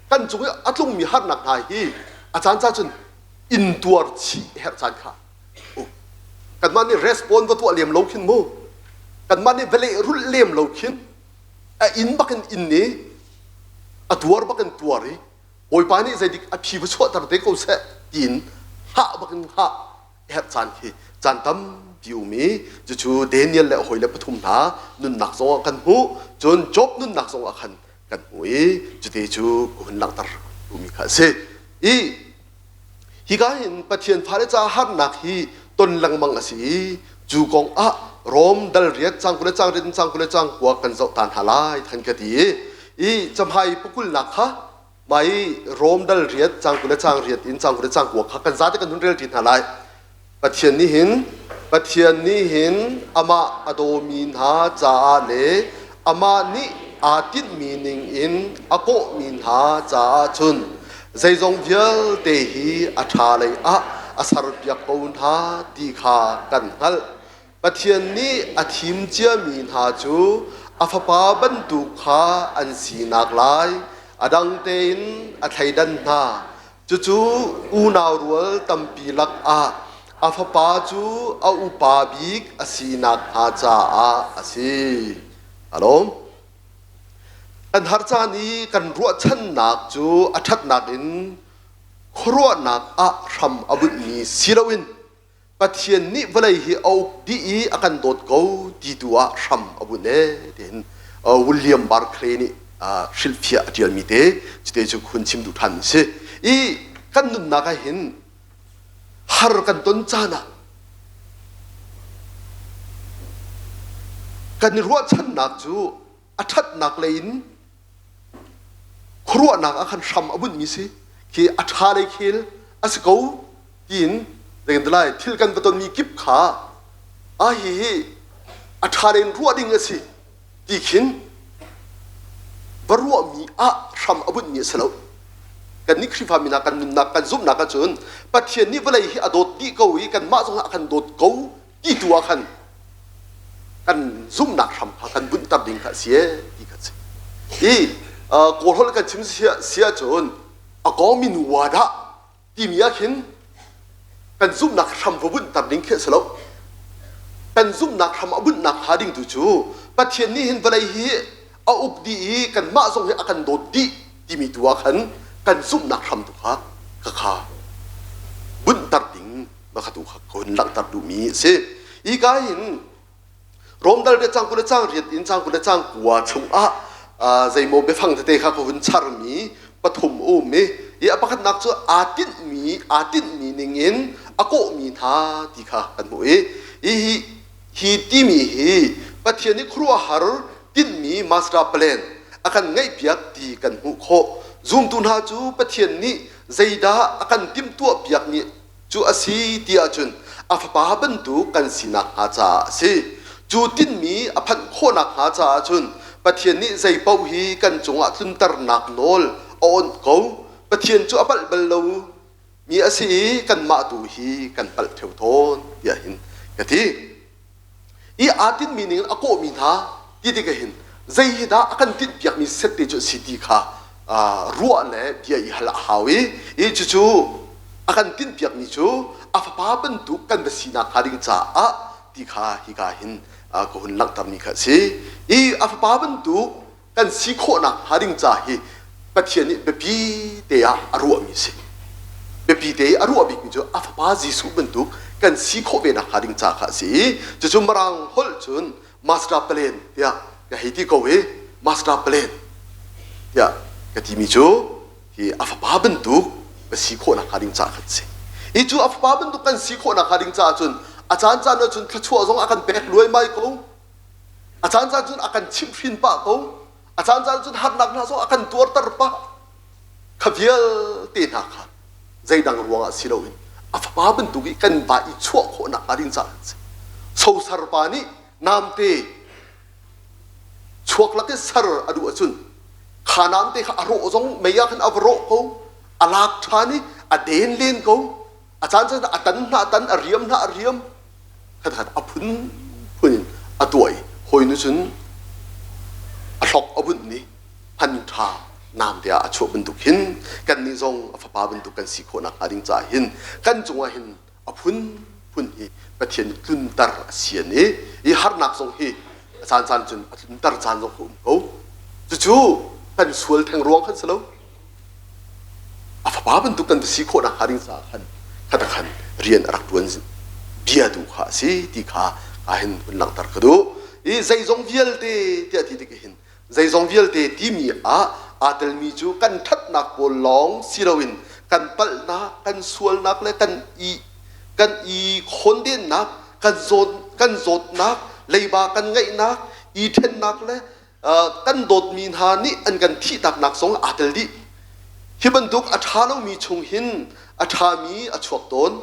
kan cung i a tlungmi harnak hna hi a caan ca cun in tuar chih herh caan kha kanmah nih respond va tuah lem lo khin mu kanmah nih va lehrulh lem lo khin a inn bak in inn i a tuar bak in tuar i Bawipa nih zeidik a phi va chuahter te ko seh tiin hngah bakin hngah herh caan khi caan tampi um i cucu Daniel le a hawile pathum hna nunnak zongah kan hmuh cun Job nunnak zongah khan kan hmuh i cute cu ka hun langhter duhmi kha a si i hika hin Pathian fale ca harnak hi ton lengmang a si i cu kong ah Rom dal riat cang kule cang riat cang kule cang kua kan zoh ta hna lai than ka ti i i camhai pakulnak kha mai Rom dal riat cang kule cang riat in cang kule cang kua kha kan zate kan hun rel ṭi hna lai Pathian nih hin Pathian nih hin amah a dawmi hna caah le amah nih aa tinhmi ning in a kawhmi hna caah cun zeizong vialte hi a ṭha lei ah a serpiak ko hna ti kha kan hngalh. Pathian nih a thim ciami hna cu a Fapa bantuk kha an sinak lai a dang tein a thleidan hna. Cucu unau rual tampi lakah a fapa cu a upa bik a si nakhnga caah a si. Alawm. Kan har caan i kan ruahchannak cu a ṭhatnak in khuaruahnak ah hram a bunhmi si loin Pathian nih vawlei hi a uk dih i a kan dawt ko ti tu ah hram a bunh ee tiin William Barclay nih hrilhfiah a ṭialmi te cute cu hun chim duh ṭhan si. I kan nunnak ah hin har kan ton caan ah kan i ruahchannak cu a ṭhatnak lei in khuaruahnak ah khan hram a bunhmi si khi a ṭha lei khel a si ko tiin zeitin lai thil kan va tonmi kip kha a hi hi a ṭha lei in ruah ding a si ti khin va ruahmi ah hram a bunhmi a si lo kannih Khrihfa mi hna kan nunnak kan zumhnak ahcun Pathian nih vawlei hi a dawt dih ko i kanmah zong a kan dawt ko ti tu ah khan kan zumhnak hram kha kan bunhter ding kha a si ee ti kha si i Kawl holh kan chim si ahcun a kawngmi nu wa dah timi ah khin kan zumhnak hram va bunhter ding khi a si lo kan zumhnak hram a bunhnak hnga ding tu cu Pathian nih hin vawlei hi a uk dih i kanmah zong hi a kan dawt dih timi tu ah khan kan zumhnak hram tu kha kha bunhter ding mah kha tu kha ka hun langhter duhmi a si. Hika hin Rom dal riat cang 20 le cang riat in cang 20 le cang kua chungah zeimaw biafang tete kha ka hun charmi pathum um i i a pakhatnak cu aa tinhmi aa tinhmi ningin a kawhmi hna ti kha kan hmuh i hi hi timi hi Pathian nih khuaruahhar tinhmi master plan a kan ngeihpiak ti kan hmuh khawh. Zumtu hna cu Pathian nih zeidah a kan timhtuahpiakmi cu a si ti ahcun a fapa bantuk kan sinak hnga caah a si. Cu tinhmi a phanh khawhnak hnga caah cun Pathian nih zei paoh hi kan cungah tlunternak nawl a awnh ko. Pathian cu a palh bal lo mi a si i kanmah tu hi kan palh ṭheo tawn tiah hin ka ti. I aa tinhmi ning in a kawhmi hna ti tikah hin zei hi dah a kan tinhpiakmi set te cu a si ti kha ruah le bia i hal a hau i i cucu a kan tinhpiakmi cu a fapa bantuk kan va sinak hnga ding caah ti kha hika hin ka hun langhtermi kha a si. I a fapa bantuk kan si khawhnak hnga ding ca hi Pathian nih biapi te ah a ruahmi a si. Biapi te i a ruah bikmi cu a fapa Jesuh bantuk kan si khawh ve nak hnga ding ca kha a si i cucu Mirang holh cun master plan tiah ka hei ti ko i master plan tiah ka timi cu hi a fapa bantuk ka si khawhnak hnga ding ca kha a si. Hi cu a fapa bantuk kan si khawhnak hnga ding caah cun a caan caan ah cun thluachuah zong a kan pek luaimai ko. A caan caan cun a kan chimhhrin pah ko. A caan caan cun harnak hna zong a kan tuarter pah. Kha vialte hna kha zeidang ruangah si loin a fapa bantuk i kan va i chuah khawhnak hnga ding caah an si. Sosar pa nih namte chuak lak i ser a duh ahcun kha namte kha a rawh zong mei ah khan a va rawh ko, a lak ṭhan i a den len ko. A caan caan a tan hna a tan, a riam hna a riam. Khat a phunphun in a tuah i hawi nu cun a hlok a bunh ni hman ṭha namte ah a chuah bantuk hin kannih zong a fapa bantuk kan si khawh nakhnga ding caah hin kan cungah hin a phunphun hi Pathian nih tlunter a sian i i harnak zong hi a caan caan cun a tlunter caan zong a um ko. Cucu kan sual theng ruang khan si lo. A fapa bantuk kan si khawh nakhnga ding caah khan khat khan rian a rak ṭuan bia tu kha a si ti kha ka hin hun langhter ka duh. I zeizong vialte tiah ti tik hin zeizong vialte timi ah aa telmi cu kan ṭhatnak pawl lawng si loin kan palhnak, kan sualnak le kan i kan i khawndennak, kan zawt kan zawtnak, leiba kan ngeihnak, i ṭhennak le kan dawtmi hna nih an kan thihtaknak zong aa tel dih. Hi bantuk a ṭha lomi chung hin a ṭhami a chuak tawn.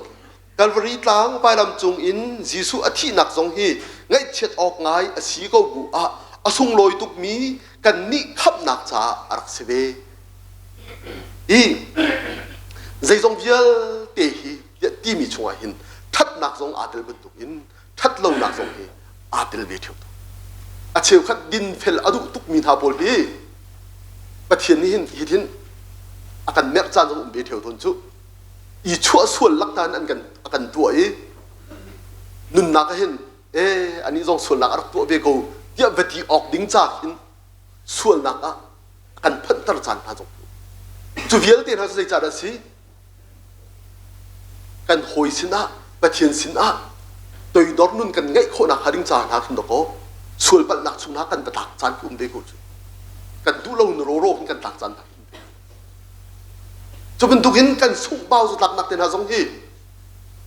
Kalvari tlang vailam cung in Jesuh a thihnak zong hi ngaihchiat awk ngai a si ko bu ah a sunglawi tukmi kannih khamhnak caah a rak si ve. Hi zeizong vialte hi timi chungah hin ṭhatnak zong aa tel bantukin ṭhatlonak zong hi aa tel ve ṭheo. A cheukhat dinfel a duh tukmi hna pawl hi Pathian nih hin hitin a kan merh caan zong um ve ṭheo tawn cu. I chuahsual laktan an kan a kan tuah i nunnak ah hin ee anih zong sualnak a rak tuah ve ko tiah va ti awk ding ca khin sualnak ah a kan phanhter caan hna zong cu vialte hna cu zeicahdah a si kan hawi sinah Pathian sinah toidor nun kan ngeih khawhnak hnga ding ca hna khin dawkaw sual palhnak chung hna kan va tlak caan khi um ve ko cu kan duh lo na rawraw hin kan tlak caan hna Cu bantukin kan sunghbau zatlaknak te hna zong hi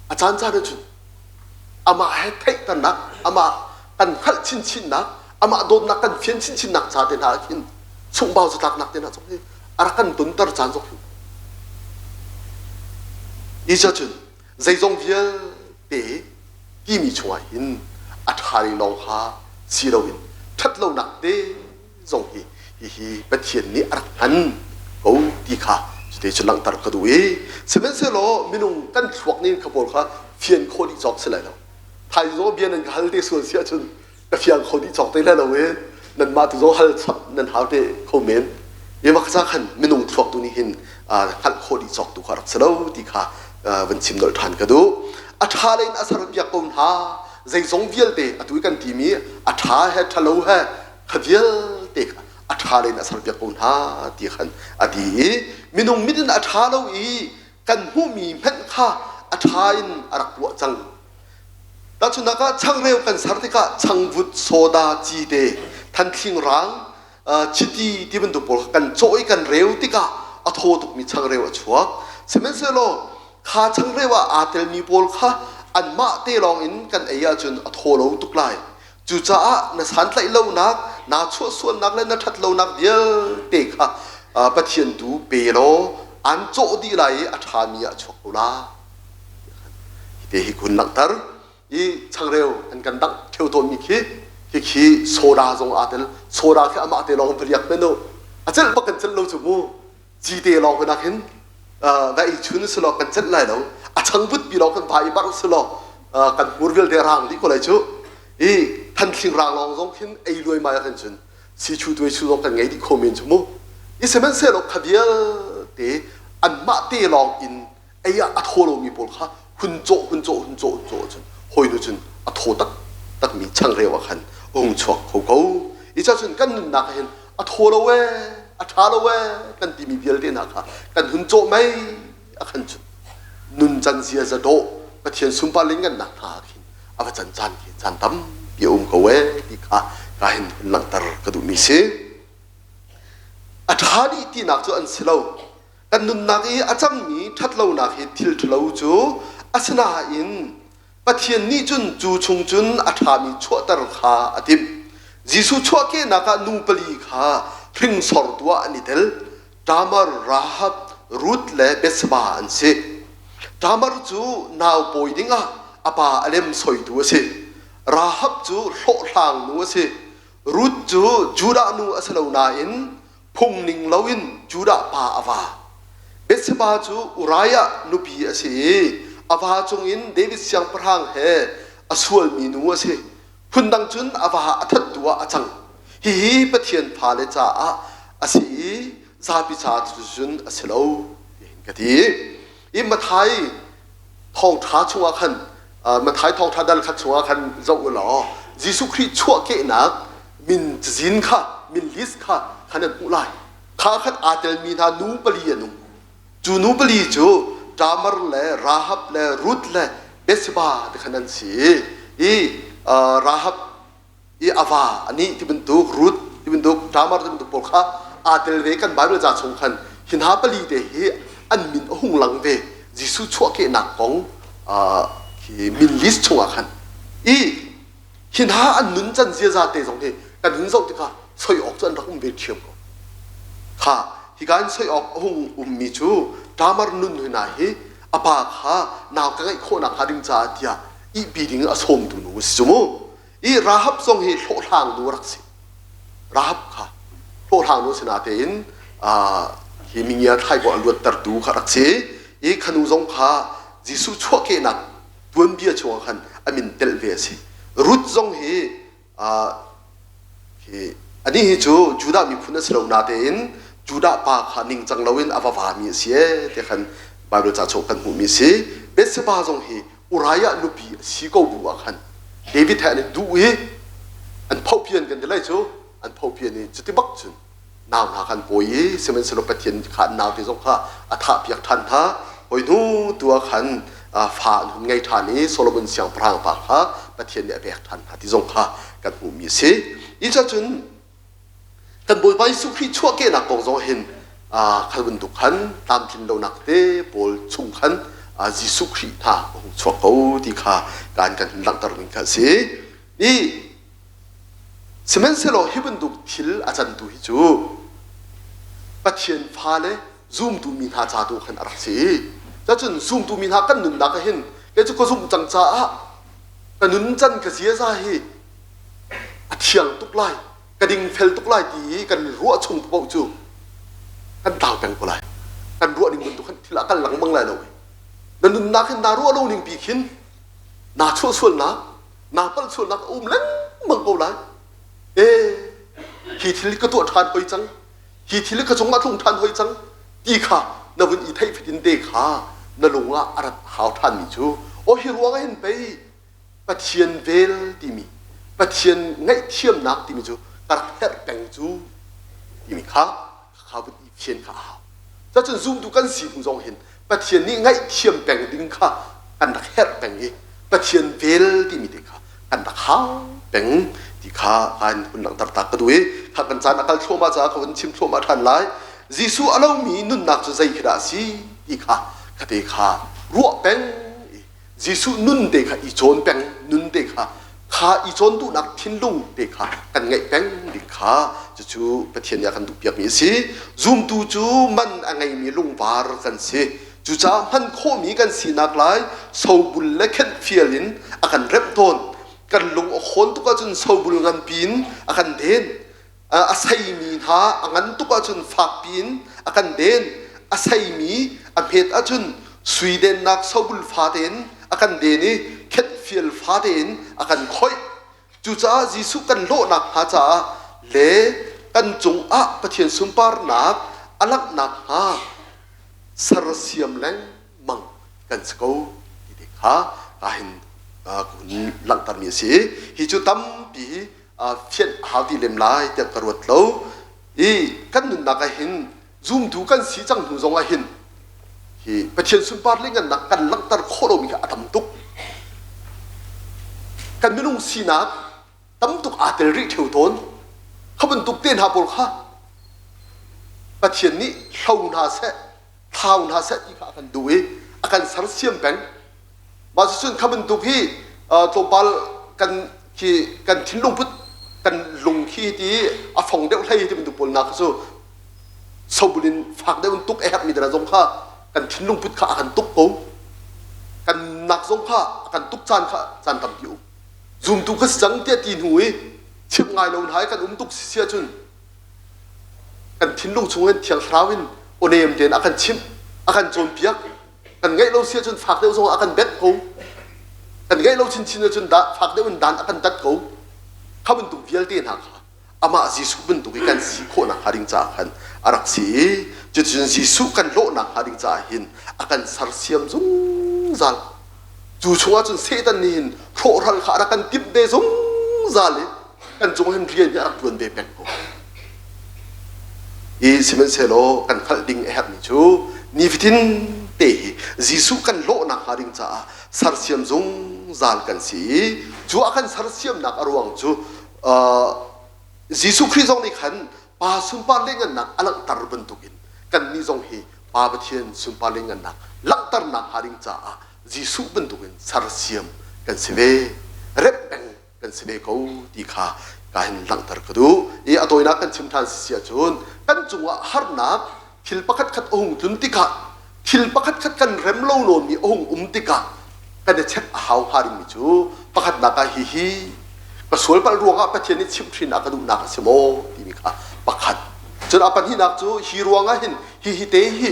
a caan caan ahcun amah he theihternak, amah kan hngalh chinchinnak, amah dawtnak kan fian chinchinnak ca te hna ah khin sunghbau zatlaknak te hna zong hi a rak kan tonter caan zong hi. Hi cun zeizong vialte timi chungah hin a ṭha lawng kha si loin ṭhatlonak te zong hi hihi Pathian nih a rak hman ko ti kha cute cu langhter ka duh i sihmanhsehlaw minung kan thluak nih kha pawl kha fian khawh dih cawk si lai lo thaizing zong bia nan ka hal te sual si ahcun ka fiang kho dih cawk te lai lo i nanmah tu zong hal chap nan hau te kho men i mah ca khan minung thluak tu nih hin hngalh khawh dih cawk tu kha rak si lo ti kha van chim nolh ṭhan ka duh a ṭha lei in a ser piak ko hna zeizong vialte atu i kan timi a ṭha he ṭhalo he kha vialte kha a ṭha lei in a serpiak ko hna ti khan a ti i minung mit in a ṭha lo i kan hmuhmi hmanh kha a ṭha in a rak tuah cang. Tahchunhnak ah changreu kan ser tikah changvut, soda, cite, thanthling rang, chiti ti bantuk pawl kan cawh i kan reu tikah a thaw tukmi changreu a chuak. Sihmanhsehlaw kha changreu ah aa telmi pawl kha anmah te lawng in kan ei ahcun a thaw lo tuk lai. Cucaah na santlaih lonak, naa chuahsualnak le na ṭhat lonak vialte kha Pathian tu pe law aan cawh dih lai i a ṭhami ah a chuak ko lai. Hi hi kun langhter i changreu an kan dangh ṭheo tawnmi khi khi soda zong aa tel. Soda khi amah te lawng va riak men u. A celh bak kan celh lo cu mu. Cite lawng hna khin va ei chun si law kan celh lai lo. A changvut pi lawng kan va i barh si law kan hmur vialte rang dih ko lai cu. I thanthling rang lawng zong khin ei luai mai ah cun si chu tuai chu zong kan ngei dih kho men cu mu. I sihmanhsehlaw kha vialte anmah te lawng in ei ah a thaw lomi pawl kha hun cawh hun cawh hun cawh hun cawh cun hawinu cun a thaw taktakmi changreu ah khan a hung chuak kho ko. I cun kan nunnak ah hin a thaw lo ee a ṭha lo ee kan timi vialte hna kha kan hun cawh mei a khan cun nun can ziaza dawh Pathian sunpar lianngannak hna ah khin a va can caan khi caan tampi a um ko ee ti kha ka hin hun langhter ka duhmi si. A ṭha dih tinak cu an si lo. Kan nunnak i a cangmi ṭhatlonak hi thil ṭhalo cu asinain Pathian nih cun cu chung cun a ṭhami chuahter kha a timh. Jesuh chuahkehnak ah nu pali kha hringsortu ah an i tel. Tamar, Rahab, Ruth le Bathsheba an si. Tamar cu nau pawi dingah a pa a lem soitu a si. Rahab cu hlawhhlang nu a si. Ruth cu Judah nu a si lo nain phung ning loin Judah pa a va. Bathsheba cu Uriah nupi a si i a va cungin David siangpahrang he a sualmi nu a si. Phundang cun a va a thattu ah a cang. Hihi Pathian fale caah a si i zapi ca cun a si lo tihin ka ti. I Matthai thawngṭha chungah khan Matthai thawngṭha dal khat chungah khan zoh u law Jesuh Khrih chuahkehnak min cazin kha min list kha khan an hmuh lai. Kha khat aa telmi hna nu pali an um. Cu nu pali cu Tamar le Rahab le Ruth le Bathsheba ti khan an si i Rahab i a va anih ti bantuk Ruth ti bantuk Tamar ti bantuk pawl kha aa tel ve kan Bible ca chung khan hi hna pali te hi an min a hung lang ve Jesuh chuahkehnak kong khi min list chungah khan i hi hna an nun can ziaza te zong hi kan hun zoh tikah soi awk cu an rak um ve ṭhiam ko kha hika in soi awk a hung ummi cu Tamar nun hna hi a pa kha nau ka ngeih khawhnak hnga ding caah tiah ihpi ding a sawmtu nu a si cu mu I Rahab zong hi hlawhhlang nu a rak si. Rahab kha hlawhhlang nu si natein hi mingia thlaibaw a luattertu kha rak si. I khanu zong kha Jesuh chuahkehnak tuanbia chungah khan a min telh ve a si. Ruth zong hi hi anih hi cu Judah miphun a si lo natein Judah pa kha ningcang loin a va vami a si ee ti khan Bible ca chung kan hmuhmi a si. Bathsheba zong hi Uriah nupi a si ko bu ah khan David he an i duh i an phohpian kan ti lai cu an phohpian i cuti bak cun nau hna khan pawi i sihmanhsehlaw Pathian kha an naute zong kha a thahpiak ṭhan hna hoi hnu tu ah khan fa an hun ngei ṭhan i Solomon siangpahrang pa kha Pathian nih a pek ṭhan hna ti zong kha kan hmuhmi a si. Hi cun Kan Bawipa Jesuh Khrih chuahkehnak kong zong hin kha bantuk khan tlamtlin lonak te pawl chung khan Jesuh Khrih hna a hung chuak ko ti kha kan kan hun langhter ning kha a si. I sihmanhsehlaw hi bantuk thil a cantu hi cu Pathian fale zumtu mi hna ca tu khan a rak si. Cacun zumtu mi hna kan nunnak ah hin kei cu ka zumh cang caah ka nun can ka ziaza hi a thiang tuk lai ka dingfel tuk lai ti i kan ruah chung paoh cu kan tlau peng ko lai kan ruah ning bantuk khan thil a kal lengmang lai lo na nunnak hin naa ruah lo ning pi khin naa chuah sualnak naa palh sualnak a um lengmang ko lai e hi thil ka tuah ṭhan hoi cang hi thil ka cungah tlung ṭhan hoi cang ti kha na vun i theih fatin te kha na lung ah a rat hau ṭhanmi cu aw hi ruang ah hin pei Pathian vel timi Pathian ngaihthiamnak timi cu ka rak herh peng cu timi kha kha vun i fian kha a hau. Cacun zumtu kan si hnu zong hin Pathian nih ngaihthiam peng ding kha kan rak herh peng i Pathian vel timi te kha kan rak hau peng ti kha kan hun langhter tak ka duh i kha kan caan a kal thluahmah caah ka hun chim thluahmah ṭhan lai. Jesuh a lomi nunnak cu zei khi dah a si ti kha khate kha ruah peng i Jesuh nun te kha i cawn peng nun te kha kha i cawn duhnak thinlung te kha kan ngeih peng ding kha cucu Pathian nih a kan duhpiakmi a si. Zumtu cu man a ngeimi lungvar kan si. Cucaah hman khawhmi kan sinak lai sobul le khenhfial in a kan remh tawn. Kan lung a khawn tuk ahcun sobul nganpi in a kan den. A seimi hna a ngan tuk ahcun fakpi in a kan den. A seimi a hmet ahcun sui dennak sobul fate in a kan den i khenhfial fate in a kan khoih. Cucaah Jesuh kan lawhnak hnga caah le kan cungah Pathian sunparnak a langhnak hnga sersiam lengmang kan si ko ti te kha ka hin ka hun langhtermi a si. Hi cu tampi fianh a hau ti lem lai tiah ka ruat lo. I kan nunnak ah hin zumtu kan si cang hnu zong ah hin hi Pathian sunpar le ngannak kan langhter khawh lomi kha a tam tuk. Kan minung sinak tam tuk aa tel rih ṭheo tawn. Kha bantuk te hna pawl kha Pathian nih hlo hna seh, thlau hna seh ti kha a kan duh i a kan sersiam peng. Mah cucun kha bantuk hi tlawmpal kan khi kan thinlung put kan lung khi ti a fong deuh hlei ti bantuk pawl na kha cu sobul in fak deuh in tuk a herhmi dana zong kha kan thinlung put kha a kan tuk ko. Kan nak zong kha a kan tuk caan kha caan tampi um. Zumtu ka si cang tiah ti hnu i chimh ngai lo hna i kan um tuk si ahcun kan thinlung chung in Thiang Thlarau in awnem tein a kan chimh, a kan cawnpiak. Kan ngaih lo si ahcun fak deuh zong a kan bengh ko. Kan ngaih lo chinchin ahcun dah fak deuh in dan a kan tat ko. Kha bantuk vialte hna kha amah Jesuh bantuk i kan si khawhnak hnga ding caah khan a rak si i cuticun Jesuh kan lawhnak hnga ding caah hin a kan sersiam zungzal. Cu chungah cun Satan nih hin hrawhral kha a rak kan timh ve zungzal i kan cung hin rian hi a rak ṭuan ve peng ko. I sihmanhsehlaw kan hngalh ding a herhmi cu nifatin te hi Jesuh kan lawhnak hnga ding caah sersiam zungzal kan si i cu a kan sersiamnak a ruang cu Jesuh Khrih zong nih khan Pa sunpar le ngannak a langhter bantukin kannih zong hi Pa Pathian sunpar le ngannak langhternak hnga ding caah Jesuh bantukin sersiam kan si ve, remh peng kan si ve ko ti kha ka hin langhter ka duh. I a tawinak kan chim ṭhan si ahcun kan cungah harnak thil pakhatkhat a hung tlun tikah thil pakhatkhat kan rem lo nawnmi a hung um tikah kan i check a hau hnga dingmi cu pakhatnak ah hihi ka sual palh ruangah Pathian nih chimhhrin a ka duhnak a si maw timi kha pakhat. Cun a pahnihnak cu hi ruangah hin hihi te hi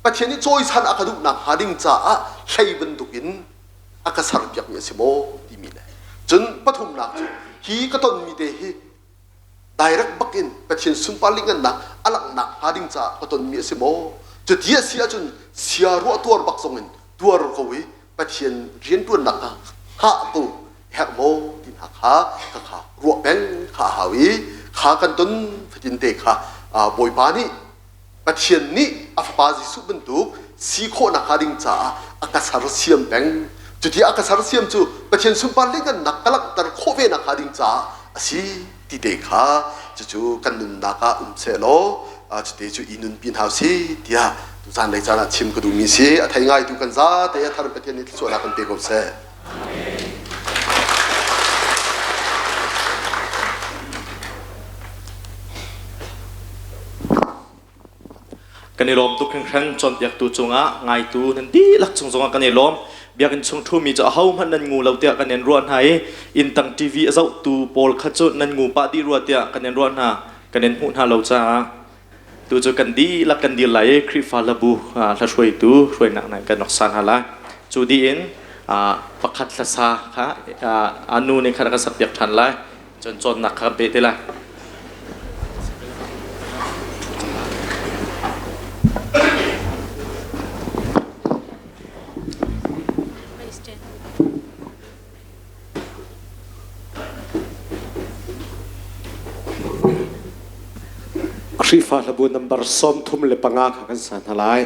Pathian nih cawisan a ka duhnak hnga ding caah hlei bantukin a ka serpiakmi a si maw timi le cun pathumnak cu hi ka tonmi te hi direct bak in Pathian sunpar lingannak a langhnak hnga ding caah ka tonmi a si maw cuti a si ahcun sia ruah tuar bak zong in tuar ko i Pathian rianṭuannak kha hngah ko herh maw ti hna kha ka kha ruah peng kha a hau i kha kan ton fatin te kha Bawipa nih Pathian nih a Fapa Jesuh bantuk si khawhnak hnga ding caah a ka sersiam peng. Cuti a ka sersiam cu Pathian sunpar lianhngannak ka langhter khawh ve nak hnga ding caah a si ti te kha cucu kan nunnak ah um sehlaw cute cu i nunpi hna usih tiah tuzan lei caan ah chim ka duhmi si. A thei ngaitu kan zate a thar Pathian nih thluachuahnak kan pe ko seh. Kan i lawm tuk hringhran cawnpiaktu cungah ngaitu nan dihlak cung zongah kan i lawm. Biakinn chung ṭhumi cu ahohmanh nan ngu lo tiah kan in ruah hna i inntang TV a zohtu pawl kha cu nan ngu pah dih rua tiah kan in ruah hna. Kan in hmuh hna lo caah tu cu kan dihlak kan dir lai i Khrihfa hlabu hla hruaitu hruainak nan kan rak sa hna lai. Cu dih in pakhat hlasa kha a nu nih khan a kan sakpiak ṭhan lai. Cun cawnnak kha kan peh te lai. Khrihfa hlabu number 35 kha kan sa hna lai.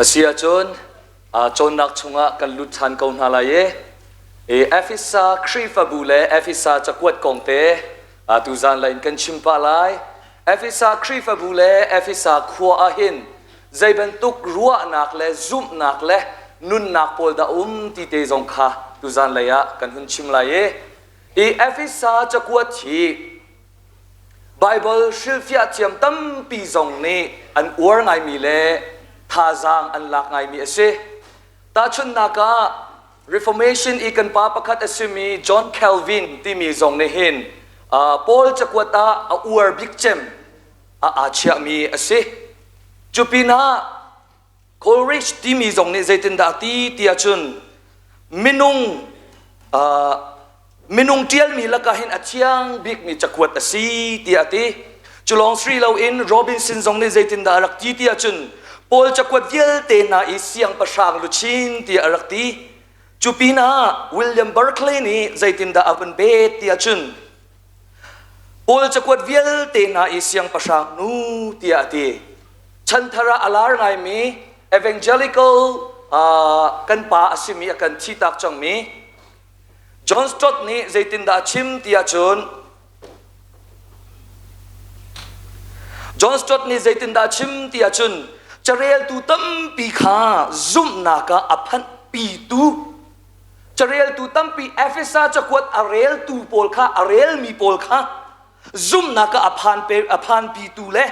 Asi ahcun cawnnak chungah kan lut ṭhan ko hna lai i Efesa Khrihfabu le Efesa cakuat kong te tuzan lei in kan chim pah lai. Efesa Khrihfabu le Efesa khua ah hin zei bantuk ruahnak le zumhnak le nunnak pawl dah um ti te zong kha tuzan lei ah kan hun chim lai i hi Efesa cakuat hi Baibal hrilhfiah thiam tampi zong nih an uar ngaimi le thazaang an lak ngaimi a si. Tahchunhnak ah Reformation i kan pa pakhat a simi John Calvin timi zong nih hin Paul cakuat ah a uar bik cem a aa chiahmi a si. Cu pinah Coleridge timi zong nih zeitindah a ti ti ahcun minung uh, minung ṭialmi lakah hin a thiang bikmi cakuat a si tiah a ti. Cu lawng sri loin Robinson zong nih zeitindah a rak ti ti ahcun Paul cakuat vialte hna i siangpahrang luchin tiah a rak ti. Cu pinah William Barclay nih zeitindah a vun bet ti ahcun Paul cakuat vialte hna i siangpahrang nu tiah a ti. Chanthar ah a lar ngaimi evangelical uh, kan pa a simi a kan thitak cangmi John Stott nih zeitindah a chim ti ahcun John Stott nih zeitindah a chim ti ahcun careltu tampi kha zumhnak ah a phanhpitu Careltu tampi Efesa cakuat a reltu pawl kha a relmi pawl kha zumhnak ah a phan pe a phanpitu le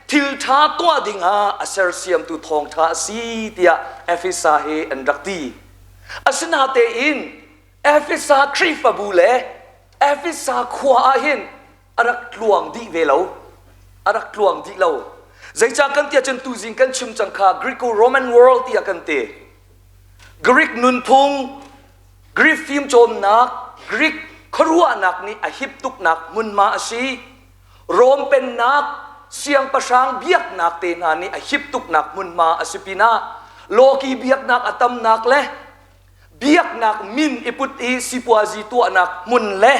thil ṭha tuah dingah a sersiamtu thawngṭha a si tiah Efesa hi an rak ti. Asinatein Efesa Khrihfabu le Efesa khua ah hin a rak tluang dih ve lo. A rak tluang dih lo. Zeicah kan ti ahcun tuzing kan chim cang kha Greco-Roman world tiah kan ti. Greek nunphung, Greek fimcawnnak, Greek khuaruahnak nih a hip tuknak hmunhma a si. Rom pennak, siangpahrang biaknak te hna nih a hip tuknak hmunhma a si pinah lawki biaknak a tamnak le biaknak min i put i sipuazi tuahnak hmun le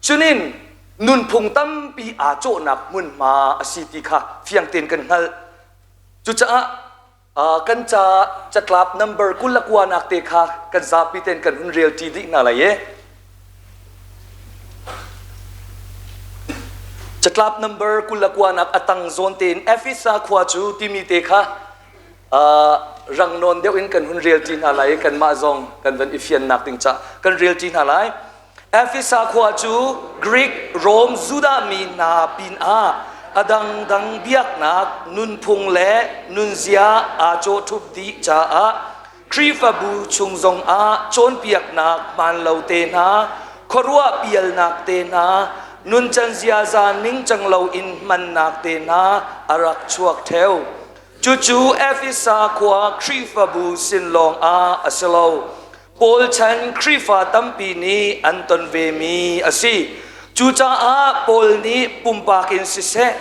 cunin nunphung tampi aa cawhnak hmunhma a si ti kha fiang tein kan hngalh. Cucaah kan ca catlap number 29 nak te kha kan zapi ten kan hun rel ṭi dih hna lai i catlap number 29 nak a tang zawn tein Efesa khua cu timi te kha rang nawn deuh in kan hun rel ṭi hna lai i kanmah zong kan van i fiannak ding ca kan rel ṭi hna lai. Efesa khua cu Greek, Rom, Judah mi hna pinah a dangdang biaknak, nunphung le nunzia aa cawhṭhup dih caah Khrihfabu chung zongah cawnpiaknak hmaanlo te hna, khuaruah pialnak te hna, nuncan ziaza ningcang loin hmannak te hna a rak chuak ṭheo. Cucu Efesa khua Khrihfabu sin lawngah a si lo. Paul chan Khrihfa tampi nih an ton vemi a si. Cucaah Paul nih pumpak in siseh,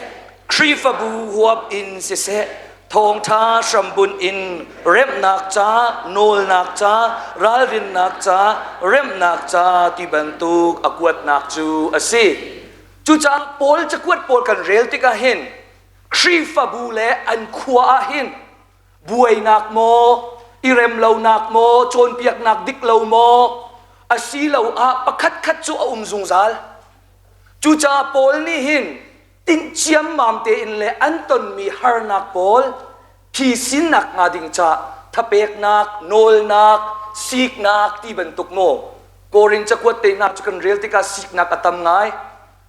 Khrihfabu huap in siseh, thawngṭha hrambunh in remhnak ca, nawlnak ca, ralrinnak ca, remhnak ca ti bantuk a kuatnak cu a si. Cucaah Paul cakuat pawl kan rel tikah hin Khrihfabu le an khua ah hin buainak maw, i remlonak maw, cawnpiaknak dik lo maw, asiloah pakhatkhat cu a um zungzal. Cucaah Paul nih hin tinh ciammam tein le an tonmi harnak pawl phisinnak hnga ding ca thapeknak, nawlnak, siknak ti bantuk maw Korin cakuat te hna cu kan rel tikah siknak a tam ngai.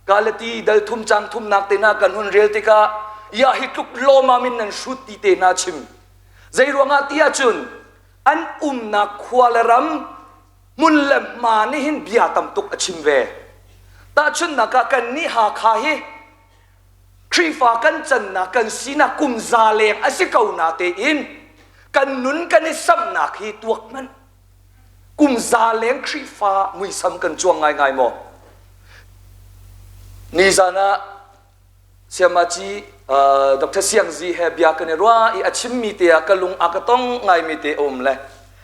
Galati dal thum cang thumnak te hna kan hun rel tikah ya hi tluk lawmam in nan hrut ti te hna chim. Zei ruangah ti ahcun an umnak khua le ram hmun le hma nih hin bia tam tuk a chim ve. Tahchunhnak ah kan nih Hakha hi Khrihfa kan cannak kan sinak kum za leng a si ko na tein kan nun kan i samhnak hi tuak hmanh Kum za leng Khrihfa muisam kan cuang ngaingai maw? Nizan ah Siamaci uh, Dr. Siang Zi he bia kan i ruah i a chimmi te ah ka lung a ka tong ngaimi te a um le.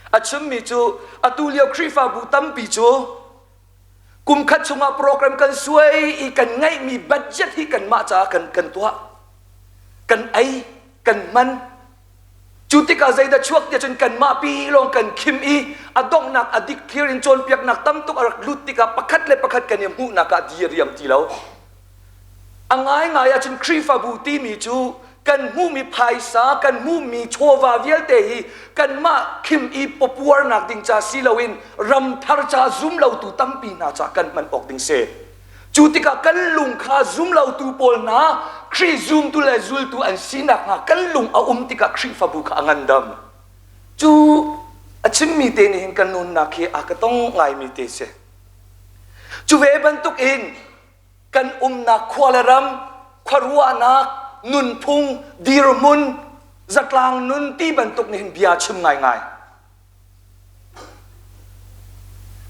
A chimmi cu atu lio Khrihfabu tampi cu kum khat chungah program kan suai i kan ngeihmi budget hi kanmah caah kan kan tuah. Kan ei, kan hman. Cu tikah zeidah chuak tiah cun kanmah pi lawng kan khim i a donghnak a dik thlir in cawnpiaknak tam tuk a rak lut tikah pakhat le pakhat kan i hmuhnak ah di a riam ti lo. A ngaingai ahcun Khrihfabu timi cu kan hmuhmi phaisa, kan hmuhmi chawva vialte hi kanmah khim i pawpuarnak ding ca si loin ramthar ca zumlotu tampi hna ca kan hman awk ding si. Cu tikah kan lung kha zumlotu pawl hna Khrih zumtu le zultu an sinak hnga kan lung a um tikah Khrihfabu kha a ngandam. Cu a chimmi te nih hin kan nunnak hi a ka tong ngaimi te si. Cu ve bantuk in kan umnak khua le ram, khuaruahnak, nunphung, dirhmun, zatlang nun ti bantuk nih hin bia chim ngaingai.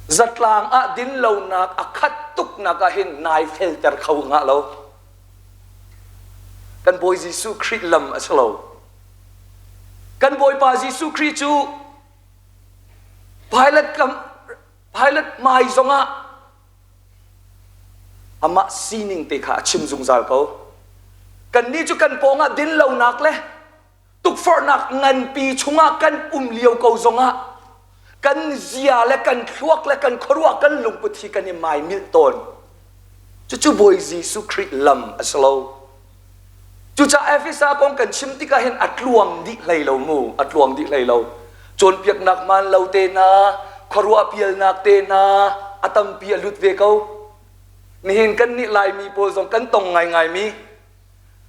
Zatlang ah dinlonak a khat tuknak ah hin nai felter kho hnga lo. Kan Bawi Jesuh Khrih lam a si lo. Kan Bawipa Jesuh Khrih cu Pilate kam Pilate hmai zongah amah sining te kha a chim zungzal ko. Kannih cu kan pawngah dinlonak le tukforhnak nganpi chungah kan um lio ko zongah kan zia le kan thluak le kan khuaruah kan lungput hi kan i maimilh tawn. Cucu Bawi Jesuh Khrih lam a si lo. Cucaah Efesa kong kan chim tikah hin a tluang dih hlei lo mu, a tluang dih hlei lo. Cawnpiaknak hmaan lo te hna, khuaruah pialnak te hna a tampi a lut ve ko. Nihin kan nih Laimi pawl zong kan tong ngaingaimi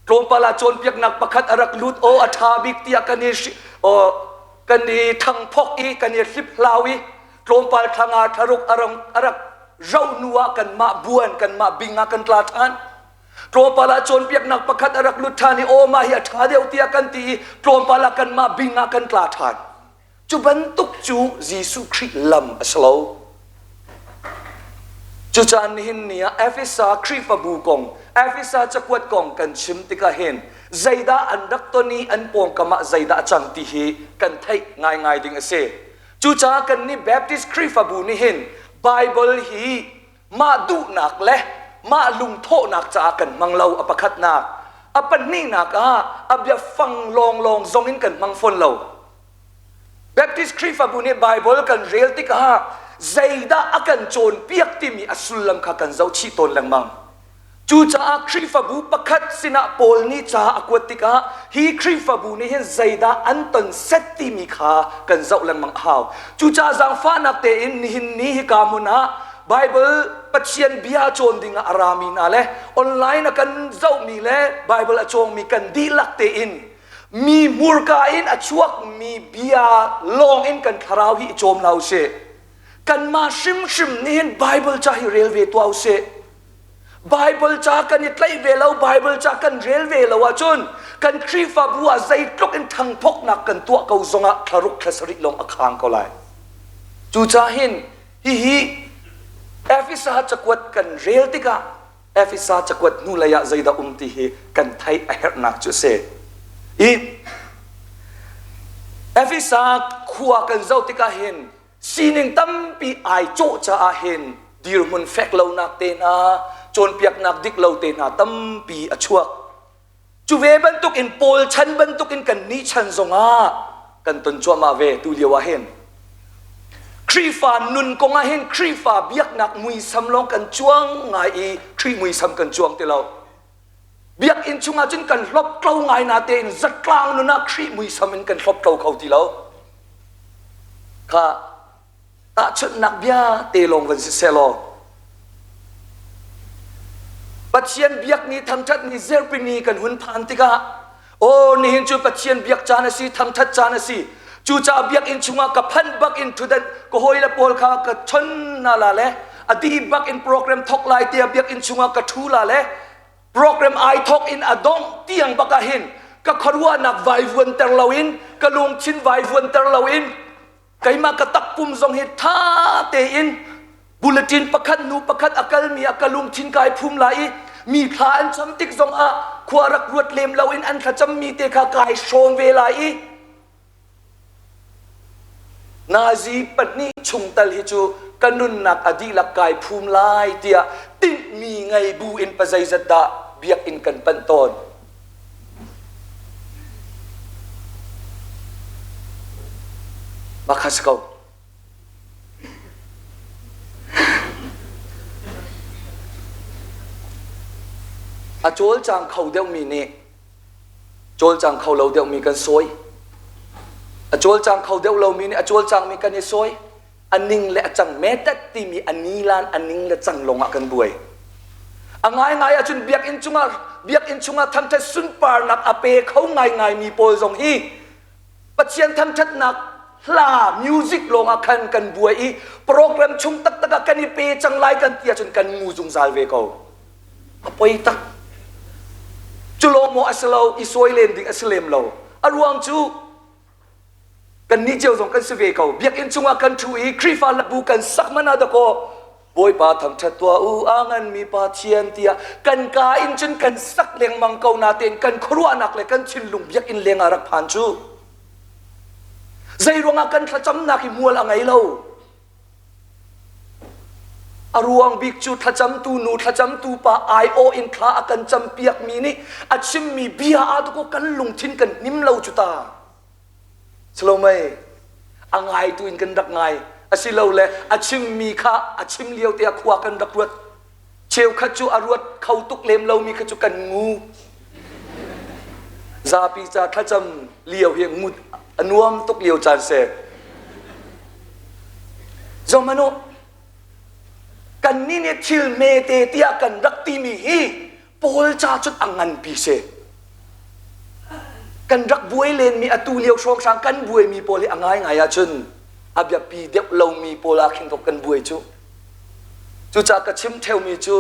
tlawmpal ah cawnpiaknak pakhat a rak lut aw a ṭha bik tiah kan i kan i ṭhangphok i kan i hliphlau i tlawmpal thla nga thlaruk a rak rauh hnu ah kanmah buan kanmah bing ah kan tla ṭhan. Tlawmpal ah cawnpiaknak pakhat a rak lut ṭhan i aw mah hi a ṭha deuh tiah kan ti i tlawmpal ah kanmah bing ah kan tla ṭhan. Cu bantuk cu Jesuh Khrih lam a si lo. Cucaah nihin ni ah Efesa Khrihfabu kong, Efesa cakuat kong kan chim tikah hin zeidah an rak ton i an pawngkam ah zeidah a cang ti hi kan theih ngaingai ding a si. Cucaah kannih Baptist Khrihfabu nih hin Bible hi mah duhnak le mah lungthawhnak caah kan hmang lo a pakhatnak. A pahnihnak ah a biafang lawnglawng zong in kan hmang fawn lo. Baptist Khrihfabu nih Bible kan rel tikah zeidah a kan cawnpiak timi a sullam kha kan zohchih tawn lengmang. Cucaah Khrihfabu pakhat sinah Paul nih ca a kuat tikah hi Khrihfabu nih hin zeidah an ton set timi kha kan zoh lengmang a hau. Cucaah zaangfahnak tein nihin ni hika hmun ah Bible Pathian bia cawn ding ah a rami hna le online a kan zohmi le Bible a cawngmi kan dihlak tein mi hmurka in a chuakmi bia lawng in kan thlarau hi i cawm hlah usih. Kanmah hrimhrim nih hin Bible ca hi rel ve tuah usih. Bible ca kan i tlaih ve lo, Bible ca kan rel ve lo ahcun kan Khrihfabu ah zeitluk in thangphoknak kan tuah ko zongah thlaruk thlasarih lawng a khang ko lai. Cucaah hin hihi Efesa cakuat kan rel tikah Efesa cakuat hnulei ah zeidah um ti hi kan theih a herhnak cu a si. I Efesa khua kan zoh tikah hin sining tampi ai cawh caah hin dirhmun fek lonak te hna cawnpiaknak dik lo te hna tampi a chuak cu ve bantuk in Paul chan bantuk in kan nih chan zongah kan ton cuahmah ve tu lio ah hin Khrihfa nun kong ah hin Khrihfa biaknak muisam lawng kan cuang ngai i Khrih muisam kan cuang ti lo biakinn chungah cun kan hlawptlo ngai na tein zatlang nun ah Khrih muisam in kan hlawptlo kho ti lo Kha tahchunhnak bia te lawng van si sehlaw Pathian biak ni thangṭhat ni zerpini kan hun phan tikah aw nihin cu Pathian biak caan a si thangṭhat caan a si cucaah biakinn chungah ka phanh bak in ṭhudan ka hawile pawl kha ka chon hna la le a dih bak in program thok lai tiah biakinn chungah ka ṭhu la le Program ai thawk in a dongh tiang bak ah hin ka khuaruahnak vaivuanter loin ka lungthin vaivuanter loin keimah ka takpum zong hi tha tein bulletin pakhat nu pakhat a kalmi ah ka lungthin kai phum lai i mi thla an cam tik zong ah khua rak ruat lem loin an thlacammi te kha kai hrawm ve lai i Nazi pahnih chungtel hi cu ka nunnak a dihlak kai phum lai tiah tinhmi ngei bu in pazeizat dah biakinn kan panh tawn. Mah kha si ko. A cawlcang kho deuhmi nih cawlcang kho lo deuhmi kan sawi. A cawlcang kho deuh lomi nih a cawlcangmi kan i sawi. A ning le a cang metet timi a nilan a ning le cang lawngah kan buai. A ngaingai ahcun biakinn cungah biakinn chungah thangṭhat sunparnak a pe kho ngaingaimi pawl zong hi Pathian thangṭhatnak hla music lawngah khan kan buai i program chung taktak ah kan i pe cang lai kan ti ahcun kan ngu zungzal ve ko. A poi tak. Cu lawng maw a si lo, i sawi len ding a si lem lo. A ruang cu kannih cio zong kan si ve ko. Biakinn chungah kan ṭhu i Khrihfa hlabu kan sak man ah dakaw Bawipa thangṭhat tuah u, a nganmi Pathian tiah kan kaa in cun kan sak lengmang ko natein kan khuaruahnak le kan thinlung biakinn leng ah rak phan cu. Zei ruangah kan thlacamnak hi mual a ngei lo. A ruang bik cu thlacamtu nu, thlacamtu pa aiawh in thla a kan campiakmi nih a chimmi bia ah tuko kan lungthin kan hnim lo cu ta. Salomei, a ngaitu in kan rak ngai. Asilole a chimmi kha a chim lio te ah khua kan rak ruat. Cheukhat cu a ruat kho tuk lem lomi kha cu kan ngu. Zapi ca thlacam lio hi ngut a nuam tuk lio caan si. Zomanu, kan nih nih thil mete tiah kan rak timi hi Paul ca cun a nganpi si. Kan rak buai lenmi atu lio hrawnghrang kan buaimi pawl hi a ngaingai ahcun a biapi deuh lomi pawl ah khin kan buai cu. Cucaah ka chim ṭheumi cu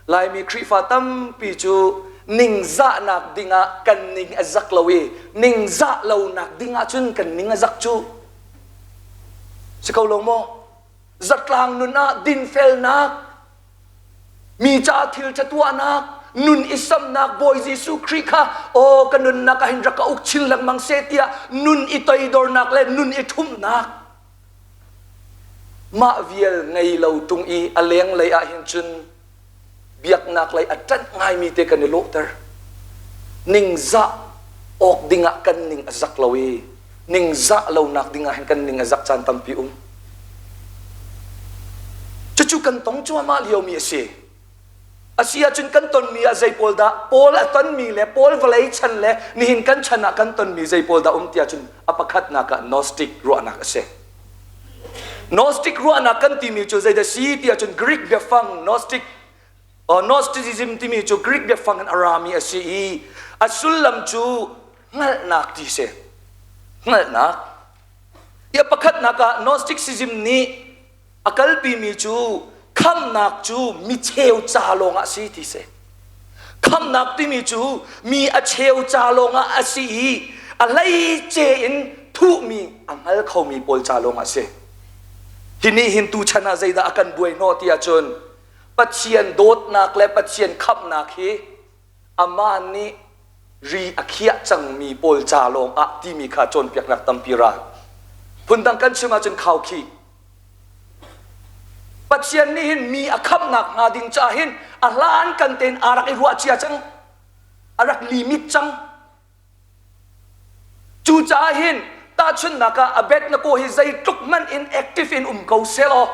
Laimi Khrihfa tampi cu ningzahnak dingah kan ning a zak lo i ningzah lonak ding ahcun kan ning a zak cu. Si ko lo maw? Zatlang nun ah dinfelnak mi ca thil ṭha tuahnak nun i samnak Bawi Jesuh Khrih kha aw ka nunnak ah hin rak ka uk chin lengmang seh tiah nun i toidornak le nun i ṭhumhnak mah vial ngei lo ṭung i a lenglei ah hin cun biaknak lei a ṭanh ngaimi te kan i lawhter ningzah awk dingah kan ning a zak lo i ningzah lonak dingah hin kan ning a zak caan tampi um Cucu kan tong cuahmah liomi a si. A si ahcun kan tonmi ah zei pawl dah Paul a tonmi le Paul vawlei chan le nihin kan chan ah kan tonmi zei pawl dah um ti ahcun a pakhatnak ah Gnostic ruahnak a si. Gnostic ruahnak kan timi cu zeidah si ti ahcun Greek biafang Gnostic Gnosticism timi cu Greek biafang in a rami a si i a sullam cu hngalhnak ti si. Hngalhnak. Tiah pakhatnak ah Gnosticism nih a kalpimi cu khamnak cu mi cheu ca lawngah a si ti si. Khamnak timi cu mi a cheu ca lawngah a si i a hleice in thuhmi a hngal khomi pawl ca lawngah a si. Hi nih hin tuchan ah zeidah a kan buai hnawh ti ahcun Pathian dawtnak le Pathian khamhnak hi amah nih ri a khiah cangmi pawl ca lawng ah timi kha cawnpiaknak tampi ra. Phundang kan chim ahcun khaukhih. Pathian nih hin mi a khamhnak hnga ding caah hin a hlan kan tein aa rak i ruah cia cang. A rak limit cang. Cucaah hin tahchunhnak ah Abednego hi zeitluk hmanh in active in um ko sehlaw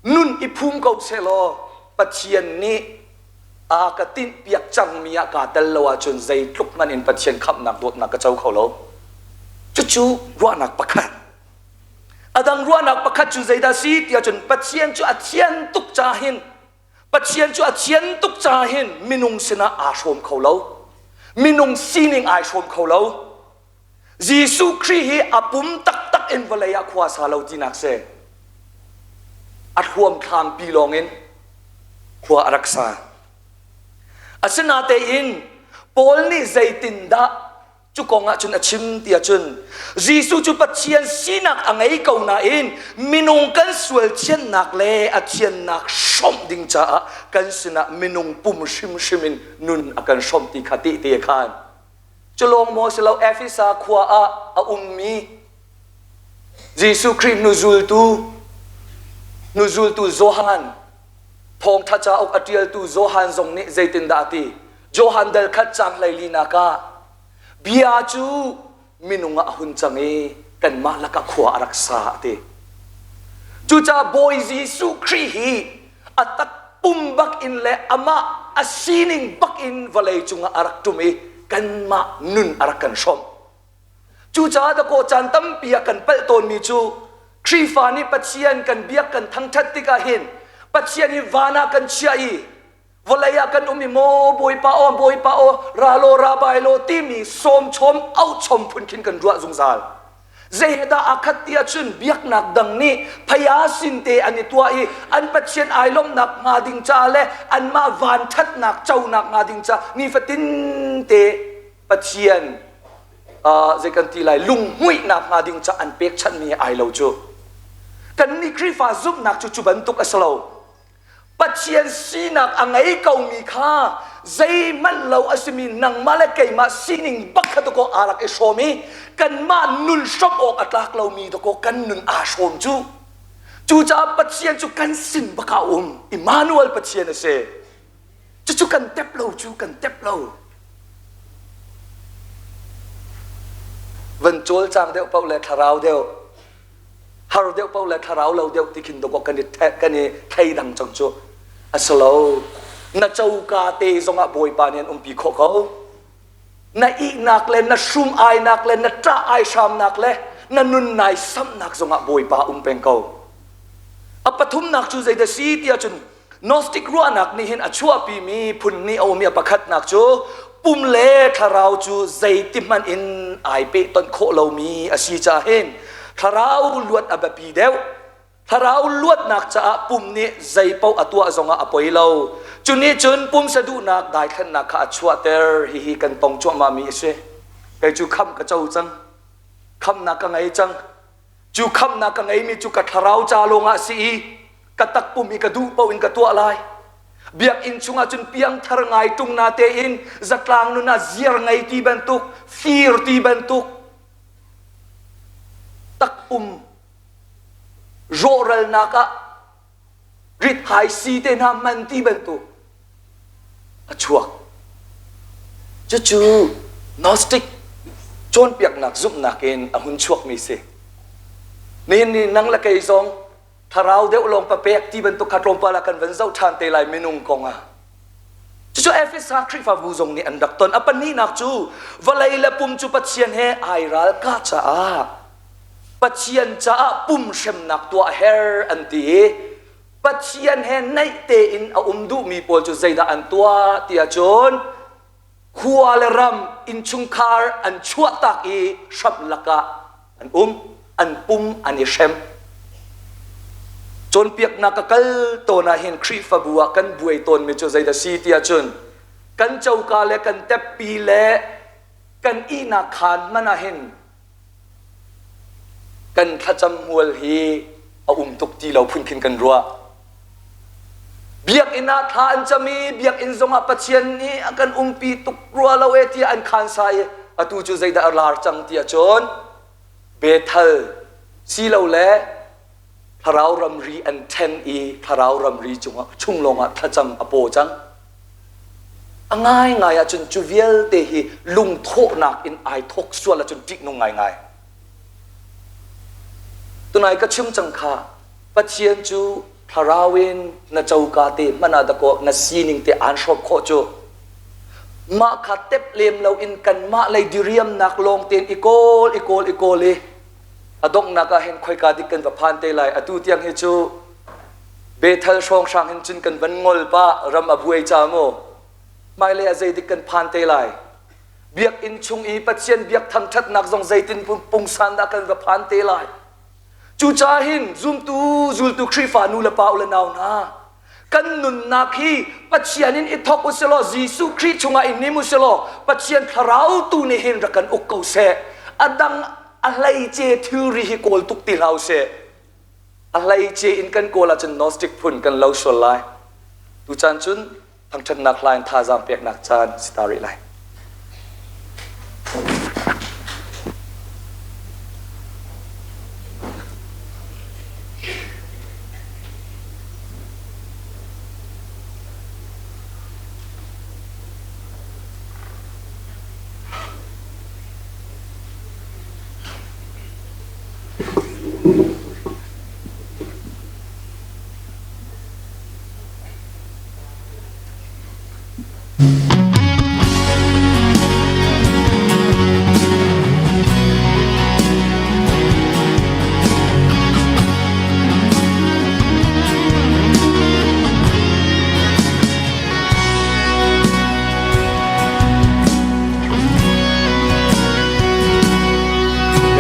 nun i phum ko sehlaw Pathian nih a ka tinhpiak cangmi ah kaa tel lo ahcun zeitluk hmanh in Pathian khamhnak dawtnak ka co kho lo. Cucu ruahnak pakhat. A dang ruahnak pakhat cu zeidah si ti ahcun Pathian cu a thian tuk caah hin Pathian cu a thian tuk caah hin minung sinah aa hrawm kho lo. Minung sining ai hrawm kho lo. Jesuh Khrih hi a pum taktak in vawlei ah khua sa lo tinak si. A thluamthlam pi lawngin khua a rak sa. Asinatein Paul nih zeitindah cu kong ah cun a chim ti ahcun Jesuh cu Pathian sinak a ngei ko nain minung kan sual thiannak le a thiannak hrawmh ding caah kan sinah minung pum hrimhrim in nun a kan hrawmh ti kha tehte a khan. Cu lawng maw si lo Efesa khua ah a ummi Jesuh Khrih hnuzultu hnuzultu Johan thawngṭha cauk a ṭialtu Johan zong nih zeitindah a ti? Johan dal khat cang 14 nak ah bia cu minung ah a hun cang i Kanmah lakah khua a rak sa a ti. Cucaah Bawi Jesuh Khrih hi a takpum bak in le amah a sining bak in vawlei cungah a rak ṭum i kanmah nun a rak kan hrawmh. Cucaah dakaw caan tampi ah kan palh tawnmi cu Khrihfa nih Pathian kan biak kan thangṭhat tikah hin Pathian hi van ah kan chiah i vawlei ah kan um i maw Bawipa aw Bawipa aw ra law ra bai law timi sawmchawm auhchom phun khin kan ruah zungzal. Zei dah aa khat ti ahcun biaknak dang nih phaya sinte an i tuah i an Pathian ai lawmhnak hnga ding caah le anmah vanṭhatnak conak hnga ding caah nifatin te Pathian zei kan ti lai lunghmuihnak hnga ding ca an pekchanhmi ai lo cu. Kannih Khrihfa zumhnak cu cu bantuk a si lo. Pathian sinak a ngei komi kha zeihmanh lo a simi nangmah le keimah sining bak kha dakaw aa rak i hrawm i kanmah nun hrawm awk a tlak lomi dakaw kan nun aa hrawm cu. Cucaah Pathian cu kan sin bak ah a um. Immanuel Pathian a si. Cucu kan tep lo cu kan tep lo. Van cawlcang deuh paoh le thlarau deuh, har deuh paoh le thlarau lo deuh ti khin dawk kan i kan i thleidang cang cu. A si lo. Na coka te zongah Bawipa nih an umpi khawh ko. Na ihnak le na hrum ainak le na ṭah ai hramnak le na nun nai samhnak zongah Bawipa um peng ko. A pathumnak cu zeidah si tiah cun Gnostic ruahnak nih hin a chuahpimi phun nih a um i a pakhatnak cu pum le thlarau cu zeiti hmanh in ai pehtonh khawh lomi a si caah hin thlarau luat a biapi deuh. Thlarau luatnak caah pum nih zei paoh a tuah zongah a poi lo. Cu nih cun pumsa duhnak daithlannak kha a chuahter. Hihi kan tong cuahmahmi a si. Kei cu khamh ka co cang. Khamhnak ka ngei cang. Cu khamhnak ka ngeimi cu ka thlarau ca lawngah a si i ka takpum i ka duh paoh in ka tuah lai. Biakinn chungah cun piangthar ngai ṭung na tein zatlang nun ah ziar ngei ti bantuk, fir ti bantuk, takpum rawhralnak ah rit-hai si te hna man ti bantuk a chuak. Cucu Gnostic cawnpiaknak zumhnak in a hun chuakmi si. Nihin ni nang le kei zong thlarau deuh lawng papek ti bantuk kha tlawmpal ah kan van zoh ṭhan te lai minung kong ah. Cucu Efesa Khrihfabu zong nih an rak ton. A pahnihnak cu vawlei le pum cu Pathian he ai ralkah caah Pathian caah pum hremnak tuah a herh an ti i Pathian he naih tein a um duhmi pawl cu zeidah an tuah ti ahcun khua le ram innchungkhar an chuahtak i hramh lakah an um an pum an i hrem cawnpiaknak ka kal tawn ah hin Khrihfabu ah kan buai tawnmi cu zeidah si ti ahcun kan coka le kan teppi le kan ihnak khaan hmanh ah hin Kan thlacam hmual hi a um tuk ti lo phun khin kan ruah. Biakinn ah thla an cam i biakinn zongah Pathian nih a kan umpi tuk rua lo e tiah an khan sa i atu cu zeidah a lar cang tiah cun Bethel silole thlarau ramri an ṭhen i thlarau ramri cungah chung lawngah thlacam a paw cang. A ngaingai ahcun cu vialte hi lungthawhnak in ai thawk sual ahcun ṭihnung ngaingai. Tunai ka chim cang kha Pathian cu thlarau in na coka te hmanh ah dakaw na sining te aan hrawm khawh cu. Mah kha tep lem lo in kanmah lei diriamnak lawng tein i kawl i kawl i kawl i a donghnak ah hin khoika dik kan va phan te lai atu tiang hi cu Bethel hrawnghrang hin cun kan van ngol pah ram a buai ca mu hmailei ah zeidik kan phan te lai biakinn chung i Pathian biak thangṭhatnak zong zeitin pungsan dah kan va phan te lai cucaah hin zumtu zultu Khrihfa nu le pa u le nau hna kan nunnak hi Pathian in i thawk u silaw Jesuh Khrih chungah i nim u silaw Pathian thlarau tu nih hin rak kan uk ko seh a dang a hleice thilri hi kawl tuk ti hlah u sih A hleice in kan kawl ahcun Gnostic phun kan lo sual lai. Tucaan cun thangṭhatnak hla in thazaang peknak caan si ta rih lai.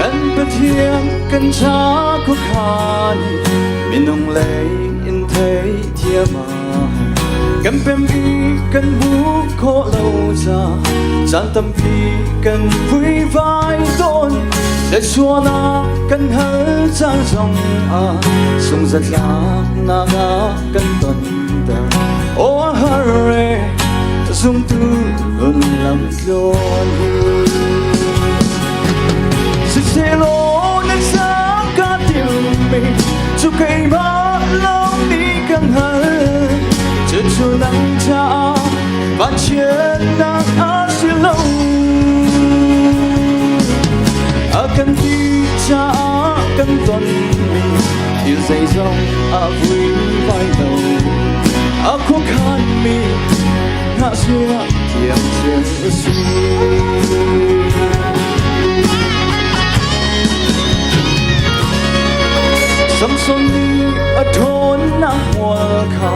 Kan Pathian kan ca khuakhan minung lei in thei thiam kan pem i kan hmuh khawh lo ca caan tampi kan vuivai tawn Thluachuahnak kan hal caan zong ah sungzatlaknak ah kan tonter. Aw a har e zumtu nun lam tluan hi. Siselaw na ca ka timmi cu keimah lawng nih kan hal. Cucu nang caah vanchiatnak a si lo. A kan ti caah kan tonmi thil zeizong a vui vai lo. A khuakhanmi ngahsia thiamthiam a si. Samson nih a ṭhawnnak hmual kha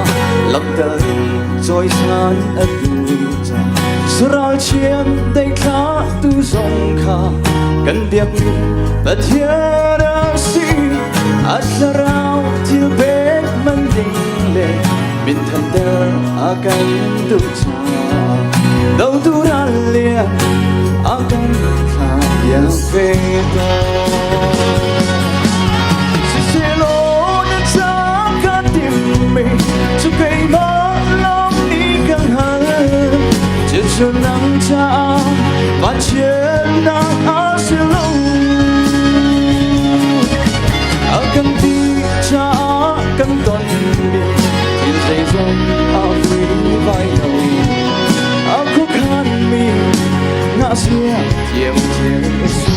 lamdal in cawisan a duh cang. Saral chian deithla tu zong kha kan biakmi Pathian a si. A thlarau thil pek man ding le minthanter a kan duh caah dotu ral lian a kan thlah piak ve tawn. Siselaw na ca ka timmi cu keimah lawng nih kan hal. Cucu nang caah vanchiatnak a si lo. A kan ti caah kan tonmi thil zeizong a vui vai lo. A khuakhanmi ngahsia thiamthiam a si.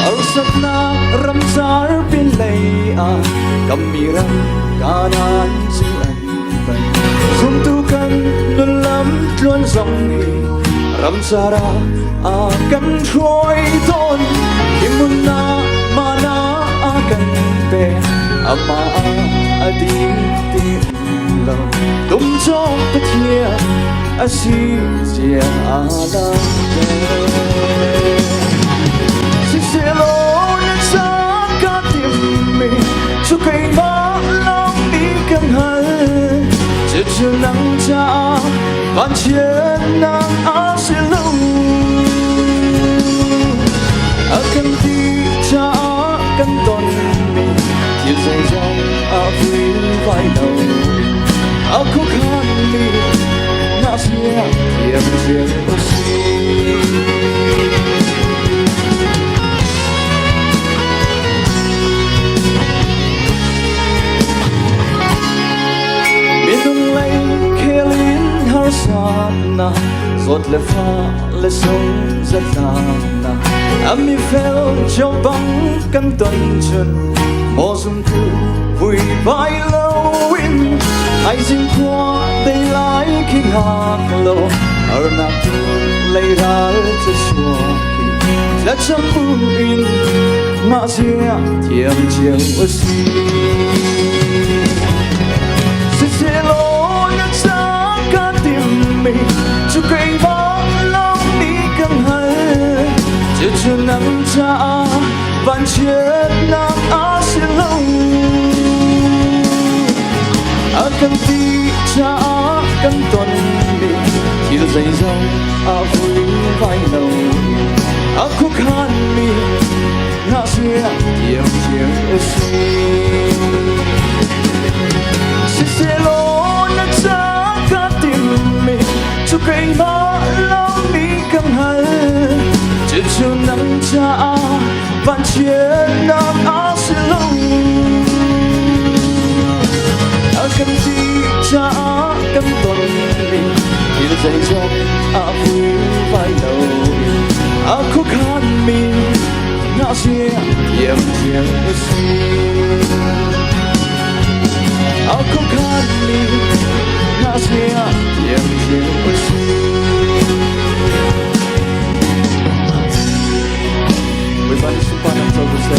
Harsatnak ramcar pinlei ah kammi ram Kanaan cu an pan. Zumtu kan nunlam tluan zong hi ramcar ah a kan hruai tawn. Himunna mana a kan pe amah ah a ding ti lo. Tum cawk Pathian a si zia a langhter. Siselaw na ca ka timmi cu keimah lawng nih kan hal. Cucu nang caah vanchiatnak a si lo. A kan ti caah kan tonmi thil zeizong a vui vai lo. A khuakhanmi na sia thiam cia a si. Minung lei khel in harsatnak zawt le fa le sung zatlaknak a mi fel cio bang kan ton cun maw zumtu vui vai lo in thaizing khua dei lai khi hngak lo harnak tu leiral thluachuak hi thlacam bu in mah zia thiam cio a si. Siselaw na ca ka timmi cu keimah lawng nih kan hal. Cucu nang caah vanchiatnak a si lo. A kan ti caah kan tonmi thil zeizong a vui vai lo. A khuakhanmi ngakchia thiamthiam a si. Siselaw na ca ka timmi cu keimah lawng nih kan hal. Cucu nang caah Vanchiatnak a si lo. A kan ti caah kan tonmi thil zeizong a vai lo. A khuakhanmi ngakchia thiamthiam a si. A khuakhanmi ngakchia thiamthiam a si. Bawipa nih sunparnak co ko seh.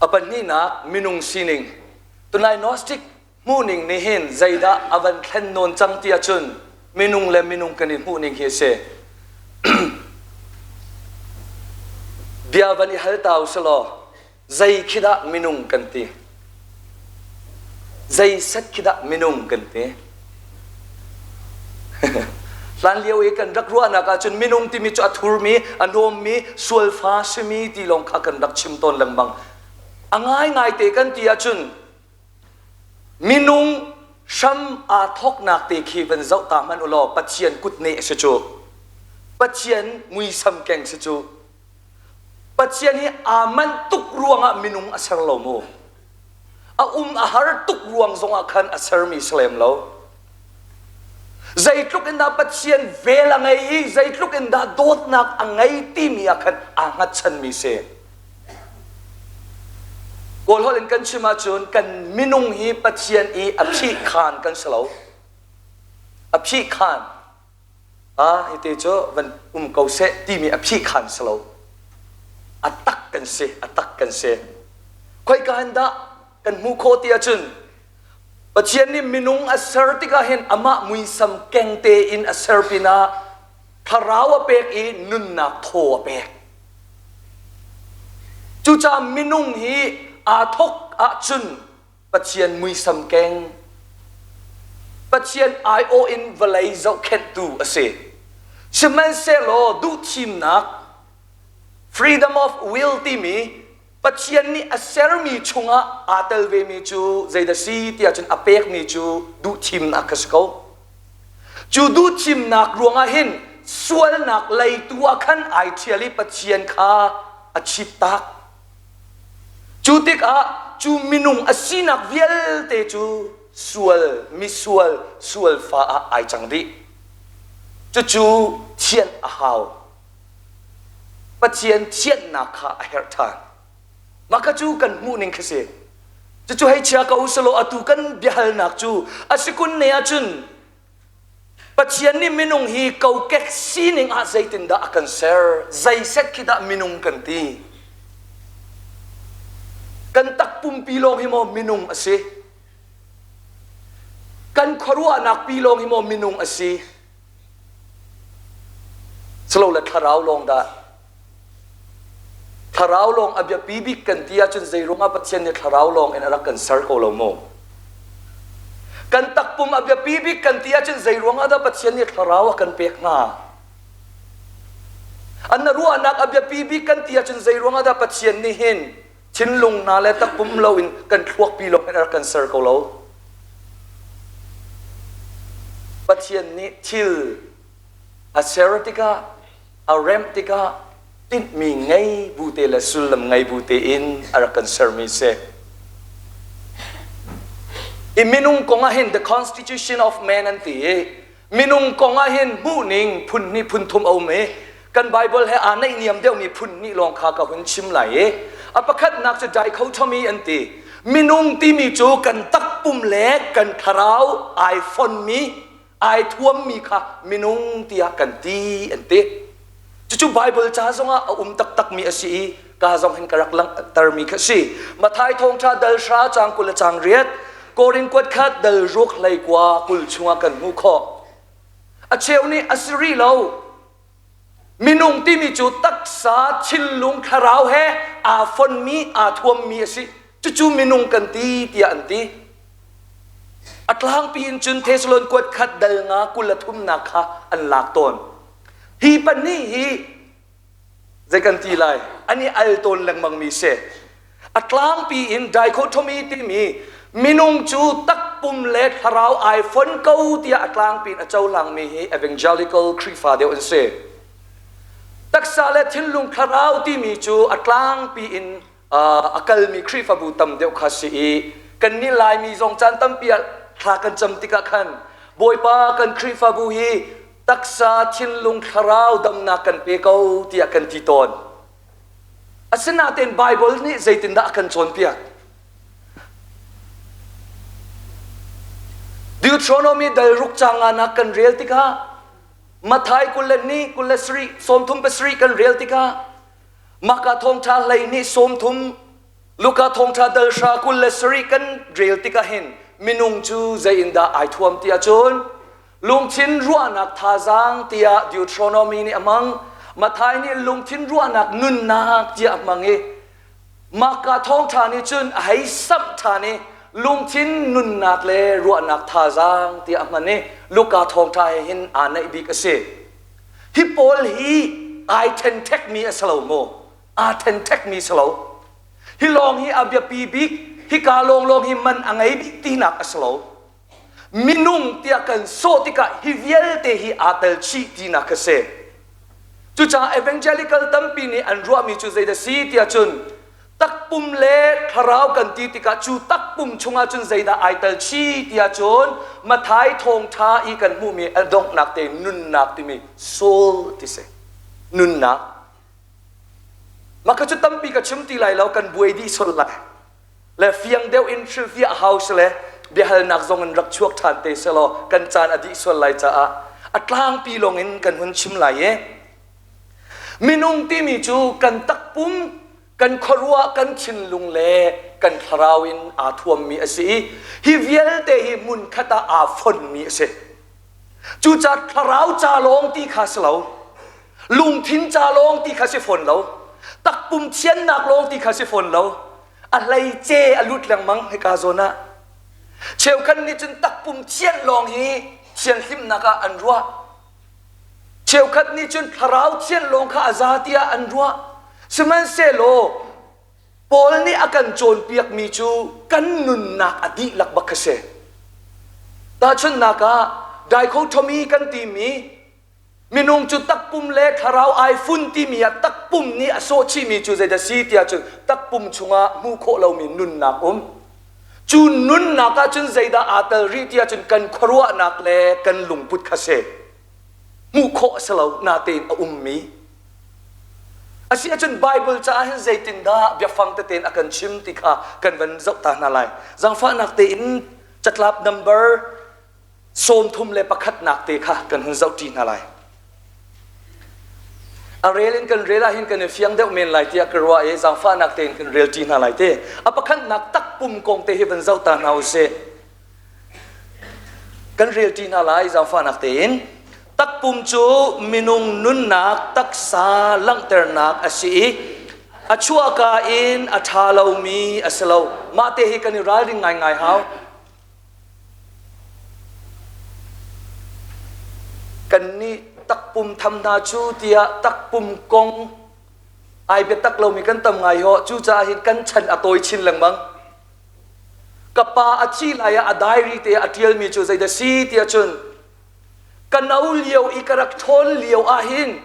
A pahnihnak minung sining. Tunai Gnostic hmuhning nih hin zeidah a van thlen nawn cang ti ahcun minung le minung kan i hmuhning hi a si. Bia van i hal ta u selaw zei khi dah minung kan ti? Zei set khi dah minung kan ti? Hlan lio i kan rak ruahnak ahcun minung timi cu a thurmi, a hnawmmi, sualfa simi ti lawng kha kan rak chim tawn lengmang. A ngaingai te kan ti ahcun minung hram aa thawknak te khi van zoh ta hmanh u law Pathian kutneh a si cu. Pathian muisam keng si cu. Pathian hi aa manh tuk ruangah minung a ser lo mu. A um a har tuk ruang zongah khan a sermi si lem lo. Zeitluk in dah Pathian vel a ngei i zeitluk in dah dawtnak a ngei timi ah khan aa hngatchanmi si. Kawl holh in kan chim ahcun kan minung hi Pathian i a phihkhan kan si lo. A phihkhan. Ah, hiti cu van um ko seh timi a phihkhan si lo. A tak kan si, a tak kan si. Khoika in dah kan hmuh khawh ti ahcun Pathian nih minung a ser tikah hin amah muisam keng tein a ser pinah thlarau a pek i nunnak thaw a pek. Cucaah minung hi aa thawk ahcun Pathian muisam keng, Pathian aiawh in vawlei zohkhenhtu a si. Sihmanhsehlaw duhthimnak freedom of will timi Pathian nih a sermi chungah aa tel vemi cu zeidah si tiah cun a pekmi cu duhthimnak kha si ko. Cu duhthimnak ruangah hin sualnak lei tu ah khan ai ṭhial i Pathian kha a chittak. Cu tikah cu minung a sinak vialte cu sual, misual, sualfa ah ai cang dih. Cucu thianh a hau. Pathian thianhnak kha a herh ṭhan. Mah kha cu kan hmuhning khi si. Cucu hei chia ko usalaw atu kan biahalnak cu a si kun ne ahcun Pathian nih minung hi kokek sining ah zeitindah a kan ser? Zeiset khi dah minung kan ti? Kan takpumpi lawng hi maw minung a si? Kan khuaruahnak pi lawng hi maw minung a si? Silole thlarau lawng dah? Thlarau lawng a biapi bik kan ti ahcun zeiruangah Pathian nih thlarau lawng in a rak kan ser ko lo maw? Kan takpum a biapi bik kan ti ahcun zeiruangah dah Pathian nih thlarau a kan pek hnga? An na ruahnak a biapi bik kan ti ahcun zeiruangah dah Pathian nih hin thinlung hna le takpum loin kan thluakpi lawng in a rak kan ser ko lo? Pathian nih thil a ser tikah a remh tikah tinhmi ngei bu te le sullam ngei bu tein a rak kan sermi si. I minung kong ah hin the constitution of man an ti i minung kong ah hin hmuhning phun hnih phun thum a um i kan Bible he aa naihniam deuhmi phun hnih lawng kha ka hun chim lai i a pakhatnak cu dichotomy an ti. Minung timi cu kan takpum le kan thlarau ai fonmi ai thuammi kha minung tiah kan ti an ti. Cucu Bible ca zongah a um taktakmi a si i ka zong hin ka rak langhtermi kha si. Matthai thawngṭha dal hra caang 20 le caang riat, Korin kuat khat dal ruk hlei kua 20 chungah kan hmuh khawh. A cheu nih a si rih lo. Minung timi cu taksa, thinlung, thlarau he aa fonmi, aa thuammi a si. Cucu minung kan ti tiah an ti. A tlangpi in cun Thessalon kuat khat dal nga 23 nak kha an lak tawn. Hi pahnih hi zei kan ti lai an i al tawn lengmang mi si. A tlangpi in dichotomy timi minung cu takpum le thlarau ai fon ko tiah a tlangpi in a cohlangmi hi evangelical Khrihfa deuh an si. Taksa le thinlung thlarau timi cu a tlangpi in a kalmi Khrihfabu tam deuh kha si i kannih Laimi zong caan tampi ah thla kan cam tikah khan Bawipa kan Khrihfabu hi taksa thinlung thlarau damnak kan pe ko tiah kan ti tawn. Asinain Baibal nih zeitindah a kan cawnpiak? Deuteronomy dal ruk caang nganak kan rel tikah Mathai 22, 27, 37 kan rel tikah Maka thawngṭha hlei nih 30, Luka thawngṭha dal hra 27 kan rel tikah hin minung cu zei in dah ai thuam ti ahcun lungthin ruahnak thazaang tiah Deuteronomy nih a hmang Mathai nih lungthin ruahnak nunnak tiah a hmang i Maka thawngṭha nih cun a hei samh ṭhan i lungthin nunnak le ruahnak thazaang tiah a hman i Luka thawngṭha he hin aa naih bik a si. Hi pawl hi ai ṭhenṭhekmi a si lo maw? Aa ṭhenṭhekmi si lo. Hi lawng hi a biapi bik, hika lawnglawng hi man a ngei bik tinak a si lo. Minung tiah kan sawh tikah hi vialte hi aa tel chih tinak a si. Cucaah evangelical tampi nih an ruahmi cu zeidah si tiah cun takpum le thlarau kan ti tikah cu takpum chungah cun zeidah ai tel chih tiah cun Mathai thawngṭha i kan hmuhmi a donghnak te nunnak timi soul ti si. Nunnak. Mah kha cu tampi ka chim ti lai lo kan buai dih sual lai. Le fiang deuh in hrilhfiah hau si le biahalnak zong in rak chuak ṭhan te selaw kan caan a dih sual lai caah a tlangpi lawng in kan hun chim lai i minung timi cu kan takpum kan khuaruah kan thinlung le kan thlarau in aa thuammi a si i hi vialte hi hmunkhat ah aa fonmi a si. Cucaah thlarau ca lawng ti kha si lo lungthin ca lawng ti kha si fawn lo takpum thiannak lawng ti kha si fawn lo a hleice a lut lengmang hika zawn ah cheukhat nih cun takpum thian lawng hi thianhlimnak ah an ruah cheukhat nih cun thlarau thian lawng kha a za tiah an ruah sihmanhsehlaw Paul nih a kan cawnpiakmi cu kan nunnak a dihlak bak kha si. Tahchunhnak ah dichotomy kan timi Minung cu takpum le thlarau ai fun timi ah takpum nih a sawh chihmi cu zeidah si tiah cun takpum chungah hmuh khawh lomi nunnak um. Cu nunnak ah cun zeidah aa tel rih tiah cun kan khuaruahnak le kan lungput kha si. Hmuh khawh a si lo natein a ummi. A si ahcun Bible caah hin zeitindah biafang tete in a kan chim ti kha kan van zoh ta hna lai. Zaangfahnak tein catlap number 31nak te kha kan hun zohṭi hna lai. A rel in kan rel ahhin kan i fiang deuh men lai tiah ka ruah i zaangfahnak tein kan relṭi hna lai te. A pakhatnak takpum kong te hi van zoh ta hna usih. Kan relṭi hna lai zaangfahnak tein. Takpum cu minung nunnak taksa langhternak a si i a chuahka in a ṭha lomi a si lo. Mah te hi kan i ralring ngaingai hau. Kannih takpum tham hna cu tiah takpum kong ai biatak lomi kan tam ngai hawh. Cucaah hin kan chan a tawi chin lengmang. Ka pa a thi lai ah a diary te ah a ṭialmi cu zeidah si tiah cun ka no lio i ka rak ṭhawn lio ah hin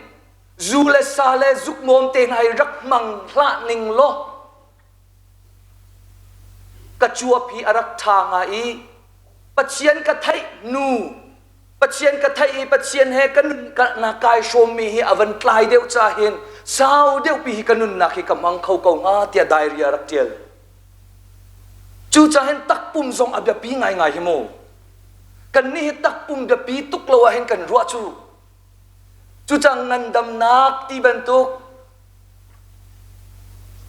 zu le sa le zukmawm te hna hi rak hmang hlah ning law Ka cuap hi a rak ṭha nga i Pathian ka theih hnu Pathian ka theih i Pathian he ka nun na kai hrawmmi hi a van tlai deuh ca hin sau deuhpi hi ka nunnak hi ka hmang kho ko hnga tiah diary a rak ṭial. Cucaah hin takpum zong a biapi ngaingai hi mu. Kannih hi takpum biapi tuk lo ah hin kan ruah cu. Cucaah ngandamnak ti bantuk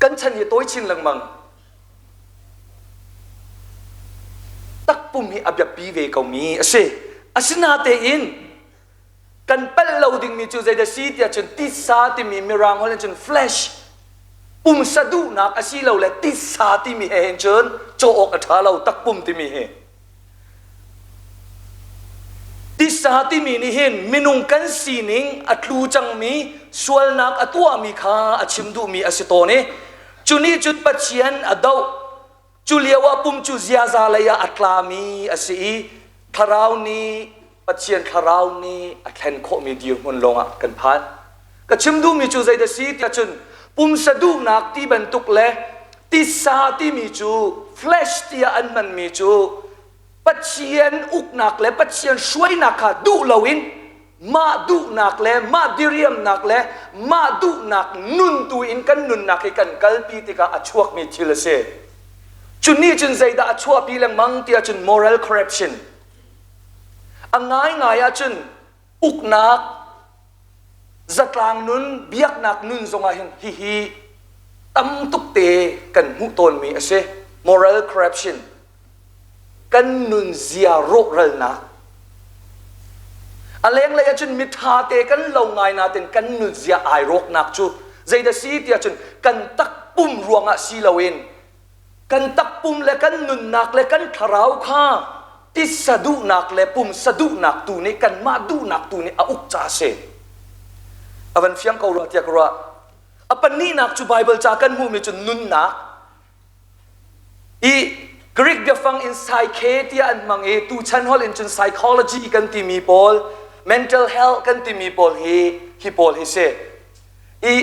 Kan chan hi tawi chin lengmang. Takpum hi a biapi ve komi a si. Asinatein kan palh lo dingmi cu zeidah si tiah cun titsa timi mirang holh in cun flesh pumsa duhnak asilole titsa timi he hin cun cawh awk a ṭha lo takpum timi hi. Tisa timi nih hin minung kan sining a tlu cangmi sualnak a tuahmi kha a chim duhmi a si tawn i cu nih cun Pathian a doh. Cu lio ah pum cu ziaza lei ah a tlami a si i thlarau nih Pathian thlarau nih a thlen khawhmi dirhmun lawngah kan phan. Ka chim duhmi cu zeidah si tiah cun pumsa duhnak ti bantuk le tisa timi cu flesh tiah an hmanmi cu Pathian uknak le Pathian hruainak kha duh loin mah duhnak le mah diriamnak le mah duhnak nun tu in kan nunnak hi kan kalpi tikah a chuakmi thil a si. Cu nih cun zeidah a chuahpi lengmang tiah cun moral corruption. A ngaingai ahcun uknak zatlang nun biaknak nun zongah hin hihi tam tuk te kan hmuh tawnmi a si. Moral corruption. Kan nunzia rawhralnak. A lenglei ahcun miṭha te kan lo ngai nain kan nunzia ai rawknak cu zeidah si tiah cun kan takpum ruangah si loin kan takpum le kan nunnak le kan thlarau kha titsa duhnak le pumsa duhnak tu nih kanmah duhnak tu nih a uk ca a si. A van fiang ko rua tiah ka ruah. A pahnihnak cu Baibal ca kan hmuhmi cu nunnak. I Greek biafang in psyche tiah an hmang i tuchan holh in cun psychology kan timi pawl, mental health kan timi pawl hi hi pawl hi si. I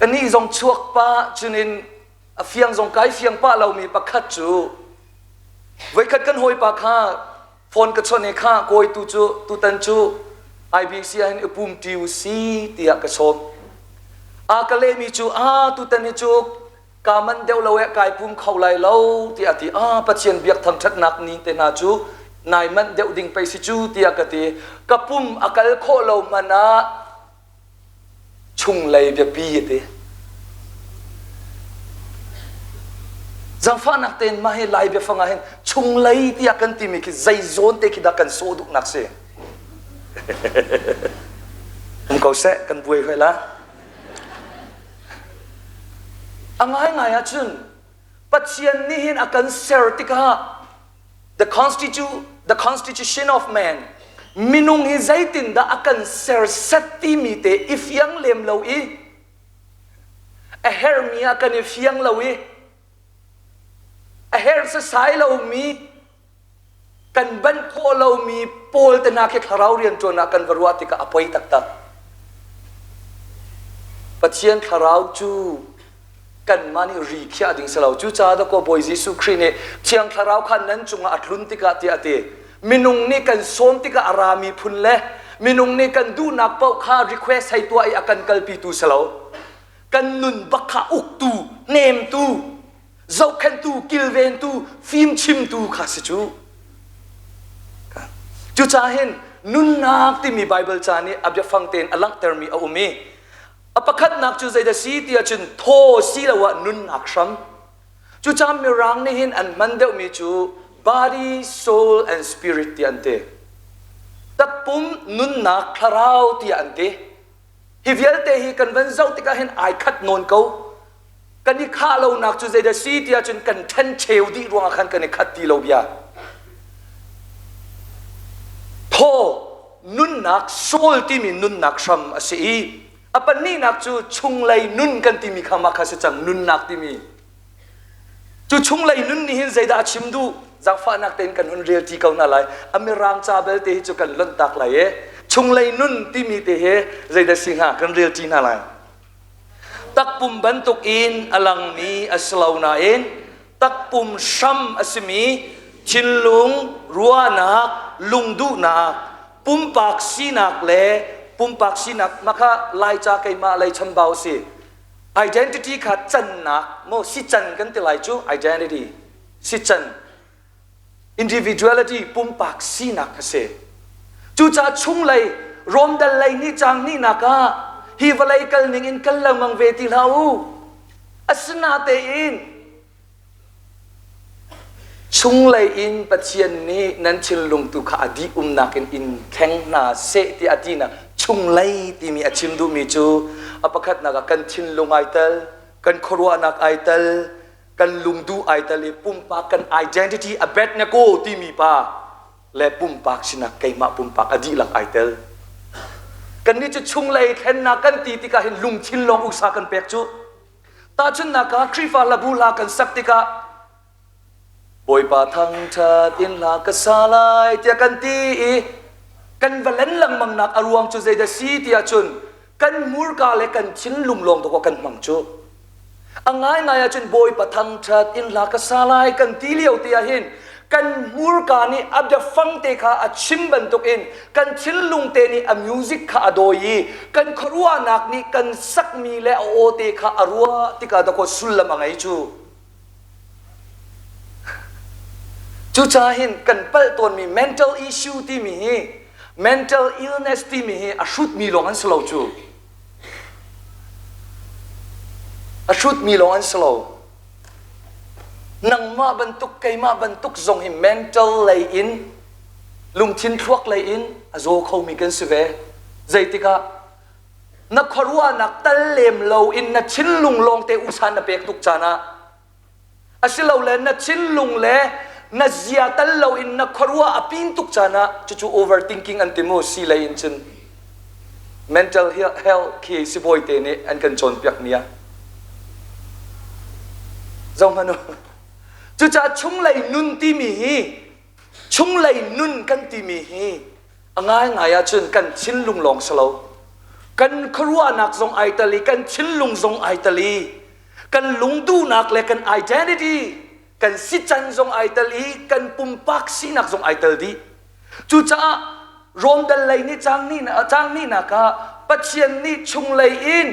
kanih zong chuak pah cunin a fiang zong kai fiang pah lomi pakhat cu voikhat kan hawipa kha phone ka chawnh i kha kawi tu cu tutan cu IBC ah hin i pum ṭi u si tiah ka sawm. A ka lehmi cu a tutan hi cu ka man deuh lo eh kai pum kho lai lo tiah a ti. A Pathian biak thangṭhatnak ni te hna cu nai manh deuh ding pei si cu tiah ka ti. Ka pum a kal khawh lo hmanh ah chunglei biapi a ti. Zaangfahnak tein mah hi Lai biafang ah hin chunglei tiah kan timi khi zei zawn te khi dah kan sawh duhnak si? Um ko seh, kan buai hoi la. A ngaingai ahcun Pathian nih hin a kan ser tikah the constitu the constitution of man minung hi zeitindah a kan serset timi te i fiang lem lo i a hermi ah kan i fiang lo i a her sasai lomi kan banh khawh lomi pawl te hna khi thlarau rianṭuan ah kan va ruah tikah a poi taktak. Pathian thlarau cu kanmah nih ri khiah ding si lo. Cucaah dakaw Bawi Jesuh Khrih nih Thiang Thlarau kha nan cungah a tlun tikah tiah a ti. Minung nih kan sawm tikah a rami phun le minung nih kan duhnak paoh kha request hei tuah i a kan kalpitu si lo. Kan nun bak kha uktu, hnemtu, zohkhenhtu, kilventu, fimchimtu kha si cu. Cucaah hin nunnak timi Baibal ca nih a biafang tein a langhtermi a um i A pakhatnak cu zeidah si ti ahcun thaw siloah nunnak hram. Cucaah Mirang nih hin an hman deuhmi cu body, soul and spirit ti an ti. Takpum, nunnak, thlarau tiah an ti. Hi vialte hi kan van zoh tikah hin ai khat nawn ko. Kan i khah lonak cu zeidah si ti ahcun kan ṭhencheu dih ruangah khan kan i khat ti lo bia. Thaw, nunnak, soul timi nunnak hram a si i a pahnihnak cu chunglei nun kan timi kha mah kha si cang nunnak timi. Cu chunglei nun nih hin zeidah a chim duh? Zaangfahnak tein kan hun rel ṭi ko hna lai. A mirang ca belte hi cu kan lonh tak lai i chunglei nun timi te hi zeidah si hnga kan rel ṭi hna lai. Takpum bantukin a langmi a si lo nain takpum hram a simi thinlung, ruahnak, lungduhnak, pumpak sinak le pumpak sinak mah kha Laica keimah lei chambau a si. Identity kha cannak maw si can kan ti lai cu identity si can individuality pumpak sinak a si. Cucaah chunglei Romdal lei nih cang nihnak ah hi vawlei kal ning in kal lengmang ve ti hlah u. Asinatein chunglei in Pathian nih nan thinlung tu kha a dih umnak in in thleng hna seh ti a tinak chunglei timi a chim duhmi cu a pakhatnak ah kan thinlung ai tel, kan khuaruahnak ai tel, kan lungduh ai tel i pumpak kan identity Abednego timi pa. le pumpak sinak keimah pumpak a dihlak ai tel. Kannih cu chunglei thlennak kan ti tikah hin lungthin lawng usa kan pek cu. Tahchunhnak ah Khrihfa hlabu hla kan sak tikah Bawipa thangṭhat in hla ka sa lai tiah kan ti i kan va len lengmang nak a ruang cu zeidah si tiah cun kan hmurka le kan thinlung lawng dawh kan hmang cu. A ngaingai ahcun Bawipa thangṭhat in hla ka sa lai kan ti lio te ah hin kan hmurka nih a biafang te kha a chim bantukin kan thinlung te nih a music kha a dawi i kan khuaruahnak nih kan sakmi le a aw te kha a ruah tikah dakaw sullam a ngei cu. Cucaah hin kan palh tawnmi mental issue timi hi mental illness timi hi a hrutmi lawng an si lo cu. A hrutmi lawng an si lo. Nangmah bantuk keimah bantuk zong hi mental lei in lungthin thluak lei in a zaw khomi kan si ve. Zeitikah na khuaruahnak tal lem lo in na thinlung lawngte usa na pek tuk caan ah asilole na thinlung le na zia tal lo in na khuaruah a pin tuk caan ah cucu overthinking an ti mu si lei in cun mental health khi sibawi te nih an kan cawnpiak mi ah zohhmanh u cucaah chunglei nun timi hi chunglei nun kan timi hi a ngaingai ahcun kan thinlung lawng si lo kan khuaruahnak zong ai tel i kan thinlung zong ai tel i kan lungduhnak le kan identity kan sican zong ai tel i kan pumpak sinak zong ai tel dih cucaah Rom dal lei nih cang nih cang nih nak ah Pathian nih chunglei in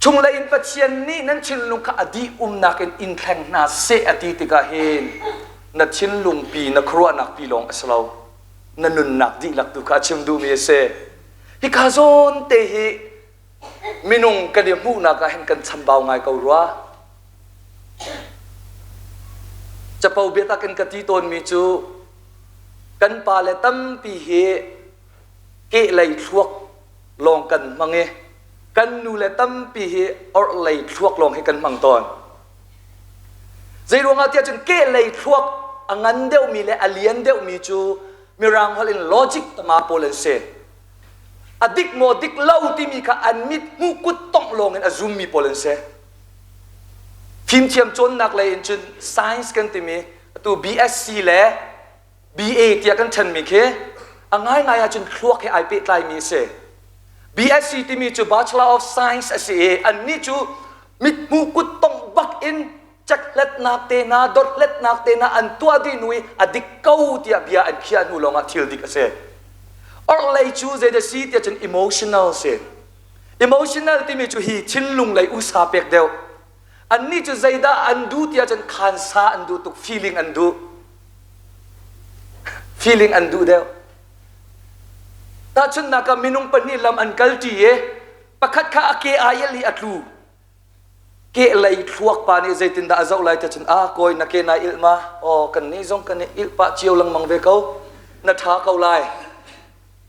Chunglei in Pathian nih nan thinlung kha a dih umnak in in thleng hna seh a ti tikah hin na thinlung pi na khuaruahnak pi lawng a si lo na nunnak dihlak tu kha a chim duhmi a si hika zawn te hi minung kan i hmuhnak ah hin kan chambau ngai ko rua capo biatak in ka ti tawnmi cu kan pale tampi hi kehlei thluak lawng kan hmang i kan nule tampi hi orhlei thluak lawng hi kan hmang tawn. Zeiruangah tiah cun kehlei thluak a ngan deuhmi le a lian deuhmi cu Mirang holh in logic tama pawl an si. A dik maw dik lo timi kha an mit hmuh kut tongh lawng in a zummi pawl an si. Fimthiam cawnnak lei in cun science kan timi atu BSc le BA tiah kan ṭhenmi khi a ngaingai ahcun thluak he ai pehtlaimi a si. BSc timi cu Bachelor of Science a si i annih cu mithmuh kuttongh bak in chekhlatnak te hna dothlatnak te hna an tuah dih hnu i a dik ko tiah bia an khiah hnu lawngah thil dik a si. Orhlei cu zeidah si tiah cun emotional si. Emotional timi cu hi thinlung lei usa pek deuh. Annih cu zeidah an duh tiah cun khansa an duh tuk feeling an duh. Feeling an duh deuh. Tahchunhnak ah minung pahnih lam an kalṭi i pakhat kha a ke ai i a tlu. Kehlei thluak pa nih zeitindah a zoh lai ti cun ah kawi na ke nai ilh ma? Aw kan nih zong kan i ilh pah cio lengmang ve ko. Na ṭha ko lai.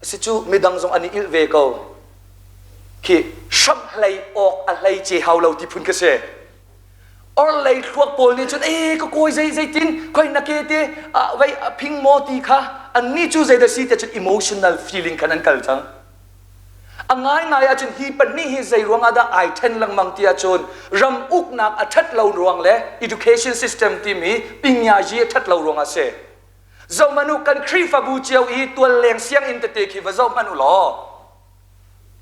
Si cu midang zong an i ilh ve ko. Khi hramh hlei awk a hlei ce hau lo ti phun ka si. Orlei thluak pawl nih cun ee ka kawi zei zeitin khoi na ke te vei a phing maw ti kha annih cu zeidah si tiah cun emotional feeling khan an kal cang. A ngaingai ahcun hi pahnih hi zei ruang ah dah ai ṭhen lengmang ti ahcun ram uknak a ṭhat lo ruang le education system timi pingyazi a ṭhat lo ruang ah si. Zohhmanh u kan Khrihfabu cio i tualleng sianginn tete khi va zoh hmanh u law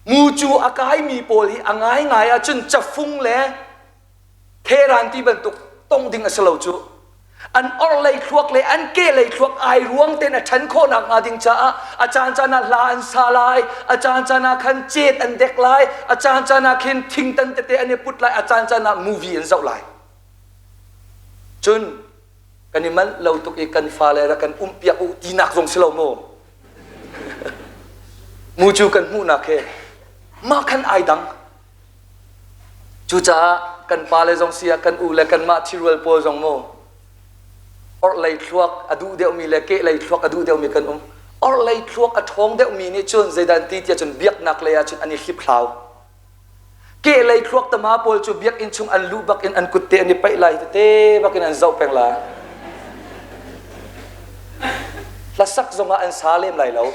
mucu a kaimi pawl hi a ngaingai ahcun cafung le theran ti bantuk tong ding a si lo cu an orhlei thluak le an kehlei thluak ai ruang tein a ṭhan khawhnak hnga ding caah a caan caan ah hla an sa lai a caan caan ah khan cet an dek lai a caan caan ah khin thingtan tete an i put lai a caan caan ah movie an zoh lai cun kan i manh lo tuk i kan fale rak kan umpiak u tinak zong si lo maw mu cu kan hmuhnak he mah khan ai dang cucaah kan pale zong si ah kan u le kanmah thirual pawl zong mu orhlei thluak a duh deuhmi le kehlei thluak a duh deuhmi kan um orhlei thluak a ṭhawng deuhmi nih cun zeidah an ti tiah cun biaknak lei ah cun an i hliphlau Kehlei thluak tama pawl cu biakinn chung an luh bak in an kut te an i paih lai tete bak in an zoh peng lai. Hlasak zongah an sa lem lai lo.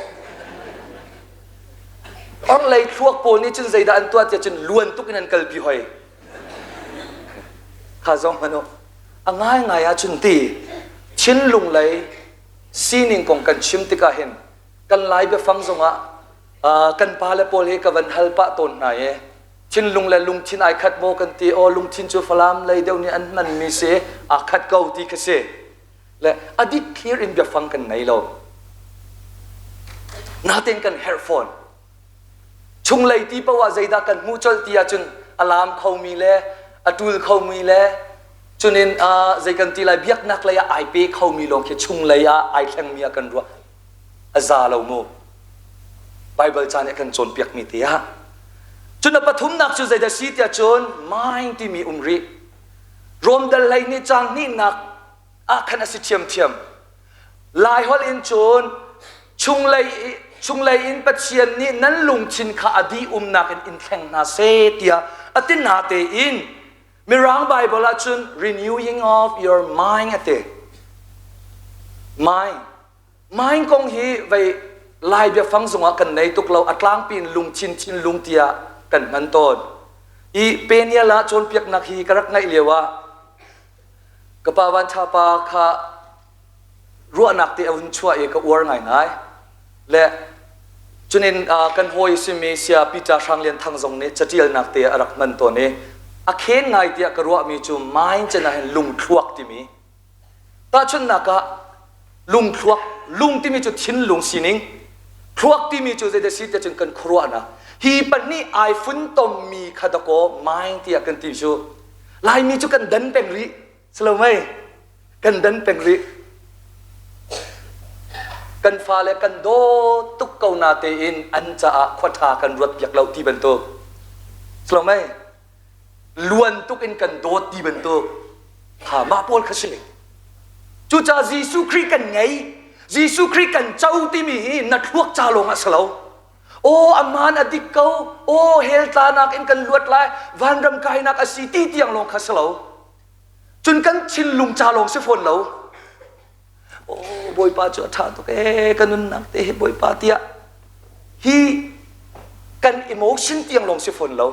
Orhlei thluak pawl nih cun zeidah an tuah tiah cun luan tuk in an kalpi hoi. Kha zong hmanh u. A ngaingai ahcun ti thinlung lei sining kong kan chim tikah hin kan Lai biafang zongah kan pale pawl hi ka van hal pah tawn hna i thinlung le lungthin ai khat maw kan ti aw lungthin cu Falam lei deuh nih an hmanmi si aa khat ko ti kha si le a dik clear in biafang kan nei lo natin kan herh fawn chunglei ti poah zeidah kan hmuh colh ti ahcun a laam khomi le a ṭul khomi le cunin zei kan ti lai biaknak lei ah ai pe khomi lawng khi chunglei ah ai thlengmi ah kan ruah a za lo mu Bible ca nih a kan cawnpiakmi te ah cun a pathumnak cu zeidah si tiah cun mind timi um rih Rom dal hlei nih caang hnihnak ah khan a si ṭhiamṭhiam. Laiholh in cun chunglei chunglei in Pathian nih nan lungthin kha a dih umnak in in thleng hna seh tiah a ti hna tein Mirang Bible ah cun renewing of your mind a ti. Mind. Mind kong hi vei Lai biafang zongah kan nei tuk lo a tlangpi in lungthin thinlung tiah kan hman tawn. I Peniel ah cawnpiaknak hi ka rak ngaih lio ah ka pa Van Tha pa kha ruahnak te a hun chuah i ka uar ngaingai. Le cunin kan hawi simi Sia Peter Hrang Lian Thang zong nih catialnak te a rak hman tawn i a khen ngai tiah ka ruahmi cu mind cen ah hin lungthluak timi Tahchunhnak ah lungthluak, lung timi cu thinlung sining, thluak timi cu zeidah si tiah cun kan khuaruahnak. Hi pahnih ai funtommi kha dakaw mind tiah kan ti cu. Laimi cu kan dan peng rih, si lo mei? Kan dan peng rih. Kan fale kan dawt tuk ko na tein an caah khua ṭha kan ruat piak lo ti bantuk. Si lo mei? Luan tuk in kan dawt ti bantuk kha mah pawl kha si cucaah Jesuh Khrih kan ngei Jesuh Khrih kan co timi hi na thluak ca lawng ah si lo aw aman a dik ko aw hell tlanak in kan luat lai vanram kainak a si ti tiang lawng kha si lo cun kan thinlung ca lawng si fawn lo aw bawipa cu a ṭha tuk ee ka nunnak te hi bawipa tiah hi kan emotion tiang lawng si fawn lo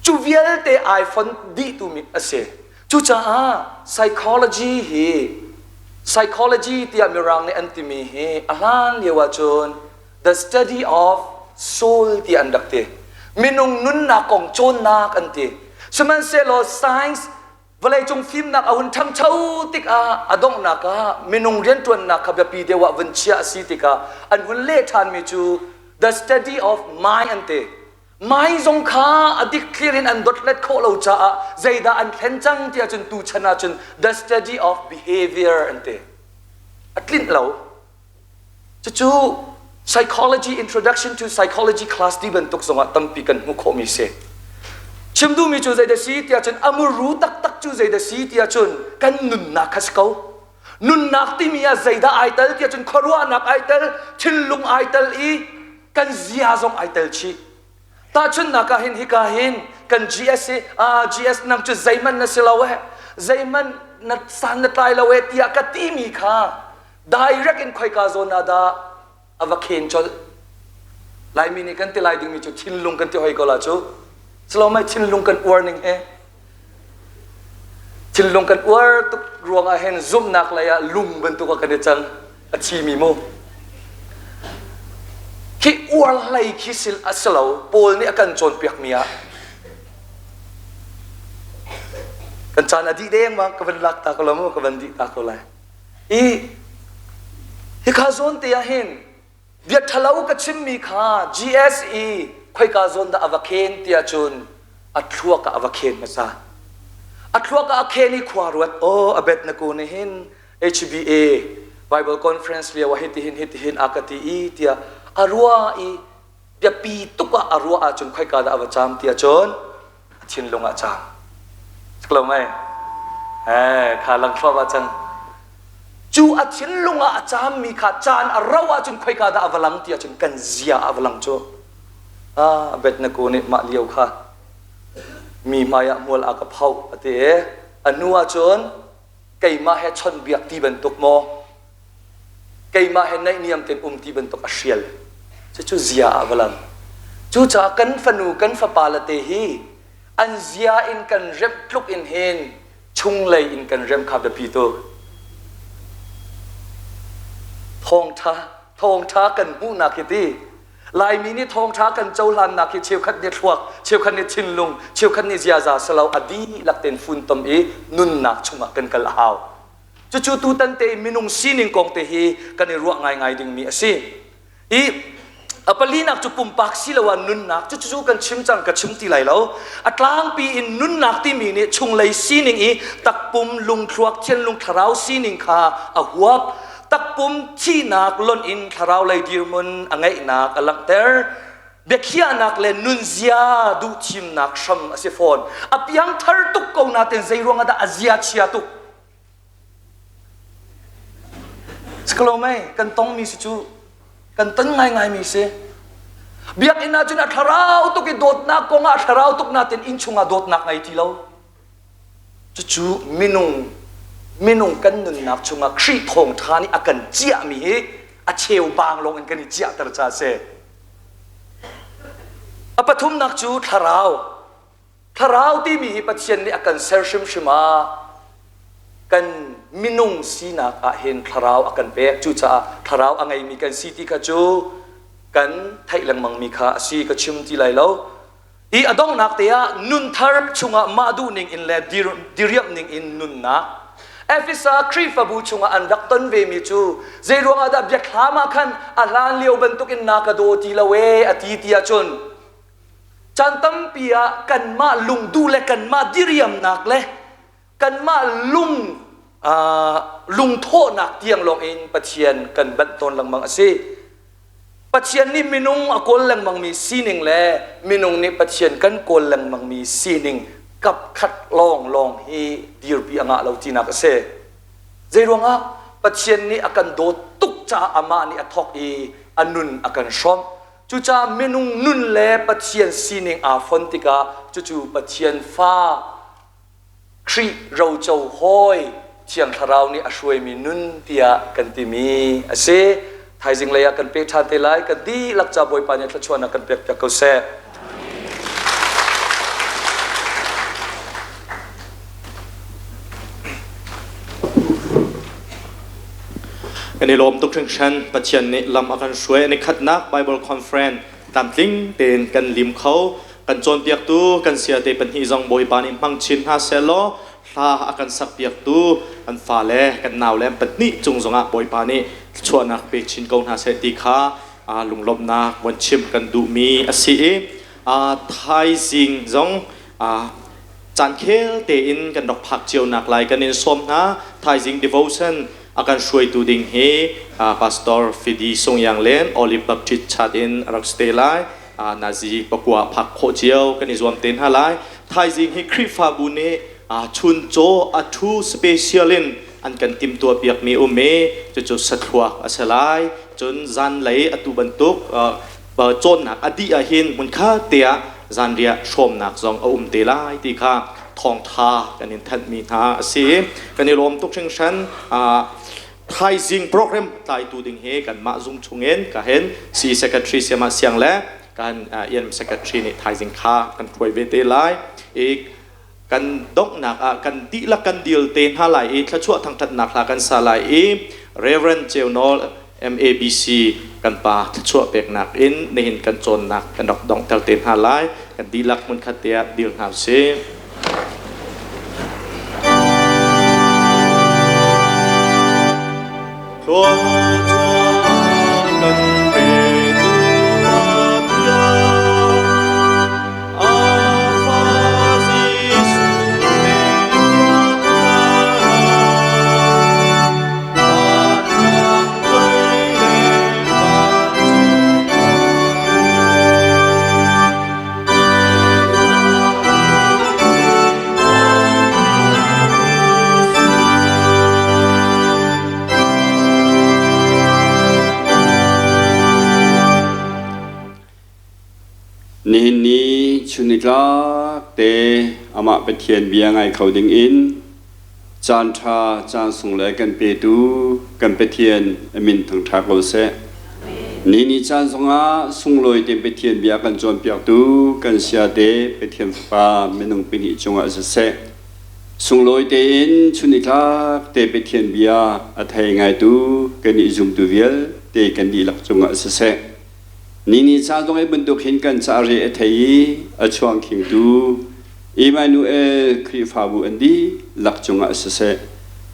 Cu vialte ai fon dihtu mi a si. Cucaah psychology hi psychology tiah Mirang nih an timi hi a hlan lio ahcun the study of soul tiah an rak ti. Minung nunnak kong cawnnak an ti. Sihmanhsehlaw science vawleicung fimnak a hun ṭhangcho tikah a donghnak ah minung rianṭuannak kha biapi deuh ah vun chiah a si tikah an hun leh ṭhanmi cu the study of mind an ti. Mind zong kha a dikthlir in an dotlet khawh lo caah zeidah an thlen cang ti ahcun tuchan ahcun the study of behavior an ti. A tlinh lo. Cucu psychology introduction to psychology class ti bantuk zongah tampi kan hmuh khawhmi si. Chim duhmi cu zeidah si tiah cun a muru taktak cu zeidah si tiah cun kan nunnak kha si ko. Nunnak timi ah zeidah ai tel tiah cun khuaruahnak ai tel, thinlung ai tel i kan zia zong ai tel chih. Tahchunhnak ah hin hika hin kan GS hi ah GS nang cu zeihmanh na si lo eh zeihmanh na san na tlai lo eh tiah ka timi kha direct in khoika zawn ah dah a va khen colh Laimi nih kan ti lai dingmi cu thinlung kan ti hoi ko la cu Salomai thinlung kan uar ning he thinlung kan uar tuk ruangah hin zumhnak lei ah lung bantuk ah kan i cang a thimi mu khi uar hlei khi sil a si lo Paul nih a kan cawnpiak mi ah kan caan a dih deng ma ka van lak ta ko lo mu ka van dih ta ko lai I hika zawn te ah hin bia ṭhalo ka chimmi kha GSE khoika zawn dah a va khen tiah cun a thluak ah a va khen hmasa. A thluak ah a khen i khua ruat aw a bet na ku nih hin HBA Bible conference lio ah hitihin hitihin a ka ti i tiah a ruah i biapi tuk ah a ruah ahcun khoika dah a va caam tiah cun a thinlung ah caam lo mei eh kha lang thluahmah cang cu a thinlung ah a caammi kha caan a rauh ahcun khoika dah a va lang ti ahcun kan zia ah a va lang cu ah Abednego nih mah lio kha mi hmai ah hmual a ka phoh a ti i a hnu ahcun keimah he chawnhbiak ti bantuk maw? Keimah he naihniam tein um ti bantuk a hrial. Cucu zia ah va lang. Cucaah kan fanu kan fapa le te hi an zia in kan remh tluk in hin chunglei in kan remh kha biapi tuk. Thawngṭha thawngṭha kan hmuhnak hi ti Laimi nih thawngṭha kan cohlannak hi cheukhat nih thluak, cheukhat nih thinlung, cheukhat nih ziaza silo a dihlak tein funtom i nunnak chungah kan kal a hau. Cucu tutan te i minung sining kong te hi kan i ruah ngaingai dingmi a si. I a palinak cu pumpak siloah nunnak cucu kan chim cang ka chim ti lai lo. A tlangpi in nunnak timi nih chunglei sining i takpum lungthluak thianlung thlarau sining kha a huap. Takpum thihnak lonh in thlarau lei dirhmun a ngeihnak a langhter. Biakhiahnak le nunzia duhthimnak hram a si fawn. A piangthar tuk ko nain zei ruangah dah a zia chia tuk? Siklo mei kan tongmi si cu kan ton ngaingaimi si. Biakinn ah cun a thlarau tuk i dawtnak kong ah a thlarau tuk nain innchung ah dawtnak ngei ti lo. Cucu minung minung kan nunnak chungah Khrih thawngṭha nih a kan ciahmi hi a cheubang lawng in kan i ciahter ca a si. A pathumnak cu thlarau. Thlarau timi hi Pathian nih a kan ser hrimhrim ah kan minung sinak ah hin thlarau a kan pek. Cucaah thlarau a ngeimi kan si ti kha cu kan theih lengmangmi kha a si ka chim ti lai lo. I a donghnak te ah nunthar chungah mah duhning in le diriamh ning in nunnak. Efesa Khrihfabu chungah an rak ton vemi cu zeiruang ah dah biathlam ah khan a hlan lio bantukin na ka daw ti lo ee a ti ti ahcun Caan tampi ah kanmah lungduh le kanmah diriamnak le kanmah lung lungthawhnak tiang lawng in Pathian kan banh tawn lengmang a si. Pathian nih minung a kawl lengmangmi sining le minung nih Pathian kan kawl lengmangmi sining kap khat lawnglawng hi dirpi a ngah lo tinak a si. Zeiruangah Pathian nih a kan dawt tuk caah amah nih a thawk i a nun a kan hrawmh. Cucaah minung nun le Pathian sining aa fon tikah cucu Pathian fa Khrih roco hawi Thiang Thlarau nih a hruaimi nun tiah kan timi a si. Thaizing lei ah kan peh ṭhan te lai. Kan dihlak ca Bawipa nih thluachuahnak kan pekpiak ko seh. Kan i lawm tuk hringhran. Pathian nih lam a kan hruai. An i khatnak Bible Conference tlamtling tein kan lim kho. Kan cawnpiaktu kan siate pahnih zong Bawipa nih hmang chin hna seh law hla a kan sakpiaktu kan fale kan naule an pahnih cung zongah Bawipa nih thluachuahnak pe chin ko hna seh ti kha lunglawmhnak von chim kan duhmi a si i thaizing zong caan khel tein kan rak phak cio nak lai kan in sawm hna. Thaizing devotion a kan hruaitu ding hi Pastor Fidi Sungyang Len Olive Baptist Church in a rak stay lai. Nazi pakua phak khawh cio kan i zuam te hna lai. Thaizing hi Khrihfabu nih chuncaw a thu special in an kan timhtuah piakmi um i cucu sathluak a si lai. Cun zanlei atu bantuk cawnnak a dih ahhin hmunkhat te ah zanriah hrawmnak zong a um te lai ti kha thawngtha kan in thanhmi hna a si. Kan i lawm tuk hringhran. Thaizing program tlaitu ding hi kanmah zung chungin ka hen C secretary siama siang le kan EM secretary nih thaizing kha kan hruai ve te lai i kan donghnak ah kan dihlak kan dil te hna lai i thluachuah thangṭhatnak hla kan sa lai i Reverend Ceunawl MABC kan pa thluachuah peknak in nihin kan cawnnak kan rak donghter te hna lai. Kan dihlak hmunkhat te ah dil hna usih. Thluachuah kan petu Pathian, a Fa Jesuh le Thiang Thlarau, Pathian doi le vancung Nihin ni chun nitlak te amah Pathian bia ngai kho ding in. Caan ṭha, caan sung le kan petu kan Pathian a min thangṭha ko seh. Ni ni caan zongah sunglawi tein Pathian bia kan cawnpiaktu kan siate Pathian Fapa minung pahnih cungah siseh, sunglawi tein chun i tlak te Pathian bia a thei ngaitu kan i zumtu vialte kan dihlak cungah siseh, Ni ni caan zong hi bantuk hin kan ca re a thei i a chuang khingtu Emmanuel Khrihfabu an dihlak cungah siseh,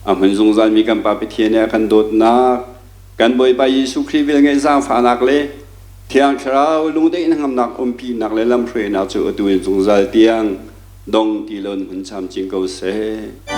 a hmun zungzalmi kan Pa Pathian nih a kan dawtnak, kan Bawipa Jesuh Khrih velngeih zaangfahnak le Thiang Thlarau lungdaih hnangamnak umpinak le lamhruainak cu atu in zungzal tiang dong ti lo in hmun camcin ko seh.